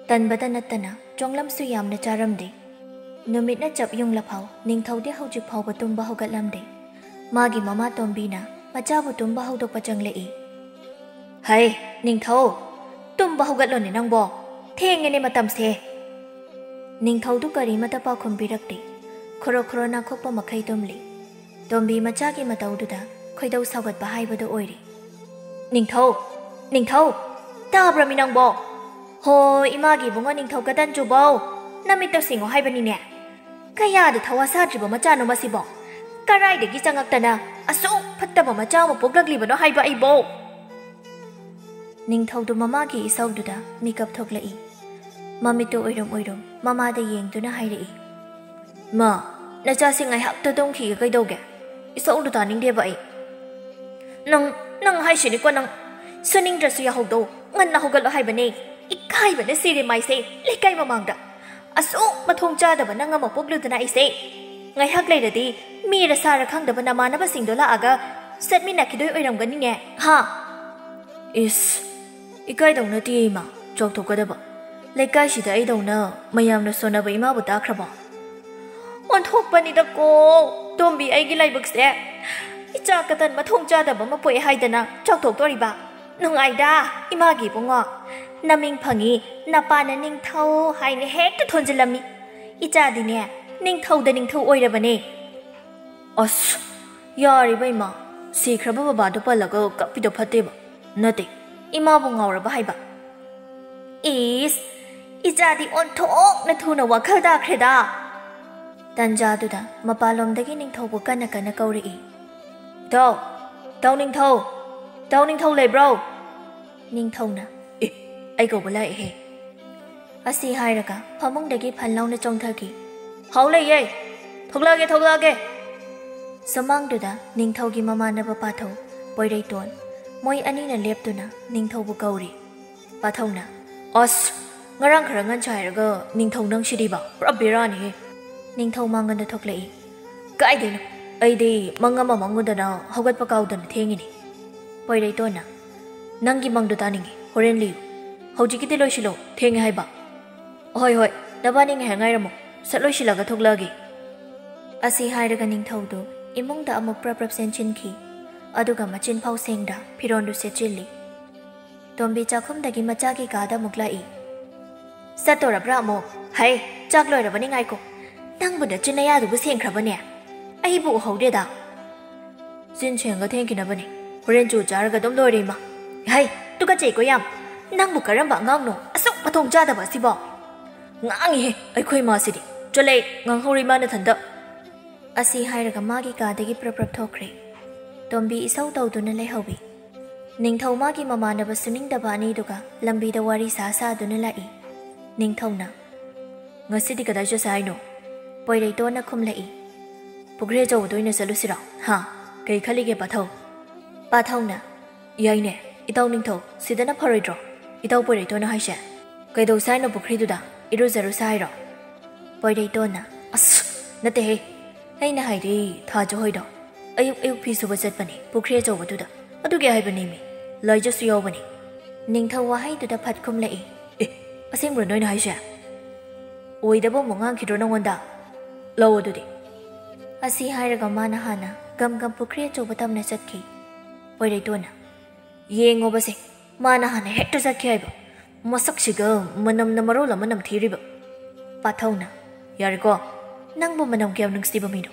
ꯇꯟꯕꯗ ꯅꯠꯇꯅ ꯆꯣꯡꯂꯝꯁꯨ ꯌꯥꯝꯅ ꯆꯥꯔꯝꯗꯦ꯫ ꯅꯨꯃꯤꯠꯅ ꯆꯞ ꯌꯨꯡꯂꯐꯥꯎ ꯅꯤꯡꯊꯧꯗꯤ ꯍꯧꯖꯤꯛ ꯐꯥꯎꯕ ꯇꯨꯝꯕ ꯍꯧꯒꯠꯂꯝꯗꯦ꯫ ꯃꯥꯒꯤ ꯃꯃꯥ ꯇꯣꯝꯕꯤꯅ ꯃꯆꯥꯕꯨ ꯇꯨꯝꯕ ꯍꯧꯗꯣꯛꯄ ꯆꯪꯂꯛꯏ꯫ "ꯍꯩ, ꯅꯤꯡꯊꯧ, ꯇꯨꯝꯕ ꯍꯧꯒꯠꯂꯣꯅꯦ ꯅꯪꯕꯣ, ꯊꯦꯡꯉꯦꯅꯦ ꯃꯇꯝꯁꯦ꯫" ꯅꯤꯡꯊꯧꯗꯨ ꯀꯔꯤꯃꯇ ꯄꯥꯎꯈꯨꯝ ꯄꯤꯔꯛꯇꯦ꯫ ꯈꯣꯔꯣ ꯈꯣꯔꯣ ꯅꯥꯈꯣꯛꯄ ꯃꯈꯩ ꯇꯨꯝꯂꯤ꯫ ꯇꯣꯝꯕꯤ ꯃꯆꯥꯒꯤ ꯃꯇꯧꯗꯨꯗ ꯈꯣꯏꯗꯧ ꯁꯥꯎꯒꯠꯄ ꯍꯥꯏꯕꯗꯨ ꯑꯣꯏꯔꯦ꯫ "ꯅꯤꯡꯊꯧ, ꯅꯤꯡꯊꯧ, ꯇꯥꯕ꯭ꯔꯃꯤ ꯅꯪꯕꯣ? ꯍꯣ, ꯏꯃꯥꯒꯤ ꯏꯕꯨꯡꯉꯣ ꯅꯤꯡꯊꯧ ꯀꯇꯟ ꯆꯨꯕꯧ, ꯅꯃꯤꯠꯇꯣ ꯁꯤꯡꯉꯣ ꯍꯥꯏꯕꯅꯤꯅꯦ꯫ ꯀꯌꯥꯗ ꯊꯋꯥ ꯁꯥꯗ꯭ꯔꯤꯕ ꯃꯆꯥꯅꯣ ꯃꯁꯤꯕꯣ? ꯀꯔꯥꯏꯗꯒꯤ ꯆꯪꯉꯛꯇꯅ ꯑꯁꯨꯛ ꯐꯠꯇꯕ ꯃꯆꯥ ꯑꯃ ꯄꯣꯛꯂꯛꯂꯤꯕꯅꯣ ꯍꯥꯏꯕ ꯑꯩꯕꯣ?" ꯅꯤꯡꯊꯧꯗꯨ ꯃꯃꯥꯒꯤ ꯏꯁꯧꯗꯨꯗ ꯃꯤꯀꯞ ꯊꯣꯛꯂꯛꯏ꯫ ꯃꯃꯤꯠꯇꯨ ꯎꯏꯔꯨꯝ ꯎꯏꯔꯨꯝ ꯃꯃꯥꯗ ꯌꯦꯡꯗꯨꯅ ꯍꯥꯏꯔꯛꯏ꯫ "ꯃꯥ, ꯅꯆꯥꯁꯤ ꯉꯥꯏꯍꯥꯛꯇ ꯇꯨꯝꯈꯤꯒꯦ ꯀꯩꯗꯧꯒꯦ? ꯏꯁꯧꯗꯨ ꯇꯥꯅꯤꯡꯗꯦꯕ ꯑꯩ꯫ ꯅꯪ, ꯅꯪ ꯍꯥꯏꯁꯤꯅꯤꯀꯣ ꯅꯪ꯫ ꯁꯨꯅꯤꯡꯗ꯭ꯔꯁꯨ ꯌꯥꯍꯧꯗꯧ ꯉꯟꯅ ꯍꯧꯒꯠꯂꯣ ꯍꯥꯏꯕꯅꯦ꯫ ꯏꯀꯥꯏꯕꯅ ꯁꯤꯔꯦ ꯃꯥꯏꯁꯦ, ꯂꯩꯀꯥꯏ ꯃꯃꯥꯡꯗ꯫ ꯑꯁꯨꯛ ꯃꯊꯣꯡ ꯆꯥꯗꯕ ꯅꯪ ꯑꯃ ꯄꯣꯛꯂꯨꯗꯅ ꯑꯩꯁꯦ꯫ ꯉꯥꯏꯍꯥꯛ ꯂꯩꯔꯗꯤ ꯃꯤꯔ ꯁꯥꯔ ꯈꯪꯗꯕ ꯅꯃꯥꯟꯅꯕꯁꯤꯡꯗꯣ ꯂꯥꯛꯑꯒ ꯆꯠꯃꯤꯟꯅꯈꯤꯗꯣꯏ ꯑꯣꯏꯔꯝꯒꯅꯤꯅꯦ, ꯍꯥ?" "ꯏꯁ, ꯏꯀꯥꯏꯗꯧ ꯅꯠꯇꯦ ꯏꯃꯥ, ꯆꯥꯎꯊꯣꯛꯀꯗꯕ꯫ ꯂꯩꯀꯥꯏꯁꯤꯗ ꯑꯩꯗꯧꯅ ꯃꯌꯥꯝꯅ ꯁꯣꯟꯅꯕ ꯏꯃꯥꯕꯨ ꯇꯥꯈ꯭ꯔꯕꯣ?" "ꯑꯣꯟꯊꯣꯛꯄꯅꯤꯗꯀꯣ, ꯇꯣꯝꯕꯤ ꯑꯩꯒꯤ ꯂꯥꯏꯕꯛꯁꯦ꯫ ꯏꯆꯥ ꯀꯇꯟ ꯃꯊꯣꯡ ꯆꯥꯗꯕ ꯑꯃ ꯄꯣꯛꯑꯦ ꯍꯥꯏꯗꯅ ꯆꯥꯎꯊꯣꯛꯇꯣꯔꯤꯕ? ꯅꯨꯡꯉꯥꯏꯗ, ꯏꯃꯥꯒꯤ ꯏꯕꯨꯡꯉꯣ꯫ ꯅꯃꯤꯡ ꯐꯪꯉꯤ, ꯅꯄꯥꯅ ꯅꯤꯡꯊꯧ ꯍꯥꯏꯅ ꯍꯦꯛꯇ ꯊꯣꯟꯖꯤꯜꯂꯝꯃꯤ꯫ ꯏꯆꯥꯗꯤꯅꯦ, ꯅꯤꯡꯊꯧꯗ ꯅꯤꯡꯊꯧ ꯑꯣꯏꯔꯕꯅꯦ꯫" "ꯑꯁ, ꯌꯥꯔꯤꯕ ꯏꯃꯥ, ꯁꯤꯈ꯭ꯔꯕ ꯕꯕꯥꯗꯣ ꯄꯜꯂꯒ ꯀꯞꯄꯤꯗꯣ ꯐꯠꯇꯦꯕ꯫ ꯅꯠꯇꯦ, ꯏꯃꯥꯕꯨ ꯉꯥꯎꯔꯕ ꯍꯥꯏꯕ?" "ꯏꯁ, "ꯏꯆꯥꯗꯤ ꯑꯣꯟꯊꯣꯛꯅ ꯊꯨꯅ ꯋꯥꯈꯜ ꯇꯥꯈ꯭ꯔꯦꯗ!" ꯇꯟꯖꯥꯗꯨꯗ ꯃꯄꯥꯟꯂꯣꯝꯗꯒꯤ ꯅꯤꯡꯊꯧꯕꯨ ꯀꯟꯅ ꯀꯟꯅ ꯀꯧꯔꯛꯏ꯫ "ꯏꯇꯥꯎ! ꯏꯇꯥꯎ ꯅꯤꯡꯊꯧ! ꯏꯇꯥꯎ ꯅꯤꯡꯊꯧ ꯂꯩꯕ꯭ꯔꯣ?" ꯅꯤꯡꯊꯧꯅ, "ꯑꯦ, ꯑꯩ ꯀꯧꯕ ꯂꯥꯛꯑꯦꯍꯦ!" ꯑꯁꯤ ꯍꯥꯏꯔꯒ ꯐꯃꯨꯡꯗꯒꯤ ꯐꯟ ꯂꯥꯎꯅ ꯆꯣꯡꯊꯈꯤ꯫ "ꯍꯥꯎ ꯂꯩꯌꯦ! ꯊꯣꯛꯂꯛꯑꯒꯦ, ꯊꯣꯛꯂꯛꯑꯒꯦ!" ꯁꯨꯃꯥꯡꯗꯨꯗ ꯅꯤꯡꯊꯧꯒꯤ ꯃꯃꯥꯟꯅꯕ ꯄꯥꯊꯧ, ꯄꯣꯏꯔꯩꯇꯣꯟ, ꯃꯣꯏ ꯑꯅꯤꯅ ꯂꯦꯞꯇꯨꯅ ꯅꯤꯡꯊꯧꯕꯨ ꯀꯧꯔꯤ꯫ ꯄꯥꯊꯧꯅ, "ꯑꯁ, ꯉꯔꯥꯡ ꯈꯔ ꯉꯟꯁꯥꯏꯔꯒ ꯅꯤꯡꯊꯧ ꯅꯪ ꯁꯤꯗꯤꯕ ꯄꯨꯔꯥ ꯕꯦꯔꯥꯅꯤꯍꯦ!" ꯅꯤꯡꯊꯧ ꯃꯥꯡꯒꯟꯗ ꯊꯣꯛꯂꯛꯏ꯫ "ꯀꯥꯏꯗꯩꯅꯣ? ꯑꯩꯗꯤ ꯃꯪ ꯑꯃ ꯃꯪꯉꯨꯗꯅ ꯍꯧꯒꯠꯄ ꯀꯥꯎꯗꯅ ꯊꯦꯡꯉꯤꯅꯤ꯫" ꯄꯣꯏꯔꯩꯇꯣꯟꯅ, "ꯅꯪꯒꯤ ꯃꯪꯗꯣ ꯇꯥꯅꯤꯡꯉꯤ, ꯍꯣꯔꯦꯟ ꯂꯤꯌꯨ꯫ ꯍꯧꯖꯤꯛꯀꯤꯗꯤ ꯂꯣꯏꯁꯤꯜꯂꯣ, ꯊꯦꯡꯉꯦ ꯍꯥꯏꯕ꯫" "ꯍꯣꯏ, ꯍꯣꯏ, ꯅꯕꯥꯅꯤ ꯉꯥꯏꯍꯥꯛ ꯉꯥꯏꯔꯝꯃꯣ, ꯁꯠ ꯂꯣꯏꯁꯤꯜꯂꯒ ꯊꯣꯛꯂꯛꯑꯒꯦ꯫" ꯑꯁꯤ ꯍꯥꯏꯔꯒ ꯅꯤꯡꯊꯧꯗꯨ ꯏꯃꯨꯡꯗ ꯑꯃꯨꯛ ꯄ꯭ꯔꯞ ꯄ꯭ꯔꯞ ꯆꯦꯟꯁꯤꯟꯈꯤ, ꯑꯗꯨꯒ ꯃꯆꯤꯟ ꯐꯥꯎ ꯁꯦꯡꯗ ꯐꯤꯔꯣꯟꯗꯨ ꯁꯦꯠꯆꯤꯜꯂꯤ꯫ ꯇꯣꯝꯕꯤ ꯆꯥꯛꯈꯨꯝꯗꯒꯤ ꯃꯆꯥꯒꯤ ꯀꯥꯗ ꯑꯃꯨꯛ ꯂꯥꯛꯏ꯫ "ꯆꯠꯇꯣꯔꯕ꯭ꯔꯥ ꯑꯃꯨꯛ? ꯍꯩ, ꯆꯥꯛ ꯂꯣꯏꯔꯕꯅꯤ, ꯉꯥꯏꯈꯣ꯫ ꯅꯪꯕꯨ ꯅꯆꯤꯟ ꯅꯌꯥꯗꯨꯕꯨ ꯁꯦꯡꯈ꯭ꯔꯕꯅꯦ? ꯑꯩꯕꯨ ꯎꯍꯧꯗꯦꯗ꯫" "ꯆꯤꯟ ꯁꯦꯡꯒ ꯊꯦꯡꯈꯤꯅꯕꯅꯤ, ꯍꯣꯔꯦꯟ ꯆꯨ ꯆꯥꯔꯒ ꯑꯗꯨꯝ ꯂꯣꯏꯔꯦ, ꯏꯃꯥ꯫" "ꯍꯩ, ꯇꯨꯀꯠꯆꯩꯀꯣ ꯌꯥꯝ꯫ ꯅꯪꯕꯨ ꯀꯔꯝꯕ ꯑꯉꯥꯡꯅꯣ ꯑꯁꯨꯛ ꯃꯊꯣꯡ ꯆꯥꯗꯕ ꯑꯁꯤꯕꯣ?" "ꯉꯥꯡꯉꯤꯍꯦ ꯑꯩꯈꯣꯏ ꯏꯃꯥꯁꯤꯗꯤ꯫ ꯆꯠꯂꯦ, ꯉꯥꯡꯍꯧꯔꯤ ꯃꯥ ꯅꯊꯟꯗ꯫" ꯑꯁꯤ ꯍꯥꯏꯔꯒ ꯃꯥꯒꯤ ꯀꯥꯗꯒꯤ ꯄ꯭ꯔꯞ ꯄ꯭ꯔꯞ ꯊꯣꯛꯈ꯭ꯔꯦ꯫ ꯇꯣꯝꯕꯤ ꯏꯁꯧ ꯇꯧꯗꯨꯅ ꯂꯩꯍꯧꯏ꯫ ꯅꯤꯡꯊꯧ ꯃꯥꯒꯤ ꯃꯃꯥꯟꯅꯕ ꯁꯨꯅꯤꯡꯗꯕ ꯑꯅꯤꯗꯨꯒ ꯂꯝꯕꯤꯗ ꯋꯥꯔꯤ ꯁꯥ ꯁꯥꯗꯨꯅ ꯂꯥꯛꯏ꯫ ꯅꯤꯡꯊꯧꯅ, "ꯉꯁꯤꯗꯤ ꯀꯗꯥꯏ ꯆꯠꯁꯦ ꯍꯥꯏꯅꯣ?" ꯄꯣꯏꯔꯩꯇꯣꯟꯅ ꯈꯨꯝꯂꯛꯏ꯫ "ꯄꯨꯈ꯭ꯔꯤ ꯑꯆꯧꯕꯗ ꯑꯣꯏꯅ ꯆꯠꯂꯨꯁꯤꯔꯣ? ꯍꯥ? ꯀꯩ ꯈꯜꯂꯤꯒꯦ ꯄꯥꯊꯧ?" ꯄꯥꯊꯧꯅ, "ꯌꯥꯏꯅꯦ, ꯏꯇꯥꯎ ꯅꯤꯡꯊꯧ, ꯁꯤꯗꯅ ꯐꯔꯣꯏꯗ꯭ꯔꯣ? ꯏꯇꯥꯎ ꯄꯣꯏꯔꯩꯇꯣꯟꯅ ꯍꯥꯏꯁꯦ꯫ ꯀꯩꯗꯧꯁꯦ ꯍꯥꯏꯅꯣ ꯄꯨꯈ꯭ꯔꯤꯗꯨꯗ? ꯏꯔꯨꯖꯔꯨꯁꯦ ꯍꯥꯏꯔꯣ?" ꯄꯣꯏꯔꯩꯇꯣꯟꯅ, "ꯑꯁ, ꯅꯠꯇꯦꯍꯦ꯫ ꯑꯩꯅ ꯍꯥꯏꯗꯤ ꯊꯥꯖ ꯍꯣꯏꯗꯣ꯫ ꯑꯌꯨꯛ ꯑꯌꯨꯛ ꯐꯤ ꯁꯨꯕ ꯆꯠꯄꯅꯦ ꯄꯨꯈ꯭ꯔꯤ ꯑꯆꯧꯕꯗꯨꯗ꯫ ꯑꯗꯨꯒꯤ ꯍꯥꯏꯕꯅꯦꯃꯤ꯫ ꯂꯥꯏꯖꯁꯨ ꯌꯥꯎꯕꯅꯦ꯫" ꯅꯤꯡꯊꯧ ꯋꯥꯍꯩꯗꯨꯗ ꯐꯠ ꯈꯨꯝꯂꯛꯏ꯫ "ꯑꯦ, ꯑꯁꯦꯡꯕ꯭ꯔꯣ ꯅꯣꯏꯅ ꯍꯥꯏꯁꯦ? ꯑꯣꯏꯗꯕ ꯑꯃꯨꯛ ꯉꯥꯡꯈꯤꯗ꯭ꯔꯣ ꯅꯪꯉꯣꯟꯗ? ꯂꯧ ꯑꯗꯨꯗꯤ꯫" ꯑꯁꯤ ꯍꯥꯏꯔꯒ ꯃꯥꯅ ꯍꯥꯟꯅ ꯒꯝ ꯒꯝ ꯄꯨꯈ꯭ꯔꯤ ꯑꯆꯧꯕ ꯇꯝꯅ ꯆꯠꯈꯤ꯫ ꯄꯣꯏꯔꯩꯇꯣꯟꯅ, "ꯌꯦꯡꯉꯣꯕꯁꯦ, ꯃꯥꯅ ꯍꯥꯟꯅ ꯍꯦꯛꯇ ꯆꯠꯈꯤ ꯍꯥꯏꯕ꯫ ꯃꯁꯛꯁꯤꯒ ꯃꯅꯝꯅ ꯃꯔꯣꯜ ꯑꯃ ꯅꯝꯊꯤꯔꯤꯕ꯫" ꯄꯥꯊꯧꯅ, "ꯌꯥꯔꯦꯀꯣ, ꯅꯪꯕꯨ ꯃꯅꯝ ꯀꯌꯥꯝ ꯅꯨꯡꯁꯤꯕ ꯃꯤꯅꯣ?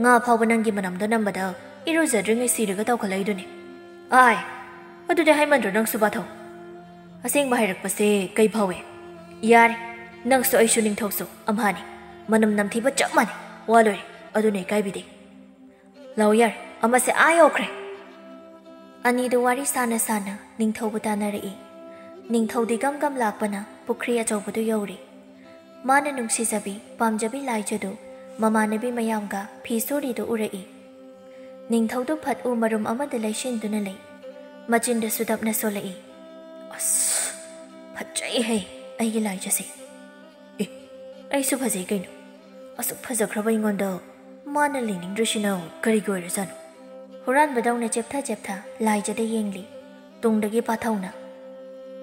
ꯉꯥ ꯐꯥꯎꯕ ꯅꯪꯒꯤ ꯃꯅꯝꯗꯣ ꯅꯝꯕꯗ ꯏꯔꯨꯖꯗ꯭ꯔꯤꯉꯩ ꯁꯤꯔꯒ ꯇꯧꯈꯠꯂꯛꯏꯗꯨꯅꯤ꯫ ꯑꯥꯏ, ꯑꯗꯨꯗꯤ ꯍꯥꯏꯃꯟꯗ꯭ꯔꯣ ꯅꯪꯁꯨ ꯄꯥꯊꯧ? ꯑꯁꯦꯡꯕ ꯍꯥꯏꯔꯛꯄꯁꯦ ꯀꯩ ꯐꯥꯎꯏ? "ꯌꯥꯔꯦ, ꯅꯪꯁꯨ ꯑꯩꯁꯨ ꯅꯤꯡꯊꯧꯁꯨ ꯑꯝꯍꯥꯅꯤ꯫ ꯃꯅꯝ ꯅꯝꯊꯤꯕ ꯆꯞ ꯃꯥꯟꯅꯩ꯫ ꯋꯥ ꯂꯣꯏꯔꯦ꯫ ꯑꯗꯨꯅ ꯏꯀꯥꯏꯕꯤꯗꯦ꯫ ꯂꯥꯎ ꯌꯥꯔꯦ, ꯑꯃꯁꯦ ꯑꯥ ꯌꯧꯈ꯭ꯔꯦ"꯫ ꯑꯅꯤꯗꯨ ꯋꯥꯔꯤ ꯁꯥꯅ ꯁꯥꯅ ꯅꯤꯡꯊꯧꯕꯨ ꯇꯥꯟꯅꯔꯛꯏ꯫ ꯅꯤꯡꯊꯧꯗꯤ ꯒꯝ ꯒꯝ ꯂꯥꯛꯄꯅ ꯄꯨꯈ꯭ꯔꯤ ꯑꯆꯧꯕꯗꯨ ꯌꯧꯔꯦ꯫ ꯃꯥꯅ ꯅꯨꯡꯁꯤꯖꯕꯤ, ꯄꯥꯝꯖꯕꯤ ꯂꯥꯏꯖꯗꯨ ꯃꯃꯥꯟꯅꯕꯤ ꯃꯌꯥꯝꯒ ꯐꯤ ꯁꯨꯔꯤꯗꯨ ꯎꯔꯛꯏ꯫ ꯅꯤꯡꯊꯧꯗꯨ ꯐꯠ ꯎ ꯃꯔꯨꯝ ꯑꯃꯗ ꯂꯩꯁꯤꯟꯗꯨꯅ ꯂꯩ꯫ ꯃꯆꯤꯟꯗꯁꯨ ꯇꯞꯅ ꯁꯣꯜꯂꯛꯏ, "ꯑꯁ, ꯐꯖꯩꯍꯦ ꯑꯩꯒꯤ ꯂꯥꯏꯖꯁꯦ꯫ ꯑꯦ, ꯑꯩꯁꯨ ꯐꯖꯩ ꯀꯩꯅꯣ꯫ ꯑꯁꯨꯛ ꯐꯖꯈ꯭ꯔꯕ ꯑꯩꯉꯣꯟꯗ ꯃꯥꯅ ꯂꯩꯅꯤꯡꯗ꯭ꯔꯤꯁꯤꯅ ꯀꯔꯤꯒꯤ ꯑꯣꯏꯔꯖꯥꯠꯅꯣ?" ꯍꯨꯔꯥꯟꯕꯗꯧꯅ ꯆꯦꯞꯊ ꯆꯦꯞꯊ ꯂꯥꯏꯖꯗ ꯌꯦꯡꯂꯤ꯫ ꯇꯨꯡꯗꯒꯤ ꯄꯥꯊꯧꯅ,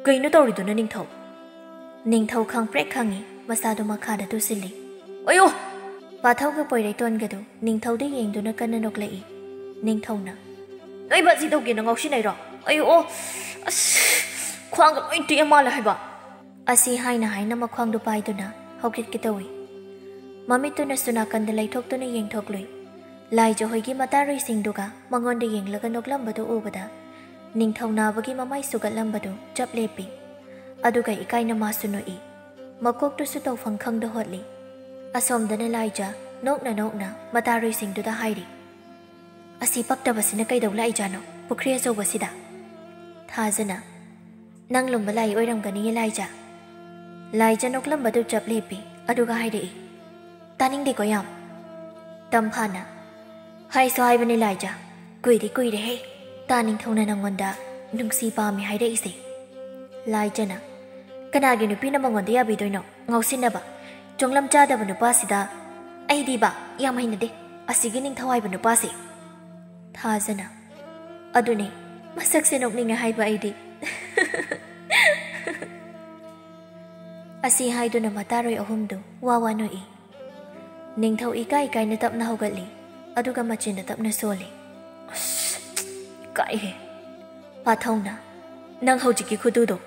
"ꯀꯩꯅꯣ ꯇꯧꯔꯤꯗꯨꯅ, ꯅꯤꯡꯊꯧ?" ꯅꯤꯡꯊꯧ ꯈꯪꯄ꯭ꯔꯦꯛ ꯈꯪꯉꯤ, ꯃꯁꯥꯗꯨ ꯃꯈꯥꯗ ꯇꯨꯁꯤꯜꯂꯤ꯫ "ꯑꯌꯣ!" ꯄꯥꯊꯧꯒ ꯄꯣꯏꯔꯩꯇꯣꯟꯒꯗꯨ ꯅꯤꯡꯊꯧꯗ ꯌꯦꯡꯗꯨꯅ ꯀꯟꯅ ꯅꯣꯛꯂꯛꯏ꯫ ꯅꯤꯡꯊꯧꯅ, "ꯅꯣꯏ ꯕꯥꯖꯤ ꯇꯧꯒꯦꯅ ꯉꯥꯎꯁꯤꯟꯅꯩꯔꯣ? ꯑꯌꯣ! ꯑꯁ! ꯈ꯭ꯋꯥꯡꯒ ꯂꯣꯏ ꯇꯦꯛꯑ ꯃꯥꯜꯂꯦ ꯍꯥꯏꯕ!" ꯑꯁꯤ ꯍꯥꯏꯅ ꯍꯥꯏꯅ ꯃꯈ꯭ꯋꯥꯡꯗꯨ ꯄꯥꯏꯗꯨꯅ ꯍꯧꯒꯠꯀꯦ ꯇꯧꯏ꯫ ꯃꯃꯤꯠꯇꯨꯅꯁꯨ ꯅꯥꯀꯟꯗ ꯂꯩꯊꯣꯛꯇꯨꯅ ꯌꯦꯡꯊꯣꯛꯂꯨꯏ꯫ ꯂꯥꯏꯖ ꯍꯣꯏꯒꯤ ꯃꯇꯥꯔꯣꯏꯁꯤꯡꯗꯨꯒ ꯃꯉꯣꯟꯗ ꯌꯦꯡꯂꯒ ꯅꯣꯛꯂꯝꯕꯗꯨ ꯎꯕꯗ ꯅꯤꯡꯊꯧ ꯅꯥꯕꯒꯤ ꯃꯃꯥꯏ ꯁꯨꯒꯠꯂꯝꯕꯗꯨ ꯆꯞ ꯂꯦꯞꯄꯤ꯫ ꯑꯗꯨꯒ ꯏꯀꯥꯏꯅ ꯃꯥꯁꯨ ꯅꯣꯛꯏ꯫ ꯃꯀꯣꯛꯇꯨꯁꯨ ꯇꯧꯐꯝ ꯈꯪꯗ ꯍꯣꯠꯂꯤ꯫ ꯑꯁꯣꯝꯗꯅ ꯂꯥꯏꯖ ꯅꯣꯛꯅ ꯅꯣꯛꯅ ꯃꯇꯥꯔꯣꯏꯁꯤꯡꯗꯨꯗ ꯍꯥꯏꯔꯤ, "ꯑꯁꯤ ꯄꯛꯇꯕꯁꯤꯅ ꯀꯩꯗꯧ ꯂꯥꯛꯏꯖꯥꯠꯅꯣ ꯄꯨꯈ꯭ꯔꯤ ꯑꯆꯧꯕꯁꯤꯗ?" ꯊꯥꯖꯅ, "ꯅꯪ ꯂꯨꯝꯕ ꯂꯥꯏ ꯑꯣꯏꯔꯝꯒꯅꯤꯌꯦ ꯂꯥꯏꯖ꯫" ꯂꯥꯏꯖ ꯅꯣꯛꯂꯝꯕꯗꯨ ꯆꯞ ꯂꯦꯞꯄꯤ, ꯑꯗꯨꯒ ꯍꯥꯏꯔꯛꯏ, "ꯇꯥꯅꯤꯡꯗꯦꯀꯣ ꯌꯥꯝ?" ꯇꯝꯐꯥꯅ, "ꯍꯥꯏꯁꯨ ꯍꯥꯏꯕꯅꯤ ꯂꯥꯏꯖ, ꯀꯨꯏꯗꯤ ꯀꯨꯏꯔꯦꯍꯦ ꯇꯥ ꯅꯤꯡꯊꯧꯅ ꯅꯪꯉꯣꯟꯗ ꯅꯨꯡꯁꯤ ꯄꯥꯝꯃꯤ ꯍꯥꯏꯔꯛꯏꯁꯦ꯫" ꯂꯥꯏꯖꯅ, "ꯀꯅꯥꯒꯤ ꯅꯨꯄꯤꯅ ꯃꯉꯣꯟꯗ ꯌꯥꯕꯤꯗꯣꯏꯅꯣ? ꯉꯥꯎꯁꯤꯟꯅꯕ, ꯆꯣꯡꯂꯝ ꯆꯥꯗꯕ ꯅꯨꯄꯥꯁꯤꯗ ꯑꯩꯗꯤꯕ ꯌꯥꯝ ꯍꯩꯅꯗꯦ, ꯑꯁꯤꯒꯤ ꯅꯤꯡꯊꯧ ꯍꯥꯏꯕ ꯅꯨꯄꯥꯁꯦ꯫" ꯊꯥꯖꯅ, "ꯑꯗꯨꯅꯦ, ꯃꯁꯛꯁꯦ ꯅꯣꯛꯅꯤꯡꯉꯦ ꯍꯥꯏꯕ ꯑꯩꯗꯤ꯫" ꯑꯁꯤ ꯍꯥꯏꯗꯨꯅ ꯃꯇꯥꯔꯣꯏ ꯑꯍꯨꯝꯗꯨ ꯋꯥ ꯋꯥ ꯅꯣꯛꯏ꯫ ꯅꯤꯡꯊꯧ ꯏꯀꯥꯏ ꯏꯀꯥꯏꯅ ꯇꯞꯅ ꯍꯧꯒꯠꯂꯤ, ꯑꯗꯨꯒ ꯃꯆꯤꯟꯗ ꯇꯞꯅ ꯁꯣꯜꯂꯤ꯫ "ꯑꯁ, ꯏꯀꯥꯏꯍꯦ꯫" ꯄꯥꯊꯧꯅ, "ꯅꯪ ꯍꯧꯖꯤꯛꯀꯤ ꯈꯨꯇꯨꯗꯣ!"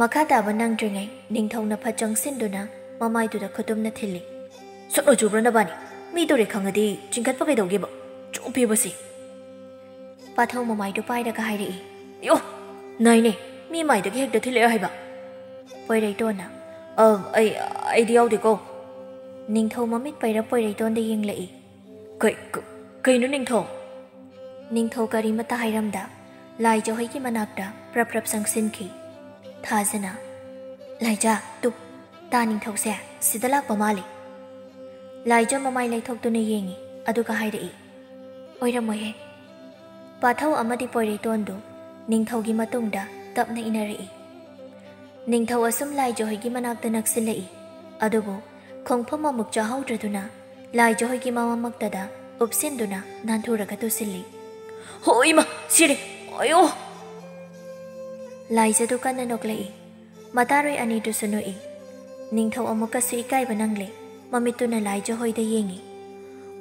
ꯃꯈꯥ ꯇꯥꯕ ꯅꯪꯗ꯭ꯔꯤꯉꯩ ꯅꯤꯡꯊꯧꯅ ꯐꯠ ꯆꯪꯁꯤꯟꯗꯨꯅ ꯃꯃꯥꯏꯗꯨꯗ ꯈꯨꯇꯨꯝꯅ ꯊꯤꯜꯂꯤ꯫ "ꯁꯨꯛꯅꯨ ꯆꯨꯕ꯭ꯔꯣ ꯅꯕꯥꯅꯤ? ꯃꯤ ꯇꯨꯔꯦ ꯈꯪꯉꯗꯤ ꯆꯤꯡꯈꯠꯄ ꯀꯩꯗꯧꯒꯦꯕ? ꯆꯨꯞꯄꯤꯕꯁꯤ!" ꯄꯥꯊꯧ ꯃꯃꯥꯏꯗꯨ ꯄꯥꯏꯔꯒ ꯍꯥꯏꯔꯛꯏ꯫ "ꯑꯌꯣ! ꯅꯥꯏꯅꯦ, ꯃꯤ ꯃꯥꯏꯗꯒꯤ ꯍꯦꯛꯇ ꯊꯤꯜꯂꯛꯑꯦ ꯍꯥꯏꯕ!" ꯄꯣꯏꯔꯩꯇꯣꯟꯅ, "ꯑ, ꯑꯩ, ꯑꯩꯗꯤ ꯌꯥꯎꯗꯦꯀꯣ꯫" ꯅꯤꯡꯊꯧ ꯃꯃꯤꯠ ꯄꯩꯔ ꯄꯣꯏꯔꯩꯇꯣꯟꯗ ꯌꯦꯡꯂꯛꯏ꯫ "ꯀꯩ-, ꯀ-, ꯀꯩꯅꯣ ꯅꯤꯡꯊꯧ?" ꯅꯤꯡꯊꯧ ꯀꯔꯤꯃꯠꯇ ꯍꯥꯏꯔꯝꯗ ꯂꯥꯏꯖ ꯍꯣꯏꯒꯤ ꯃꯅꯥꯛꯇ ꯄ꯭ꯔꯞ ꯄ꯭ꯔꯞ ꯆꯪꯁꯤꯟꯈꯤ꯫ ꯊꯥꯖꯅ, "ꯂꯥꯏꯖ, ꯇꯨ, ꯇꯥ ꯅꯤꯡꯊꯧꯁꯦ ꯁꯤꯗ ꯂꯥꯛꯄ ꯃꯥꯜꯂꯤ꯫" ꯂꯥꯏꯖ ꯃꯃꯥꯏ ꯂꯩꯊꯣꯛꯇꯨꯅ ꯌꯦꯡꯉꯤ, ꯑꯗꯨꯒ ꯍꯥꯏꯔꯛꯏ, "ꯑꯣꯏꯔꯝꯃꯣꯏꯍꯦ꯫" ꯄꯥꯊꯧ ꯑꯃꯗꯤ ꯄꯣꯏꯔꯩꯇꯣꯟꯗꯨ ꯅꯤꯡꯊꯧꯒꯤ ꯃꯇꯨꯡꯗ ꯇꯞꯅ ꯏꯟꯅꯔꯛꯏ꯫ ꯅꯤꯡꯊꯧ ꯑꯁꯨꯝ ꯂꯥꯏꯖ ꯍꯣꯏꯒꯤ ꯃꯅꯥꯛꯇ ꯅꯛꯁꯤꯜꯂꯛꯏ꯫ ꯑꯗꯨꯕꯨ ꯈꯣꯡꯐꯝ ꯑꯃꯨꯛ ꯆꯥꯍꯧꯗ꯭ꯔꯗꯨꯅ ꯂꯥꯏꯖ ꯍꯣꯏꯒꯤ ꯃꯃꯛꯇꯗ ꯎꯞꯁꯤꯟꯗꯨꯅ ꯅꯥꯟꯊꯨꯔꯒ ꯇꯨꯁꯤꯜꯂꯤ꯫ "ꯍꯣ, ꯏꯃꯥ, ꯁꯤꯔꯦ! ꯑꯌꯣ!" ꯂꯥꯏꯖꯗꯨ ꯀꯟꯅ ꯅꯣꯛꯂꯛꯏ꯫ ꯃꯇꯥꯔꯣꯏ ꯑꯅꯤꯗꯨꯁꯨ ꯅꯣꯛꯏ꯫ ꯅꯤꯡꯊꯧ ꯑꯃꯨꯛꯀꯁꯨ ꯏꯀꯥꯏꯕ ꯅꯪꯂꯦ꯫ ꯃꯃꯤꯠꯇꯨꯅ ꯂꯥꯏꯖ ꯍꯣꯏꯗ ꯌꯦꯡꯉꯤ꯫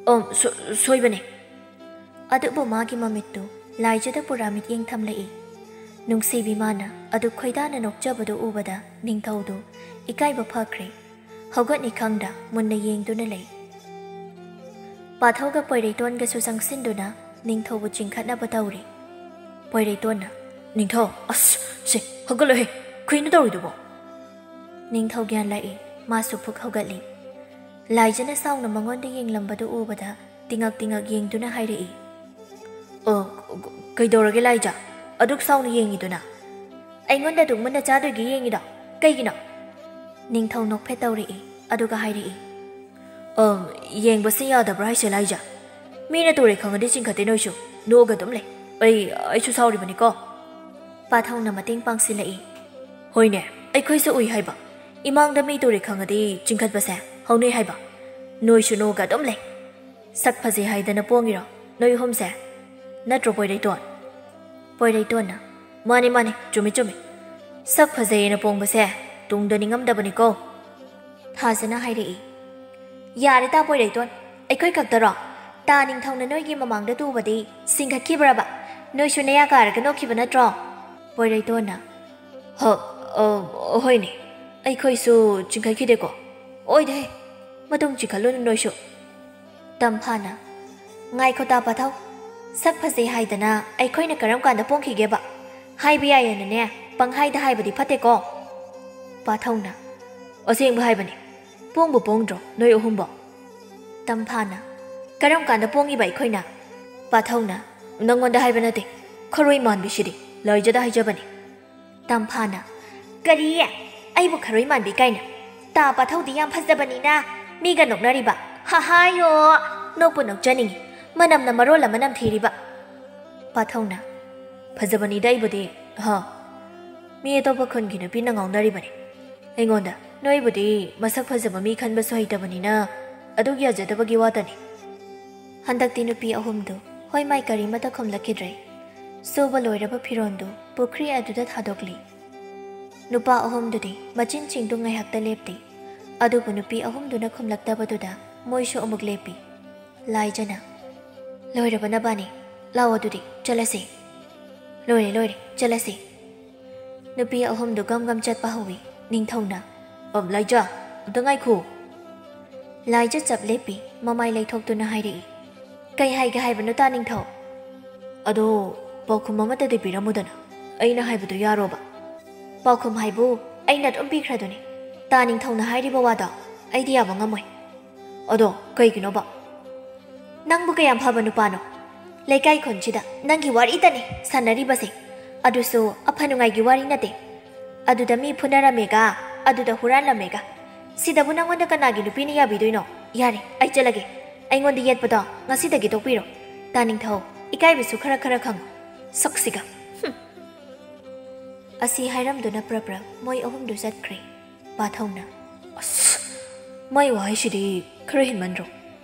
"ꯑꯣ, ꯁꯣ-, ꯁꯣꯏꯕꯅꯦ꯫" ꯑꯗꯨꯕꯨ ꯃꯥꯒꯤ ꯃꯃꯤꯠꯇꯨ ꯂꯥꯏꯖꯗ ꯄꯨꯔꯥ ꯃꯤꯠꯌꯦꯡ ꯊꯝꯂꯛꯏ꯫ ꯅꯨꯡꯁꯤꯕꯤ ꯃꯥꯅ ꯑꯗꯨ ꯈꯣꯏꯗꯥꯅ ꯅꯣꯛꯆꯕꯗꯨ ꯎꯕꯗ ꯅꯤꯡꯊꯧꯗꯨ ꯏꯀꯥꯏꯕ ꯐꯈ꯭ꯔꯦ꯫ ꯍꯧꯒꯠꯅꯤ ꯈꯪꯗ ꯃꯨꯟꯅ ꯌꯦꯡꯗꯨꯅ ꯂꯩ꯫ ꯄꯥꯊꯧꯒ ꯄꯣꯏꯔꯩꯇꯣꯟꯒꯁꯨ ꯆꯪꯁꯤꯟꯗꯨꯅ ꯅꯤꯡꯊꯧꯕꯨ ꯆꯤꯡꯈꯠꯅꯕ ꯇꯧꯔꯤ꯫ ꯄꯣꯏꯔꯩꯇꯣꯟꯅ, "ꯅꯤꯡꯊꯧ, ꯑꯁ, ꯁꯦ, ꯍꯧꯒꯠꯂꯣꯍꯦ, ꯀꯩꯅꯣ ꯇꯧꯔꯤꯗꯨꯕꯣ?" ꯅꯤꯡꯊꯧ ꯒ꯭ꯌꯥꯟ ꯂꯥꯛꯏ, ꯃꯥꯁꯨ ꯐꯨꯛ ꯍꯧꯒꯠꯂꯤ꯫ ꯂꯥꯏꯖꯅ ꯁꯥꯎꯅ ꯃꯉꯣꯟꯗ ꯌꯦꯡꯂꯝꯕꯗꯨ ꯎꯕꯗ ꯇꯤꯉꯛ ꯇꯤꯉꯛ ꯌꯦꯡꯗꯨꯅ ꯍꯥꯏꯔꯛꯏ, "ꯑꯣ, ꯀ-, ꯀ-, ꯀꯩꯗꯧꯔꯒꯦ ꯂꯥꯏꯖ? ꯑꯗꯨꯛ ꯁꯥꯎꯅ ꯌꯦꯡꯉꯤꯗꯨꯅ?" "ꯑꯩꯉꯣꯟꯗ ꯑꯗꯨꯛ ꯃꯨꯟꯅ ꯆꯥꯗꯣꯏꯒꯤ ꯌꯦꯡꯉꯤꯗꯣ ꯀꯩꯒꯤꯅꯣ?" ꯅꯤꯡꯊꯧ ꯅꯣꯛꯐꯦꯠ ꯇꯧꯔꯛꯏ, ꯑꯗꯨꯒ ꯍꯥꯏꯔꯛꯏ, "ꯑꯝ, ꯌꯦꯡꯕꯁꯤ ꯌꯥꯗꯕ꯭ꯔꯥ ꯍꯥꯏꯁꯦ ꯂꯥꯏꯖ? ꯃꯤꯅ ꯇꯨꯔꯦ ꯈꯪꯉꯗꯤ ꯆꯤꯡꯈꯠꯇꯦ ꯅꯣꯏꯁꯨ꯫ ꯅꯣꯛꯑꯒ ꯑꯗꯨꯝ ꯂꯩ꯫ ꯑꯩ, ꯑꯩꯁꯨ ꯁꯥꯎꯔꯤꯕꯅꯤꯀꯣ꯫" ꯄꯥꯊꯧꯅ ꯃꯇꯦꯡ ꯄꯥꯡꯁꯤꯜꯂꯛꯏ꯫ "ꯍꯣꯏꯅꯦ, ꯑꯩꯈꯣꯏꯁꯨ ꯎꯏ ꯍꯥꯏꯕ꯫ ꯏꯃꯥꯡꯗ ꯃꯤ ꯇꯨꯔꯦ ꯈꯪꯉꯗꯤ ꯆꯤꯡꯈꯠꯄꯁꯦ ꯍꯧꯅꯩ ꯍꯥꯏꯕ꯫ ꯅꯣꯏꯁꯨ ꯅꯣꯛꯑꯒ ꯑꯗꯨꯝ ꯂꯩ꯫ ꯁꯛ ꯐꯖꯩ ꯍꯥꯏꯗꯅ ꯄꯣꯡꯉꯤꯔꯣ ꯅꯣꯏ ꯑꯍꯨꯝꯁꯦ? ꯅꯠꯇ꯭ꯔꯣ, ꯄꯣꯏꯔꯩꯇꯣꯟ?" ꯄꯣꯏꯔꯩꯇꯣꯟꯅ, "ꯃꯥꯅꯤ, ꯃꯥꯅꯤ, ꯆꯨꯝꯃꯤ, ꯆꯨꯝꯃꯤ꯫ ꯁꯛ ꯐꯖꯩꯌꯦꯅ ꯄꯣꯡꯕꯁꯦ ꯇꯨꯡꯗ ꯅꯤꯡꯉꯝꯗꯕꯅꯤꯀꯣ꯫" ꯊꯥꯖꯅ ꯍꯥꯏꯔꯛꯏ, "ꯌꯥꯔꯦ ꯇꯥ ꯄꯣꯏꯔꯩꯇꯣꯟ, ꯑꯩꯈꯣꯏ ꯈꯛꯇꯔꯣ? ꯇꯥ ꯅꯤꯡꯊꯧꯅ ꯅꯣꯏꯒꯤ ꯃꯃꯥꯡꯗ ꯇꯨꯕꯗꯤ ꯁꯤꯡꯒꯠꯈꯤꯕ꯭ꯔꯕ? ꯅꯣꯏꯁꯨ ꯅꯌꯥ ꯀꯥꯔꯒ ꯅꯣꯛꯈꯤꯕ ꯅꯠꯇ꯭ꯔꯣ?" ꯄꯣꯏꯔꯩꯇꯣꯟꯅ, "ꯍ, ꯑ, ꯍꯣꯏꯅꯦ, ꯑꯩꯈꯣꯏꯁꯨ ꯆꯤꯡꯈꯠꯈꯤꯗꯦꯀꯣ꯫ ꯑꯣꯏꯗꯦꯍꯦ, ꯃꯇꯨꯡ ꯆꯤꯡꯈꯠꯂꯨꯅꯨ ꯅꯣꯏꯁꯨ꯫" ꯇꯝꯐꯥꯅ, "ꯉꯥꯏꯈꯣ ꯇꯥ ꯄꯥꯊꯧ, ꯁꯛ ꯐꯖꯩ ꯍꯥꯏꯗꯅ ꯑꯩꯈꯣꯏꯅ ꯀꯔꯝ ꯀꯥꯟꯗ ꯄꯣꯡꯈꯤꯒꯦꯕ? ꯍꯥꯏꯕ ꯌꯥꯏꯌꯦꯅꯅꯦ ꯄꯪꯍꯥꯏꯗ ꯍꯥꯏꯕꯗꯤ ꯐꯠꯇꯦꯀꯣ꯫" ꯄꯥꯊꯧꯅ, ꯑꯁꯦꯡꯕ ꯍꯥꯏꯕꯅꯤ, ꯄꯣꯡꯕꯨ ꯄꯣꯡꯗ꯭ꯔꯣ ꯅꯣꯏ ꯑꯍꯨꯝꯕꯣ? ꯇꯝꯐꯥꯅ, "ꯀꯔꯝ ꯀꯥꯟꯗ ꯄꯣꯡꯉꯤꯕ ꯑꯩꯈꯣꯏꯅ?" ꯄꯥꯊꯧꯅ, "ꯅꯪꯉꯣꯟꯗ ꯍꯥꯏꯕ ꯅꯠꯇꯦ, ꯈꯔꯣꯏ ꯃꯥꯟꯕꯤꯁꯤꯗꯤ ꯂꯥꯏꯖꯗ ꯍꯥꯏꯖꯕꯅꯤ꯫" ꯇꯝꯐꯥꯅ, "ꯀꯔꯤ? ꯑꯩꯕꯨ ꯈꯔꯣꯏ ꯃꯥꯟꯕꯤ ꯀꯥꯏꯅ? ꯇꯥ ꯄꯥꯊꯧꯗꯤ ꯌꯥꯝ ꯐꯖꯕꯅꯤꯅ ꯃꯤꯒ ꯅꯣꯛꯅꯔꯤꯕ꯫ ꯍꯥꯍꯥꯌꯣ!" ꯅꯣꯛꯄꯨ ꯅꯣꯛꯆꯅꯤꯡꯉꯤ, ꯃꯅꯝꯅ ꯃꯔꯣꯜ ꯑꯃ ꯅꯝꯊꯤꯔꯤꯕ꯫ ꯄꯥꯊꯧꯅ, "ꯐꯖꯕꯅꯤꯗ ꯑꯩꯕꯨꯗꯤ, ꯍꯥ? ꯃꯤ ꯑꯇꯣꯞꯄ ꯈꯨꯟꯒꯤ ꯅꯨꯄꯤꯅ ꯉꯥꯎꯅꯔꯤꯕꯅꯤ ꯑꯩꯉꯣꯟꯗ꯫ ꯅꯣꯏꯕꯨꯗꯤ ꯃꯁꯛ ꯐꯖꯕ ꯃꯤ ꯈꯟꯕꯁꯨ ꯍꯩꯇꯕꯅꯤꯅ ꯑꯗꯨꯛ ꯌꯥꯖꯗꯕꯒꯤ ꯋꯥꯇꯅꯤ꯫" ꯍꯟꯗꯛꯇꯤ ꯅꯨꯄꯤ ꯑꯍꯨꯝꯗꯨ ꯍꯣꯏ ꯃꯥꯏ ꯀꯔꯤꯃꯠꯇ ꯈꯨꯝꯂꯛꯈꯤꯗ꯭ꯔꯦ꯫ ꯁꯨꯕ ꯂꯣꯏꯔꯕ ꯐꯤꯔꯣꯟꯗꯨ ꯄꯨꯈ꯭ꯔꯤ ꯑꯗꯨꯗ ꯊꯥꯗꯣꯛꯂꯤ꯫ ꯅꯨꯄꯥ ꯑꯍꯨꯝꯗꯨꯗꯤ ꯃꯆꯤꯟꯁꯤꯡꯗꯨ ꯉꯥꯏꯍꯥꯛꯇ ꯂꯦꯞꯇꯦ, ꯑꯗꯨꯕꯨ ꯅꯨꯄꯤ ꯑꯍꯨꯝꯗꯨꯅ ꯈꯨꯝꯂꯛꯇꯕꯗꯨꯗ ꯃꯣꯏꯁꯨ ꯑꯃꯨꯛ ꯂꯦꯞꯄꯤ꯫ ꯂꯥꯏꯖꯅ, "ꯂꯣꯏꯔꯕ ꯅꯕꯥꯅꯤ? ꯂꯥꯛꯑꯣ ꯑꯗꯨꯗꯤ ꯆꯠꯂꯁꯤ꯫" "ꯂꯣꯏꯔꯦ, ꯂꯣꯏꯔꯦ, ꯆꯠꯂꯁꯤ꯫" ꯅꯨꯄꯤ ꯑꯍꯨꯝꯗꯨ ꯒꯝ ꯒꯝ ꯆꯠꯄ ꯍꯧꯏ꯫ ꯅꯤꯡꯊꯧꯅ, "ꯑꯝ, ꯂꯥꯏꯖ, ꯑꯝꯇ ꯉꯥꯏꯈꯣ꯫" ꯂꯥꯏꯖ ꯆꯞ ꯂꯦꯞꯄꯤ, ꯃꯃꯥꯏ ꯂꯩꯊꯣꯛꯇꯨꯅ ꯍꯥꯏꯔꯛꯏ, "ꯀꯩ ꯍꯥꯏꯒꯦ ꯍꯥꯏꯕꯅꯣ ꯇꯥ ꯅꯤꯡꯊꯧ?" "ꯑꯗꯣ, ꯄꯥꯎꯈꯨꯝ ꯑꯃꯠꯇꯗꯤ ꯄꯤꯔꯝꯃꯨꯗꯅ, ꯑꯩꯅ ꯍꯥꯏꯕꯗꯨ ꯌꯥꯔꯣꯕ?" "ꯄꯥꯎꯈꯨꯝ ꯍꯥꯏꯕꯨ ꯑꯩꯅ ꯑꯗꯨꯝ ꯄꯤꯈ꯭ꯔꯗꯨꯅꯤ꯫ ꯇꯥ ꯅꯤꯡꯊꯧꯅ ꯍꯥꯏꯔꯤꯕ ꯋꯥꯗꯣ ꯑꯩꯗꯤ ꯌꯥꯕ ꯉꯝꯃꯣꯏ꯫" "ꯑꯗꯣ ꯀꯩꯒꯤꯅꯣꯕ?" "ꯅꯪꯕꯨ ꯀꯌꯥꯝ ꯐꯕ ꯅꯨꯄꯥꯅꯣ? ꯂꯩꯀꯥꯏ ꯈꯨꯟꯁꯤꯗ ꯅꯪꯒꯤ ꯋꯥꯔꯤꯇꯅꯤ ꯁꯥꯟꯅꯔꯤꯕꯁꯦ꯫ ꯑꯗꯨꯁꯨ ꯑꯐ ꯅꯨꯡꯉꯥꯏꯒꯤ ꯋꯥꯔꯤ ꯅꯠꯇꯦ꯫ ꯑꯗꯨꯗ ꯃꯤ ꯐꯨꯅꯔꯝꯃꯦꯒ, ꯑꯗꯨꯗ ꯍꯨꯔꯥꯟꯂꯝꯃꯦꯒ꯫ ꯁꯤꯗꯕꯨ ꯅꯪꯉꯣꯟꯗ ꯀꯅꯥꯒꯤ ꯅꯨꯄꯤꯅ ꯌꯥꯕꯤꯗꯣꯏꯅꯣ? ꯌꯥꯔꯦ, ꯑꯩ ꯆꯠꯂꯒꯦ꯫ ꯑꯩꯉꯣꯟꯗ ꯌꯦꯠꯄꯗꯣ ꯉꯁꯤꯗꯒꯤ ꯇꯣꯛꯄꯤꯔꯣ꯫ ꯇꯥ ꯅꯤꯡꯊꯧ, ꯏꯀꯥꯏꯕꯁꯨ ꯈꯔ ꯈꯔ ꯈꯪꯉꯨ꯫ ꯁꯛꯁꯤꯒ꯫ ꯍꯨꯝ꯫" ꯑꯁꯤ ꯍꯥꯏꯔꯝꯗꯨꯅ ꯄ꯭ꯔꯞ ꯄ꯭ꯔꯞ ꯃꯣꯏ ꯑꯍꯨꯝꯗꯨ ꯆꯠꯈ꯭ꯔꯦ꯫ ꯄꯥꯊꯧꯅ, "ꯑꯁ, ꯃꯥꯏ ꯋꯥꯍꯩꯁꯤꯗꯤ ꯈꯔ ꯍꯦꯟꯃꯟꯗ꯭ꯔꯣ?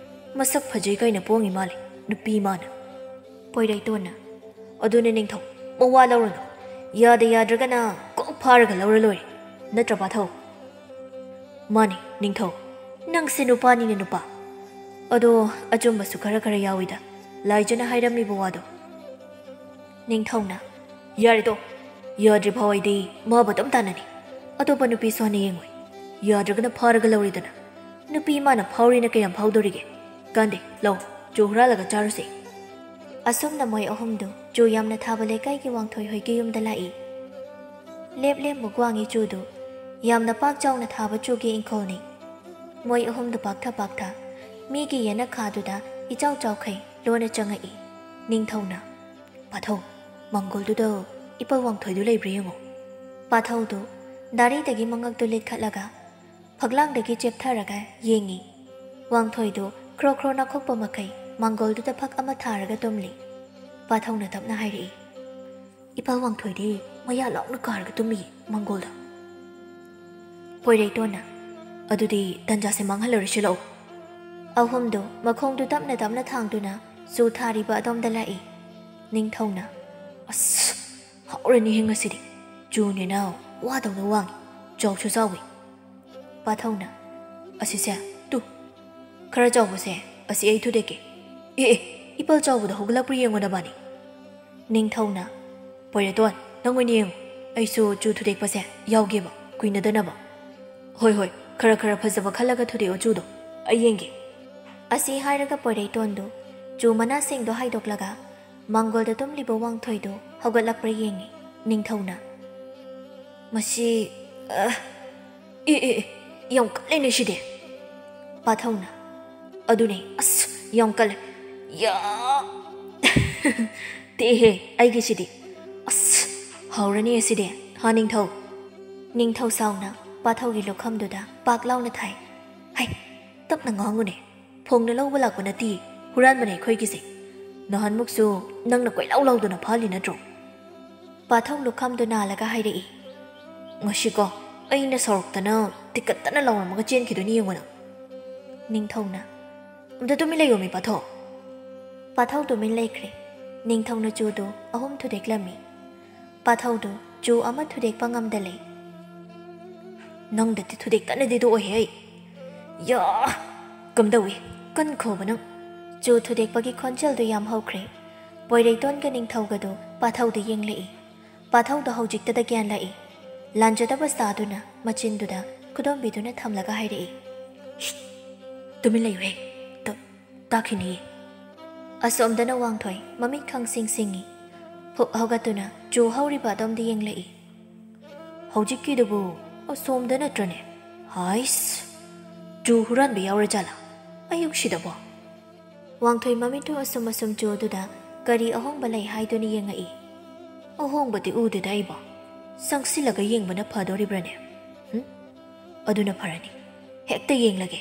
ꯃꯁꯛ ꯐꯖꯩ ꯀꯥꯏꯅ ꯄꯣꯡꯉꯤ ꯃꯥꯜꯂꯦ ꯅꯨꯄꯤ ꯃꯥꯅ꯫" ꯄꯣꯏꯔꯩꯇꯣꯟꯅ, "ꯑꯗꯨꯅꯦ ꯅꯤꯡꯊꯧ, ꯃꯋꯥ ꯂꯧꯔꯨꯅꯨ꯫ ꯌꯥꯗ ꯌꯥꯗ꯭ꯔꯒꯅ ꯀꯣꯛ ꯐꯥꯔꯒ ꯂꯧꯔ ꯂꯣꯏꯔꯦ꯫ ꯅꯠꯇ꯭ꯔ ꯄꯥꯊꯧ?" "ꯃꯥꯅꯤ ꯅꯤꯡꯊꯧ, ꯅꯪꯁꯦ ꯅꯨꯄꯥꯅꯤꯅꯦ ꯅꯨꯄꯥ꯫ ꯑꯗꯣ ꯑꯆꯨꯝꯕꯁꯨ ꯈꯔ ꯈꯔ ꯌꯥꯎꯏꯗ, ꯂꯥꯏꯖꯅ ꯍꯥꯏꯔꯝꯃꯤꯕ ꯋꯥꯗꯣ꯫" ꯅꯤꯡꯊꯧꯅ, "ꯌꯥꯔꯦꯗꯣ, ꯌꯥꯗ꯭ꯔꯤ ꯐꯥꯎ ꯑꯩꯗꯤ ꯃꯥꯕꯨ ꯑꯗꯨꯝ ꯇꯥꯟꯅꯅꯤ꯫ ꯑꯇꯣꯞꯄ ꯅꯨꯄꯤꯁꯨ ꯍꯟꯅ ꯌꯦꯡꯉꯣꯏ꯫ ꯌꯥꯗ꯭ꯔꯒꯅ ꯐꯥꯔꯒ ꯂꯧꯔꯦꯗꯅ꯫ ꯅꯨꯄꯤ ꯃꯥꯅ ꯐꯥꯎꯔꯤꯅ ꯀꯌꯥꯝ ꯐꯥꯎꯗꯣꯔꯤꯒꯦ? ꯀꯥꯟꯗꯦ, ꯂꯧ, ꯆꯨ ꯍꯨꯔꯥꯜꯂꯒ ꯆꯥꯔꯨꯁꯦ꯫" ꯑꯁꯨꯝꯅ ꯃꯣꯏ ꯑꯍꯨꯝꯗꯨ ꯆꯨ ꯌꯥꯝꯅ ꯊꯥꯕ ꯂꯩꯀꯥꯏꯒꯤ ꯋꯥꯡꯊꯣꯏ ꯍꯣꯏꯒꯤ ꯌꯨꯝꯗ ꯂꯥꯛꯏ꯫ ꯂꯦꯞ ꯂꯦꯝ ꯃꯨꯛ ꯋꯥꯡꯉꯤ ꯆꯨꯗꯨ꯫ ꯌꯥꯝꯅ ꯄꯥꯛ ꯆꯥꯎꯅ ꯊꯥꯕ ꯆꯨꯒꯤ ꯏꯪꯈꯣꯜꯅꯤ꯫ ꯃꯣꯏ ꯑꯍꯨꯝꯗꯨ ꯄꯥꯛꯊ ꯄꯥꯛꯊ ꯃꯤꯒꯤ ꯌꯦꯅꯈꯥꯗꯨꯗ ꯏꯆꯥꯎ ꯆꯥꯎꯈꯩ ꯂꯣꯟꯅ ꯆꯪꯉꯛꯏ꯫ ꯅꯤꯡꯊꯧꯅ, "ꯄꯥꯊꯧ, ꯃꯪꯒꯣꯜꯗꯨꯗ ꯏꯄꯜ ꯋꯥꯡꯊꯣꯏꯗꯨ ꯂꯩꯕ꯭ꯔꯥ ꯌꯦꯡꯉꯨ꯫" ꯄꯥꯊꯧꯗꯨ ꯗꯥꯔꯤꯗꯒꯤ ꯃꯉꯛꯇꯨ ꯂꯤꯠꯈꯠꯂꯒ ꯐꯛꯂꯥꯡꯗꯒꯤ ꯆꯦꯞꯊꯔꯒ ꯌꯦꯡꯉꯤ꯫ ꯋꯥꯡꯊꯣꯏꯗꯨ ꯈ꯭ꯔꯣ ꯈ꯭ꯔꯣ ꯅꯥꯈꯣꯛꯄ ꯃꯈꯩ ꯃꯪꯒꯣꯜꯗꯨꯗ ꯐꯛ ꯑꯃ ꯊꯥꯔꯒ ꯇꯨꯝꯂꯤ꯫ ꯄꯥꯊꯧꯅ ꯇꯞꯅ ꯍꯥꯏꯔꯛꯏ, "ꯏꯄꯥ ꯋꯥꯡꯊꯣꯏꯗꯤ ꯃꯌꯥ ꯂꯥꯎꯅ ꯀꯥꯔꯒ ꯇꯨꯝꯃꯤ ꯃꯪꯒꯣꯜꯗ꯫" ꯄꯣꯏꯔꯩꯇꯣꯟꯅ, "ꯑꯗꯨꯗꯤ ꯇꯟꯖꯥꯁꯦ ꯃꯥꯡꯍꯜꯂꯔꯣꯏꯁꯤ ꯂꯥꯛꯑꯣ꯫" ꯑꯍꯨꯝꯗꯨ ꯃꯈꯣꯡꯗꯨ ꯇꯞꯅ ꯇꯞꯅ ꯊꯥꯡꯗꯨꯅ ꯆꯨ ꯊꯥꯔꯤꯕ ꯑꯗꯣꯝꯗ ꯂꯥꯛꯏ꯫ ꯅꯤꯡꯊꯧꯅ, "ꯑꯁ, ꯍꯥꯎꯔꯅꯤꯍꯦ ꯉꯁꯤꯗꯤ꯫ ꯆꯨꯅꯤꯅ ꯋꯥꯗꯧꯅ ꯋꯥꯡꯉꯤ, ꯆꯥꯎꯁꯨ ꯆꯥꯎꯏ꯫" ꯄꯥꯊꯧꯅ, "ꯑꯁꯤꯁꯦ, ꯇꯨ, ꯈꯔ ꯆꯥꯎꯕꯁꯦ, ꯑꯁꯤ ꯑꯩ ꯊꯨꯗꯦꯛꯀꯦ꯫ ꯑꯦ, ꯑꯦ, ꯏꯄꯜ ꯆꯥꯎꯕꯗ ꯍꯧꯒꯠꯂꯛꯄ꯭ꯔꯥ ꯌꯦꯡꯉꯣ ꯅꯕꯥꯅꯤ꯫" ꯅꯤꯡꯊꯧꯅ, "ꯄꯣꯏꯔꯦꯇꯣꯟ, ꯅꯪ ꯑꯣꯏꯅ ꯌꯦꯡꯉꯨ꯫ ꯑꯩꯁꯨ ꯆꯨ ꯊꯨꯗꯦꯛꯄꯁꯦ ꯌꯥꯎꯒꯦꯕ, ꯀꯨꯏꯅꯗꯅꯕ꯫" "ꯍꯣꯏ, ꯍꯣꯏ, ꯈꯔ ꯈꯔ ꯐꯖꯕ ꯈꯜꯂꯒ ꯊꯨꯗꯦꯛꯑꯣ ꯆꯨꯗꯣ, ꯑꯩ ꯌꯦꯡꯒꯦ꯫" ꯑꯁꯤ ꯍꯥꯏꯔꯒ ꯄꯣꯏꯔꯩꯇꯣꯟꯗꯨ ꯆꯨ ꯃꯅꯥꯁꯤꯡꯗꯣ ꯍꯥꯏꯗꯣꯛꯂꯒ ꯃꯪꯒꯣꯜꯗ ꯇꯨꯝꯂꯤꯕ ꯋꯥꯡꯊꯣꯏꯗꯨ ꯍꯧꯒꯠꯂꯛꯄ꯭ꯔꯥ ꯌꯦꯡꯉꯤ꯫ ꯅꯤꯡꯊꯧꯅ, "ꯃꯁꯤ, ꯑ, ꯑꯦ, ꯑꯦ, ꯑꯦ, ꯌꯥꯝ ꯀꯜꯂꯦꯅꯦ ꯁꯤꯗꯤ꯫" ꯄꯥꯊꯧꯅ, "ꯑꯗꯨꯅꯦ, ꯑꯁ, ꯌꯥꯝ ꯀꯜꯂꯦ꯫ ꯌꯥ!" "ꯇꯦꯛꯑꯦꯍꯦ ꯑꯩꯒꯤꯁꯤꯗꯤ꯫ ꯑꯁ, ꯍꯧꯔꯅꯤ ꯑꯁꯤꯗꯤ, ꯍꯥ ꯅꯤꯡꯊꯧ?" ꯅꯤꯡꯊꯧ ꯁꯥꯎꯅ ꯄꯥꯊꯧꯒꯤ ꯂꯨꯈꯝꯗꯨꯗ ꯄꯥꯛ ꯂꯥꯎꯅ ꯊꯥꯏ꯫ "ꯍꯩ, ꯇꯞꯅ ꯉꯥꯡꯉꯨꯅꯦ꯫ ꯐꯣꯡꯅ ꯂꯧꯕ ꯂꯥꯛꯄ ꯅꯠꯇꯦ, ꯍꯨꯔꯥꯟꯕꯅꯦ ꯑꯩꯈꯣꯏꯒꯤꯁꯦ꯫ ꯅꯍꯥꯟꯃꯨꯛꯁꯨ ꯅꯪꯅ ꯀꯣꯏꯂꯥꯎ ꯂꯥꯎꯗꯨꯅ ꯐꯥꯍꯜꯂꯤ ꯅꯠꯇ꯭ꯔꯣ?" ꯄꯥꯊꯧ ꯂꯨꯈꯝꯗꯨ ꯅꯥꯜꯂꯒ ꯍꯥꯏꯔꯛꯏ꯫ "ꯉꯁꯤꯀꯣ ꯑꯩꯅ ꯁꯥꯎꯔꯛꯇꯅ ꯇꯤꯀꯠꯇꯅ ꯂꯥꯎꯔꯝꯃꯒ ꯆꯦꯟꯈꯤꯗꯣꯏꯅꯤ ꯌꯦꯡꯉꯨ ꯅꯪ꯫" ꯅꯤꯡꯊꯧꯅ, "ꯑꯝꯇ ꯇꯨꯃꯤꯟ ꯂꯩꯌꯣꯃꯤ ꯄꯥꯊꯧ꯫" ꯄꯥꯊꯧ ꯇꯨꯃꯤꯟ ꯂꯩꯈ꯭ꯔꯦ꯫ ꯅꯤꯡꯊꯧꯅ ꯆꯨꯗꯨ ꯑꯍꯨꯝ ꯊꯨꯗꯦꯛꯂꯝꯃꯤ꯫ ꯄꯥꯊꯧꯗꯨ ꯆꯨ ꯑꯃ ꯊꯨꯗꯦꯛꯄ ꯉꯝꯗ ꯂꯩ꯫ "ꯅꯪꯗꯗꯤ ꯊꯨꯗꯦꯛꯇꯅꯗꯤ ꯇꯣꯛꯑꯣꯏꯍꯦ ꯑꯩ꯫ ꯌꯥ! ꯀꯝꯗꯧꯏ? ꯀꯟꯈꯣꯕ ꯅꯪ!" ꯆꯨ ꯊꯨꯗꯦꯛꯄꯒꯤ ꯈꯣꯟꯖꯦꯜꯗꯨ ꯌꯥꯝ ꯍꯧꯈ꯭ꯔꯦ꯫ ꯄꯣꯏꯔꯩꯇꯣꯟꯒ ꯅꯤꯡꯊꯧꯒꯗꯨ ꯄꯥꯊꯧꯗ ꯌꯦꯡꯂꯛꯏ꯫ ꯄꯥꯊꯧꯗꯣ ꯍꯧꯖꯤꯛꯇꯗ ꯒ꯭ꯌꯥꯟ ꯂꯥꯛꯏ꯫ ꯂꯥꯟꯖꯗꯕ ꯁꯥꯗꯨꯅ ꯃꯆꯤꯟꯗꯨꯗ ꯈꯨꯗꯣꯝꯕꯤꯗꯨꯅ ꯊꯝꯂꯒ ꯍꯥꯏꯔꯛꯏ, "ꯁꯤꯠ! ꯇꯨꯃꯤꯟ ꯂꯩꯌꯨꯍꯦ꯫ ꯇ-, ꯇꯥꯈꯤꯅꯤꯌꯦ꯫" ꯑꯁꯣꯝꯗꯅ ꯋꯥꯡꯊꯣꯏ ꯃꯃꯤꯠ ꯈꯪꯁꯤꯡ ꯁꯤꯡꯉꯤ꯫ ꯐꯨꯛ ꯍꯧꯒꯠꯇꯨꯅ ꯆꯨ ꯍꯧꯔꯤꯕ ꯑꯗꯣꯝꯗ ꯌꯦꯡꯂꯛꯏ꯫ "ꯍꯧꯖꯤꯛꯀꯤꯗꯨꯕꯨ ꯑꯁꯣꯝꯗ ꯅꯠꯇ꯭ꯔꯅꯦ? ꯍꯥꯏꯁ, ꯆꯨ ꯍꯨꯔꯥꯟꯕ ꯌꯥꯎꯔ ꯖꯥꯠꯂꯥ ꯑꯌꯨꯛꯁꯤꯗꯕꯣ? ꯋꯥꯡꯊꯣꯏ ꯃꯃꯤꯠꯇꯨ ꯑꯁꯨꯝ ꯑꯁꯨꯝ ꯆꯨ ꯑꯗꯨꯗ ꯀꯔꯤ ꯑꯍꯣꯡꯕ ꯂꯩ ꯍꯥꯏꯗꯨꯅ ꯌꯦꯡꯉꯛꯏ꯫ ꯑꯍꯣꯡꯕꯗꯤ ꯎꯗꯦꯗ ꯑꯩꯕꯣ꯫ ꯆꯪꯁꯤꯜꯂꯒ ꯌꯦꯡꯕꯅ ꯐꯗꯣꯔꯤꯕ꯭ꯔꯅꯦ? ꯍꯨꯝ? ꯑꯗꯨꯅ ꯐꯔꯅꯤ꯫ ꯍꯦꯛꯇ ꯌꯦꯡꯂꯒꯦ꯫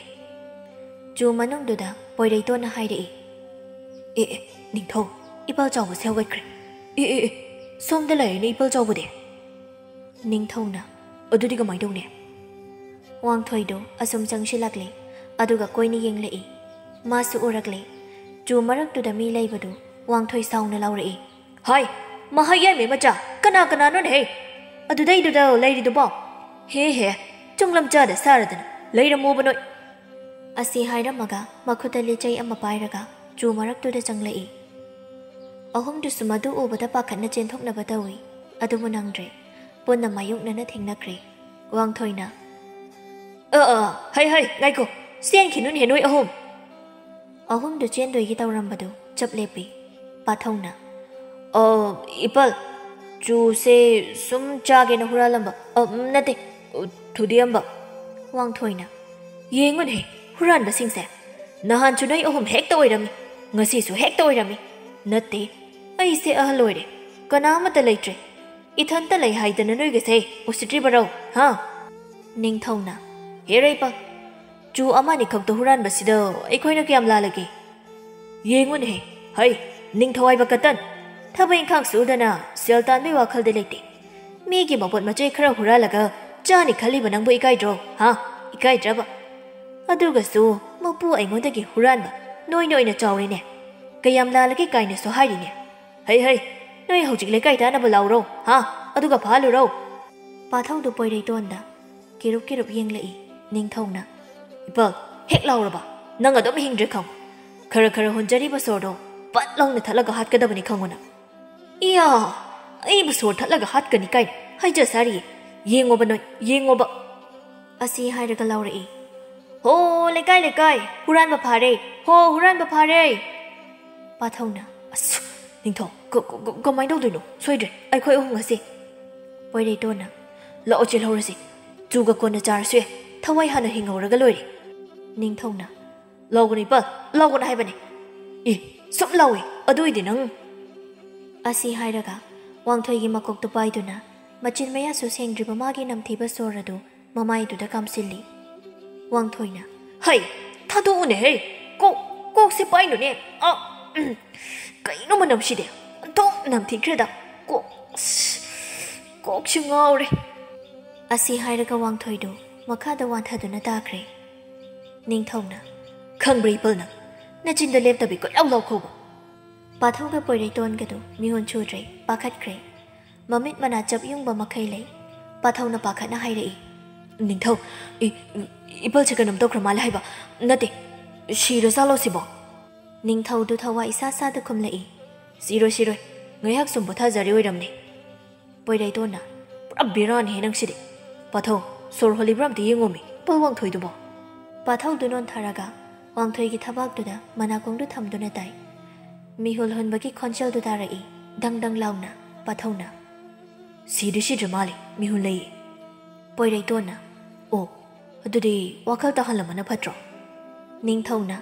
ꯆꯨ ꯃꯅꯨꯡꯗꯨꯗ ꯄꯣꯏꯔꯩꯇꯣꯟꯅ ꯍꯥꯏꯔꯛꯏ꯫ "ꯑꯦ, ꯑꯦ, ꯅꯤꯡꯊꯧ, ꯏꯄꯥꯜ ꯆꯥꯎꯕꯁꯦ ꯍꯧꯒꯠꯈ꯭ꯔꯦ꯫ ꯑꯦ, ꯑꯦ, ꯑꯦ, ꯁꯣꯝꯗ ꯂꯩꯔꯦꯅꯦ ꯏꯄꯥꯜ ꯆꯥꯎꯕꯗꯤ꯫" ꯅꯤꯡꯊꯧꯅ, "ꯑꯗꯨꯗꯤ ꯀꯃꯥꯏ ꯇꯧꯅꯤ?" ꯋꯥꯡꯊꯣꯏꯗꯨ ꯑꯁꯨꯝ ꯆꯪꯁꯤꯜꯂꯛꯂꯦ, ꯑꯗꯨꯒ ꯀꯣꯏꯅ ꯌꯦꯡꯂꯛꯏ꯫ ꯃꯥꯁꯨ ꯎꯔꯛꯂꯦ꯫ ꯆꯨ ꯃꯔꯛꯇꯨꯗ ꯃꯤ ꯂꯩꯕꯗꯨ ꯋꯥꯡꯊꯣꯏ ꯁꯥꯎꯅ ꯂꯥꯎꯔꯛꯏ꯫ "ꯍꯥꯏ, ꯃꯍꯩ ꯌꯥꯏꯃꯩ ꯃꯆꯥ, ꯀꯅꯥ ꯀꯅꯥꯅꯣꯅꯦꯍꯦ ꯑꯗꯨꯗꯩꯗꯨꯗ ꯂꯩꯔꯤꯗꯨꯕꯣ? ꯍꯦ ꯍꯦ, ꯆꯨꯡꯂꯝ ꯆꯥꯗ ꯁꯥꯔꯗꯅ ꯂꯩꯔꯝꯃꯣꯕ ꯅꯣꯏ꯫" ꯑꯁꯤ ꯍꯥꯏꯔꯝꯃꯒ ꯃꯈꯨꯠꯇ ꯂꯤꯆꯩ ꯑꯃ ꯄꯥꯏꯔꯒ ꯆꯨ ꯃꯔꯛꯇꯨꯗ ꯆꯪꯂꯛꯏ꯫ ꯑꯍꯨꯝꯗꯨꯁꯨ ꯃꯗꯨ ꯎꯕꯗ ꯄꯥꯈꯠꯅ ꯆꯦꯟꯊꯣꯛꯅꯕ ꯇꯧꯏ꯫ ꯑꯗꯨꯕꯨ ꯅꯪꯗ꯭ꯔꯦ꯫ ꯄꯨꯟꯅ ꯃꯥꯌꯣꯛꯅꯅ ꯊꯦꯡꯅꯈ꯭ꯔꯦ꯫ ꯋꯥꯡꯊꯣꯏꯅ, "ꯑ, ꯑ, ꯍꯩ, ꯍꯩ, ꯉꯥꯏꯈꯣ, ꯆꯦꯟꯈꯤꯅꯨꯅꯦꯍꯦ ꯅꯣꯏ ꯑꯍꯨꯝ꯫" ꯑꯍꯨꯝꯗꯨ ꯆꯦꯟꯗꯣꯏꯒꯤ ꯇꯧꯔꯝꯕꯗꯨ ꯆꯞ ꯂꯦꯞꯄꯤ꯫ ꯄꯥꯊꯧꯅ, "ꯑ, ꯏꯄꯜ, ꯆꯨꯁꯦ ꯁꯨꯝ ꯆꯥꯒꯦꯅ ꯍꯨꯔꯥꯜꯂꯝꯕ, ꯑ, ꯅꯠꯇꯦ, ꯊꯨꯗꯦꯛꯑꯝꯕ꯫" ꯋꯥꯡꯊꯣꯏꯅ, "ꯌꯦꯡꯉꯨꯅꯦꯍꯦ, ꯍꯨꯔꯥꯟꯕꯁꯤꯡꯁꯦ꯫ ꯅꯍꯥꯟꯁꯨ ꯅꯣꯏ ꯑꯍꯨꯝ ꯍꯦꯛꯇ ꯑꯣꯏꯔꯝꯃꯤ, ꯉꯁꯤꯁꯨ ꯍꯦꯛꯇ ꯑꯣꯏꯔꯝꯃꯤ꯫ ꯅꯠꯇꯦ, ꯑꯩꯁꯦ ꯑꯍꯜ ꯑꯣꯏꯔꯦ, ꯀꯅꯥ ꯑꯃꯠꯇ ꯂꯩꯇ꯭ꯔꯦ꯫ ꯏꯊꯟꯇ ꯂꯩ ꯍꯥꯏꯗꯅ ꯅꯣꯏꯒꯁꯦ ꯎꯁꯤꯠꯇ꯭ꯔꯤꯕꯔꯣ, ꯍꯥ?" ꯅꯤꯡꯊꯧꯅ, "ꯍꯦꯔꯩꯄ, ꯆꯨ ꯑꯃꯅꯤ ꯈꯛꯇ ꯍꯨꯔꯥꯟꯕꯁꯤꯗ ꯑꯩꯈꯣꯏꯅ ꯀꯌꯥꯝ ꯂꯥꯜꯂꯒꯦ? ꯌꯦꯡꯉꯨꯅꯦꯍꯦ, ꯍꯩ, ꯅꯤꯡꯊꯧ ꯍꯥꯏꯕ ꯀꯇꯟ, ꯊꯕꯛ ꯏꯪꯈꯥꯡ ꯁꯨꯗꯅ ꯁꯦꯜ ꯇꯥꯟꯕꯒꯤ ꯋꯥꯈꯜꯗꯤ ꯂꯩꯇꯦ꯫ ꯃꯤꯒꯤ ꯃꯄꯣꯠ ꯃꯆꯩ ꯈꯔ ꯍꯨꯔꯥꯜꯂꯒ ꯆꯥꯅꯤ ꯈꯜꯂꯤꯕ ꯅꯪꯕꯨ ꯏꯀꯥꯏꯗ꯭ꯔꯣ, ꯍꯥ? ꯏꯀꯥꯏꯗ꯭ꯔꯕ? ꯑꯗꯨꯒꯁꯨ ꯃꯄꯨ ꯑꯩꯉꯣꯟꯗꯒꯤ ꯍꯨꯔꯥꯟꯕ ꯅꯣꯏꯅ ꯑꯣꯏꯅ ꯆꯥꯎꯔꯦꯅꯦ꯫ ꯀꯌꯥꯝ ꯂꯥꯜꯂꯒꯦ ꯀꯥꯏꯅꯁꯨ ꯍꯥꯏꯔꯤꯅꯦ꯫ ꯍꯩ, ꯍꯩ, ꯅꯣꯏ ꯍꯧꯖꯤꯛ ꯂꯩꯀꯥꯏ ꯇꯥꯅꯕ ꯂꯥꯎꯔꯣ, ꯍꯥ? ꯑꯗꯨꯒ ꯐꯥꯍꯜꯂꯨꯔꯣ꯫" ꯄꯥꯊꯧꯗꯨ ꯄꯣꯏꯔꯩꯇꯣꯟꯗ ꯀꯤꯔꯨꯞ ꯀꯤꯔꯨꯞ ꯌꯦꯡꯂꯛꯏ꯫ ꯅꯤꯡꯊꯧꯅ, "ꯏꯄꯜ, ꯍꯦꯛ ꯂꯥꯎꯔꯕ ꯅꯪ ꯑꯗꯨꯝ ꯍꯤꯡꯗ꯭ꯔꯦ ꯈꯪꯉꯨ꯫ ꯈꯔ ꯈꯔ ꯍꯨꯟꯖꯔꯤꯕ ꯁꯣꯔꯗꯣ ꯄꯠ ꯂꯥꯎꯅ ꯊꯠꯂꯒ ꯍꯥꯠꯀꯗꯕꯅꯤ ꯈꯪꯉꯨꯅ꯫" "ꯏꯌꯥ, ꯑꯩꯕꯨ ꯁꯣꯔ ꯊꯠꯂꯒ ꯍꯥꯠꯀꯅꯤ ꯀꯥꯏꯅ ꯍꯥꯏꯖ ꯁꯥꯔꯤꯌꯦ꯫ ꯌꯦꯡꯉꯣꯕ ꯅꯣꯏ, ꯌꯦꯡꯉꯣꯕ꯫" ꯑꯁꯤ ꯍꯥꯏꯔꯒ ꯂꯥꯎꯔꯛꯏ꯫ "ꯍꯣ, ꯂꯩꯀꯥꯏ, ꯂꯩꯀꯥꯏ, ꯍꯨꯔꯥꯟꯕ ꯐꯥꯔꯦ! ꯍꯣ, ꯍꯨꯔꯥꯟꯕ ꯐꯥꯔꯦ!" ꯄꯥꯊꯧꯅ, "ꯑꯁ, ꯅꯤꯡꯊꯧ, ꯀ-, ꯀ-, ꯀ-, ꯀꯃꯥꯏꯅ ꯇꯧꯗꯣꯏꯅꯣ? ꯁꯣꯏꯗ꯭ꯔꯦ, ꯑꯩꯈꯣꯏ ꯑꯍꯨꯝ ꯉꯁꯤ꯫" ꯄꯣꯏꯔꯩꯇꯣꯟꯅ, "ꯂꯥꯛꯑꯣ, ꯆꯦꯜꯍꯧꯔꯁꯤ꯫ "ꯆꯨꯒ ꯀꯣꯟꯅ ꯆꯥꯔꯁꯨ ꯌꯥꯏ, ꯊꯋꯥꯏ ꯍꯥꯟꯅ ꯍꯤꯡꯍꯧꯔꯒ ꯂꯣꯏꯔꯦ꯫" ꯅꯤꯡꯊꯧꯅ, "ꯂꯥꯎꯒꯅꯨ ꯏꯄꯥꯜ, ꯂꯥꯎꯒꯅꯨ ꯍꯥꯏꯕꯅꯦ꯫ ꯑꯦ, ꯁꯨꯝ ꯂꯥꯎꯋꯦ, ꯑꯗꯨ ꯑꯣꯏꯗꯤ ꯅꯪ꯫" ꯑꯁꯤ ꯍꯥꯏꯔꯒ ꯋꯥꯡꯊꯣꯏꯒꯤ ꯃꯀꯣꯛꯇꯨ ꯄꯥꯏꯗꯨꯅ ꯃꯆꯤꯟ ꯃꯌꯥꯁꯨ ꯁꯦꯡꯗ꯭ꯔꯤꯕ ꯃꯥꯒꯤ ꯅꯝꯊꯤꯕ ꯁꯣꯔ ꯑꯗꯨ ꯃꯃꯥꯏꯗꯨꯗ ꯀꯥꯝꯁꯤꯜꯂꯤ꯫ ꯋꯥꯡꯊꯣꯏꯅ, "ꯍꯩ, ꯊꯥꯗꯣꯛꯎꯅꯦꯍꯦ, ꯀꯣꯛ, ꯀꯣꯛꯁꯦ ꯄꯥꯏꯅꯨꯅꯦ꯫ ꯑ, ꯎꯝ, ꯀꯩꯅꯣ ꯃꯅꯝꯁꯤꯗꯤ? ꯑꯣꯟꯊꯣꯛ ꯅꯝꯊꯤꯈ꯭ꯔꯦꯗ꯫ ꯀꯣꯛ, ꯑꯁ, ꯀꯣꯛꯁꯤ ꯉꯥꯎꯔꯦ꯫" ꯑꯁꯤ ꯍꯥꯏꯔꯒ ꯋꯥꯡꯊꯣꯏꯗꯨ ꯃꯈꯥꯗ ꯋꯥꯟꯊꯗꯨꯅ ꯇꯥꯈ꯭ꯔꯦ꯫ ꯅꯤꯡꯊꯧꯅ, "ꯈꯪꯕ꯭ꯔꯥ ꯏꯄꯜ ꯅꯪ? ꯅꯆꯤꯟꯗ ꯂꯦꯞꯇꯕꯤ ꯀꯣꯏꯂꯥꯎ ꯂꯥꯎꯈꯣꯕ꯫" ꯄꯥꯊꯧꯒ ꯄꯣꯏꯔꯩꯇꯣꯟꯒꯗꯨ ꯃꯤꯍꯨꯟ ꯁꯨꯗ꯭ꯔꯦ, ꯄꯥꯈꯠꯈ꯭ꯔꯦ꯫ ꯃꯃꯤꯠ ꯃꯅꯥ ꯆꯞ ꯌꯨꯡꯕ ꯃꯈꯩ ꯂꯩ꯫ ꯄꯥꯊꯧꯅ ꯄꯥꯈꯠꯅ ꯍꯥꯏꯔꯛꯏ, "ꯅꯤꯡꯊꯧ, ꯏ-, ꯏ-, ꯏꯄꯜꯁꯦ ꯀꯩꯅꯣꯝ ꯇꯧꯈ꯭ꯔ ꯃꯥꯜꯂꯦ ꯍꯥꯏꯕ꯫ ꯅꯠꯇꯦ, ꯁꯤꯔꯖꯥꯠꯂꯣ ꯁꯤꯕꯣ?" ꯅꯤꯡꯊꯧꯗꯨ ꯊꯋꯥ ꯏꯁꯥ ꯁꯥꯗ ꯈꯨꯝꯂꯛꯏ, "ꯁꯤꯔꯣꯏ, ꯁꯤꯔꯣꯏ, ꯉꯥꯏꯍꯥꯛ ꯁꯨꯝ ꯄꯣꯊꯥꯖꯔꯤ ꯑꯣꯏꯔꯝꯅꯤ꯫" ꯄꯣꯏꯔꯩꯇꯣꯟꯅ, "ꯄꯨꯔꯥ ꯕꯦꯔꯥꯅꯤꯍꯦ ꯅꯪꯁꯤꯗꯤ꯫ ꯄꯥꯊꯧ, ꯁꯣꯔ ꯍꯣꯜꯂꯤꯕ꯭ꯔꯥ ꯑꯝꯇ ꯌꯦꯡꯉꯣꯃꯤ, ꯏꯄꯜ ꯋꯥꯡꯊꯣꯏꯗꯨꯕꯣ?" ꯄꯥꯊꯧꯗꯨ ꯅꯣꯟꯊꯔꯒ ꯋꯥꯡꯊꯣꯏꯒꯤ ꯊꯕꯥꯛꯇꯨꯗ ꯃꯅꯥꯀꯣꯡꯗꯨ ꯊꯝꯗꯨꯅ ꯇꯥꯏ꯫ ꯃꯤꯍꯨꯜ ꯍꯨꯟꯕꯒꯤ ꯈꯣꯟꯖꯦꯜꯗꯨ ꯇꯥꯔꯛꯏ, ꯗꯪ ꯗꯪ ꯂꯥꯎꯅ꯫ ꯄꯥꯊꯧꯅ, "ꯁꯤꯗꯤ ꯁꯤꯗ꯭ꯔ ꯃꯥꯜꯂꯦ, ꯃꯤꯍꯨꯜ ꯂꯩꯌꯦ꯫" ꯄꯣꯏꯔꯩꯇꯣꯟꯅ, "ꯑꯣ, ꯑꯗꯨꯗꯤ ꯋꯥꯈꯜ ꯇꯥꯍꯜꯂꯝꯕꯅ ꯐꯠꯇ꯭ꯔꯣ?" ꯅꯤꯡꯊꯧꯅ,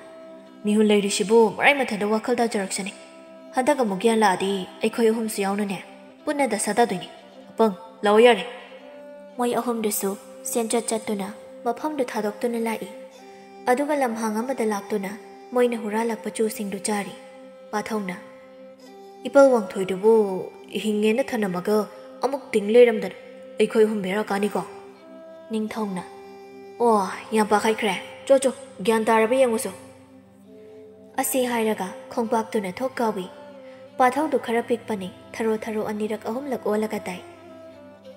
"ꯃꯤꯍꯨꯜ ꯂꯩꯔꯤꯁꯤꯕꯨ ꯃꯔꯥꯏ ꯃꯊꯟꯗ ꯋꯥꯈꯜ ꯇꯥꯖꯔꯛꯁꯅꯤ꯫ ꯍꯟꯗꯛ ꯑꯃꯨꯛ ꯒ꯭ꯌꯥꯟ ꯂꯥꯛꯑꯗꯤ ꯑꯩꯈꯣꯏ ꯑꯍꯨꯝꯁꯨ ꯌꯥꯎꯅꯅꯦ, ꯄꯨꯟꯅ ꯗꯁꯥ ꯇꯥꯗꯣꯏꯅꯤ꯫ ꯑꯄꯪ, ꯂꯥꯛꯑꯣ ꯌꯥꯔꯦ꯫" ꯃꯣꯏ ꯑꯍꯨꯝꯗꯨꯁꯨ ꯆꯦꯟꯆꯠ ꯆꯠꯇꯨꯅ ꯃꯐꯝꯗꯨ ꯊꯥꯗꯣꯛꯇꯨꯅ ꯂꯥꯛꯏ꯫ ꯑꯗꯨꯒ ꯂꯝꯍꯥꯡ ꯑꯃꯗ ꯂꯥꯛꯇꯨꯅ ꯃꯣꯏꯅ ꯍꯨꯔꯥꯜꯂꯛꯄ ꯆꯨꯁꯤꯡꯗꯨ ꯆꯥꯔꯤ꯫ ꯄꯥꯊꯧꯅ, "ꯏꯄꯜ ꯋꯥꯡꯊꯣꯏꯗꯨꯕꯨ ꯍꯤꯡꯉꯦꯅ ꯊꯅꯝꯃꯒ ꯑꯃꯨꯛ ꯇꯤꯡ ꯂꯩꯔꯝꯗꯅ ꯑꯩꯈꯣꯏ ꯑꯍꯨꯝ ꯕꯦꯔꯥ ꯀꯥꯅꯤꯀꯣ?" ꯅꯤꯡꯊꯧꯅ, "ꯑꯣ, ꯌꯥꯝ ꯄꯥꯈꯠꯈ꯭ꯔꯦ꯫ ꯆꯣ, ꯆꯣ, ꯒ꯭ꯌꯥꯟ ꯇꯥꯔꯕ ꯌꯦꯡꯉꯨꯁꯨ꯫" ꯑꯁꯤ ꯍꯥꯏꯔꯒ ꯈꯣꯡꯄꯥꯛꯇꯨꯅ ꯊꯣꯛ ꯀꯥꯎꯏ꯫ ꯄꯥꯊꯧꯗꯨ ꯈꯔ ꯄꯤꯛꯄꯅꯤ, ꯊꯔꯣ ꯊꯔꯣ ꯑꯅꯤꯔꯛ ꯑꯍꯨꯝꯂꯛ ꯑꯣꯜꯂꯒ ꯇꯥꯏ꯫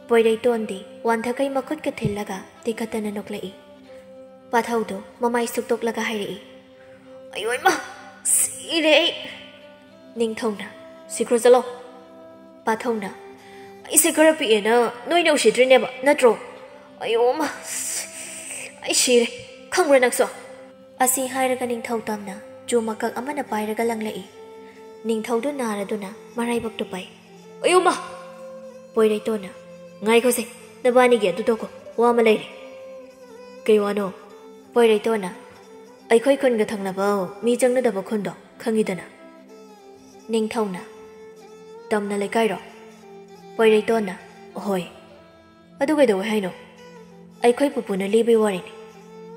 ꯄꯣꯏꯔꯩꯇꯣꯟꯗꯤ ꯋꯥꯟꯊꯈꯩ ꯃꯈꯨꯠꯀ ꯊꯤꯜꯂꯒ ꯇꯤꯈꯠꯇꯅ ꯅꯣꯛꯂꯛꯏ꯫ ꯄꯥꯊꯧꯗꯨ ꯃꯃꯥꯏ ꯁꯨꯛꯇꯣꯛꯂꯒ ꯍꯥꯏꯔꯛꯏ, "ꯑꯌꯣ ꯏꯃꯥ, ꯁꯤꯔꯦ ꯑꯩ!" ꯅꯤꯡꯊꯧꯅ, "ꯁꯤꯈ꯭ꯔꯣ ꯆꯠꯂꯣ꯫" ꯄꯥꯊꯧꯅ, "ꯑꯩꯁꯦ ꯈꯔ ꯄꯤꯛꯑꯦꯅ ꯅꯣꯏꯅ ꯎꯁꯤꯠꯇ꯭ꯔꯤꯅꯦꯕ, ꯅꯠꯇ꯭ꯔꯣ? ꯑꯌꯣ ꯏꯃꯥ, ꯑꯩ ꯁꯤꯔꯦ, ꯈꯪꯕ꯭ꯔꯥ ꯅꯪꯁꯨ?" ꯑꯁꯤ ꯍꯥꯏꯔꯒ ꯅꯤꯡꯊꯧ ꯇꯝꯅ ꯆꯨ ꯃꯀꯛ ꯑꯃꯅ ꯄꯥꯏꯔꯒ ꯂꯪꯂꯛꯏ꯫ ꯅꯤꯡꯊꯧꯗꯨ ꯅꯥꯔꯗꯨꯅ ꯃꯔꯥꯏꯕꯛꯇꯨ ꯄꯥꯏ꯫ "ꯑꯌꯣ ꯃꯥ!" ꯄꯣꯏꯔꯩꯇꯣꯟꯅ, "ꯉꯥꯏꯈꯣꯁꯦ, ꯅꯕꯥꯅꯤꯒꯤ ꯑꯗꯨ ꯇꯧꯈꯣ, "ꯋꯥ ꯑꯃ ꯂꯩꯔꯦ꯫" "ꯀꯩ ꯋꯥꯅꯣ?" ꯄꯣꯏꯔꯩꯇꯣꯟꯅ, "ꯑꯩꯈꯣꯏ ꯈꯨꯟꯒ ꯊꯪꯅꯕ ꯃꯤ ꯆꯪꯅꯗꯕ ꯈꯨꯟꯗꯣ ꯈꯪꯉꯤꯗꯅ?" ꯅꯤꯡꯊꯧꯅ, "ꯇꯝꯅ ꯂꯩꯀꯥꯏꯔꯣ?" ꯄꯣꯏꯔꯩꯇꯣꯟꯅ, "ꯍꯣꯏ꯫" "ꯑꯗꯨ ꯀꯩꯗꯧꯋꯦ ꯍꯥꯏꯅꯣ?" "ꯑꯩꯈꯣꯏ ꯄꯨꯄꯨꯅ ꯂꯤꯕꯩ ꯋꯥꯔꯤꯅꯤ꯫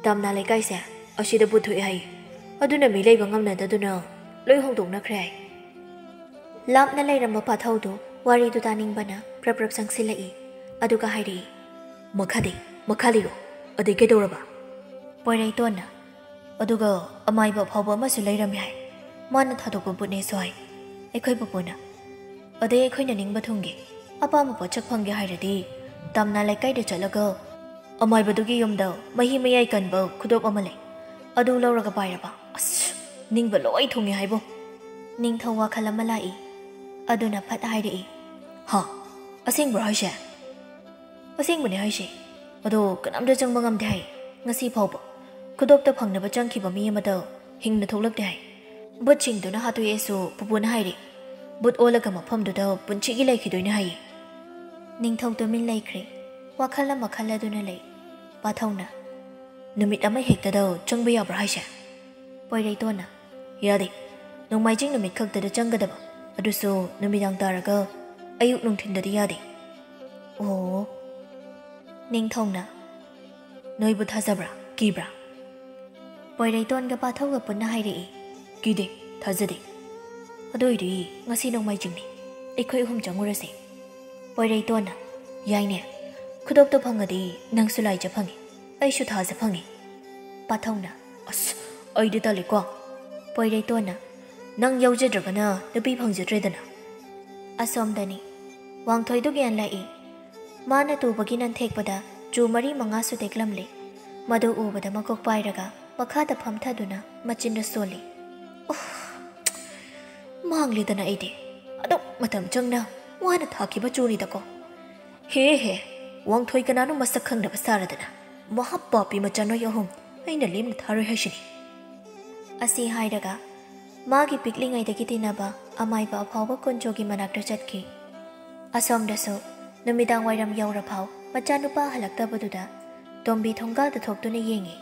ꯇꯝꯅ ꯂꯩꯀꯥꯏꯁꯦ ꯑꯁꯤꯗ ꯄꯨꯊꯣꯛꯑꯦ ꯍꯥꯏꯌꯦ, ꯑꯗꯨꯅ ꯃꯤ ꯂꯩꯕ ꯉꯝꯅꯗꯗꯨꯅ ꯂꯣꯏ ꯍꯣꯡꯗꯣꯛꯅꯈ꯭ꯔꯦ ꯍꯥꯏ꯫" ꯂꯥꯞꯅ ꯂꯩꯔꯝꯕ ꯄꯥꯊꯧꯗꯨ ꯋꯥꯔꯤꯗꯨ ꯇꯥꯅꯤꯡꯕꯅ ꯄ꯭ꯔꯞ ꯄ꯭ꯔꯞ ꯆꯪꯁꯤꯜꯂꯛꯏ꯫ ꯑꯗꯨꯒ ꯍꯥꯏꯔꯛꯏ, "ꯃꯈꯥꯗꯤ, ꯃꯈꯥ ꯂꯤꯔꯣ꯫ ꯑꯗꯩ ꯀꯩꯗꯧꯔꯕ?" ꯄꯣꯏꯔꯩꯇꯣꯟꯅ, "ꯑꯗꯨꯒ ꯑꯃꯥꯏꯕ ꯑꯐꯥꯎꯕ ꯑꯃꯁꯨ ꯂꯩꯔꯝꯃꯤ ꯍꯥꯏ꯫ ꯃꯥꯅ ꯊꯥꯗꯣꯛꯄ ꯕꯨꯠꯅꯦꯁꯨ ꯍꯥꯏ ꯑꯩꯈꯣꯏ ꯄꯨꯄꯨꯅ꯫ ꯑꯗꯩ ꯑꯩꯈꯣꯏꯅ ꯅꯤꯡꯕ ꯊꯨꯡꯒꯦ, ꯑꯄꯥꯝꯕ ꯄꯣꯠꯁꯛ ꯐꯪꯒꯦ ꯍꯥꯏꯔꯗꯤ ꯇꯝꯅ ꯂꯩꯀꯥꯏꯗ ꯆꯠꯂꯒ ꯑꯃꯥꯏꯕꯗꯨꯒꯤ ꯌꯨꯝꯗ ꯃꯍꯤ ꯃꯌꯥꯏ ꯀꯟꯕ ꯈꯨꯗꯣꯞ ꯑꯃ ꯂꯩ, ꯑꯗꯨ ꯂꯧꯔꯒ ꯄꯥꯏꯔꯕ꯫ ꯑꯁ, ꯅꯤꯡꯕ ꯂꯣꯏ ꯊꯨꯡꯉꯦ ꯍꯥꯏꯕꯣ꯫" ꯅꯤꯡꯊꯧ ꯋꯥꯈꯜ ꯑꯃ ꯂꯥꯛꯏ꯫ ꯑꯗꯨꯅ ꯐꯠ ꯍꯥꯏꯔꯛꯏ, "ꯍꯥ? ꯑꯁꯦꯡꯕ꯭ꯔꯣ ꯍꯥꯏꯁꯦ?" "ꯑꯁꯦꯡꯕꯅꯦ ꯍꯥꯏꯁꯦ꯫ ꯑꯗꯣ ꯀꯅꯥꯝꯇ ꯆꯪꯕ ꯉꯝꯗꯦ ꯍꯥꯏ ꯉꯁꯤ ꯐꯥꯎꯕ꯫ ꯈꯨꯗꯣꯞꯇ ꯐꯪꯅꯕ ꯆꯪꯈꯤꯕ ꯃꯤ ꯑꯃꯗ ꯍꯤꯡꯅ ꯊꯣꯛꯂꯛꯇꯦ ꯍꯥꯏ꯫ ꯕꯨꯠꯁꯤꯡꯗꯨꯅ ꯍꯥꯠꯇꯣꯛꯑꯦꯁꯨ ꯄꯨꯄꯨꯅ ꯍꯥꯏꯔꯤ꯫ ꯕꯨꯠ ꯑꯣꯜꯂꯒ ꯃꯐꯝꯗꯨꯗ ꯄꯨꯟꯁꯤꯒꯤ ꯂꯩꯈꯤꯗꯣꯏꯅꯦ ꯍꯥꯏꯌꯦ꯫" ꯅꯤꯡꯊꯧ ꯇꯨꯃꯤꯟ ꯂꯩꯈ꯭ꯔꯦ꯫ ꯋꯥꯈꯜ ꯑꯃ ꯈꯜꯂꯗꯨꯅ ꯂꯩ꯫ ꯄꯥꯊꯧꯅ, "ꯅꯨꯃꯤꯠ ꯑꯃ ꯍꯦꯛꯇꯗ ꯆꯪꯕ ꯌꯥꯕ꯭ꯔꯥ ꯍꯥꯏꯁꯦ?" ꯄꯣꯏꯔꯩꯇꯣꯟꯅ, "ꯌꯥꯗꯦ꯫ ꯅꯣꯡꯃꯥꯏꯖꯤꯡ ꯅꯨꯃꯤꯠ ꯈꯛꯇꯗ ꯆꯪꯒꯗꯕ, ꯑꯗꯨꯁꯨ ꯅꯨꯃꯤꯗꯥꯡ ꯇꯥꯔꯒ ꯑꯌꯨꯛ ꯅꯨꯡꯊꯤꯟꯗꯗꯤ ꯌꯥꯗꯦ꯫" "ꯑꯣ꯫" ꯅꯤꯡꯊꯧꯅ, "ꯅꯣꯏꯕꯨ ꯊꯥꯖꯕ꯭ꯔꯥ, ꯀꯤꯕ꯭ꯔꯥ?" ꯄꯣꯏꯔꯩꯇꯣꯟꯒ ꯄꯥꯊꯧꯒ ꯄꯨꯟꯅ ꯍꯥꯏꯔꯛꯏ, "ꯀꯤꯗꯦ, ꯊꯥꯖꯗꯦ꯫ ꯑꯗꯨ ꯑꯣꯏꯔꯗꯤ ꯉꯁꯤ ꯅꯣꯡꯃꯥꯏꯖꯤꯡꯅꯤ, ꯑꯩꯈꯣꯏ ꯑꯍꯨꯝ ꯆꯪꯉꯨꯔꯁꯦ꯫" ꯄꯣꯏꯔꯩꯇꯣꯟꯅ, "ꯌꯥꯏꯅꯦ꯫ ꯈꯨꯗꯣꯞꯇꯣ ꯐꯪꯉꯗꯤ ꯅꯪꯁꯨ ꯂꯥꯏꯖ ꯐꯪꯉꯤ, ꯑꯩꯁꯨ ꯊꯥꯖ ꯐꯪꯉꯤ꯫" ꯄꯥꯊꯧꯅ, "ꯑꯁ, ꯑꯩꯗꯤ ꯇꯜꯂꯤꯀꯣ꯫" ꯄꯣꯏꯔꯩꯇꯣꯟꯅ, "ꯅꯪ ꯌꯥꯎꯖꯗ꯭ꯔꯒꯅ ꯅꯨꯄꯤ ꯐꯪꯖꯗ꯭ꯔꯦꯗꯅ꯫" ꯑꯁꯣꯝꯗꯅꯤ꯫ ꯋꯥꯡꯊꯣꯏꯗꯨ ꯒ꯭ꯌꯥꯟ ꯂꯥꯛꯏ꯫ ꯃꯥꯅ ꯇꯨꯕꯒꯤ ꯅꯟꯊꯦꯛꯄꯗ ꯆꯨ ꯃꯔꯤ ꯃꯉꯥꯁꯨ ꯇꯦꯛꯂꯝꯂꯦ꯫ ꯃꯗꯨ ꯎꯕꯗ ꯃꯀꯣꯛ ꯄꯥꯏꯔꯒ ꯃꯈꯥꯗ ꯐꯝꯊꯗꯨꯅ ꯃꯆꯤꯟꯗ ꯁꯣꯜꯂꯤ꯫ "ꯎꯐ! ꯃꯥꯡꯂꯦꯗꯅ ꯑꯩꯗꯤ꯫ ꯑꯗꯨꯛ ꯃꯇꯝ ꯆꯪꯅ ꯋꯥꯅ ꯊꯥꯈꯤꯕ ꯆꯨꯅꯤꯗꯀꯣ꯫ ꯍꯦ ꯍꯦ, ꯋꯥꯡꯊꯣꯏ ꯀꯅꯥꯅꯣ ꯃꯁꯛ ꯈꯪꯗꯕ ꯁꯥꯔꯗꯅ꯫ ꯃꯍꯥ ꯄꯥꯄꯤ ꯃꯆꯥ ꯅꯣꯏ ꯑꯍꯨꯝ ꯑꯩꯅ ꯂꯦꯝꯅ ꯊꯥꯔꯣꯏ ꯍꯥꯏꯁꯤꯅꯤ꯫" ꯑꯁꯤ ꯍꯥꯏꯔꯒ ꯃꯥꯒꯤ ꯄꯤꯛꯂꯤꯉꯩꯗꯒꯤ ꯇꯤꯟꯅꯕ ꯑꯃꯥꯏꯕ ꯑꯐꯥꯎꯕ ꯀꯨꯟꯖꯣꯒꯤ ꯃꯅꯥꯛꯇ ꯆꯠꯈꯤ꯫ ꯑꯁꯣꯝꯗꯁꯨ ꯅꯨꯃꯤꯗꯥꯡ ꯋꯥꯏꯔꯝ ꯌꯧꯔꯐꯥꯎ ꯃꯆꯥꯅꯨꯄꯥ ꯍꯜꯂꯛꯇꯕꯗꯨꯗ ꯇꯣꯝꯕꯤ ꯊꯣꯡꯒꯥꯜꯗ ꯊꯣꯛꯇꯨꯅ ꯌꯦꯡꯉꯤ꯫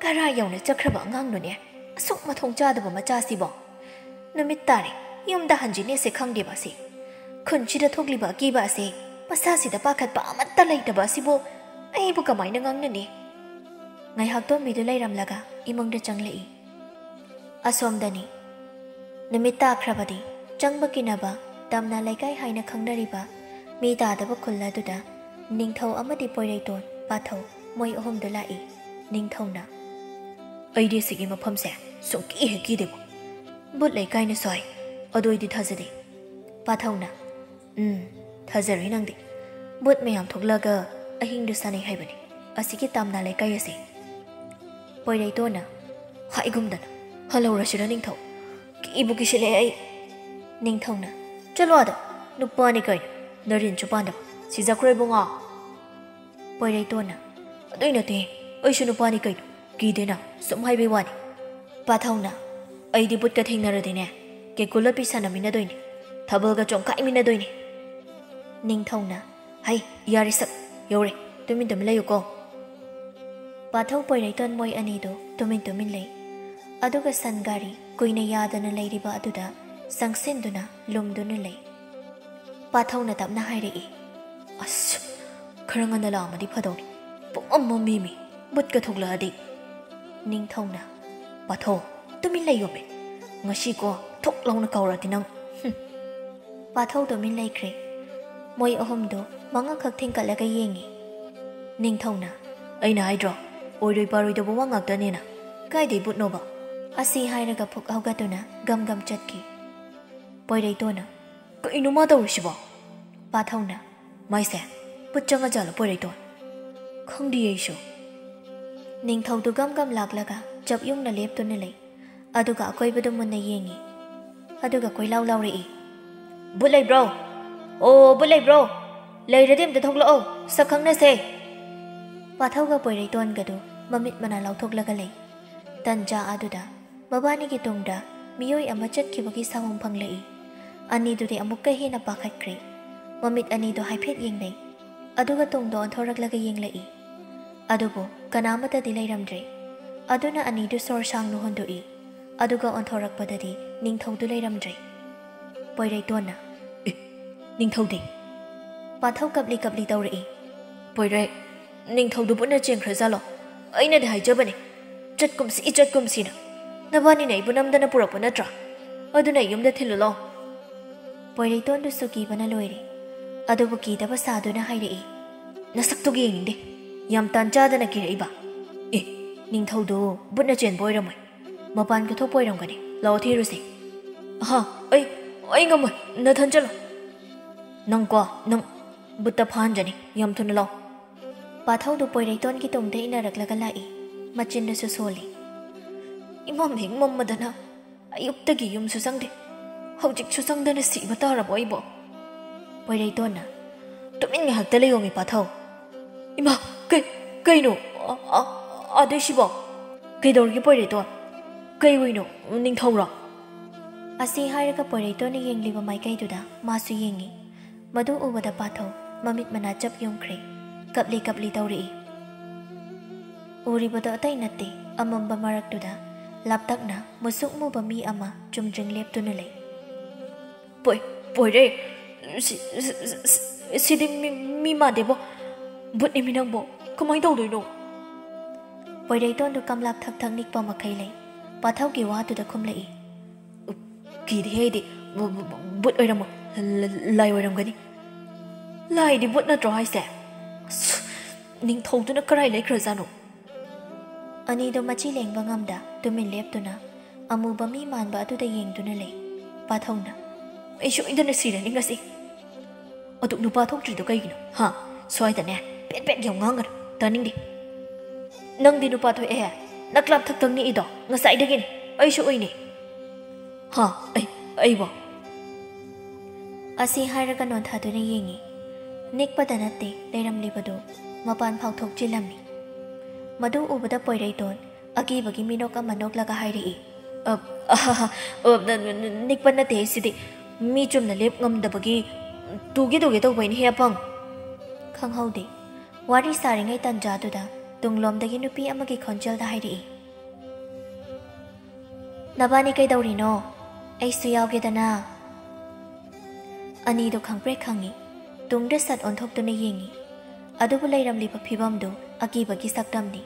"ꯀꯔꯥꯏ ꯌꯧꯅ ꯆꯠꯈ꯭ꯔꯕ ꯑꯉꯥꯡꯅꯣꯅꯦ? ꯑꯁꯨꯛ ꯃꯊꯣꯡ ꯆꯥꯗꯕ ꯃꯆꯥꯁꯤꯕꯣ! ꯅꯨꯃꯤꯠ ꯇꯥꯔꯦ, ꯌꯨꯝꯗ ꯍꯟꯖꯤꯟꯅꯦꯁꯦ ꯈꯪꯗꯦꯕ ꯑꯁꯤ꯫ ꯈꯨꯟꯁꯤꯗ ꯊꯣꯛꯂꯤꯕ ꯑꯀꯤꯕ ꯑꯁꯤ ꯃꯁꯥꯁꯤꯗ ꯄꯥꯈꯠꯄ ꯑꯃꯠꯇ ꯂꯩꯇꯕ ꯑꯁꯤꯕꯨ ꯑꯩꯕꯨ ꯀꯃꯥꯏꯅ ꯉꯥꯡꯅꯅꯤ?" ꯉꯥꯏꯍꯥꯛ ꯇꯣꯝꯕꯤꯗꯨ ꯂꯩꯔꯝꯂꯒ ꯏꯃꯨꯡꯗ ꯆꯪꯂꯛꯏ꯫ ꯑꯁꯣꯝꯗꯅꯤ꯫ ꯅꯨꯃꯤꯠ ꯇꯥꯈ꯭ꯔꯕꯗꯤ ꯆꯪꯕ ꯀꯤꯅꯕ ꯇꯝꯅ ꯂꯩꯀꯥꯏ ꯍꯥꯏꯅ ꯈꯪꯅꯔꯤꯕ ꯃꯤ ꯇꯥꯗꯕ ꯈꯨꯜ ꯑꯗꯨꯗ ꯅꯤꯡꯊꯧ ꯑꯃꯗꯤ ꯄꯣꯏꯔꯩꯇꯣꯟ, ꯄꯥꯊꯧ, ꯃꯣꯏ ꯑꯍꯨꯝꯗꯨ ꯂꯥꯛꯏ꯫ ꯅꯤꯡꯊꯧꯅ, "ꯑꯩꯗꯤ ꯁꯤꯒꯤ ꯃꯐꯝꯁꯦ ꯁꯨꯡꯀꯤ ꯍꯦꯛ ꯀꯤꯗꯦꯕꯣ꯫ ꯕꯨꯠ ꯂꯩꯀꯥꯏꯅꯁꯨ ꯍꯥꯏ, ꯑꯗꯨ ꯑꯩꯗꯤ ꯊꯥꯖꯗꯦ꯫" ꯄꯥꯊꯧꯅ, "ꯎꯝ, ꯊꯥꯖꯔꯣꯏ ꯅꯪꯗꯤ꯫ ꯕꯨꯠ ꯃꯌꯥꯝ ꯊꯣꯛꯂꯛꯑꯒ ꯑꯍꯤꯡꯗ ꯁꯥꯟꯅꯩ ꯍꯥꯏꯕꯅꯤ ꯑꯁꯤꯒꯤ ꯇꯥꯝꯅꯥ ꯂꯩꯀꯥꯏ ꯑꯁꯤ꯫" ꯄꯣꯏꯔꯩꯇꯣꯟꯅ, "ꯍꯥꯏꯒꯨꯝꯗꯅ, ꯍꯜꯍꯧꯔꯁꯤꯔ ꯅꯤꯡꯊꯧ? ꯀꯤꯕꯨ ꯀꯤꯁꯤꯜꯂꯛꯑꯦ ꯑꯩ꯫" ꯅꯤꯡꯊꯧꯅ, "ꯆꯠꯂꯣ ꯑꯥꯗ, ꯅꯨꯄꯥꯅꯤ ꯀꯩꯅꯣ, ꯅꯔꯤꯟꯁꯨ ꯄꯥꯟꯗꯕ, ꯁꯤꯖꯈ꯭ꯔꯣ ꯏꯕꯨꯡꯉꯣ꯫" ꯄꯣꯏꯔꯩꯇꯣꯟꯅ, "ꯑꯗꯨꯏ ꯅꯠꯇꯦ, ꯑꯩꯁꯨ ꯅꯨꯄꯥꯅꯤ ꯀꯩꯅꯣ, ꯀꯤꯗꯦꯅ ꯁꯨꯝ ꯍꯥꯏꯕꯩ ꯋꯥꯅꯤ꯫" ꯄꯥꯊꯧꯅ, "ꯑꯩꯗꯤ ꯕꯨꯠꯀ ꯊꯦꯡꯅꯔꯗꯤꯅꯦ, ꯀꯦꯀꯨꯂꯣꯠꯄꯤ ꯁꯥꯟꯅꯃꯤꯟꯅꯗꯣꯏꯅꯤ, ꯊꯥꯕꯜꯒ ꯆꯣꯡꯈꯥꯏꯃꯤꯟꯅꯗꯣꯏꯅꯤ꯫" ꯅꯤꯡꯊꯧꯅ, "ꯍꯩ, ꯌꯥꯔꯦ ꯁꯛ, ꯌꯧꯔꯦ, ꯇꯨꯃꯤꯟ ꯇꯨꯃꯤꯟ ꯂꯩꯌꯨꯀꯣ꯫" ꯄꯥꯊꯧ ꯄꯣꯏꯔꯩꯇꯣꯟ ꯃꯣꯏ ꯑꯅꯤꯗꯨ ꯇꯨꯃꯤꯟ ꯇꯨꯃꯤꯟ ꯂꯩ꯫ ꯑꯗꯨꯒ ꯁꯟ ꯒꯥꯔꯤ ꯀꯨꯏꯅ ꯌꯥꯗꯅ ꯂꯩꯔꯤꯕ ꯑꯗꯨꯗ ꯆꯪꯁꯤꯟꯗꯨꯅ ꯂꯨꯝꯗꯨꯅ ꯂꯩ꯫ ꯄꯥꯊꯧꯅ ꯇꯞꯅ ꯍꯥꯏꯔꯛꯏ, "ꯑꯁ, ꯈꯔ ꯉꯟꯅ ꯂꯥꯛꯑꯝꯃꯗꯤ ꯐꯗꯧꯅꯤ꯫ ꯄꯨꯡꯃꯝ ꯃꯝꯃꯤꯃꯤ, ꯕꯨꯠꯀ ꯊꯣꯛꯂꯛꯑꯗꯤ꯫" ꯅꯤꯡꯊꯧꯅ, "ꯄꯥꯊꯧ, ꯇꯨꯃꯤꯟ ꯂꯩꯌꯣꯃꯦ꯫ ꯉꯁꯤꯀꯣ ꯊꯣꯛ ꯂꯥꯎꯅ ꯀꯥꯎꯔꯗꯤ ꯅꯪ꯫" ꯍꯨꯝ꯫ ꯄꯥꯊꯧ ꯇꯨꯃꯤꯟ ꯂꯩꯈ꯭ꯔꯦ꯫ ꯃꯣꯏ ꯑꯍꯨꯝꯗꯨ ꯃꯉꯛꯈꯛ ꯊꯤꯡꯀꯠꯂꯒ ꯌꯦꯡꯉꯤ꯫ ꯅꯤꯡꯊꯧꯅ, "ꯑꯩꯅ ꯍꯥꯏꯗ꯭ꯔꯣ, ꯑꯣꯏꯔꯣꯏ ꯄꯥꯔꯣꯏꯗꯕ ꯋꯥ ꯉꯥꯛꯇꯅꯦꯅ꯫ ꯀꯥꯏꯗꯩ ꯕꯨꯠꯅꯣꯕ?" ꯑꯁꯤ ꯍꯥꯏꯔꯒ ꯐꯨꯛ ꯍꯧꯒꯠꯇꯨꯅ ꯒꯝ ꯒꯝ ꯆꯠꯈꯤ꯫ ꯄꯣꯏꯔꯩꯇꯣꯟꯅ, "ꯀꯩꯅꯣ ꯃꯥ ꯇꯧꯔꯤꯁꯤꯕꯣ?" ꯄꯥꯊꯧꯅ, "ꯃꯥꯏꯁꯦ ꯕꯨꯠ ꯆꯪꯉꯖꯥꯠꯂꯣ ꯄꯣꯏꯔꯩꯇꯣꯟ? ꯈꯪꯗꯦ ꯑꯩꯁꯨ꯫" ꯅꯤꯡꯊꯧꯗꯨ ꯒꯝ ꯒꯝ ꯂꯥꯛꯂꯒ ꯆꯞ ꯌꯨꯡꯅ ꯂꯦꯞꯇꯨꯅ ꯂꯩ꯫ ꯑꯗꯨꯒ ꯑꯀꯣꯏꯕꯗꯨ ꯃꯨꯟꯅ ꯌꯦꯡꯉꯤ꯫ ꯑꯗꯨꯒ ꯀꯣꯏꯂꯥꯎ ꯂꯥꯎꯔꯛꯏ, "ꯕꯨꯠ ꯂꯩꯕ꯭ꯔꯣ? ꯑꯣ, ꯕꯨꯠ ꯂꯩꯕ꯭ꯔꯣ? ꯂꯩꯔꯗꯤ ꯑꯝꯇ ꯊꯣꯛꯂꯛꯑꯣ, ꯁꯛ ꯈꯪꯅꯁꯦ!" ꯄꯥꯊꯧꯒ ꯄꯣꯏꯔꯩꯇꯣꯟꯒꯗꯨ ꯃꯃꯤꯠ ꯃꯅꯥ ꯂꯥꯎꯊꯣꯛꯂꯒ ꯂꯩ꯫ ꯇꯟꯖꯥ ꯑꯗꯨꯗ ꯃꯕꯥꯅꯤꯒꯤ ꯇꯨꯡꯗ ꯃꯤꯑꯣꯏ ꯑꯃ ꯆꯠꯈꯤꯕꯒꯤ ꯁꯥꯎꯝ ꯐꯪꯂꯛꯏ꯫ ꯑꯅꯤꯗꯨꯗꯤ ꯑꯃꯨꯛꯀ ꯍꯦꯟꯅ ꯄꯥꯈꯠꯈ꯭ꯔꯦ꯫ ꯃꯃꯤꯠ ꯑꯅꯤꯗꯨ ꯍꯥꯏꯐꯦꯠ ꯌꯦꯡꯅꯩ꯫ ꯑꯗꯨꯒ ꯇꯨꯡꯗ ꯑꯣꯟꯊꯣꯔꯛꯂꯒ ꯌꯦꯡꯂꯛꯏ꯫ ꯑꯗꯨꯕꯨ ꯀꯅꯥꯃꯠꯇꯗꯤ ꯂꯩꯔꯝꯗ꯭ꯔꯦ꯫ ꯑꯗꯨꯅ ꯑꯅꯤꯗꯨ ꯁꯣꯔ ꯁꯥꯡꯅ ꯍꯣꯟꯗꯣꯛꯏ꯫ ꯑꯗꯨꯒ ꯑꯣꯟꯊꯣꯔꯛꯄꯗꯗꯤ ꯅꯤꯡꯊꯧꯗꯨ ꯂꯩꯔꯝꯗ꯭ꯔꯦ꯫ ꯄꯣꯏꯔꯩꯇꯣꯟꯅ, "ꯑꯦ, ꯅꯤꯡꯊꯧꯗꯤ?" ꯄꯥꯊꯧ ꯀꯞꯂꯤ ꯀꯞꯂꯤ ꯇꯧꯔꯛꯏ꯫ "ꯄꯣꯏꯔꯩ, ꯅꯤꯡꯊꯧꯗꯨ ꯕꯨꯠꯅ ꯆꯦꯟꯈ꯭ꯔꯖꯥꯠꯂꯣ? ꯑꯩꯅꯗꯤ ꯍꯥꯏꯖꯕꯅꯦ, ꯆꯠꯀꯨꯝꯁꯤ, ꯆꯠꯀꯨꯝꯁꯤꯅ꯫ ꯅꯕꯥꯅꯤꯅ ꯑꯩꯕꯨ ꯅꯝꯗꯅ ꯄꯨꯔꯛꯄ ꯅꯠꯇ꯭ꯔꯥ? ꯑꯗꯨꯅ ꯑꯩ ꯌꯨꯝꯗ ꯊꯤꯜꯂꯨ ꯂꯥꯎ꯫" ꯄꯣꯏꯔꯩꯇꯣꯟꯗꯨꯁꯨ ꯀꯤꯕꯅ ꯂꯣꯏꯔꯦ꯫ ꯑꯗꯨꯕꯨ ꯀꯤꯗꯕ ꯁꯥꯗꯨꯅ ꯍꯥꯏꯔꯛꯏ, "ꯅꯁꯛꯇꯨꯒ ꯌꯦꯡꯅꯤꯡꯗꯦ꯫ ꯌꯥꯝ ꯇꯥꯟ ꯆꯥꯗꯅ ꯀꯤꯔꯛꯏꯕ꯫ ꯑꯦ, ꯅꯤꯡꯊꯧꯗꯨ ꯕꯨꯠꯅ ꯆꯦꯟꯕ ꯑꯣꯏꯔꯝꯃꯣꯏ꯫ ꯃꯄꯥꯟ ꯀꯊꯣꯛꯄ ꯑꯣꯏꯔꯝꯒꯅꯤ꯫ ꯂꯥꯛꯑꯣ ꯊꯤꯔꯨꯁꯦ꯫" "ꯑꯍꯥ, ꯑꯩ, ꯑꯩ ꯉꯝꯃꯣꯏ꯫ ꯅꯊꯟ ꯆꯠꯂꯣ꯫ ꯅꯪꯀꯣ, ꯅꯪ ꯕꯨꯠꯇ ꯐꯥꯍꯟꯖꯅꯤ꯫ ꯌꯥꯝ ꯊꯨꯅ ꯂꯥꯛꯑꯣ꯫" ꯄꯥꯊꯧꯗꯨ ꯄꯣꯏꯔꯩꯇꯣꯟꯒꯤ ꯇꯨꯡꯗ ꯏꯟꯅꯔꯛꯂꯒ ꯂꯥꯛꯏ꯫ ꯃꯆꯤꯟꯗꯨꯁꯨ ꯁꯣꯜꯂꯤ꯫ "ꯏꯃꯝ ꯍꯦꯛ ꯃꯝꯃꯗꯅ ꯑꯌꯨꯛꯇꯒꯤ ꯌꯨꯝꯁꯨ ꯆꯪꯗꯦ꯫ ꯍꯧꯖꯤꯛꯁꯨ ꯆꯪꯗꯅ ꯁꯤꯕ ꯇꯥꯔꯕꯣ ꯑꯩꯕꯣ?" ꯄꯣꯏꯔꯩꯇꯣꯟꯅ, "ꯇꯨꯃꯤꯟ ꯉꯥꯏꯍꯥꯛꯇ ꯂꯩꯌꯣꯃꯤ ꯄꯥꯊꯧ꯫" "ꯏꯃꯥ, ꯀꯩ, ꯀꯩꯅꯣ? ꯑ, ꯑ, ꯑꯗꯩꯁꯤꯕꯣ? ꯀꯩꯗꯧꯔꯒꯦ ꯄꯣꯏꯔꯩꯇꯣꯟ? ꯀꯩ ꯍꯨꯏꯅꯣ? ꯅꯤꯡꯊꯧꯔꯣ?" ꯑꯁꯤ ꯍꯥꯏꯔꯒ ꯄꯣꯏꯔꯩꯇꯣꯟꯅ ꯌꯦꯡꯂꯤꯕ ꯃꯥꯏꯀꯩꯗꯨꯗ ꯃꯥꯁꯨ ꯌꯦꯡꯉꯤ꯫ ꯃꯗꯨ ꯎꯕꯗ ꯄꯥꯊꯧ ꯃꯃꯤꯠ ꯃꯅꯥ ꯆꯞ ꯌꯨꯝꯈ꯭ꯔꯦ꯫ ꯀꯞꯂꯤ ꯀꯞꯂꯤ ꯇꯧꯔꯛꯏ꯫ ꯎꯔꯤꯕꯗꯣ ꯑꯇꯩ ꯅꯠꯇꯦ, ꯑꯃꯝꯕ ꯃꯔꯛꯇꯨꯗ ꯂꯥꯞꯇꯛꯅ ꯃꯨꯁꯨꯛ ꯃꯨꯕ ꯃꯤ ꯑꯃ ꯆꯨꯝꯗ꯭ꯔꯤꯡ ꯂꯦꯞꯇꯨꯅ ꯂꯩ꯫ "ꯄꯣꯏ-, ꯄꯣꯏꯔꯩ, ꯁꯤ-, ꯁꯤ-, ꯁꯤ-, ꯁꯤꯗꯤ ꯃꯤ, ꯃꯤ ꯃꯥꯟꯗꯦꯕꯣ꯫ ꯕꯨꯠꯅꯦꯃꯤ ꯅꯪꯕꯣ꯫ ꯀꯃꯥꯏꯅ ꯇꯧꯗꯣꯏꯅꯣ?" ꯄꯣꯏꯔꯩꯇꯣꯟꯗꯨ ꯀꯝꯂꯥꯞ ꯊꯛ ꯊꯛ ꯅꯤꯛꯄ ꯃꯈꯩ ꯂꯩ꯫ ꯄꯥꯊꯧꯒꯤ ꯋꯥꯗꯨꯗ ꯈꯨꯝꯂꯛꯏ꯫ "ꯎꯞ, ꯀꯤꯗꯦꯍꯦ ꯑꯩꯗꯤ꯫ ꯕꯨ-, ꯕꯨ-, ꯕꯨ-, ꯕꯨꯠ ꯑꯣꯏꯔꯝꯃꯣꯏ꯫ ꯂ-, ꯂ-, ꯂꯥꯏ ꯑꯣꯏꯔꯝꯒꯅꯤ꯫" "ꯂꯥꯏꯗꯤ ꯕꯨꯠ ꯅꯠꯇ꯭ꯔꯣ ꯍꯥꯏꯁꯦ? ꯑꯁ, ꯅꯤꯡꯊꯧꯗꯨꯅ ꯀꯔꯥꯏ ꯂꯩꯈ꯭ꯔꯖꯥꯠꯅꯣ?" ꯑꯅꯤꯗꯣ ꯃꯆꯤ ꯂꯦꯡꯕ ꯉꯝꯗ ꯇꯨꯃꯤꯟ ꯂꯦꯞꯇꯨꯅ ꯑꯃꯨꯕ ꯃꯤ ꯃꯥꯟꯕ ꯑꯗꯨꯗ ꯌꯦꯡꯗꯨꯅ ꯂꯩ꯫ ꯄꯥꯊꯧꯅ, "ꯑꯩ ꯁꯣꯏꯗꯅ ꯁꯤꯔꯅꯤ ꯉꯁꯤ꯫ ꯑꯗꯨ ꯅꯨꯄꯥ ꯊꯣꯛꯇ꯭ꯔꯤꯗꯣ ꯀꯩꯒꯤꯅꯣ? ꯍꯥ? ꯁ꯭ꯋꯥꯏꯗꯅꯦ ꯄꯦꯠ ꯄꯦꯠ ꯌꯥꯝ ꯉꯥꯡꯒꯅꯨ, ꯇꯥꯅꯤꯡꯗꯦ꯫ ꯅꯪꯗꯤ ꯅꯨꯄꯥ ꯊꯣꯛꯑꯦ, ꯅꯀ꯭ꯂꯥꯞ ꯊꯛ ꯊꯛ ꯅꯤꯛꯏꯗꯣ ꯉꯁꯥꯏꯗꯒꯤꯅꯦ꯫ ꯑꯩꯁꯨ ꯎꯏꯅꯦ꯫ ꯍꯥ? ꯑꯩ, ꯑꯩꯕꯣ?" ꯑꯁꯤ ꯍꯥꯏꯔꯒ ꯅꯣꯟꯊꯥꯗꯨꯅ ꯌꯦꯡꯉꯤ꯫ ꯅꯤꯛꯄꯗ ꯅꯠꯇꯦ ꯂꯩꯔꯝꯂꯤꯕꯗꯨ, ꯃꯄꯥꯟ ꯐꯥꯎ ꯊꯣꯛꯆꯤꯜꯂꯝꯃꯤ꯫ ꯃꯗꯨ ꯎꯕꯗ ꯄꯣꯏꯔꯩꯇꯣꯟ ꯑꯀꯤꯕꯒꯤ ꯃꯤꯅꯣꯛ ꯑꯃ ꯅꯣꯛꯂꯒ ꯍꯥꯏꯔꯛꯏ꯫ "ꯑ, ꯑꯍꯥꯍꯥ, ꯑ, ꯅ-, ꯅ-, ꯅ-, ꯅꯤꯛꯄ ꯅꯠꯇꯦ ꯁꯤꯗꯤ꯫ ꯃꯤ ꯆꯨꯝꯅ ꯂꯦꯞ ꯉꯝꯗꯕꯒꯤ ꯇꯨꯒꯦ ꯇꯨꯒꯦ ꯇꯧꯕꯩꯅꯦꯍꯦ ꯑꯄꯪ꯫ ꯈꯪꯍꯧꯗꯦ꯫ ꯋꯥꯔꯤ ꯁꯥꯔꯤꯉꯩ ꯇꯟꯖꯥꯗꯨꯗ ꯇꯨꯡꯂꯣꯝꯗꯒꯤ ꯅꯨꯄꯤ ꯑꯃꯒꯤ ꯈꯣꯟꯖꯦꯜꯗ ꯍꯥꯏꯔꯛꯏ, "ꯅꯕꯥꯅꯤ ꯀꯩꯗꯧꯔꯤꯅꯣ? ꯑꯩꯁꯨ ꯌꯥꯎꯒꯦꯗꯅ?" ꯑꯅꯤꯗꯨ ꯈꯪꯄ꯭ꯔꯦꯛ ꯈꯪꯉꯤ꯫ ꯇꯨꯡꯗ ꯁꯠ ꯑꯣꯟꯊꯣꯛꯇꯨꯅ ꯌꯦꯡꯉꯤ꯫ ꯑꯗꯨꯕꯨ ꯂꯩꯔꯝꯂꯤꯕ ꯐꯤꯕꯝꯗꯨ ꯑꯀꯤꯕꯒꯤ ꯁꯛꯇꯝꯅꯤ꯫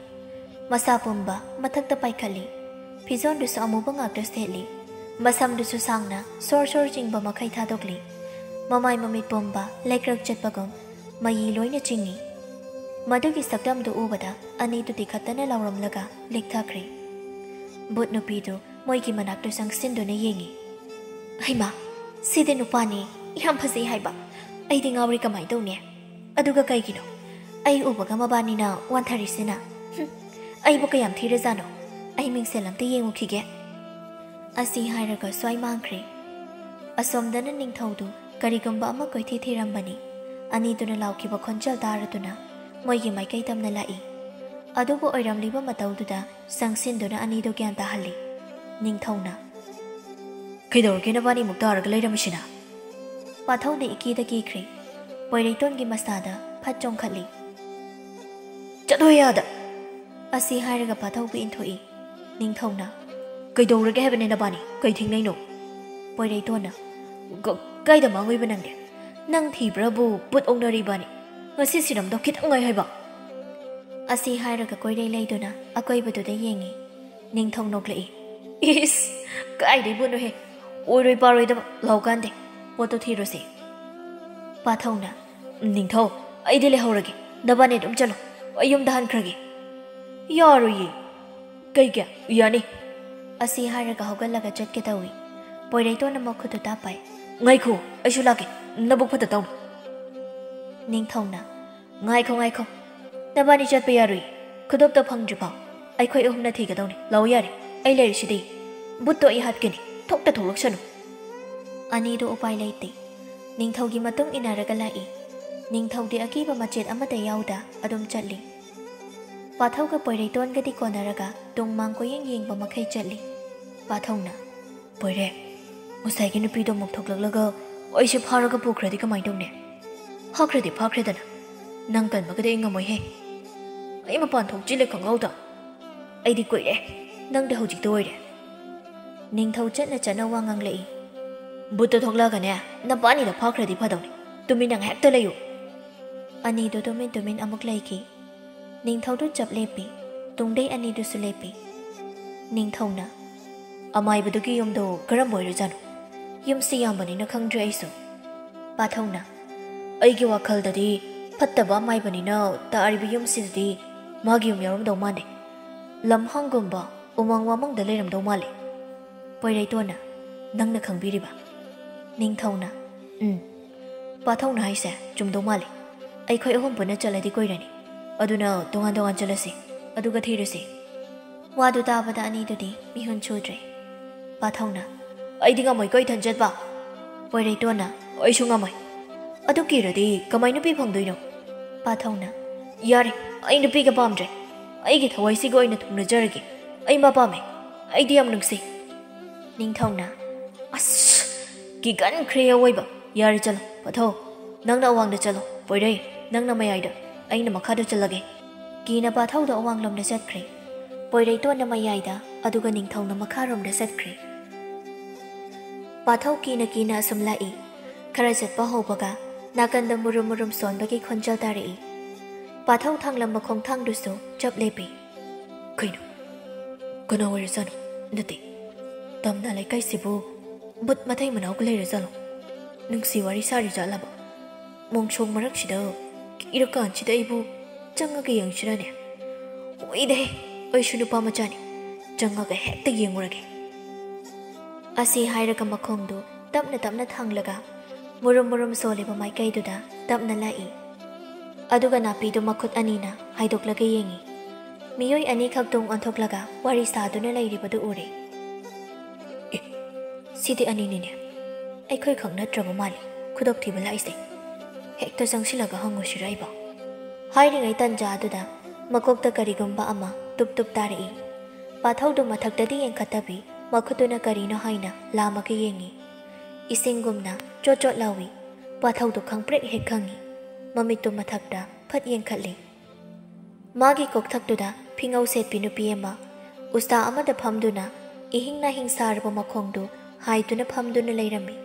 ꯃꯁꯥ ꯄꯨꯝꯕ ꯃꯊꯛꯇ ꯄꯥꯏꯈꯠꯂꯤ꯫ ꯐꯤꯖꯣꯟꯗꯨꯁꯨ ꯑꯃꯨꯕ ꯉꯥꯛꯇ ꯁꯦꯠꯂꯤ꯫ ꯃꯁꯝꯗꯨꯁꯨ ꯁꯥꯡꯅ ꯁꯣꯔ ꯁꯣꯔ ꯆꯤꯡꯕ ꯃꯈꯩ ꯊꯥꯗꯣꯛꯂꯤ꯫ ꯃꯃꯥꯏ ꯃꯃꯤꯠ ꯄꯨꯝꯕ ꯂꯩꯀ꯭ꯔꯛ ꯆꯠꯄꯒꯨꯝ ꯃꯌꯤ ꯂꯣꯏꯅ ꯆꯤꯡꯏ꯫ ꯃꯗꯨꯒꯤ ꯁꯛꯇꯝꯗꯨ ꯎꯕꯗ ꯑꯅꯤꯗꯨ ꯇꯤꯈꯠꯇꯅ ꯂꯥꯎꯔꯝꯂꯒ ꯂꯤꯛꯊꯈ꯭ꯔꯦ꯫ ꯚꯨꯠ ꯅꯨꯄꯤꯗꯨ ꯃꯣꯏꯒꯤ ꯃꯅꯥꯛꯇ ꯆꯪꯁꯤꯟꯗꯨꯅ ꯌꯦꯡꯏ꯫ "ꯍꯩꯃꯥ, ꯁꯤꯗꯤ ꯅꯨꯄꯥꯅꯤ, ꯌꯥꯝ ꯐꯖꯩ ꯍꯥꯏꯕ꯫ ꯑꯩꯗꯤ ꯉꯥꯎꯔꯦ, ꯀꯃꯥꯏ ꯇꯧꯅꯤ? ꯑꯗꯨꯒ ꯀꯩꯒꯤꯅꯣ ꯑꯩ ꯎꯕꯒ ꯃꯕꯥꯅꯤꯅ ꯋꯥꯟꯊꯔꯤꯁꯤꯅ? ꯍꯨꯝ, ꯑꯩꯕꯨ ꯀꯌꯥꯝ ꯊꯤꯔꯖꯥꯠꯅꯣ? ꯑꯩ ꯃꯤꯡꯁꯦꯜ ꯑꯝꯇ ꯌꯦꯡꯉꯨꯈꯤꯒꯦ꯫" ꯑꯁꯤ ꯍꯥꯏꯔꯒ ꯁ꯭ꯋꯥꯏ ꯃꯥꯡꯈ꯭ꯔꯦ꯫ ꯑꯁꯣꯝꯗꯅ ꯅꯤꯡꯊꯧꯗꯨ ꯀꯔꯤꯒꯨꯝꯕ ꯑꯃ ꯀꯣꯏꯊꯤ ꯊꯤꯔꯝꯕꯅꯤ꯫ ꯑꯅꯤꯗꯨꯅ ꯂꯥꯎꯈꯤꯕ ꯈꯣꯟꯖꯦꯜ ꯇꯥꯔꯗꯨꯅ ꯃꯣꯏꯒꯤ ꯃꯥꯏꯀꯩ ꯇꯝꯅ ꯂꯥꯛꯏ꯫ ꯑꯗꯨꯕꯨ ꯑꯣꯏꯔꯝꯂꯤꯕ ꯃꯇꯧꯗꯨꯗ ꯆꯪꯁꯤꯟꯗꯨꯅ ꯑꯅꯤꯗꯨ ꯒ꯭ꯌꯥꯟ ꯇꯥꯍꯜꯂꯤ꯫ ꯅꯤꯡꯊꯧꯅ, "ꯀꯩꯗꯧꯔꯒꯦ ꯅꯕꯥꯅꯤꯃꯨꯛ ꯇꯥꯔꯒ ꯂꯩꯔꯝꯃꯤꯁꯤꯅ?" ꯄꯥꯊꯧꯅ ꯏꯀꯤꯗ ꯀꯤꯈ꯭ꯔꯦ꯫ ꯄꯣꯏꯔꯩꯇꯣꯟꯒꯤ ꯃꯁꯥꯗ ꯐꯠ ꯆꯣꯡꯈꯠꯂꯤ꯫ "ꯆꯠꯂꯣ ꯑꯥꯗ!" ꯑꯁꯤ ꯍꯥꯏꯔꯒ ꯄꯥꯊꯧꯕꯨ ꯏꯟꯊꯣꯛꯏ꯫ ꯅꯤꯡꯊꯧꯅ, "ꯀꯩꯗꯧꯔꯒꯦ ꯍꯥꯏꯕꯅꯦ ꯅꯕꯥꯅꯤ? ꯀꯩ ꯊꯦꯡꯅꯩꯅꯣ?" ꯄꯣꯏꯔꯩꯇꯣꯟꯅ, "ꯀ-, ꯀꯥꯏꯗ ꯃꯥꯡꯉꯨꯏꯕ ꯅꯪꯗꯤ? ꯅꯪ ꯊꯤꯕ꯭ꯔꯥꯕꯨ ꯚꯨꯠ ꯑꯣꯛꯅꯔꯤꯕꯅꯤ꯫ ꯉꯁꯤ ꯁꯤꯔꯝꯗꯧ ꯈꯤꯇꯪ ꯉꯥꯏ ꯍꯥꯏꯕ?" ꯑꯁꯤ ꯍꯥꯏꯔꯒ ꯀꯣꯏꯔꯩ ꯂꯩꯗꯨꯅ ꯑꯀꯣꯏꯕꯗꯨꯗ ꯌꯦꯡꯉꯤ꯫ ꯅꯤꯡꯊꯧ ꯅꯣꯛꯂꯛꯏ꯫ "ꯏꯁ, ꯀꯥꯏꯗꯩ ꯚꯨꯠꯅꯣꯍꯦ? ꯑꯣꯏꯔꯣꯏ ꯄꯥꯔꯣꯏꯗꯕ ꯂꯥꯎ ꯀꯥꯟꯗꯦ꯫ ꯄꯣꯠꯇꯣ ꯊꯤꯔꯨꯁꯦ꯫" ꯄꯥꯊꯧꯅ, "ꯅꯤꯡꯊꯧ, ꯑꯩꯗꯤ ꯂꯩꯍꯧꯔꯒꯦ꯫ ꯅꯕꯥꯅꯤ ꯑꯗꯨꯝ ꯆꯠꯂꯣ꯫ ꯑꯩ ꯌꯨꯝꯗ ꯍꯟꯈ꯭ꯔꯒꯦ꯫" "ꯌꯥꯔꯣꯏꯌꯦ꯫" "ꯀꯩꯒꯤ? ꯌꯥꯅꯤ꯫" ꯑꯁꯤ ꯍꯥꯏꯔꯒ ꯍꯧꯒꯠꯂꯒ ꯆꯠꯀꯦ ꯇꯧꯏ꯫ ꯄꯣꯏꯔꯩꯇꯣꯟꯅ ꯃꯈꯨꯠꯇꯨ ꯇꯥꯞꯄꯥꯏ꯫ "ꯉꯥꯏꯈꯣ, ꯑꯩꯁꯨ ꯂꯥꯛꯀꯦ꯫ ꯅꯕꯨꯛ ꯐꯠꯇ ꯇꯧꯅꯨ꯫" ꯅꯤꯡꯊꯧꯅ, "ꯉꯥꯏꯈꯣ, ꯉꯥꯏꯈꯣ꯫ ꯅꯕꯥꯅꯤ ꯆꯠꯄ ꯌꯥꯔꯣꯏ꯫ ꯈꯨꯗꯣꯞꯇꯣ ꯐꯪꯗ꯭ꯔꯤꯐꯥꯎ ꯑꯩꯈꯣꯏ ꯑꯍꯨꯝꯅ ꯊꯤꯒꯗꯧꯅꯤ꯫ ꯂꯥꯛꯑꯣ ꯌꯥꯔꯦ꯫ ꯑꯩ ꯂꯩꯔꯤꯁꯤꯗꯤ꯫ ꯚꯨꯠꯇꯣ ꯑꯩ ꯍꯥꯠꯀꯅꯤ꯫ ꯊꯣꯛꯇ ꯊꯣꯛꯂꯛꯁꯅꯨ꯫" ꯑꯅꯤꯗꯣ ꯎꯄꯥꯏ ꯂꯩꯇꯦ꯫ ꯅꯤꯡꯊꯧꯒꯤ ꯃꯇꯨꯡ ꯏꯟꯅꯔꯒ ꯂꯥꯛꯏ꯫ ꯅꯤꯡꯊꯧꯗꯤ ꯑꯀꯤꯕ ꯃꯆꯦꯠ ꯑꯃꯠꯇ ꯌꯥꯎꯗ ꯑꯗꯨꯝ ꯆꯠꯂꯤ꯫ ꯄꯥꯊꯧꯒ ꯄꯣꯏꯔꯩꯇꯣꯟꯒꯗꯤ ꯀꯣꯟꯅꯔꯒ ꯇꯨꯡ ꯃꯥꯡ ꯀꯣꯏꯌꯦꯡ ꯌꯦꯡꯕ ꯃꯈꯩ ꯆꯠꯂꯤ꯫ ꯄꯥꯊꯧꯅ, "ꯄꯣꯏꯔꯦ, ꯉꯁꯥꯏꯒꯤ ꯅꯨꯄꯤꯗꯣ ꯑꯃꯨꯛ ꯊꯣꯛꯂꯛꯂꯒ ꯑꯩꯁꯦ ꯐꯥꯔꯒ ꯄꯨꯈ꯭ꯔꯗꯤ ꯀꯃꯥꯏ ꯇꯧꯅꯤ? ꯐꯥꯈ꯭ꯔꯗꯤ ꯐꯥꯈ꯭ꯔꯦꯗꯅ꯫ "ꯅꯪ ꯀꯟꯕꯒꯗꯤ ꯑꯩ ꯉꯝꯃꯣꯏꯍꯦ꯫ ꯑꯩ ꯃꯄꯥꯟ ꯊꯣꯛꯆꯤꯜꯂꯦ ꯈꯪꯍꯧꯗ꯫ ꯑꯩꯗꯤ ꯀꯨꯏꯔꯦ꯫ ꯅꯪꯗꯤ ꯍꯧꯖꯤꯛꯇ ꯑꯣꯏꯔꯦ꯫" ꯅꯤꯡꯊꯧ ꯆꯠꯅ ꯆꯠꯅ ꯋꯥ ꯉꯥꯡꯂꯛꯏ꯫ "ꯕꯨꯠꯇ ꯊꯣꯛꯂꯛꯑꯒꯅꯦ, ꯅꯄꯥꯅꯤꯗ ꯐꯥꯈ꯭ꯔꯗꯤ ꯐꯗꯧꯅꯤ꯫ ꯇꯨꯃꯤꯟꯅ ꯉꯥꯏꯍꯥꯛꯇ ꯂꯩꯌꯨ꯫" ꯑꯅꯤꯗꯨ ꯇꯨꯃꯤꯟ ꯇꯨꯃꯤꯟ ꯑꯃꯨꯛ ꯂꯩꯈꯤ꯫ ꯅꯤꯡꯊꯧꯗꯨ ꯆꯞ ꯂꯦꯞꯄꯤ꯫ ꯇꯨꯡꯗꯩ ꯑꯅꯤꯗꯨꯁꯨ ꯂꯦꯞꯄꯤ꯫ ꯅꯤꯡꯊꯧꯅ, "ꯑꯃꯥꯏꯕꯗꯨꯒꯤ ꯌꯨꯝꯗꯣ ꯀꯔꯝꯕ ꯑꯣꯏꯔꯖꯥꯠꯅꯣ? ꯌꯨꯝꯁꯤ ꯌꯥꯝꯕꯅꯤꯅ ꯈꯪꯗ꯭ꯔꯦ ꯑꯩꯁꯨ꯫" ꯄꯥꯊꯧꯅ, "ꯑꯩꯒꯤ ꯋꯥꯈꯜꯗꯗꯤ ꯐꯠꯇꯕ ꯑꯃꯥꯏꯕꯅꯤꯅ ꯇꯥꯔꯤꯕ ꯌꯨꯝꯁꯤꯗꯗꯤ ꯃꯥꯒꯤ ꯌꯨꯝ ꯌꯥꯎꯔꯝꯗꯧ ꯃꯥꯟꯗꯦ꯫ ꯂꯝꯍꯥꯡꯒꯨꯝꯕ ꯎꯃꯪ ꯋꯥꯃꯪꯗ ꯂꯩꯔꯝꯗꯧ ꯃꯥꯜꯂꯦ꯫" ꯄꯣꯏꯔꯩꯇꯣꯟꯅ, "ꯅꯪꯅ ꯈꯪꯕꯤꯔꯤꯕ?" ꯅꯤꯡꯊꯧꯅ, "ꯎꯝ꯫ ꯄꯥꯊꯧꯅ ꯍꯥꯏꯁꯦ ꯆꯨꯝꯗꯧ ꯃꯥꯜꯂꯦ꯫ ꯑꯩꯈꯣꯏ ꯑꯍꯨꯝ ꯄꯨꯟꯅ ꯆꯠꯂꯗꯤ ꯀꯨꯏꯔꯅꯤ꯫ ꯑꯗꯨꯅ ꯇꯣꯉꯥꯟ ꯇꯣꯉꯥꯟ ꯆꯠꯂꯁꯤ, ꯑꯗꯨꯒ ꯊꯤꯔꯨꯁꯤ꯫" ꯋꯥꯗꯨ ꯇꯥꯕꯗ ꯑꯅꯤꯗꯨꯗꯤ ꯃꯤꯍꯨꯟ ꯁꯨꯗ꯭ꯔꯦ꯫ ꯄꯥꯊꯧꯅ, "ꯑꯩꯗꯤ ꯉꯝꯃꯣꯏꯀꯣ ꯏꯊꯟ ꯆꯠꯄ꯫" ꯄꯣꯏꯔꯩꯇꯣꯟꯅ, "ꯑꯩꯁꯨ ꯉꯝꯃꯣꯏ꯫ ꯑꯗꯨ ꯀꯤꯔꯗꯤ ꯀꯃꯥꯏ ꯅꯨꯄꯤ ꯐꯪꯗꯣꯏꯅꯣ?" ꯄꯥꯊꯧꯅ, "ꯌꯥꯔꯦ, ꯑꯩ ꯅꯨꯄꯤꯒ ꯄꯥꯝꯗ꯭ꯔꯦ꯫ ꯑꯩꯒꯤ ꯊꯋꯥꯏꯁꯤꯒ ꯑꯣꯏꯅ ꯊꯨꯡꯅꯖꯔꯒꯦ꯫ ꯑꯩ ꯃꯥ ꯄꯥꯝꯃꯦ꯫ ꯑꯩꯗꯤ ꯌꯥꯝ ꯅꯨꯡꯁꯤ꯫" ꯅꯤꯡꯊꯧꯅ, "ꯑꯁ, ꯀꯤꯒꯟꯈ꯭ꯔꯦ ꯑꯋꯣꯏꯕ꯫ ꯌꯥꯔꯦ, ꯆꯠꯂꯣ, ꯄꯥꯊꯧ꯫ ꯅꯪꯅ ꯑꯋꯥꯡꯗ ꯆꯠꯂꯣ, ꯄꯣꯏꯔꯩ, ꯅꯪꯅ ꯃꯌꯥꯏꯗ, ꯑꯩꯅ ꯃꯈꯥꯗ ꯆꯠꯂꯒꯦ꯫" ꯀꯤꯅ ꯄꯥꯊꯧꯗꯣ ꯑꯋꯥꯡꯂꯣꯝꯗ ꯆꯠꯈ꯭ꯔꯦ꯫ ꯄꯣꯏꯔꯩꯇꯣꯟꯅ ꯃꯌꯥꯏꯗ, ꯑꯗꯨꯒ ꯅꯤꯡꯊꯧꯅ ꯃꯈꯥꯔꯣꯝꯗ ꯆꯠꯈ꯭ꯔꯦ꯫ ꯄꯥꯊꯧ ꯀꯤꯅ ꯀꯤꯅ ꯑꯁꯨꯝ ꯂꯥꯛꯏ꯫ ꯈꯔ ꯆꯠꯄ ꯍꯧꯕꯒ ꯅꯥꯀꯟꯗ ꯃꯨꯔꯨꯝ ꯃꯨꯔꯨꯝ ꯁꯣꯟꯕꯒꯤ ꯈꯣꯟꯖꯦꯜ ꯇꯥꯔꯛꯏ꯫ ꯄꯥꯊꯧ ꯊꯥꯡꯂꯝꯕ ꯈꯣꯡꯊꯥꯡꯗꯨꯁꯨ ꯆꯞ ꯂꯦꯞꯄꯤ꯫ "ꯀꯩꯅꯣ? ꯀꯅꯥ ꯑꯣꯏꯔꯖꯥꯠꯅꯣ? ꯅꯠꯇꯦ, ꯇꯝꯅ ꯂꯩꯀꯥꯏꯁꯤꯕꯨ ꯕꯨꯠ ꯃꯇꯩ ꯃꯅꯥꯎꯒ ꯂꯩꯔꯖꯥꯠꯂꯣ? ꯅꯨꯡꯁꯤ ꯋꯥꯔꯤ ꯁꯥꯔꯤꯖꯥꯠꯂꯕ? ꯃꯣꯡꯁꯣꯡ ꯃꯔꯛꯁꯤꯗ ꯀꯤꯔꯀꯥꯟꯁꯤꯗ ꯑꯩꯕꯨ ꯆꯪꯉꯒ ꯌꯦꯡꯁꯤꯔꯅꯦ? ꯑꯣꯏꯗꯦ, ꯑꯩꯁꯨ ꯅꯨꯄꯥ ꯃꯆꯥꯅꯤ꯫ ꯆꯪꯉꯒ ꯍꯦꯛꯇ ꯌꯦꯡꯉꯨꯔꯒꯦ꯫" ꯑꯁꯤ ꯍꯥꯏꯔꯒ ꯃꯈꯣꯡꯗꯨ ꯇꯞꯅ ꯇꯞꯅ ꯊꯥꯡꯂꯒ ꯃꯨꯔꯨꯝ ꯃꯨꯔꯨꯝ ꯁꯣꯜꯂꯤꯕ ꯃꯥꯏꯀꯩꯗꯨꯗ ꯇꯞꯅ ꯂꯥꯛꯏ꯫ ꯑꯗꯨꯒ ꯅꯥꯄꯤꯗꯨ ꯃꯈꯨꯠ ꯑꯅꯤꯅ ꯍꯥꯏꯗꯣꯛꯂꯒ ꯌꯦꯡꯏ꯫ ꯃꯤꯑꯣꯏ ꯑꯅꯤꯈꯛ ꯇꯨꯡ ꯑꯣꯟꯊꯣꯛꯂꯒ ꯋꯥꯔꯤ ꯁꯥꯗꯨꯅ ꯂꯩꯔꯤꯕꯗꯨ ꯎꯔꯦ꯫ "ꯑꯦ, ꯁꯤꯗꯤ ꯑꯅꯤꯅꯤꯅꯦ꯫ ꯑꯩꯈꯣꯏꯈꯛ ꯅꯠꯇ꯭ꯔꯕ ꯃꯥꯜꯂꯤ ꯈꯨꯗꯣꯛ ꯊꯤꯕ ꯂꯥꯛꯏꯁꯦ꯫ ꯍꯦꯛꯇ ꯆꯪꯁꯤꯜꯂꯒ ꯍꯪꯉꯨꯁꯤꯔ ꯑꯩꯕꯣ?" ꯍꯥꯏꯔꯤꯉꯩ ꯇꯟꯖꯥꯗꯨꯗ ꯃꯀꯣꯛꯇ ꯀꯔꯤꯒꯨꯝꯕ ꯑꯃ ꯇꯨꯞ ꯇꯨꯞ ꯇꯥꯔꯛꯏ꯫ ꯄꯥꯊꯧꯗꯨ ꯃꯊꯛꯇꯗꯤ ꯌꯦꯡꯈꯠꯇꯕꯤ ꯃꯈꯨꯠꯇꯨꯅ ꯀꯔꯤꯅꯣ ꯍꯥꯏꯅ ꯂꯥꯝꯃꯒ ꯌꯦꯡꯏ꯫ ꯏꯁꯤꯡꯒꯨꯝꯅ ꯆꯣꯠ ꯆꯣꯠ ꯂꯥꯎꯏ꯫ ꯄꯥꯊꯧꯗꯨ ꯈꯪꯄ꯭ꯔꯦꯛ ꯍꯦꯛ ꯈꯪꯏ꯫ ꯃꯃꯤꯠꯇꯨ ꯃꯊꯛꯇ ꯐꯠ ꯌꯦꯡꯈꯠꯂꯤ꯫ ꯃꯥꯒꯤ ꯀꯣꯛꯊꯛꯇꯨꯗ ꯐꯤꯉꯧ ꯁꯦꯠꯄꯤ ꯅꯨꯄꯤ ꯑꯃ ꯎꯁꯥ ꯑꯃꯗ ꯐꯝꯗꯨꯅ ꯏꯍꯤꯡ ꯅꯥꯍꯤꯡ ꯁꯥꯔꯕ ꯃꯈꯣꯡꯗꯨ ꯍꯥꯏꯗꯨꯅ ꯐꯝꯗꯨꯅ ꯂꯩꯔꯝꯃꯤ꯫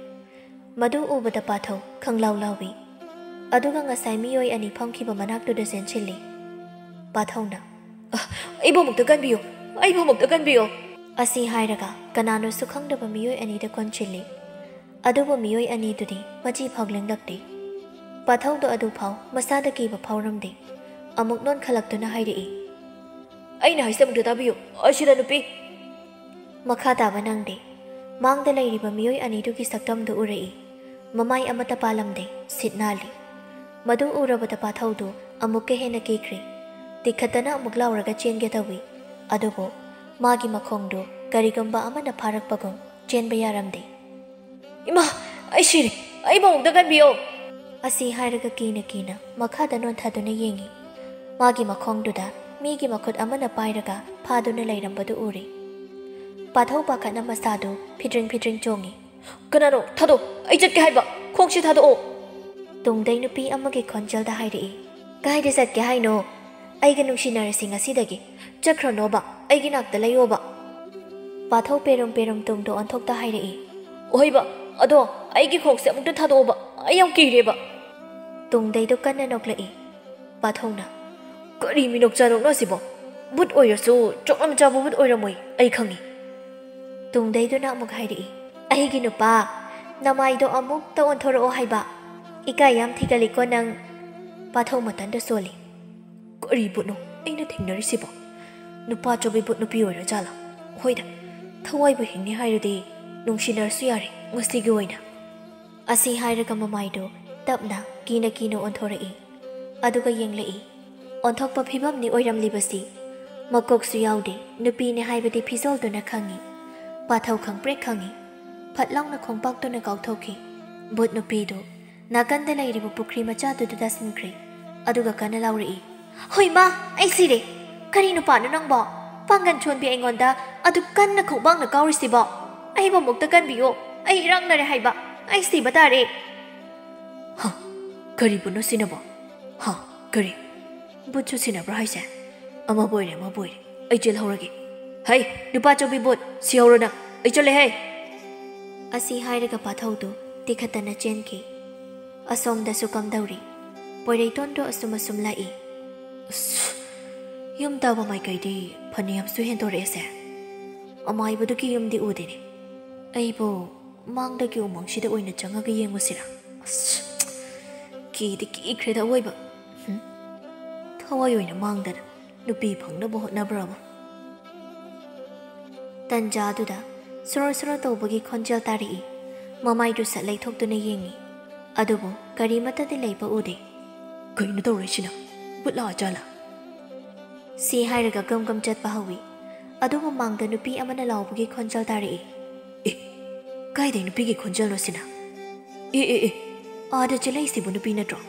ꯃꯗꯨ ꯎꯕꯗ ꯄꯥꯊꯧ ꯈꯪꯂꯥꯎ ꯂꯥꯎꯏ꯫ ꯑꯗꯨꯒ ꯉꯁꯥꯏ ꯃꯤꯑꯣꯏ ꯑꯅꯤ ꯐꯝꯈꯤꯕ ꯃꯅꯥꯛꯇꯨꯗ ꯆꯦꯟꯁꯤꯜꯂꯤ꯫ ꯄꯥꯊꯧꯅ, "ꯑ, ꯑꯩꯕꯨ ꯑꯃꯨꯛꯇ ꯀꯟꯕꯤꯌꯨ, ꯑꯩꯕꯨ ꯑꯃꯨꯛꯇ ꯀꯟꯕꯤꯌꯨ!" ꯑꯁꯤ ꯍꯥꯏꯔꯒ ꯀꯅꯥꯅꯣꯁꯨ ꯈꯪꯗꯕ ꯃꯤꯑꯣꯏ ꯑꯅꯤꯗ ꯀꯣꯟꯁꯤꯜꯂꯤ꯫ ꯑꯗꯨꯕꯨ ꯃꯤꯑꯣꯏ ꯑꯅꯤꯗꯨꯗꯤ ꯃꯆꯤ ꯐꯥꯎ ꯂꯦꯡꯂꯛꯇꯦ꯫ ꯄꯥꯊꯧꯗꯣ ꯑꯗꯨꯐꯥꯎ ꯃꯁꯥꯗ ꯀꯤꯕ ꯐꯥꯎꯔꯝꯗꯦ꯫ ꯑꯃꯨꯛ ꯅꯣꯟꯈꯠꯂꯛꯇꯨꯅ ꯍꯥꯏꯔꯛꯏ, "ꯑꯩꯅ ꯍꯥꯏꯁꯦ ꯑꯃꯨꯛꯇ ꯇꯥꯕꯤꯌꯨ, ꯑꯁꯤꯗ ꯅꯨꯄꯤ!" ꯃꯈꯥ ꯇꯥꯕ ꯅꯪꯗꯦ꯫ ꯃꯥꯡꯗ ꯂꯩꯔꯤꯕ ꯃꯤꯑꯣꯏ ꯑꯅꯤꯗꯨꯒꯤ ꯁꯛꯇꯝꯗꯨ ꯎꯔꯛꯏ꯫ ꯃꯃꯥꯏ ꯑꯃꯠꯇ ꯄꯥꯜꯂꯝꯗꯦ, ꯁꯤꯠ ꯅꯥꯜꯂꯤ꯫ ꯃꯗꯨ ꯎꯔꯕꯗ ꯄꯥꯊꯧꯗꯨ ꯑꯃꯨꯛꯀ ꯍꯦꯟꯅ ꯀꯤꯈ꯭ꯔꯦ꯫ ꯇꯤꯛꯈꯠꯇꯅ ꯑꯃꯨꯛ ꯂꯥꯎꯔꯒ ꯆꯦꯟꯒꯦ ꯇꯧꯏ꯫ ꯑꯗꯨꯕꯨ ꯃꯥꯒꯤ ꯃꯈꯣꯡꯗꯨ ꯀꯔꯤꯒꯨꯝꯕ ꯑꯃꯅ ꯐꯥꯔꯛꯄꯒꯨꯝ ꯆꯦꯟꯕ ꯌꯥꯔꯝꯗꯦ꯫ "ꯏꯃꯥ, ꯑꯩ ꯁꯤꯔꯦ! ꯑꯩꯕꯨ ꯑꯃꯨꯛꯇ ꯀꯟꯕꯤꯌꯣ!" ꯑꯁꯤ ꯍꯥꯏꯔꯒ ꯀꯤꯅ ꯀꯤꯅ ꯃꯈꯥꯗ ꯅꯣꯟꯊꯗꯨꯅ ꯌꯦꯡꯉꯤ꯫ ꯃꯥꯒꯤ ꯃꯈꯣꯡꯗꯨꯗ ꯃꯤꯒꯤ ꯃꯈꯨꯠ ꯑꯃꯅ ꯄꯥꯏꯔꯒ ꯐꯥꯗꯨꯅ ꯂꯩꯔꯝꯕꯗꯨ ꯎꯔꯦ꯫ ꯄꯥꯊꯧ ꯄꯥꯈꯠꯅ ꯃꯁꯥꯗꯨ ꯐꯤꯗ꯭ꯔꯤꯡ ꯐꯤꯗ꯭ꯔꯤꯡ ꯆꯣꯡꯉꯤ꯫ "ꯀꯅꯥꯅꯣ? ꯊꯥꯗꯣꯛ! ꯑꯩ ꯆꯠꯀꯦ ꯍꯥꯏꯕ! ꯈꯣꯡꯁꯦ ꯊꯥꯗꯣꯛꯑꯣ!" ꯇꯨꯡꯗꯩ ꯅꯨꯄꯤ ꯑꯃꯒꯤ ꯈꯣꯟꯖꯦꯜꯗ ꯍꯥꯏꯔꯛꯏ꯫ "ꯀꯥꯏꯗ ꯆꯠꯀꯦ ꯍꯥꯏꯅꯣ? ꯑꯩꯒ ꯅꯨꯡꯁꯤꯅꯔꯁꯤ ꯉꯁꯤꯗꯒꯤ꯫ ꯆꯠꯈ꯭ꯔꯅꯣꯕ, ꯑꯩꯒꯤ ꯅꯥꯛꯇ ꯂꯩꯌꯣꯕ!" ꯄꯥꯊꯧ ꯄꯦꯔꯨꯝ ꯄꯦꯔꯨꯝ ꯇꯨꯡꯗ ꯑꯣꯟꯊꯣꯛꯇ ꯍꯥꯏꯔꯛꯏ꯫ "ꯑꯣꯍꯩꯕ, ꯑꯗꯣ ꯑꯩꯒꯤ ꯈꯣꯡꯁꯦ ꯑꯃꯨꯛꯇ ꯊꯥꯗꯣꯛꯑꯣꯕ, ꯑꯩ ꯌꯥꯝ ꯀꯤꯔꯦꯕ!" ꯇꯨꯡꯗꯩꯗꯨ ꯀꯟꯅ ꯅꯣꯛꯂꯛꯏ꯫ ꯄꯥꯊꯧꯅ, "ꯀꯔꯤ ꯃꯤꯅꯣꯛ ꯆꯥꯅꯣꯛꯅꯣ ꯑꯁꯤꯕꯣ? ꯕꯨꯠ ꯑꯣꯏꯔꯁꯨ ꯆꯣꯛꯂꯝ ꯆꯥꯕ ꯕꯨꯠ ꯑꯣꯏꯔꯝꯃꯣꯏ, ꯑꯩ ꯈꯪꯉꯤ!" ꯇꯨꯡꯗꯩꯗꯨꯅ ꯑꯃꯨꯛ ꯍꯥꯏꯔꯛꯏ, "ꯑꯩꯒꯤ ꯅꯨꯄꯥ, ꯅꯃꯥꯏꯗꯣ ꯑꯃꯨꯛꯇ ꯑꯣꯟꯊꯣꯔꯛꯑꯣ ꯍꯥꯏꯕ꯫ ꯏꯀꯥꯏ ꯌꯥꯝ ꯊꯤꯒꯜꯂꯤꯀꯣ ꯅꯪ!" ꯄꯥꯊꯧ ꯃꯇꯟꯗ ꯁꯣꯜꯂꯤ꯫ "ꯀꯔꯤ ꯕꯨꯠꯅꯣ ꯑꯩꯅ ꯊꯦꯡꯅꯔꯤꯁꯤꯕꯣ? ꯅꯨꯄꯥ ꯆꯣꯕꯤ ꯕꯨꯠ ꯅꯨꯄꯤ ꯑꯣꯏꯔ ꯖꯥꯠꯂꯥ? ꯍꯣꯏꯗ, ꯊꯋꯥꯏꯕꯨ ꯍꯤꯡꯅꯤ ꯍꯥꯏꯔꯗꯤ ꯅꯨꯡꯁꯤꯅꯔꯁꯨ ꯌꯥꯔꯦ ꯉꯁꯤꯒꯤ ꯑꯣꯏꯅ!" ꯑꯁꯤ ꯍꯥꯏꯔꯒ ꯃꯃꯥꯏꯗꯨ ꯇꯞꯅ ꯀꯤꯅ ꯀꯤꯅ ꯑꯣꯟꯊꯣꯔꯛꯏ꯫ ꯑꯗꯨꯒ ꯌꯦꯡꯂꯛꯏ꯫ ꯑꯣꯟꯊꯣꯛꯄ ꯐꯤꯕꯝꯅꯤ ꯑꯣꯏꯔꯝꯂꯤꯕꯁꯤ꯫ ꯃꯀꯣꯛꯁꯨ ꯌꯥꯎꯗꯦ, ꯅꯨꯄꯤꯅꯦ ꯍꯥꯏꯕꯗꯤ ꯐꯤꯖꯣꯜꯗꯨꯅ ꯈꯪꯉꯤ꯫ ꯄꯥꯊꯧ ꯈꯪꯄ꯭ꯔꯦꯛ ꯈꯪꯉꯤ꯫ ꯐꯠ ꯂꯥꯎꯅ ꯈꯣꯡꯄꯥꯛꯇꯨꯅ ꯀꯥꯎꯊꯣꯛꯈꯤ꯫ ꯕꯨꯠ ꯅꯨꯄꯤꯗꯨ ꯅꯥꯀꯟꯗ ꯂꯩꯔꯤꯕ ꯄꯨꯈ꯭ꯔꯤ ꯃꯆꯥꯗꯨꯗ ꯇꯥꯁꯤꯟꯈ꯭ꯔꯦ꯫ ꯑꯗꯨꯒ ꯀꯟꯅ ꯂꯥꯎꯔꯛꯏ, "ꯍꯣꯏ ꯃꯥ, ꯑꯩ ꯁꯤꯔꯦ! ꯀꯔꯤ ꯅꯨꯄꯥꯅꯣ ꯅꯪꯕꯣ? ꯄꯥꯡꯒꯟ ꯁꯣꯟꯕꯤ ꯑꯩꯉꯣꯟꯗ ꯑꯗꯨꯛ ꯀꯟꯅ ꯈꯣꯡꯄꯥꯛꯅ ꯀꯥꯎꯔꯤꯁꯤꯕꯣ? ꯑꯩꯕꯨ ꯑꯃꯨꯛꯇ ꯀꯟꯕꯤꯌꯣ! ꯑꯩ ꯏꯔꯥꯛꯅꯔꯦ ꯍꯥꯏꯕ! ꯑꯩ ꯁꯤꯕ ꯇꯥꯔꯦ!" "ꯍ, ꯀꯔꯤ ꯕꯨꯠꯅꯣ ꯁꯤꯅꯕꯣ? ꯍꯥ? ꯀꯔꯤ? ꯕꯨꯠꯁꯨ ꯁꯤꯟꯅꯕ꯭ꯔꯥ ꯍꯥꯏꯁꯦ? ꯑꯃꯕꯨ ꯑꯣꯏꯔꯦ, ꯑꯃꯕꯨ ꯑꯣꯏꯔꯦ꯫ ꯑꯩ ꯆꯦꯜꯍꯧꯔꯒꯦ꯫ ꯍꯩ, ꯅꯨꯄꯥ ꯑꯆꯧꯕꯤ ꯕꯨꯠ, ꯁꯤꯍꯧꯔꯣ ꯅꯪ꯫ ꯑꯩ ꯆꯠꯂꯦꯍꯦ꯫ ꯑꯁꯤ ꯍꯥꯏꯔꯒ ꯄꯥꯊꯧꯗꯨ ꯇꯤꯈꯠꯇꯅ ꯆꯦꯟꯈꯤ꯫ ꯑꯁꯣꯝꯗꯁꯨ ꯀꯝꯗꯧꯔꯤ? ꯄꯣꯏꯔꯩꯇꯣꯟꯗꯣ ꯑꯁꯨꯝ ꯑꯁꯨꯝ ꯂꯥꯛꯏ꯫ ꯑꯁ, ꯌꯨꯝ ꯇꯥꯕ ꯃꯥꯏꯀꯩꯗꯤ ꯐꯅꯌꯥꯝꯁꯨ ꯍꯦꯟꯗꯣꯔꯛꯑꯦꯁꯦ꯫ ꯑꯃꯥꯏꯕꯗꯨꯒꯤ ꯌꯨꯝꯗꯤ ꯎꯗꯦꯅꯦ꯫ ꯑꯩꯕꯨ ꯃꯥꯡꯗꯒꯤ ꯎꯃꯪꯁꯤꯗ ꯑꯣꯏꯅ ꯆꯪꯉꯒ ꯌꯦꯡꯉꯨꯁꯤꯔꯥ? ꯑꯁ, ꯀꯤꯗꯤ ꯀꯤꯈ꯭ꯔꯦꯗ ꯑꯋꯣꯏꯕ꯫ ꯍꯨꯝ, ꯊꯋꯥꯏ ꯑꯣꯏꯅ ꯃꯥꯡꯗꯅ ꯅꯨꯄꯤ ꯐꯪꯅꯕ ꯍꯣꯠꯅꯕ꯭ꯔꯕ? ꯇꯟꯖꯥꯗꯨꯗ ꯁꯣꯔꯣ ꯁꯣꯔꯣ ꯇꯧꯕꯒꯤ ꯈꯣꯟꯖꯦꯜ ꯇꯥꯔꯛꯏ꯫ ꯃꯃꯥꯏꯗꯨ ꯁꯠ ꯂꯩꯊꯣꯛꯇꯨꯅ ꯌꯦꯡꯉꯤ꯫ ꯑꯗꯨꯕꯨ ꯀꯔꯤꯃꯠꯇꯗꯤ ꯂꯩꯕ ꯎꯗꯦ꯫ ꯀꯩꯅꯣ ꯇꯧꯔꯛꯏꯁꯤꯅ? ꯕꯨꯠ ꯂꯥꯛꯑꯖꯥꯠꯂꯥ? ꯁꯤ ꯍꯥꯏꯔꯒ ꯒꯝ ꯒꯝ ꯆꯠꯄ ꯍꯧꯏ꯫ ꯑꯗꯨ ꯃꯃꯥꯡꯗ ꯅꯨꯄꯤ ꯑꯃꯅ ꯂꯥꯎꯕꯒꯤ ꯈꯣꯟꯖꯦꯜ ꯇꯥꯔꯛꯏ꯫ ꯑꯦ, ꯀꯥꯏꯗꯩ ꯅꯨꯄꯤꯒꯤ ꯈꯣꯟꯖꯦꯜꯅꯣ ꯁꯤꯅ? ꯑꯦ, ꯑꯦ, ꯑꯦ, ꯑꯥꯗ ꯆꯦꯜꯂꯛꯏꯁꯤꯕꯨ ꯅꯨꯄꯤ ꯅꯠꯇ꯭ꯔꯣ?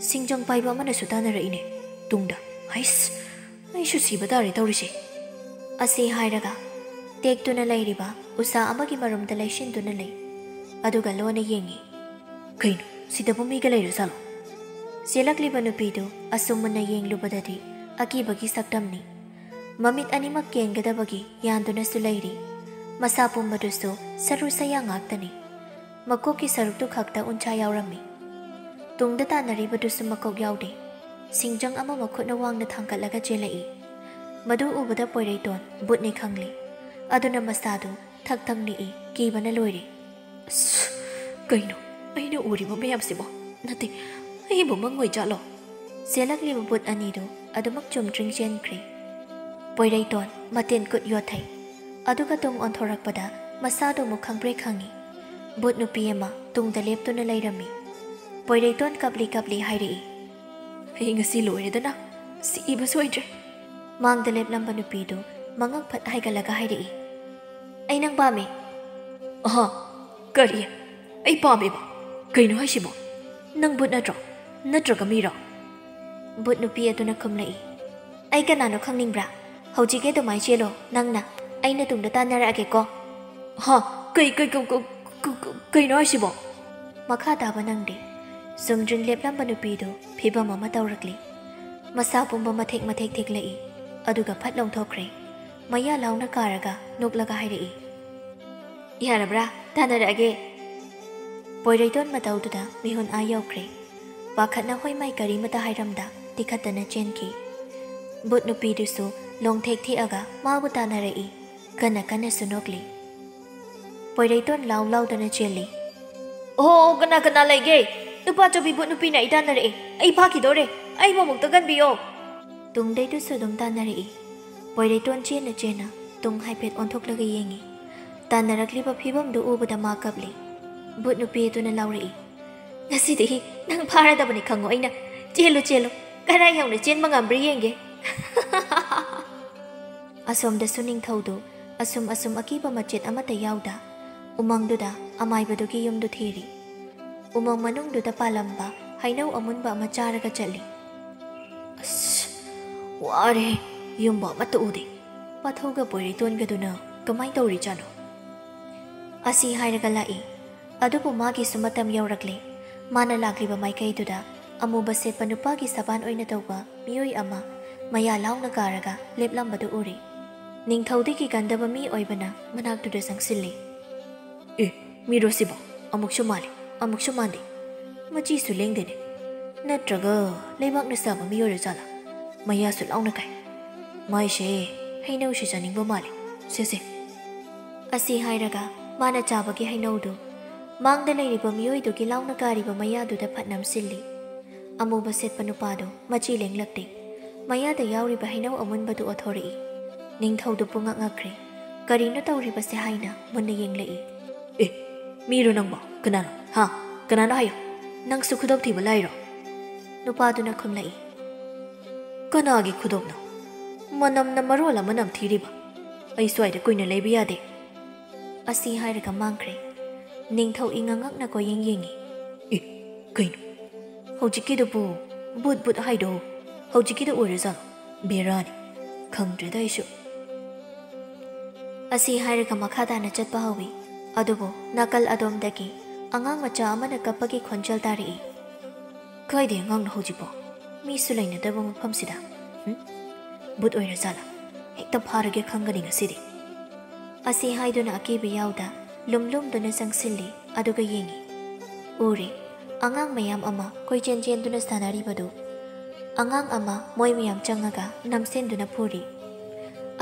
ꯁꯤꯡꯖꯪ ꯄꯥꯏꯕ ꯑꯃꯅꯁꯨ ꯇꯥꯟꯅꯔꯛꯏꯅꯦ ꯇꯨꯡꯗ꯫ ꯍꯩꯁ, ꯑꯩꯁꯨ ꯁꯤꯕ ꯇꯥꯔꯦ ꯇꯧꯔꯤꯁꯦ꯫ ꯑꯁꯤ ꯍꯥꯏꯔꯒ ꯇꯦꯛꯇꯨꯅ ꯂꯩꯔꯤꯕ ꯎꯁꯥ ꯑꯃꯒꯤ ꯃꯔꯨꯝꯗ ꯂꯩꯁꯤꯟꯗꯨꯅ ꯂꯩ꯫ ꯑꯗꯨꯒ ꯂꯣꯟꯅ ꯌꯦꯡꯉꯤ꯫ ꯀꯩꯅꯣ, ꯁꯤꯗꯕꯨ ꯃꯤꯒ ꯂꯩꯔꯖꯥꯠꯂꯣ? ꯆꯦꯜꯂꯛꯂꯤꯕ ꯅꯨꯄꯤꯗꯨ ꯑꯁꯨꯝ ꯃꯨꯟꯅ ꯌꯦꯡꯂꯨꯕꯗꯗꯤ ꯑꯀꯤꯕꯒꯤ ꯁꯛꯇꯝꯅꯤ꯫ ꯃꯃꯤꯠ ꯑꯅꯤꯃꯛ ꯀꯦꯟꯒꯗꯕꯒꯤ ꯌꯥꯟꯗꯨꯅꯁꯨ ꯂꯩꯔꯤ꯫ ꯃꯁꯥ ꯄꯨꯝꯕꯗꯨꯁꯨ ꯁꯔꯨ ꯁꯌꯥꯡ ꯉꯥꯛꯇꯅꯤ꯫ ꯃꯀꯣꯛꯀꯤ ꯁꯔꯨꯛꯇꯨ ꯈꯛꯇ ꯎꯟꯁꯥ ꯌꯥꯎꯔꯝꯃꯤ꯫ ꯇꯨꯡꯗ ꯇꯥꯟꯅꯔꯤꯕꯗꯨꯁꯨ ꯃꯀꯣꯛ ꯌꯥꯎꯗꯦ꯫ ꯁꯤꯡꯖꯪ ꯑꯃ ꯃꯈꯨꯠꯅ ꯋꯥꯡꯅ ꯊꯥꯡꯒꯠꯂꯒ ꯆꯦꯜꯂꯛꯏ꯫ ꯃꯗꯨ ꯎꯕꯗ ꯄꯣꯏꯔꯩꯇꯣꯟ ꯕꯨꯠꯅꯤ ꯈꯪꯂꯤ꯫ ꯑꯗꯨꯅ ꯃꯁꯥꯗꯨ ꯊꯛ ꯊꯛ ꯅꯤꯛꯏ, ꯀꯤꯕꯅ ꯂꯣꯏꯔꯦ꯫ ꯑꯁ, ꯀꯩꯅꯣ ꯑꯩꯅ ꯎꯔꯤꯕ ꯃꯌꯥꯝꯁꯤꯕꯣ? ꯅꯠꯇꯦ, ꯑꯩꯕꯨ ꯃꯪ ꯑꯣꯏꯖꯥꯠꯂꯣ? ꯆꯦꯜꯂꯛꯂꯤꯕ ꯕꯨꯠ ꯑꯅꯤꯗꯨ ꯑꯗꯨꯃꯛ ꯆꯨꯝꯗ꯭ꯔꯤꯡ ꯆꯦꯟꯈ꯭ꯔꯦ꯫ ꯄꯣꯏꯔꯩꯇꯣꯟ ꯃꯇꯦꯟ ꯀꯨꯠ ꯌꯣꯠꯊꯩ꯫ ꯑꯗꯨꯒ ꯇꯨꯡ ꯑꯣꯟꯊꯣꯔꯛꯄꯗ ꯃꯁꯥꯗꯨ ꯑꯃꯨꯛ ꯈꯪꯄ꯭ꯔꯦꯛ ꯈꯪꯉꯤ꯫ ꯕꯨꯠ ꯅꯨꯄꯤ ꯑꯃ ꯇꯨꯡꯗ ꯂꯦꯞꯇꯨꯅ ꯂꯩꯔꯝꯃꯤ꯫ ꯄꯣꯏꯔꯩꯇꯣꯟ ꯀꯞꯂꯤ ꯀꯞꯂꯤ ꯍꯥꯏꯔꯛꯏ꯫ ꯑꯩ ꯉꯁꯤ ꯂꯣꯏꯔꯦꯗꯅ, ꯁꯤꯕ ꯁꯣꯏꯗ꯭ꯔꯦ꯫ ꯃꯥꯡꯗ ꯂꯦꯞꯂꯝꯕ ꯅꯨꯄꯤꯗꯨ ꯃꯉꯛ ꯐꯠ ꯍꯥꯏꯒꯠꯂꯒ ꯍꯥꯏꯔꯛꯏ꯫ ꯑꯩ ꯅꯪ ꯄꯥꯝꯃꯤ꯫ ꯑꯍ, ꯀꯔꯤ? ꯑꯩ ꯄꯥꯝꯃꯦꯕ? ꯀꯩꯅꯣ ꯍꯥꯏꯁꯤꯕꯣ? ꯅꯪ ꯕꯨꯠ ꯅꯠꯇ꯭ꯔꯣ? ꯅꯠꯇ꯭ꯔꯒ ꯃꯤꯔꯣ? ꯕꯨꯠ ꯅꯨꯄꯤ ꯑꯗꯨꯅ ꯈꯨꯝꯂꯛꯏ꯫ ꯑꯩ ꯀꯅꯥꯅꯣ ꯈꯪꯅꯤꯡꯕ꯭ꯔꯥ? ꯍꯧꯖꯤꯛ ꯑꯗꯨꯃꯥꯏ ꯆꯦꯜꯂꯣ, ꯅꯪꯅ꯫ ꯑꯩꯅ ꯇꯨꯡꯗ ꯇꯥꯟꯅꯔꯛꯑꯒꯦꯀꯣ꯫ ꯍꯥ? ꯀꯩ, ꯀꯩ, ꯀ-, ꯀ-, ꯀ-, ꯀ-, ꯀꯩꯅꯣ ꯍꯥꯏꯁꯤꯕꯣ? ꯃꯈꯥ ꯇꯥꯕ ꯅꯪꯗꯦ꯫ ꯆꯨꯝꯗ꯭ꯔꯤꯡ ꯂꯦꯞꯂꯝꯕ ꯅꯨꯄꯤꯗꯨ ꯐꯤꯕꯝ ꯑꯃ ꯇꯧꯔꯛꯂꯤ꯫ ꯃꯁꯥ ꯄꯨꯝꯕ ꯃꯊꯦꯛ ꯃꯊꯦꯛ ꯊꯦꯛꯂꯛꯏ, ꯑꯗꯨꯒ ꯐꯠ ꯂꯥꯎꯊꯣꯛꯈ꯭ꯔꯦ꯫ ꯃꯌꯥ ꯂꯥꯎꯅ ꯀꯥꯔꯒ ꯅꯣꯛꯂꯒ ꯍꯥꯏꯔꯛꯏ, "ꯌꯥꯔꯕ꯭ꯔꯥ? ꯇꯥꯟꯅꯔꯛꯑꯒꯦ?" ꯄꯣꯏꯔꯩꯇꯣꯟ ꯃꯇꯧꯗꯨꯗ ꯃꯤꯍꯨꯟ ꯑꯥ ꯌꯧꯈ꯭ꯔꯦ꯫ ꯄꯥꯈꯠꯅ ꯍꯣꯏ ꯃꯥꯏ ꯀꯔꯤꯃꯇ ꯍꯥꯏꯔꯝꯗ ꯇꯤꯈꯠꯇꯅ ꯆꯦꯟꯈꯤ꯫ ꯕꯨꯠ ꯅꯨꯄꯤꯗꯨꯁꯨ ꯂꯣꯡꯊꯦꯛ ꯊꯦꯛꯑꯒ ꯃꯥꯕꯨ ꯇꯥꯟꯅꯔꯛꯏ꯫ ꯀꯟꯅ ꯀꯟꯅꯁꯨ ꯅꯣꯛꯂꯤ꯫ ꯄꯣꯏꯔꯩꯇꯣꯟ ꯂꯥꯎ ꯂꯥꯎꯗꯅ ꯆꯦꯜꯂꯤ꯫ "ꯑꯣ, ꯀꯅꯥ ꯀꯅꯥ ꯂꯩꯒꯦ? ꯅꯨꯄꯥ ꯆꯧꯕꯤ ꯕꯨꯠ ꯅꯨꯄꯤꯅ ꯑꯩ ꯇꯥꯟꯅꯔꯛꯑꯦ꯫ ꯑꯩ ꯐꯥꯈꯤꯗꯧꯔꯦ꯫ ꯑꯩꯕꯨ ꯑꯃꯨꯛꯇ ꯀꯟꯕꯤꯌꯣ!" ꯇꯨꯡꯗꯩꯗꯨꯁꯨ ꯑꯗꯨꯝ ꯇꯥꯟꯅꯔꯛꯏ꯫ ꯄꯣꯏꯔꯩꯇꯣꯟ ꯆꯦꯟꯅ ꯆꯦꯟꯅ ꯇꯨꯡ ꯍꯥꯏꯐꯦꯠ ꯑꯣꯟꯊꯣꯛꯂꯒ ꯌꯦꯡꯉꯤ꯫ ꯇꯥꯟꯅꯔꯛꯂꯤꯕ ꯐꯤꯕꯝꯗꯨ ꯎꯕꯗ ꯃꯥ ꯀꯞꯂꯤ꯫ ꯕꯨꯠ ꯅꯨꯄꯤ ꯑꯗꯨꯅ ꯂꯥꯎꯔꯛꯏ, "ꯉꯁꯤꯗꯤ ꯅꯪ ꯐꯥꯔꯗꯕꯅꯤ ꯈꯪꯉꯣ ꯑꯩꯅ꯫ ꯆꯦꯜꯂꯨ, ꯆꯦꯜꯂꯨ꯫ ꯀꯔꯥꯏ ꯌꯧꯅ ꯆꯦꯟꯕ ꯉꯝꯕ꯭ꯔꯥ ꯌꯦꯡꯒꯦ꯫" ꯑꯁꯣꯝꯗꯁꯨ ꯅꯤꯡꯊꯧꯗꯨ ꯑꯁꯨꯝ ꯑꯁꯨꯝ ꯑꯀꯤꯕ ꯃꯆꯦꯠ ꯑꯃꯠꯇ ꯌꯥꯎꯗ ꯎꯃꯪꯗꯨꯗ ꯑꯃꯥꯏꯕꯗꯨꯒꯤ ꯌꯨꯝꯗꯨ ꯊꯤꯔꯤ꯫ ꯎꯃꯪ ꯃꯅꯨꯡꯗꯨꯗ ꯄꯥꯜꯂꯝꯕ ꯍꯩꯅꯧ ꯑꯃꯨꯟꯕ ꯑꯃ ꯆꯥꯔꯒ ꯆꯠꯂꯤ꯫ "ꯑꯁ, ꯋꯥꯔꯦ꯫ ꯌꯨꯝꯕꯨ ꯑꯃꯠꯇ ꯎꯗꯦ꯫ ꯄꯥꯊꯧꯒ ꯄꯣꯏꯔꯩꯇꯣꯟꯒꯗꯨꯅ ꯀꯃꯥꯏ ꯇꯧꯔꯤꯖꯥꯠꯅꯣ?" ꯑꯁꯤ ꯍꯥꯏꯔꯒ ꯂꯥꯛꯏ꯫ ꯑꯗꯨꯕꯨ ꯃꯥꯒꯤꯁꯨ ꯃꯇꯝ ꯌꯧꯔꯛꯂꯦ꯫ ꯃꯥꯅ ꯂꯥꯛꯂꯤꯕ ꯃꯥꯏꯀꯩꯗꯨꯗ ꯑꯃꯨꯕ ꯁꯦꯠꯄ ꯅꯨꯄꯥꯒꯤ ꯁꯕꯥꯟ ꯑꯣꯏꯅ ꯇꯧꯕ ꯃꯤꯑꯣꯏ ꯑꯃ ꯃꯌꯥ ꯂꯥꯎꯅ ꯀꯥꯔꯒ ꯂꯦꯞꯂꯝꯕꯗꯨ ꯎꯔꯦ꯫ ꯅꯤꯡꯊꯧꯗꯒꯤ ꯀꯟꯗꯕ ꯃꯤ ꯑꯣꯏꯕꯅ ꯃꯅꯥꯛꯇꯨꯗ ꯆꯪꯁꯤꯜꯂꯤ꯫ "ꯑꯦ, ꯃꯤꯔꯣ ꯁꯤꯕꯣ? ꯑꯃꯨꯛꯁꯨ ꯃꯥꯜꯂꯤ, ꯑꯃꯨꯛꯁꯨ ꯃꯥꯟꯗꯦ꯫ ꯃꯆꯤꯁꯨ ꯂꯦꯡꯗꯦꯅꯦ꯫ ꯅꯠꯇ꯭ꯔꯒ ꯂꯩꯕꯥꯛꯅ ꯁꯥꯕ ꯃꯤ ꯑꯣꯏꯔꯖꯥꯠꯂꯥ? ꯃꯌꯥꯁꯨ ꯂꯥꯎꯅ ꯀꯥꯏ꯫ ꯃꯥꯏꯁꯦ, ꯍꯩꯅꯧꯁꯤ ꯆꯥꯅꯤꯡꯕ ꯃꯥꯜꯂꯤ꯫ ꯁꯦ, ꯁꯦ꯫" ꯑꯁꯤ ꯍꯥꯏꯔꯒ ꯃꯥꯅ ꯆꯥꯕꯒꯤ ꯍꯩꯅꯧꯗꯨ ꯃꯥꯡꯗ ꯂꯩꯔꯤꯕ ꯃꯤꯑꯣꯏꯗꯨꯒꯤ ꯂꯥꯎꯅ ꯀꯥꯔꯤꯕ ꯃꯌꯥꯗꯨꯗ ꯐꯠ ꯅꯝꯁꯤꯜꯂꯤ꯫ ꯑꯃꯨꯕ ꯁꯦꯠꯄ ꯅꯨꯄꯥꯗꯨ ꯃꯆꯤ ꯂꯦꯡꯂꯛꯇꯦ꯫ ꯃꯌꯥꯗ ꯌꯥꯎꯔꯤꯕ ꯍꯩꯅꯧ ꯑꯃꯨꯟꯕꯗꯨ ꯑꯣꯊꯣꯔꯛꯏ꯫ ꯅꯤꯡꯊꯧꯗꯨ ꯄꯨꯡꯉꯛ ꯉꯛꯈ꯭ꯔꯦ꯫ "ꯀꯔꯤꯅꯣ ꯇꯧꯔꯤꯕꯁꯦ?" ꯍꯥꯏꯅ ꯃꯨꯟꯅ ꯌꯦꯡꯂꯛꯏ꯫ "ꯑꯦ, ꯃꯤꯔꯣ ꯅꯪꯕꯣ? ꯀꯅꯥꯅꯣ? ꯍꯥ? ꯀꯅꯥꯅꯣ ꯍꯥꯏꯌꯣ? ꯅꯪꯁꯨ ꯈꯨꯗꯣꯞ ꯊꯤꯕ ꯂꯥꯛꯏꯔꯣ?" ꯅꯨꯄꯥꯗꯨꯅ ꯈꯨꯝꯂꯛꯏ꯫ "ꯀꯅꯥꯒꯤ ꯈꯨꯗꯣꯞꯅꯣ? ꯃꯅꯝꯅ ꯃꯔꯣꯜ ꯑꯃ ꯅꯝꯊꯤꯔꯤꯕ꯫ ꯑꯩ ꯁ꯭ꯋꯥꯏꯗ ꯀꯨꯏꯅ ꯂꯩꯕ ꯌꯥꯗꯦ꯫" ꯑꯁꯤ ꯍꯥꯏꯔꯒ ꯃꯥꯡꯈ꯭ꯔꯦ꯫ ꯅꯤꯡꯊꯧ ꯏꯉꯛ ꯉꯛꯅ ꯀꯣꯏꯌꯦꯡ ꯌꯦꯡꯉꯤ꯫ "ꯑꯦ, ꯀꯩꯅꯣ? ꯍꯧꯖꯤꯛꯀꯤꯗꯨꯕꯨ ꯕꯨꯠ ꯕꯨꯠ ꯍꯥꯏꯗꯣ ꯍꯧꯖꯤꯛꯀꯤꯗꯣ ꯑꯣꯏꯔꯖꯥꯠꯂꯣ? ꯕꯦꯔꯥꯅꯤ꯫ ꯈꯪꯗ꯭ꯔꯦꯗ ꯑꯩꯁꯨ꯫" ꯑꯁꯤ ꯍꯥꯏꯔꯒ ꯃꯈꯥ ꯇꯥꯅ ꯆꯠꯄ ꯍꯧꯏ꯫ ꯑꯗꯨꯕꯨ ꯅꯥꯀꯜ ꯑꯗꯣꯝꯗꯒꯤ ꯑꯉꯥꯡ ꯃꯆꯥ ꯑꯃꯅ ꯀꯞꯄꯒꯤ ꯈꯣꯟꯖꯦꯜ ꯇꯥꯔꯛꯏ꯫ "ꯀꯥꯏꯗꯩ ꯑꯉꯥꯡꯅꯣ ꯍꯧꯖꯤꯛꯄꯣ? ꯃꯤꯁꯨ ꯂꯩꯅꯗꯕ ꯃꯐꯝꯁꯤꯗ꯫ ꯍꯨꯝ? ꯕꯨꯠ ꯑꯣꯏꯔꯖꯥꯠꯂꯥ? ꯍꯦꯛꯇ ꯐꯥꯔꯒꯦ ꯈꯪꯒꯅꯤ ꯉꯁꯤꯗꯤ"꯫ ꯑꯁꯤ ꯍꯥꯏꯗꯨꯅ ꯑꯀꯤꯕ ꯌꯥꯎꯗ ꯂꯨꯝ ꯂꯨꯝꯗꯨꯅ ꯆꯪꯁꯤꯜꯂꯤ, ꯑꯗꯨꯒ ꯌꯦꯡꯉꯤ꯫ ꯎꯔꯦ, ꯑꯉꯥꯡ ꯃꯌꯥꯝ ꯑꯃ ꯀꯣꯏꯆꯦꯟ ꯆꯦꯟꯗꯨꯅ ꯁꯥꯟꯅꯔꯤꯕꯗꯨ꯫ ꯑꯉꯥꯡ ꯑꯃ ꯃꯣꯏ ꯃꯌꯥꯝ ꯆꯪꯉꯒ ꯅꯝꯁꯤꯟꯗꯨꯅ ꯐꯨꯔꯤ꯫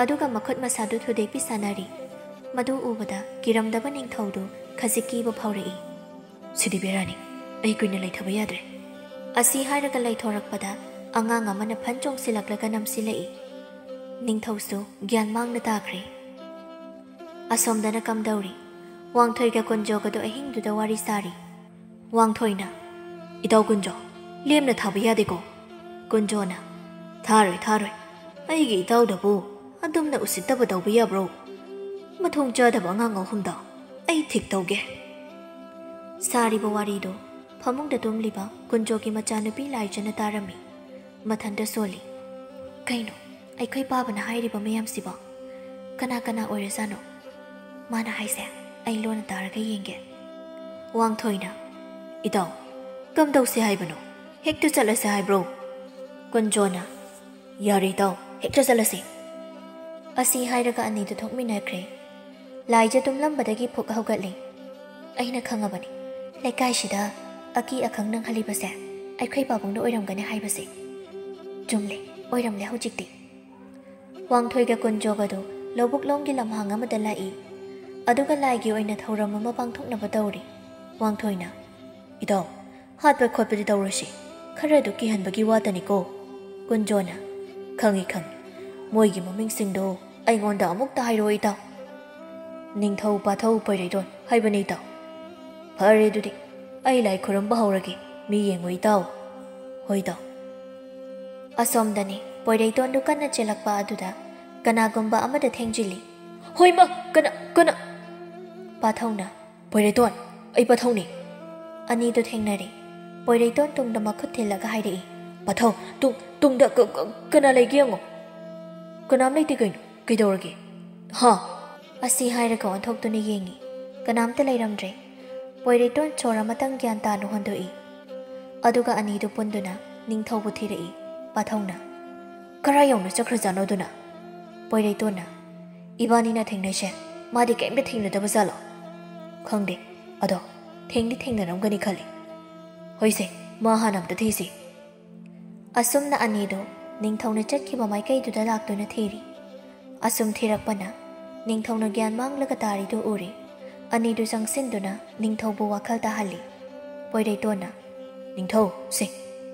ꯑꯗꯨꯒ ꯃꯈꯨꯠ ꯃꯁꯥꯗꯨ ꯊꯨꯗꯦꯛꯄꯤ ꯁꯥꯟꯅꯔꯤ꯫ ꯃꯗꯨ ꯎꯕꯗ ꯀꯤꯔꯝꯗꯕ ꯅꯤꯡꯊꯧꯗꯨ ꯈꯖꯤꯛ ꯀꯤꯕ ꯐꯥꯎꯔꯛꯏ꯫ "ꯁꯤꯗꯤ ꯕꯦꯔꯥꯅꯤ꯫ ꯑꯩ ꯀꯨꯏꯅ ꯂꯩꯊꯕ ꯌꯥꯗ꯭ꯔꯦ"꯫ ꯑꯁꯤ ꯍꯥꯏꯔꯒ ꯂꯩꯊꯣꯔꯛꯄꯗ ꯑꯉꯥꯡ ꯑꯃꯅ ꯐꯟ ꯆꯣꯡꯁꯤꯜꯂꯛꯂꯒ ꯅꯝꯁꯤꯜꯂꯛꯏ꯫ ꯅꯤꯡꯊꯧꯁꯨ ꯒ꯭ꯌꯥꯟ ꯃꯥꯡꯅ ꯇꯥꯈ꯭ꯔꯦ꯫ ꯑꯁꯣꯝꯗꯅ ꯀꯝꯗꯧꯔꯤ? ꯋꯥꯡꯊꯣꯏꯒ ꯀꯨꯟꯖꯣꯒꯗꯣ ꯑꯍꯤꯡꯗꯨꯗ ꯋꯥꯔꯤ ꯁꯥꯔꯤ꯫ ꯋꯥꯡꯊꯣꯏꯅ, "ꯏꯇꯥꯎ ꯀꯨꯟꯖꯣ, ꯂꯦꯝꯅ ꯊꯥꯕ ꯌꯥꯗꯦꯀꯣ"꯫ ꯀꯨꯟꯖꯣꯅ, "ꯊꯥꯔꯣꯏ, ꯊꯥꯔꯣꯏ꯫ ꯑꯩꯒꯤ ꯏꯇꯥꯎꯗꯕꯨ ꯑꯗꯨꯝꯅ ꯎꯁꯤꯠꯇꯕ ꯇꯧꯕ ꯌꯥꯕ꯭ꯔꯣ? ꯃꯊꯣꯡ ꯆꯥꯗꯕ ꯑꯉꯥꯡ ꯑꯍꯨꯝꯗꯣ ꯑꯩ ꯊꯤꯛ ꯇꯧꯒꯦ"꯫ ꯁꯥꯔꯤꯕ ꯋꯥꯔꯤꯗꯣ ꯐꯃꯨꯡꯗ ꯇꯨꯝꯂꯤꯕ ꯀꯨꯟꯖꯣꯒꯤ ꯃꯆꯥꯅꯨꯄꯤ ꯂꯥꯏꯖꯅ ꯇꯥꯔꯝꯃꯤ꯫ ꯃꯊꯟꯇ ꯁꯣꯜꯂꯤ꯫ "ꯀꯩꯅꯣ ꯑꯩꯈꯣꯏ ꯄꯥꯕꯅ ꯍꯥꯏꯔꯤꯕ ꯃꯌꯥꯝꯁꯤꯕꯣ? ꯀꯅꯥ ꯀꯅꯥ ꯑꯣꯏꯔꯖꯥꯠꯅꯣ? ꯃꯥꯅ ꯍꯥꯏꯁꯦ ꯑꯩ ꯂꯣꯟꯅ ꯇꯥꯔꯒ ꯌꯦꯡꯒꯦ"꯫ ꯋꯥꯡꯊꯣꯏꯅ, "ꯏꯇꯥꯎ, ꯀꯝꯗꯧꯁꯦ ꯍꯥꯏꯕꯅꯣ? ꯍꯦꯛꯇ ꯆꯠꯂꯁꯦ ꯍꯥꯏꯕ꯭ꯔꯣ?" ꯀꯨꯟꯖꯣꯅ, "ꯌꯥꯔꯦ ꯏꯇꯥꯎ, ꯍꯦꯛꯇ ꯆꯠꯂꯁꯤ"꯫ ꯑꯁꯤ ꯍꯥꯏꯔꯒ ꯑꯅꯤꯗꯨ ꯊꯣꯛꯃꯤꯟꯅꯈ꯭ꯔꯦ꯫ ꯂꯥꯏꯖ ꯇꯨꯝꯂꯝꯕꯗꯒꯤ ꯐꯨꯛ ꯍꯧꯒꯠꯂꯦ꯫ "ꯑꯩꯅ ꯈꯪꯉꯕꯅꯤ, ꯂꯩꯀꯥꯏꯁꯤꯗ ꯑꯀꯤ ꯑꯈꯪ ꯅꯪꯍꯜꯂꯤꯕꯁꯦ ꯑꯩꯈꯣꯏ ꯄꯥꯕꯨꯡꯅ ꯑꯣꯏꯔꯝꯒꯅꯤ ꯍꯥꯏꯕꯁꯦ꯫ ꯆꯨꯝꯂꯦ, ꯑꯣꯏꯔꯝꯂꯦ ꯍꯧꯖꯤꯛꯇꯤ"꯫ ꯋꯥꯡꯊꯣꯏꯒ ꯀꯨꯟꯖꯣꯒꯗꯨ ꯂꯧꯕꯨꯛꯂꯣꯝꯒꯤ ꯂꯝꯍꯥꯡ ꯑꯃꯗ ꯂꯥꯛꯏ꯫ ꯑꯗꯨꯒ ꯂꯥꯏꯒꯤ ꯑꯣꯏꯅ ꯊꯧꯔꯝ ꯑꯃ ꯄꯥꯡꯊꯣꯛꯅꯕ ꯇꯧꯔꯤ꯫ ꯋꯥꯡꯊꯣꯏꯅ, "ꯏꯇꯥꯎ, ꯍꯥꯠꯄ ꯈꯣꯠꯄꯗꯤ ꯇꯧꯔꯣꯏꯁꯤ, ꯈꯔꯗꯨ ꯀꯤꯍꯟꯕꯒꯤ ꯋꯥꯇꯅꯤꯀꯣ"꯫ ꯀꯨꯟꯖꯣꯅ, "ꯈꯪꯉꯤ, ꯈꯪꯉꯤ꯫ ꯃꯣꯏꯒꯤ ꯃꯃꯤꯡꯁꯤꯡꯗꯣ ꯑꯩꯉꯣꯟꯗ ꯑꯃꯨꯛꯇ ꯍꯥꯏꯔꯛꯑꯣ ꯏꯇꯥꯎ"꯫ "ꯅꯤꯡꯊꯧ ꯄꯥꯊꯧ ꯄꯣꯏꯔꯩꯗꯣꯟ ꯍꯥꯏꯕꯅꯤ ꯏꯇꯥꯎ"꯫ "ꯐꯔꯦ ꯑꯗꯨꯗꯤ, ꯑꯩ ꯂꯥꯏ ꯈꯨꯔꯨꯝꯕ ꯍꯧꯔꯒꯦ, ꯃꯤ ꯌꯦꯡꯉꯨ ꯏꯇꯥꯎ"꯫ "ꯍꯣꯏ ꯏꯇꯥꯎ"꯫ ꯑꯁꯣꯝꯗꯅꯤ ꯄꯣꯏꯔꯩꯗꯣꯟꯗꯨ ꯀꯟꯅ ꯆꯦꯜꯂꯛꯄ ꯑꯗꯨꯗ ꯀꯅꯥꯒꯨꯝꯕ ꯑꯃꯗ ꯊꯦꯡꯖꯤꯜꯂꯤ꯫ "ꯍꯣꯏꯃ, ꯀꯅꯥ, ꯀꯅꯥ?" ꯄꯥꯊꯧꯅ, "ꯄꯣꯏꯔꯩꯇꯣꯟ, ꯑꯩ ꯄꯥꯊꯧꯅꯤ"꯫ ꯑꯅꯤꯗꯨ ꯊꯦꯡꯅꯔꯦ꯫ ꯄꯣꯏꯔꯩꯇꯣꯟ ꯇꯨꯡꯗ ꯃꯈꯨꯠ ꯊꯤꯜꯂꯒ ꯍꯥꯏꯔꯛꯏ, "ꯄꯥꯊꯧ, ꯇꯨꯡ, ꯇꯨꯡꯗ ꯀ-, ꯀ-, ꯀꯅꯥ ꯂꯩꯒꯦ ꯌꯦꯡꯉꯣ"꯫ "ꯀꯅꯥꯝ ꯂꯩꯇꯦ ꯀꯩꯅꯣ, ꯀꯩꯗꯧꯔꯒꯦ? ꯍꯥ?" ꯑꯁꯤ ꯍꯥꯏꯔꯒ ꯑꯣꯟꯊꯣꯛꯇꯨꯅ ꯌꯦꯡꯉꯤ꯫ ꯀꯅꯥꯝꯇ ꯂꯩꯔꯝꯗ꯭ꯔꯦ꯫ ꯄꯣꯏꯔꯩꯇꯣꯟ ꯁꯣꯔ ꯑꯃꯇꯪ ꯒ꯭ꯌꯥꯟ ꯇꯥꯅ ꯍꯣꯟꯗꯣꯛꯏ꯫ ꯑꯗꯨꯒ ꯑꯅꯤꯗꯨ ꯄꯨꯟꯗꯨꯅ ꯅꯤꯡꯊꯧꯕꯨ ꯊꯤꯔꯛꯏ꯫ ꯄꯥꯊꯧꯅ, "ꯀꯔꯥꯏ ꯌꯧꯅ ꯆꯠꯈ꯭ꯔꯖꯥꯠꯅꯣ ꯑꯗꯨꯅ?" ꯄꯣꯏꯔꯩꯇꯣꯟꯅ, "ꯏꯕꯥꯅꯤꯅ ꯊꯦꯡꯅꯩꯁꯦ ꯃꯥꯗꯤ ꯀꯔꯤꯝꯇ ꯊꯦꯡꯅꯗꯕ ꯖꯥꯠꯂꯣ?" "ꯈꯪꯗꯦ, ꯑꯗꯣ ꯊꯦꯡꯗꯤ ꯊꯦꯡꯅꯔꯝꯒꯅꯤ ꯈꯜꯂꯤ꯫ ꯍꯣꯏꯁꯦ, ꯃꯥ ꯍꯥꯟꯅ ꯑꯝꯇ ꯊꯤꯁꯤ꯫" ꯑꯁꯨꯝꯅ ꯑꯅꯤꯗꯨ ꯅꯤꯡꯊꯧꯅ ꯆꯠꯈꯤꯕ ꯃꯥꯏꯀꯩꯗꯨꯗ ꯂꯥꯛꯇꯨꯅ ꯊꯤꯔꯤ꯫ ꯑꯁꯨꯝ ꯊꯤꯔꯛꯄꯅ ꯅꯤꯡꯊꯧꯅ ꯒ꯭ꯌꯥꯟ ꯃꯥꯡꯂꯒ ꯇꯥꯔꯤꯗꯨ ꯎꯔꯦ꯫ ꯑꯅꯤꯗꯨ ꯆꯪꯁꯤꯟꯗꯨꯅ ꯅꯤꯡꯊꯧꯕꯨ ꯋꯥꯈꯜ ꯇꯥꯍꯜꯂꯤ꯫ ꯄꯣꯏꯔꯩꯇꯣꯟꯅ, "ꯅꯤꯡꯊꯧ, ꯁꯦ,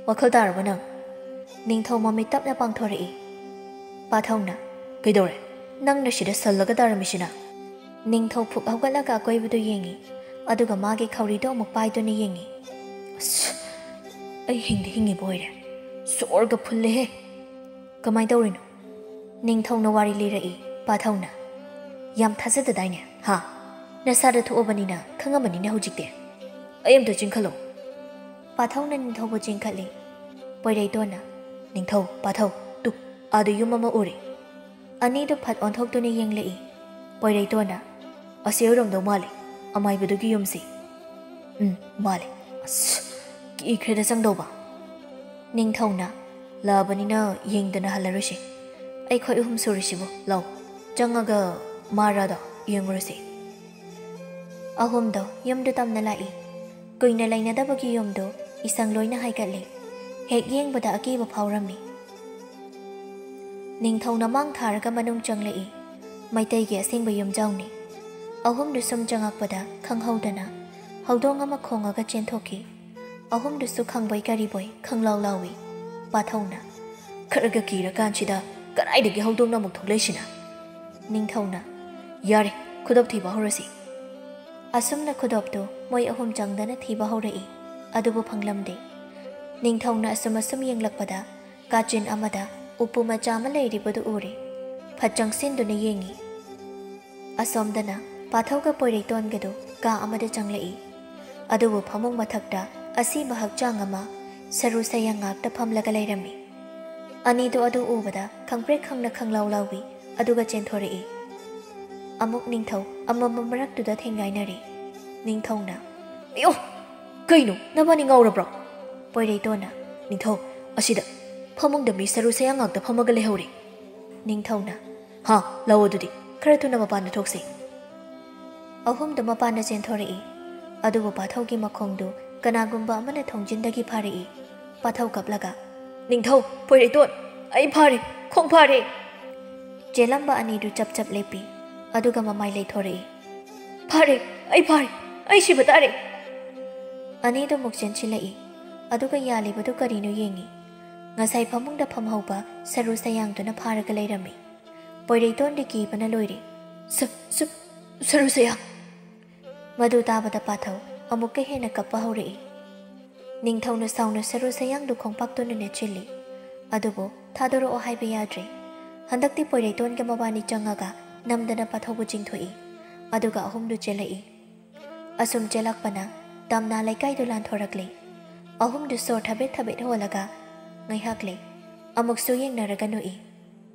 ꯋꯥꯈꯜ ꯇꯥꯔꯕ ꯅꯪ?" ꯅꯤꯡꯊꯧ ꯃꯃꯤꯠ ꯇꯞꯅ ꯄꯥꯡꯊꯣꯔꯛꯏ꯫ ꯄꯥꯊꯧꯅ, "ꯀꯩꯗꯧꯔꯦ? ꯅꯪꯅ ꯁꯤꯗ ꯁꯜꯂꯒ ꯇꯥꯔꯝꯃꯤꯁꯤꯅ?" ꯅꯤꯡꯊꯧ ꯐꯨꯛ ꯍꯧꯒꯠꯂꯒ ꯑꯀꯣꯏꯕꯗꯨ ꯌꯦꯡꯉꯤ, ꯑꯗꯨꯒ ꯃꯥꯒꯤ ꯈꯧꯔꯤꯗꯨ ꯑꯃꯨꯛ ꯄꯥꯏꯗꯨꯅ ꯌꯦꯡꯉꯤ꯫ "ꯑꯁ, ꯑꯩ ꯍꯤꯡꯗꯤ ꯍꯤꯡꯉꯤꯕ ꯑꯣꯏꯔꯦ꯫ ꯁꯣꯔꯒ ꯐꯨꯜꯂꯦꯍꯦ꯫ ꯀꯃꯥꯏ ꯇꯧꯔꯤꯅꯣ?" ꯅꯤꯡꯊꯧꯅ ꯋꯥꯔꯤ ꯂꯤꯔꯛꯏ꯫ ꯄꯥꯊꯧꯅ, "ꯌꯥꯝ ꯊꯥꯖꯗꯗꯥꯏꯅꯦ, ꯍꯥ? ꯅꯁꯥꯗ ꯊꯣꯛꯑꯕꯅꯤꯅ ꯈꯪꯉꯝꯃꯅꯤꯅꯦ ꯍꯧꯖꯤꯛꯇꯤ꯫ ꯑꯩ ꯑꯝꯇ ꯆꯤꯡꯈꯠꯂꯣ꯫" ꯄꯥꯊꯧꯅ ꯅꯤꯡꯊꯧꯕꯨ ꯆꯤꯡꯈꯠꯂꯤ꯫ ꯄꯣꯏꯔꯩꯇꯣꯟꯅ, "ꯅꯤꯡꯊꯧ, ꯄꯥꯊꯧ, ꯇꯨ, ꯑꯥꯗ ꯌꯨꯝ ꯑꯃ ꯎꯔꯦ꯫" ꯑꯅꯤꯗꯨ ꯐꯠ ꯑꯣꯟꯊꯣꯛꯇꯨꯅ ꯌꯦꯡꯂꯛꯏ꯫ ꯄꯣꯏꯔꯩꯇꯣꯟꯅ, "ꯑꯁꯤ ꯑꯣꯏꯔꯝꯗꯧ ꯃꯥꯜꯂꯤ, ꯑꯃꯥꯏꯕꯗꯨꯒꯤ ꯌꯨꯝꯁꯤ꯫" "ꯎꯝ, ꯃꯥꯜꯂꯤ꯫ ꯑꯁ, ꯀꯤꯈ꯭ꯔꯦꯗ ꯆꯪꯗꯧꯕ꯫" ꯅꯤꯡꯊꯧꯅ, "ꯂꯥꯛꯑꯕꯅꯤꯅ ꯌꯦꯡꯗꯅ ꯍꯜꯂꯔꯣꯏꯁꯤ꯫ ꯑꯩꯈꯣꯏ ꯑꯍꯨꯝ ꯁꯨꯔꯤꯁꯤꯕꯨ꯫ ꯂꯥꯎ, ꯆꯪꯉꯒ ꯃꯥꯔꯥꯗꯣ ꯌꯦꯡꯉꯨꯔꯁꯤ꯫" ꯑꯍꯨꯝꯗꯣ ꯌꯨꯝꯗꯨ ꯇꯝꯅ ꯂꯥꯛꯏ꯫ ꯀꯨꯏꯅ ꯂꯩꯅꯗꯕꯒꯤ ꯌꯨꯝꯗꯨ ꯏꯁꯪ ꯂꯣꯏꯅ ꯍꯥꯏꯒꯠꯂꯤ꯫ ꯍꯦꯛ ꯌꯦꯡꯕꯗ ꯑꯀꯤꯕ ꯐꯥꯎꯔꯝꯃꯤ꯫ ꯅꯤꯡꯊꯧꯅ ꯃꯥꯡ ꯊꯥꯔꯒ ꯃꯅꯨꯡ ꯆꯪꯂꯛꯏ꯫ ꯃꯩꯇꯩꯒꯤ ꯑꯁꯦꯡꯕ ꯌꯨꯝꯖꯥꯎꯅꯤ꯫ ꯑꯍꯨꯝꯗꯨ ꯁꯨꯝ ꯆꯪꯉꯛꯄꯗ ꯈꯪꯍꯧꯗꯅ ꯍꯧꯗꯣꯡ ꯑꯃ ꯈꯣꯡꯉꯒ ꯆꯦꯟꯊꯣꯛꯈꯤ꯫ ꯑꯍꯨꯝꯗꯨꯁꯨ ꯈꯪꯕꯣꯏ ꯀꯔꯤꯕꯣꯏ ꯈꯪꯂꯥꯎ ꯂꯥꯎꯏ꯫ ꯄꯥꯊꯧꯅ, "ꯈꯔꯒ ꯀꯤꯔꯀꯥꯟꯁꯤꯗ ꯀꯗꯥꯏꯗꯒꯤ ꯍꯧꯗꯣꯡꯅ ꯑꯃꯨꯛ ꯊꯣꯛꯂꯛꯏꯁꯤꯅ?" ꯅꯤꯡꯊꯧꯅ, "ꯌꯥꯔꯦ, ꯈꯨꯗꯣꯞ ꯊꯤꯕ ꯍꯧꯔꯁꯤ꯫" ꯑꯁꯨꯝꯅ ꯈꯨꯗꯣꯞꯇꯨ ꯃꯣꯏ ꯑꯍꯨꯝ ꯆꯪꯗꯅ ꯊꯤꯕ ꯍꯧꯔꯛꯏ꯫ ꯑꯗꯨꯕꯨ ꯐꯪꯂꯝꯗꯦ꯫ ꯅꯤꯡꯊꯧꯅ ꯑꯁꯨꯝ ꯑꯁꯨꯝ ꯌꯦꯡꯂꯛꯄꯗ ꯀꯥꯆꯤꯟ ꯑꯃꯗ ꯎꯄꯨ ꯃꯆꯥ ꯑꯃ ꯂꯩꯔꯤꯕꯗꯨ ꯎꯔꯦ꯫ ꯐꯠ ꯆꯪꯁꯤꯟꯗꯨꯅ ꯌꯦꯡꯉꯤ꯫ ꯑꯁꯣꯝꯗꯅ ꯄꯥꯊꯧꯒ ꯄꯣꯏꯔꯩꯇꯣꯟꯒꯗꯨ ꯀꯥ ꯑꯃꯗ ꯆꯪꯂꯛꯏ꯫ ꯑꯗꯨꯕꯨ ꯐꯃꯨꯡ ꯃꯊꯛꯇ ꯑꯁꯤꯕ ꯍꯛꯆꯥꯡ ꯑꯃ ꯁꯔꯨ ꯁꯌꯥꯡ ꯉꯥꯛꯇ ꯐꯝꯂꯒ ꯂꯩꯔꯝꯃꯤ꯫ ꯑꯅꯤꯗꯨ ꯑꯗꯨ ꯎꯕꯗ ꯈꯪꯄ꯭ꯔꯦꯛ ꯈꯪꯅ ꯈꯪꯂꯥꯎ ꯂꯥꯎꯏ, ꯑꯗꯨꯒ ꯆꯦꯟꯊꯣꯔꯛꯏ꯫ ꯑꯃꯨꯛ ꯅꯤꯡꯊꯧ ꯑꯃꯝꯕ ꯃꯔꯛꯇꯨꯗ ꯊꯦꯡꯒꯥꯏꯅꯔꯦ꯫ ꯅꯤꯡꯊꯧꯅ, "ꯑꯌꯣ! ꯀꯩꯅꯣ, ꯅꯕꯥꯅꯤ ꯉꯥꯎꯔꯕ꯭ꯔꯣ?" ꯄꯣꯏꯔꯩꯇꯣꯟꯅ, "ꯅꯤꯡꯊꯧ, ꯑꯁꯤꯗ ꯐꯃꯨꯡꯗ ꯃꯤ ꯁꯔꯨ ꯁꯌꯥꯡ ꯉꯥꯛꯇ ꯐꯝꯃꯒ ꯂꯩꯍꯧꯔꯦ꯫" ꯅꯤꯡꯊꯧꯅ, "ꯍꯥ, ꯂꯥꯛꯑꯣ ꯑꯗꯨꯗꯤ, ꯈꯔ ꯊꯨꯅ ꯃꯄꯥꯟꯗ ꯊꯣꯛꯁꯤ꯫" ꯑꯍꯨꯝꯗꯨ ꯃꯄꯥꯟꯗ ꯆꯦꯟꯊꯣꯔꯛꯏ꯫ ꯑꯗꯨꯕꯨ ꯄꯥꯊꯧꯒꯤ ꯃꯈꯣꯡꯗꯨ ꯀꯅꯥꯒꯨꯝꯕ ꯑꯃꯅ ꯊꯣꯡꯖꯤꯟꯗꯒꯤ ꯐꯥꯔꯛꯏ꯫ ꯄꯥꯊꯧ ꯀꯞꯂꯒ, "ꯅꯤꯡꯊꯧ, ꯄꯣꯏꯔꯩꯇꯣꯟ, ꯑꯩ ꯐꯥꯔꯦ, ꯈꯣꯡ ꯐꯥꯔꯦ!" ꯆꯦꯜꯂꯝꯕ ꯑꯅꯤꯗꯨ ꯆꯞ ꯆꯞ ꯂꯦꯞꯄꯤ, ꯑꯗꯨꯒ ꯃꯃꯥꯏ ꯂꯩꯊꯣꯔꯛꯏ꯫ "ꯐꯥꯔꯦ, ꯑꯩ ꯐꯥꯔꯦ, ꯑꯩ ꯁꯤꯕ ꯇꯥꯔꯦ!" ꯑꯅꯤꯗꯨ ꯑꯃꯨꯛ ꯆꯦꯟꯁꯤꯜꯂꯛꯏ, ꯑꯗꯨꯒ ꯌꯥꯜꯂꯤꯕꯗꯨ ꯀꯔꯤꯅꯣ ꯌꯦꯡꯉꯤ꯫ ꯉꯁꯥꯏ ꯐꯃꯨꯡꯗ ꯐꯝꯍꯧꯕ ꯁꯔꯨ ꯁꯌꯥꯡꯗꯨꯅ ꯐꯥꯔꯒ ꯂꯩꯔꯝꯃꯤ꯫ ꯄꯣꯏꯔꯩꯇꯣꯟꯗꯤ ꯀꯤꯕꯅ ꯂꯣꯏꯔꯦ꯫ "ꯁ-, ꯁ-, ꯁꯔꯨ ꯁꯌꯥꯡ!" ꯃꯗꯨ ꯇꯥꯕꯗ ꯄꯥꯊꯧ ꯑꯃꯨꯛꯀ ꯍꯦꯟꯅ ꯀꯞꯄ ꯍꯧꯔꯛꯏ꯫ ꯅꯤꯡꯊꯧꯅ ꯁꯥꯎꯅ ꯁꯔꯨ ꯁꯌꯥꯡꯗꯨ ꯈꯣꯡꯄꯥꯛꯇꯨꯅ ꯅꯦꯠꯁꯤꯜꯂꯤ꯫ ꯑꯗꯨꯕꯨ ꯊꯥꯗꯣꯔꯛꯑꯣ ꯍꯥꯏꯕ ꯌꯥꯗ꯭ꯔꯦ꯫ ꯍꯟꯗꯛꯇꯤ ꯄꯣꯏꯔꯩꯇꯣꯟꯒ ꯃꯕꯥꯅꯤ ꯆꯪꯉꯒ ꯅꯝꯗꯅ ꯄꯥꯊꯧꯕꯨ ꯆꯤꯡꯊꯣꯛꯏ꯫ ꯑꯗꯨꯒ ꯑꯍꯨꯝꯗꯨ ꯆꯦꯜꯂꯛꯏ꯫ ꯑꯁꯨꯝ ꯆꯦꯜꯂꯛꯄꯅ ꯇꯝꯅꯥ ꯂꯩꯀꯥꯏꯗꯨ ꯂꯥꯟꯊꯣꯔꯛꯂꯦ꯫ ꯑꯍꯨꯝꯗꯨ ꯁꯣꯔ ꯊꯕꯦꯠ ꯊꯕꯦꯠ ꯍꯣꯜꯂꯒ ꯉꯥꯏꯍꯥꯛ ꯂꯩ꯫ ꯑꯃꯨꯛꯁꯨ ꯌꯦꯡꯅꯔꯒ ꯅꯣꯛꯏ꯫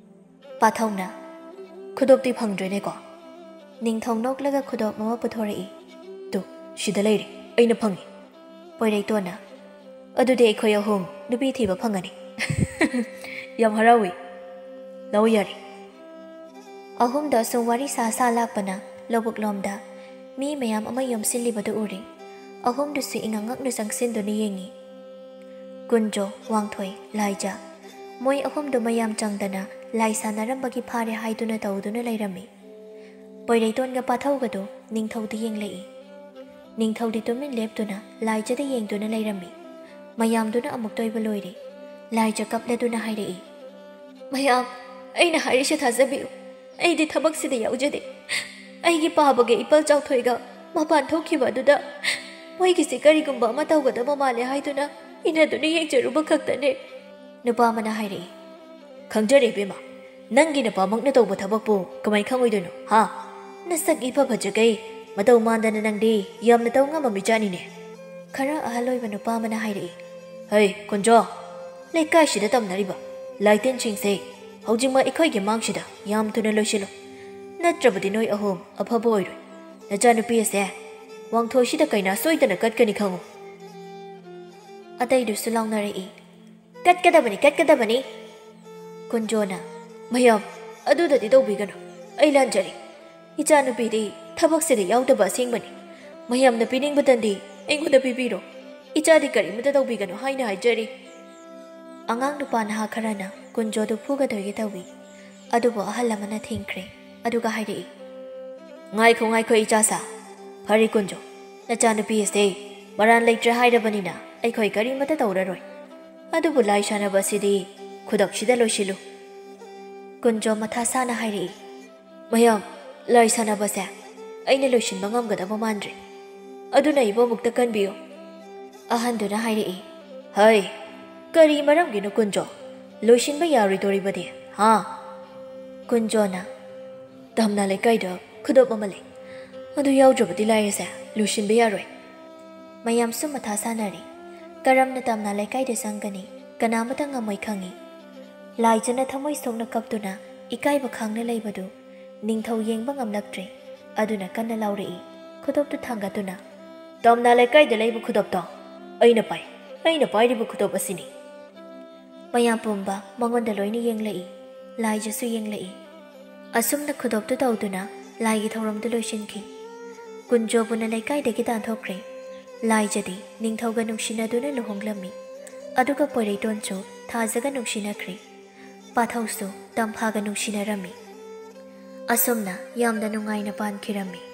ꯄꯥꯊꯧꯅ, "ꯈꯨꯗꯣꯞꯇꯤ ꯐꯪꯗ꯭ꯔꯦꯅꯦꯀꯣ?" ꯅꯤꯡꯊꯧ ꯅꯣꯛꯂꯒ ꯈꯨꯗꯣꯞ ꯑꯃ ꯄꯨꯊꯣꯔꯛꯏ꯫ "ꯇꯨ, ꯁꯤꯗ ꯂꯩꯔꯦ, ꯑꯩꯅ ꯐꯪꯉꯤ꯫" ꯄꯣꯏꯔꯩꯇꯣꯟꯅ, "ꯑꯗꯨꯗꯤ ꯑꯩꯈꯣꯏ ꯑꯍꯨꯝ ꯅꯨꯄꯤ ꯊꯤꯕ ꯐꯪꯉꯅꯤ꯫" "ꯌꯥꯝ ꯍꯔꯥꯎꯏ꯫ ꯂꯧ ꯌꯥꯔꯦ꯫" ꯑꯍꯨꯝꯗ ꯑꯁꯨꯝ ꯋꯥꯔꯤ ꯁꯥ ꯁꯥ ꯂꯥꯛꯄꯅ ꯂꯧꯕꯨꯛꯂꯣꯝꯗ ꯃꯤ ꯃꯌꯥꯝ ꯑꯃ ꯌꯣꯝꯁꯤꯜꯂꯤꯕꯗꯨ ꯎꯔꯦ꯫ ꯑꯍꯨꯝꯗꯨꯁꯨ ꯏꯉꯛ ꯉꯛꯅ ꯆꯪꯁꯤꯟꯗꯨꯅ ꯌꯦꯡꯉꯤ꯫ ꯀꯨꯟꯖꯣ, ꯋꯥꯡꯊꯣꯏ, ꯂꯥꯏꯖ, ꯃꯣꯏ ꯑꯍꯨꯝꯗꯨ ꯃꯌꯥꯝ ꯆꯪꯗꯅ ꯂꯥꯏ ꯁꯥꯟꯅꯔꯝꯕꯒꯤ ꯐꯥꯔꯦ ꯍꯥꯏꯗꯨꯅ ꯇꯧꯗꯨꯅ ꯂꯩꯔꯝꯃꯤ꯫ ꯄꯣꯏꯔꯩꯇꯣꯟꯒ ꯄꯥꯊꯧꯒꯗꯨ ꯅꯤꯡꯊꯧꯗ ꯌꯦꯡꯂꯛꯏ꯫ ꯅꯤꯡꯊꯧꯗꯤ ꯇꯨꯃꯤꯟ ꯂꯦꯞꯇꯨꯅ ꯂꯥꯏꯖꯗ ꯌꯦꯡꯗꯨꯅ ꯂꯩꯔꯝꯃꯤ꯫ ꯃꯌꯥꯝꯗꯨꯅ ꯑꯃꯨꯛꯇ ꯑꯣꯏꯕ ꯂꯣꯏꯔꯦ꯫ ꯂꯥꯏꯖ ꯀꯞꯂꯗꯨꯅ ꯍꯥꯏꯔꯛꯏ, "ꯃꯌꯥꯝ, ꯑꯩꯅ ꯍꯥꯏꯔꯤꯁꯦ ꯊꯥꯖꯕꯤꯌꯨ꯫ ꯑꯩꯗꯤ ꯊꯕꯛꯁꯤꯗ ꯌꯥꯎꯖꯗꯦ꯫ ꯑꯩꯒꯤ ꯄꯥꯕꯒ ꯏꯄꯜ ꯆꯥꯎꯊꯣꯏꯒ ꯃꯄꯥꯟ ꯊꯣꯛꯈꯤꯕ ꯑꯗꯨꯗ ꯃꯣꯏꯒꯤꯁꯦ ꯀꯔꯤꯒꯨꯝꯕ ꯑꯃ ꯇꯧꯒꯗꯕ ꯃꯥꯜꯂꯦ ꯍꯥꯏꯗꯨꯅ ꯏꯟꯅꯗꯨꯅ ꯌꯦꯡꯖꯔꯨꯕ ꯈꯛꯇꯅꯦ꯫" ꯅꯨꯄꯥ ꯑꯃꯅ ꯍꯥꯏꯔꯛꯏ, "ꯈꯪꯖꯔꯦ ꯏꯕꯦꯝꯃ, ꯅꯪꯒꯤ ꯅꯄꯥꯃꯛꯅ ꯇꯧꯕ ꯊꯕꯛꯄꯨ ꯀꯃꯥꯏ ꯈꯪꯉꯣꯏꯗꯣꯏꯅꯣ, ꯍꯥ? ꯅꯁꯛ ꯏꯐ ꯐꯖꯈꯩ, ꯃꯇꯧ ꯃꯥꯟꯗꯅ ꯅꯪꯗꯤ ꯌꯥꯝꯅ ꯇꯧ ꯉꯝꯕ ꯃꯤꯆꯥꯅꯤꯅꯦ꯫" ꯈꯔ ꯑꯍꯜ ꯑꯣꯏꯕ ꯅꯨꯄꯥ ꯑꯃꯅ ꯍꯥꯏꯔꯛꯏ, "ꯍꯩ ꯀꯨꯟꯖꯣ, ꯂꯩꯀꯥꯏꯁꯤꯗ ꯇꯝꯅꯔꯤꯕ ꯂꯥꯏꯇꯤꯟꯁꯤꯡꯁꯦ ꯍꯧꯖꯤꯛꯃꯛ ꯑꯩꯈꯣꯏꯒꯤ ꯃꯥꯡꯁꯤꯗ ꯌꯥꯝ ꯊꯨꯅ ꯂꯣꯏꯁꯤꯜꯂꯨ, ꯅꯠꯇ꯭ꯔꯕꯗꯤ ꯅꯣꯏ ꯑꯍꯨꯝ ꯑꯐꯕ ꯑꯣꯏꯔꯣꯏ꯫ ꯅꯆꯥꯅꯨꯄꯤ ꯑꯁꯦ ꯋꯥꯡꯊꯣꯏꯁꯤꯗ ꯀꯩꯅꯥ ꯁꯣꯏꯗꯅ ꯀꯠꯀꯅꯤ ꯈꯪꯉꯨ꯫" ꯑꯇꯩꯗꯨꯁꯨ ꯂꯥꯎꯅꯔꯛꯏ, "ꯀꯠꯀꯗꯕꯅꯤ, ꯀꯠꯀꯗꯕꯅꯤ!" ꯀꯨꯟꯖꯣꯅ, "ꯃꯌꯥꯝ, ꯑꯗꯨꯗꯗꯤ ꯇꯧꯕꯤꯒꯅꯨ, ꯑꯩ ꯂꯥꯟꯖꯔꯦ꯫ ꯏꯆꯥꯅꯨꯄꯤꯗꯤ ꯊꯕꯛꯁꯤꯗ ꯌꯥꯎꯗꯕ ꯑꯁꯦꯡꯕꯅꯤ꯫ ꯃꯌꯥꯝꯅ ꯄꯤꯅꯤꯡꯕꯇꯪꯗꯤ ꯑꯩꯉꯣꯟꯗ ꯄꯤꯕꯤꯔꯣ꯫ ꯏꯆꯥꯗꯤ ꯀꯔꯤꯃꯇ ꯇꯧꯕꯤꯒꯅꯨ ꯍꯥꯏꯅ ꯍꯥꯏꯖꯔꯤ꯫" ꯑꯉꯥꯡ ꯅꯨꯄꯥ ꯅꯍꯥ ꯈꯔꯅ ꯀꯨꯟꯖꯣꯗꯨ ꯐꯨꯒꯗꯣꯏꯒꯤ ꯇꯧꯏ꯫ ꯑꯗꯨꯕꯨ ꯑꯍꯜ ꯑꯃꯅ ꯊꯤꯡꯈ꯭ꯔꯦ꯫ ꯑꯗꯨꯒ ꯍꯥꯏꯔꯛꯏ, "ꯉꯥꯏꯈꯣ, ꯉꯥꯏꯈꯣ, ꯏꯆꯥꯁꯥ꯫ ꯐꯔꯦ ꯀꯨꯟꯖꯣ, ꯅꯆꯥꯅꯨꯄꯤ ꯑꯁꯦ ꯃꯔꯥꯟ ꯂꯩꯇ꯭ꯔꯦ ꯍꯥꯏꯔꯕꯅꯤꯅ ꯑꯩꯈꯣꯏ ꯀꯔꯤꯃꯇ ꯇꯧꯔꯔꯣꯏ꯫ ꯑꯗꯨꯕꯨ ꯂꯥꯏ ꯁꯥꯟꯅꯕ ꯑꯁꯤꯗꯤ ꯈꯨꯗꯛꯁꯤꯗ ꯂꯣꯏꯁꯤꯜꯂꯨ꯫" ꯀꯨꯟꯖꯣ ꯃꯊꯥ ꯁꯥꯅ ꯍꯥꯏꯔꯛꯏ, "ꯃꯌꯥꯝ, ꯂꯥꯏ ꯁꯥꯟꯅꯕꯁꯦ ꯑꯩꯅ ꯂꯣꯏꯁꯤꯟꯕ ꯉꯝꯒꯗꯕ ꯃꯥꯟꯗ꯭ꯔꯦ꯫ ꯑꯗꯨꯅ ꯏꯕꯣꯃꯨꯛꯇ ꯀꯟꯕꯤꯌꯨ꯫" ꯑꯍꯟꯗꯨꯅ ꯍꯥꯏꯔꯛꯏ, "ꯍꯩ, ꯀꯔꯤ ꯃꯔꯝꯒꯤꯅꯣ ꯀꯨꯟꯖꯣ? ꯂꯣꯏꯁꯤꯟꯕ ꯌꯥꯔꯣꯏꯗꯣꯔꯤꯕꯗꯤ, ꯍꯥ?" ꯀꯨꯟꯖꯣꯅ, "ꯇꯝꯅꯥ ꯂꯩꯀꯥꯏꯗ ꯈꯨꯗꯣꯞ ꯑꯃ ꯂꯩ꯫ ꯑꯗꯨ ꯌꯥꯎꯗ꯭ꯔꯕꯗꯤ ꯂꯥꯏ ꯑꯁꯦ ꯂꯣꯏꯁꯤꯟꯕ ꯌꯥꯔꯣꯏ꯫" ꯃꯌꯥꯝꯁꯨ ꯃꯊꯥ ꯁꯥꯅꯔꯤ꯫ ꯀꯔꯝꯅ ꯇꯝꯅꯥ ꯂꯩꯀꯥꯏꯗ ꯆꯪꯒꯅꯤ? ꯀꯅꯥꯃꯇ ꯉꯝꯃꯣꯏ ꯈꯪꯏ꯫ ꯂꯥꯏꯖꯅ ꯊꯃꯣꯏ ꯁꯣꯛꯅ ꯀꯞꯇꯨꯅ ꯏꯀꯥꯏꯕ ꯈꯥꯡꯅ ꯂꯩꯕꯗꯨ ꯅꯤꯡꯊꯧ ꯌꯦꯡꯕ ꯉꯝꯂꯛꯇ꯭ꯔꯦ꯫ ꯑꯗꯨꯅ ꯀꯟꯅ ꯂꯥꯎꯔꯛꯏ, ꯈꯨꯗꯣꯞꯇꯨ ꯊꯥꯡꯒꯠꯇꯨꯅ, "ꯇꯝꯅꯥ ꯂꯩꯀꯥꯏꯗ ꯂꯩꯕ ꯈꯨꯗꯣꯞꯇꯣ ꯑꯩꯅ ꯄꯥꯏ꯫ ꯑꯩꯅ ꯄꯥꯏꯔꯤꯕ ꯈꯨꯗꯣꯞ ꯑꯁꯤꯅꯤ꯫" ꯃꯌꯥꯝ ꯄꯨꯝꯕ ꯃꯉꯣꯟꯗ ꯂꯣꯏꯅ ꯌꯦꯡꯂꯛꯏ꯫ ꯂꯥꯏꯖꯁꯨ ꯌꯦꯡꯂꯛꯏ꯫ ꯑꯁꯨꯝꯅ ꯈꯨꯗꯣꯞꯇꯨ ꯇꯧꯗꯨꯅ ꯂꯥꯏꯒꯤ ꯊꯧꯔꯝꯗꯨ ꯂꯣꯏꯁꯤꯟꯈꯤ꯫ ꯀꯨꯟꯖꯣꯕꯨꯅ ꯂꯩꯀꯥꯏꯗꯒꯤ ꯇꯥꯟꯊꯣꯛꯈ꯭ꯔꯦ꯫ ꯂꯥꯏꯖꯗꯤ ꯅꯤꯡꯊꯧꯒ ꯅꯨꯡꯁꯤꯅꯗꯨꯅ ꯂꯨꯍꯣꯡꯂꯝꯃꯤ꯫ ꯑꯗꯨꯒ ꯄꯣꯏꯔꯩꯇꯣꯟꯁꯨ ꯊꯥꯖꯒ ꯅꯨꯡꯁꯤꯅꯈ꯭ꯔꯦ꯫ ꯄꯥꯊꯧꯁꯨ ꯇꯝꯐꯥꯒ ꯅꯨꯡꯁꯤꯅꯔꯝꯃꯤ꯫ ꯑꯁꯨꯝꯅ ꯌꯥꯝꯅ ꯅꯨꯡꯉꯥꯏꯅ ꯄꯥꯟꯈꯤꯔꯝꯃꯤ꯫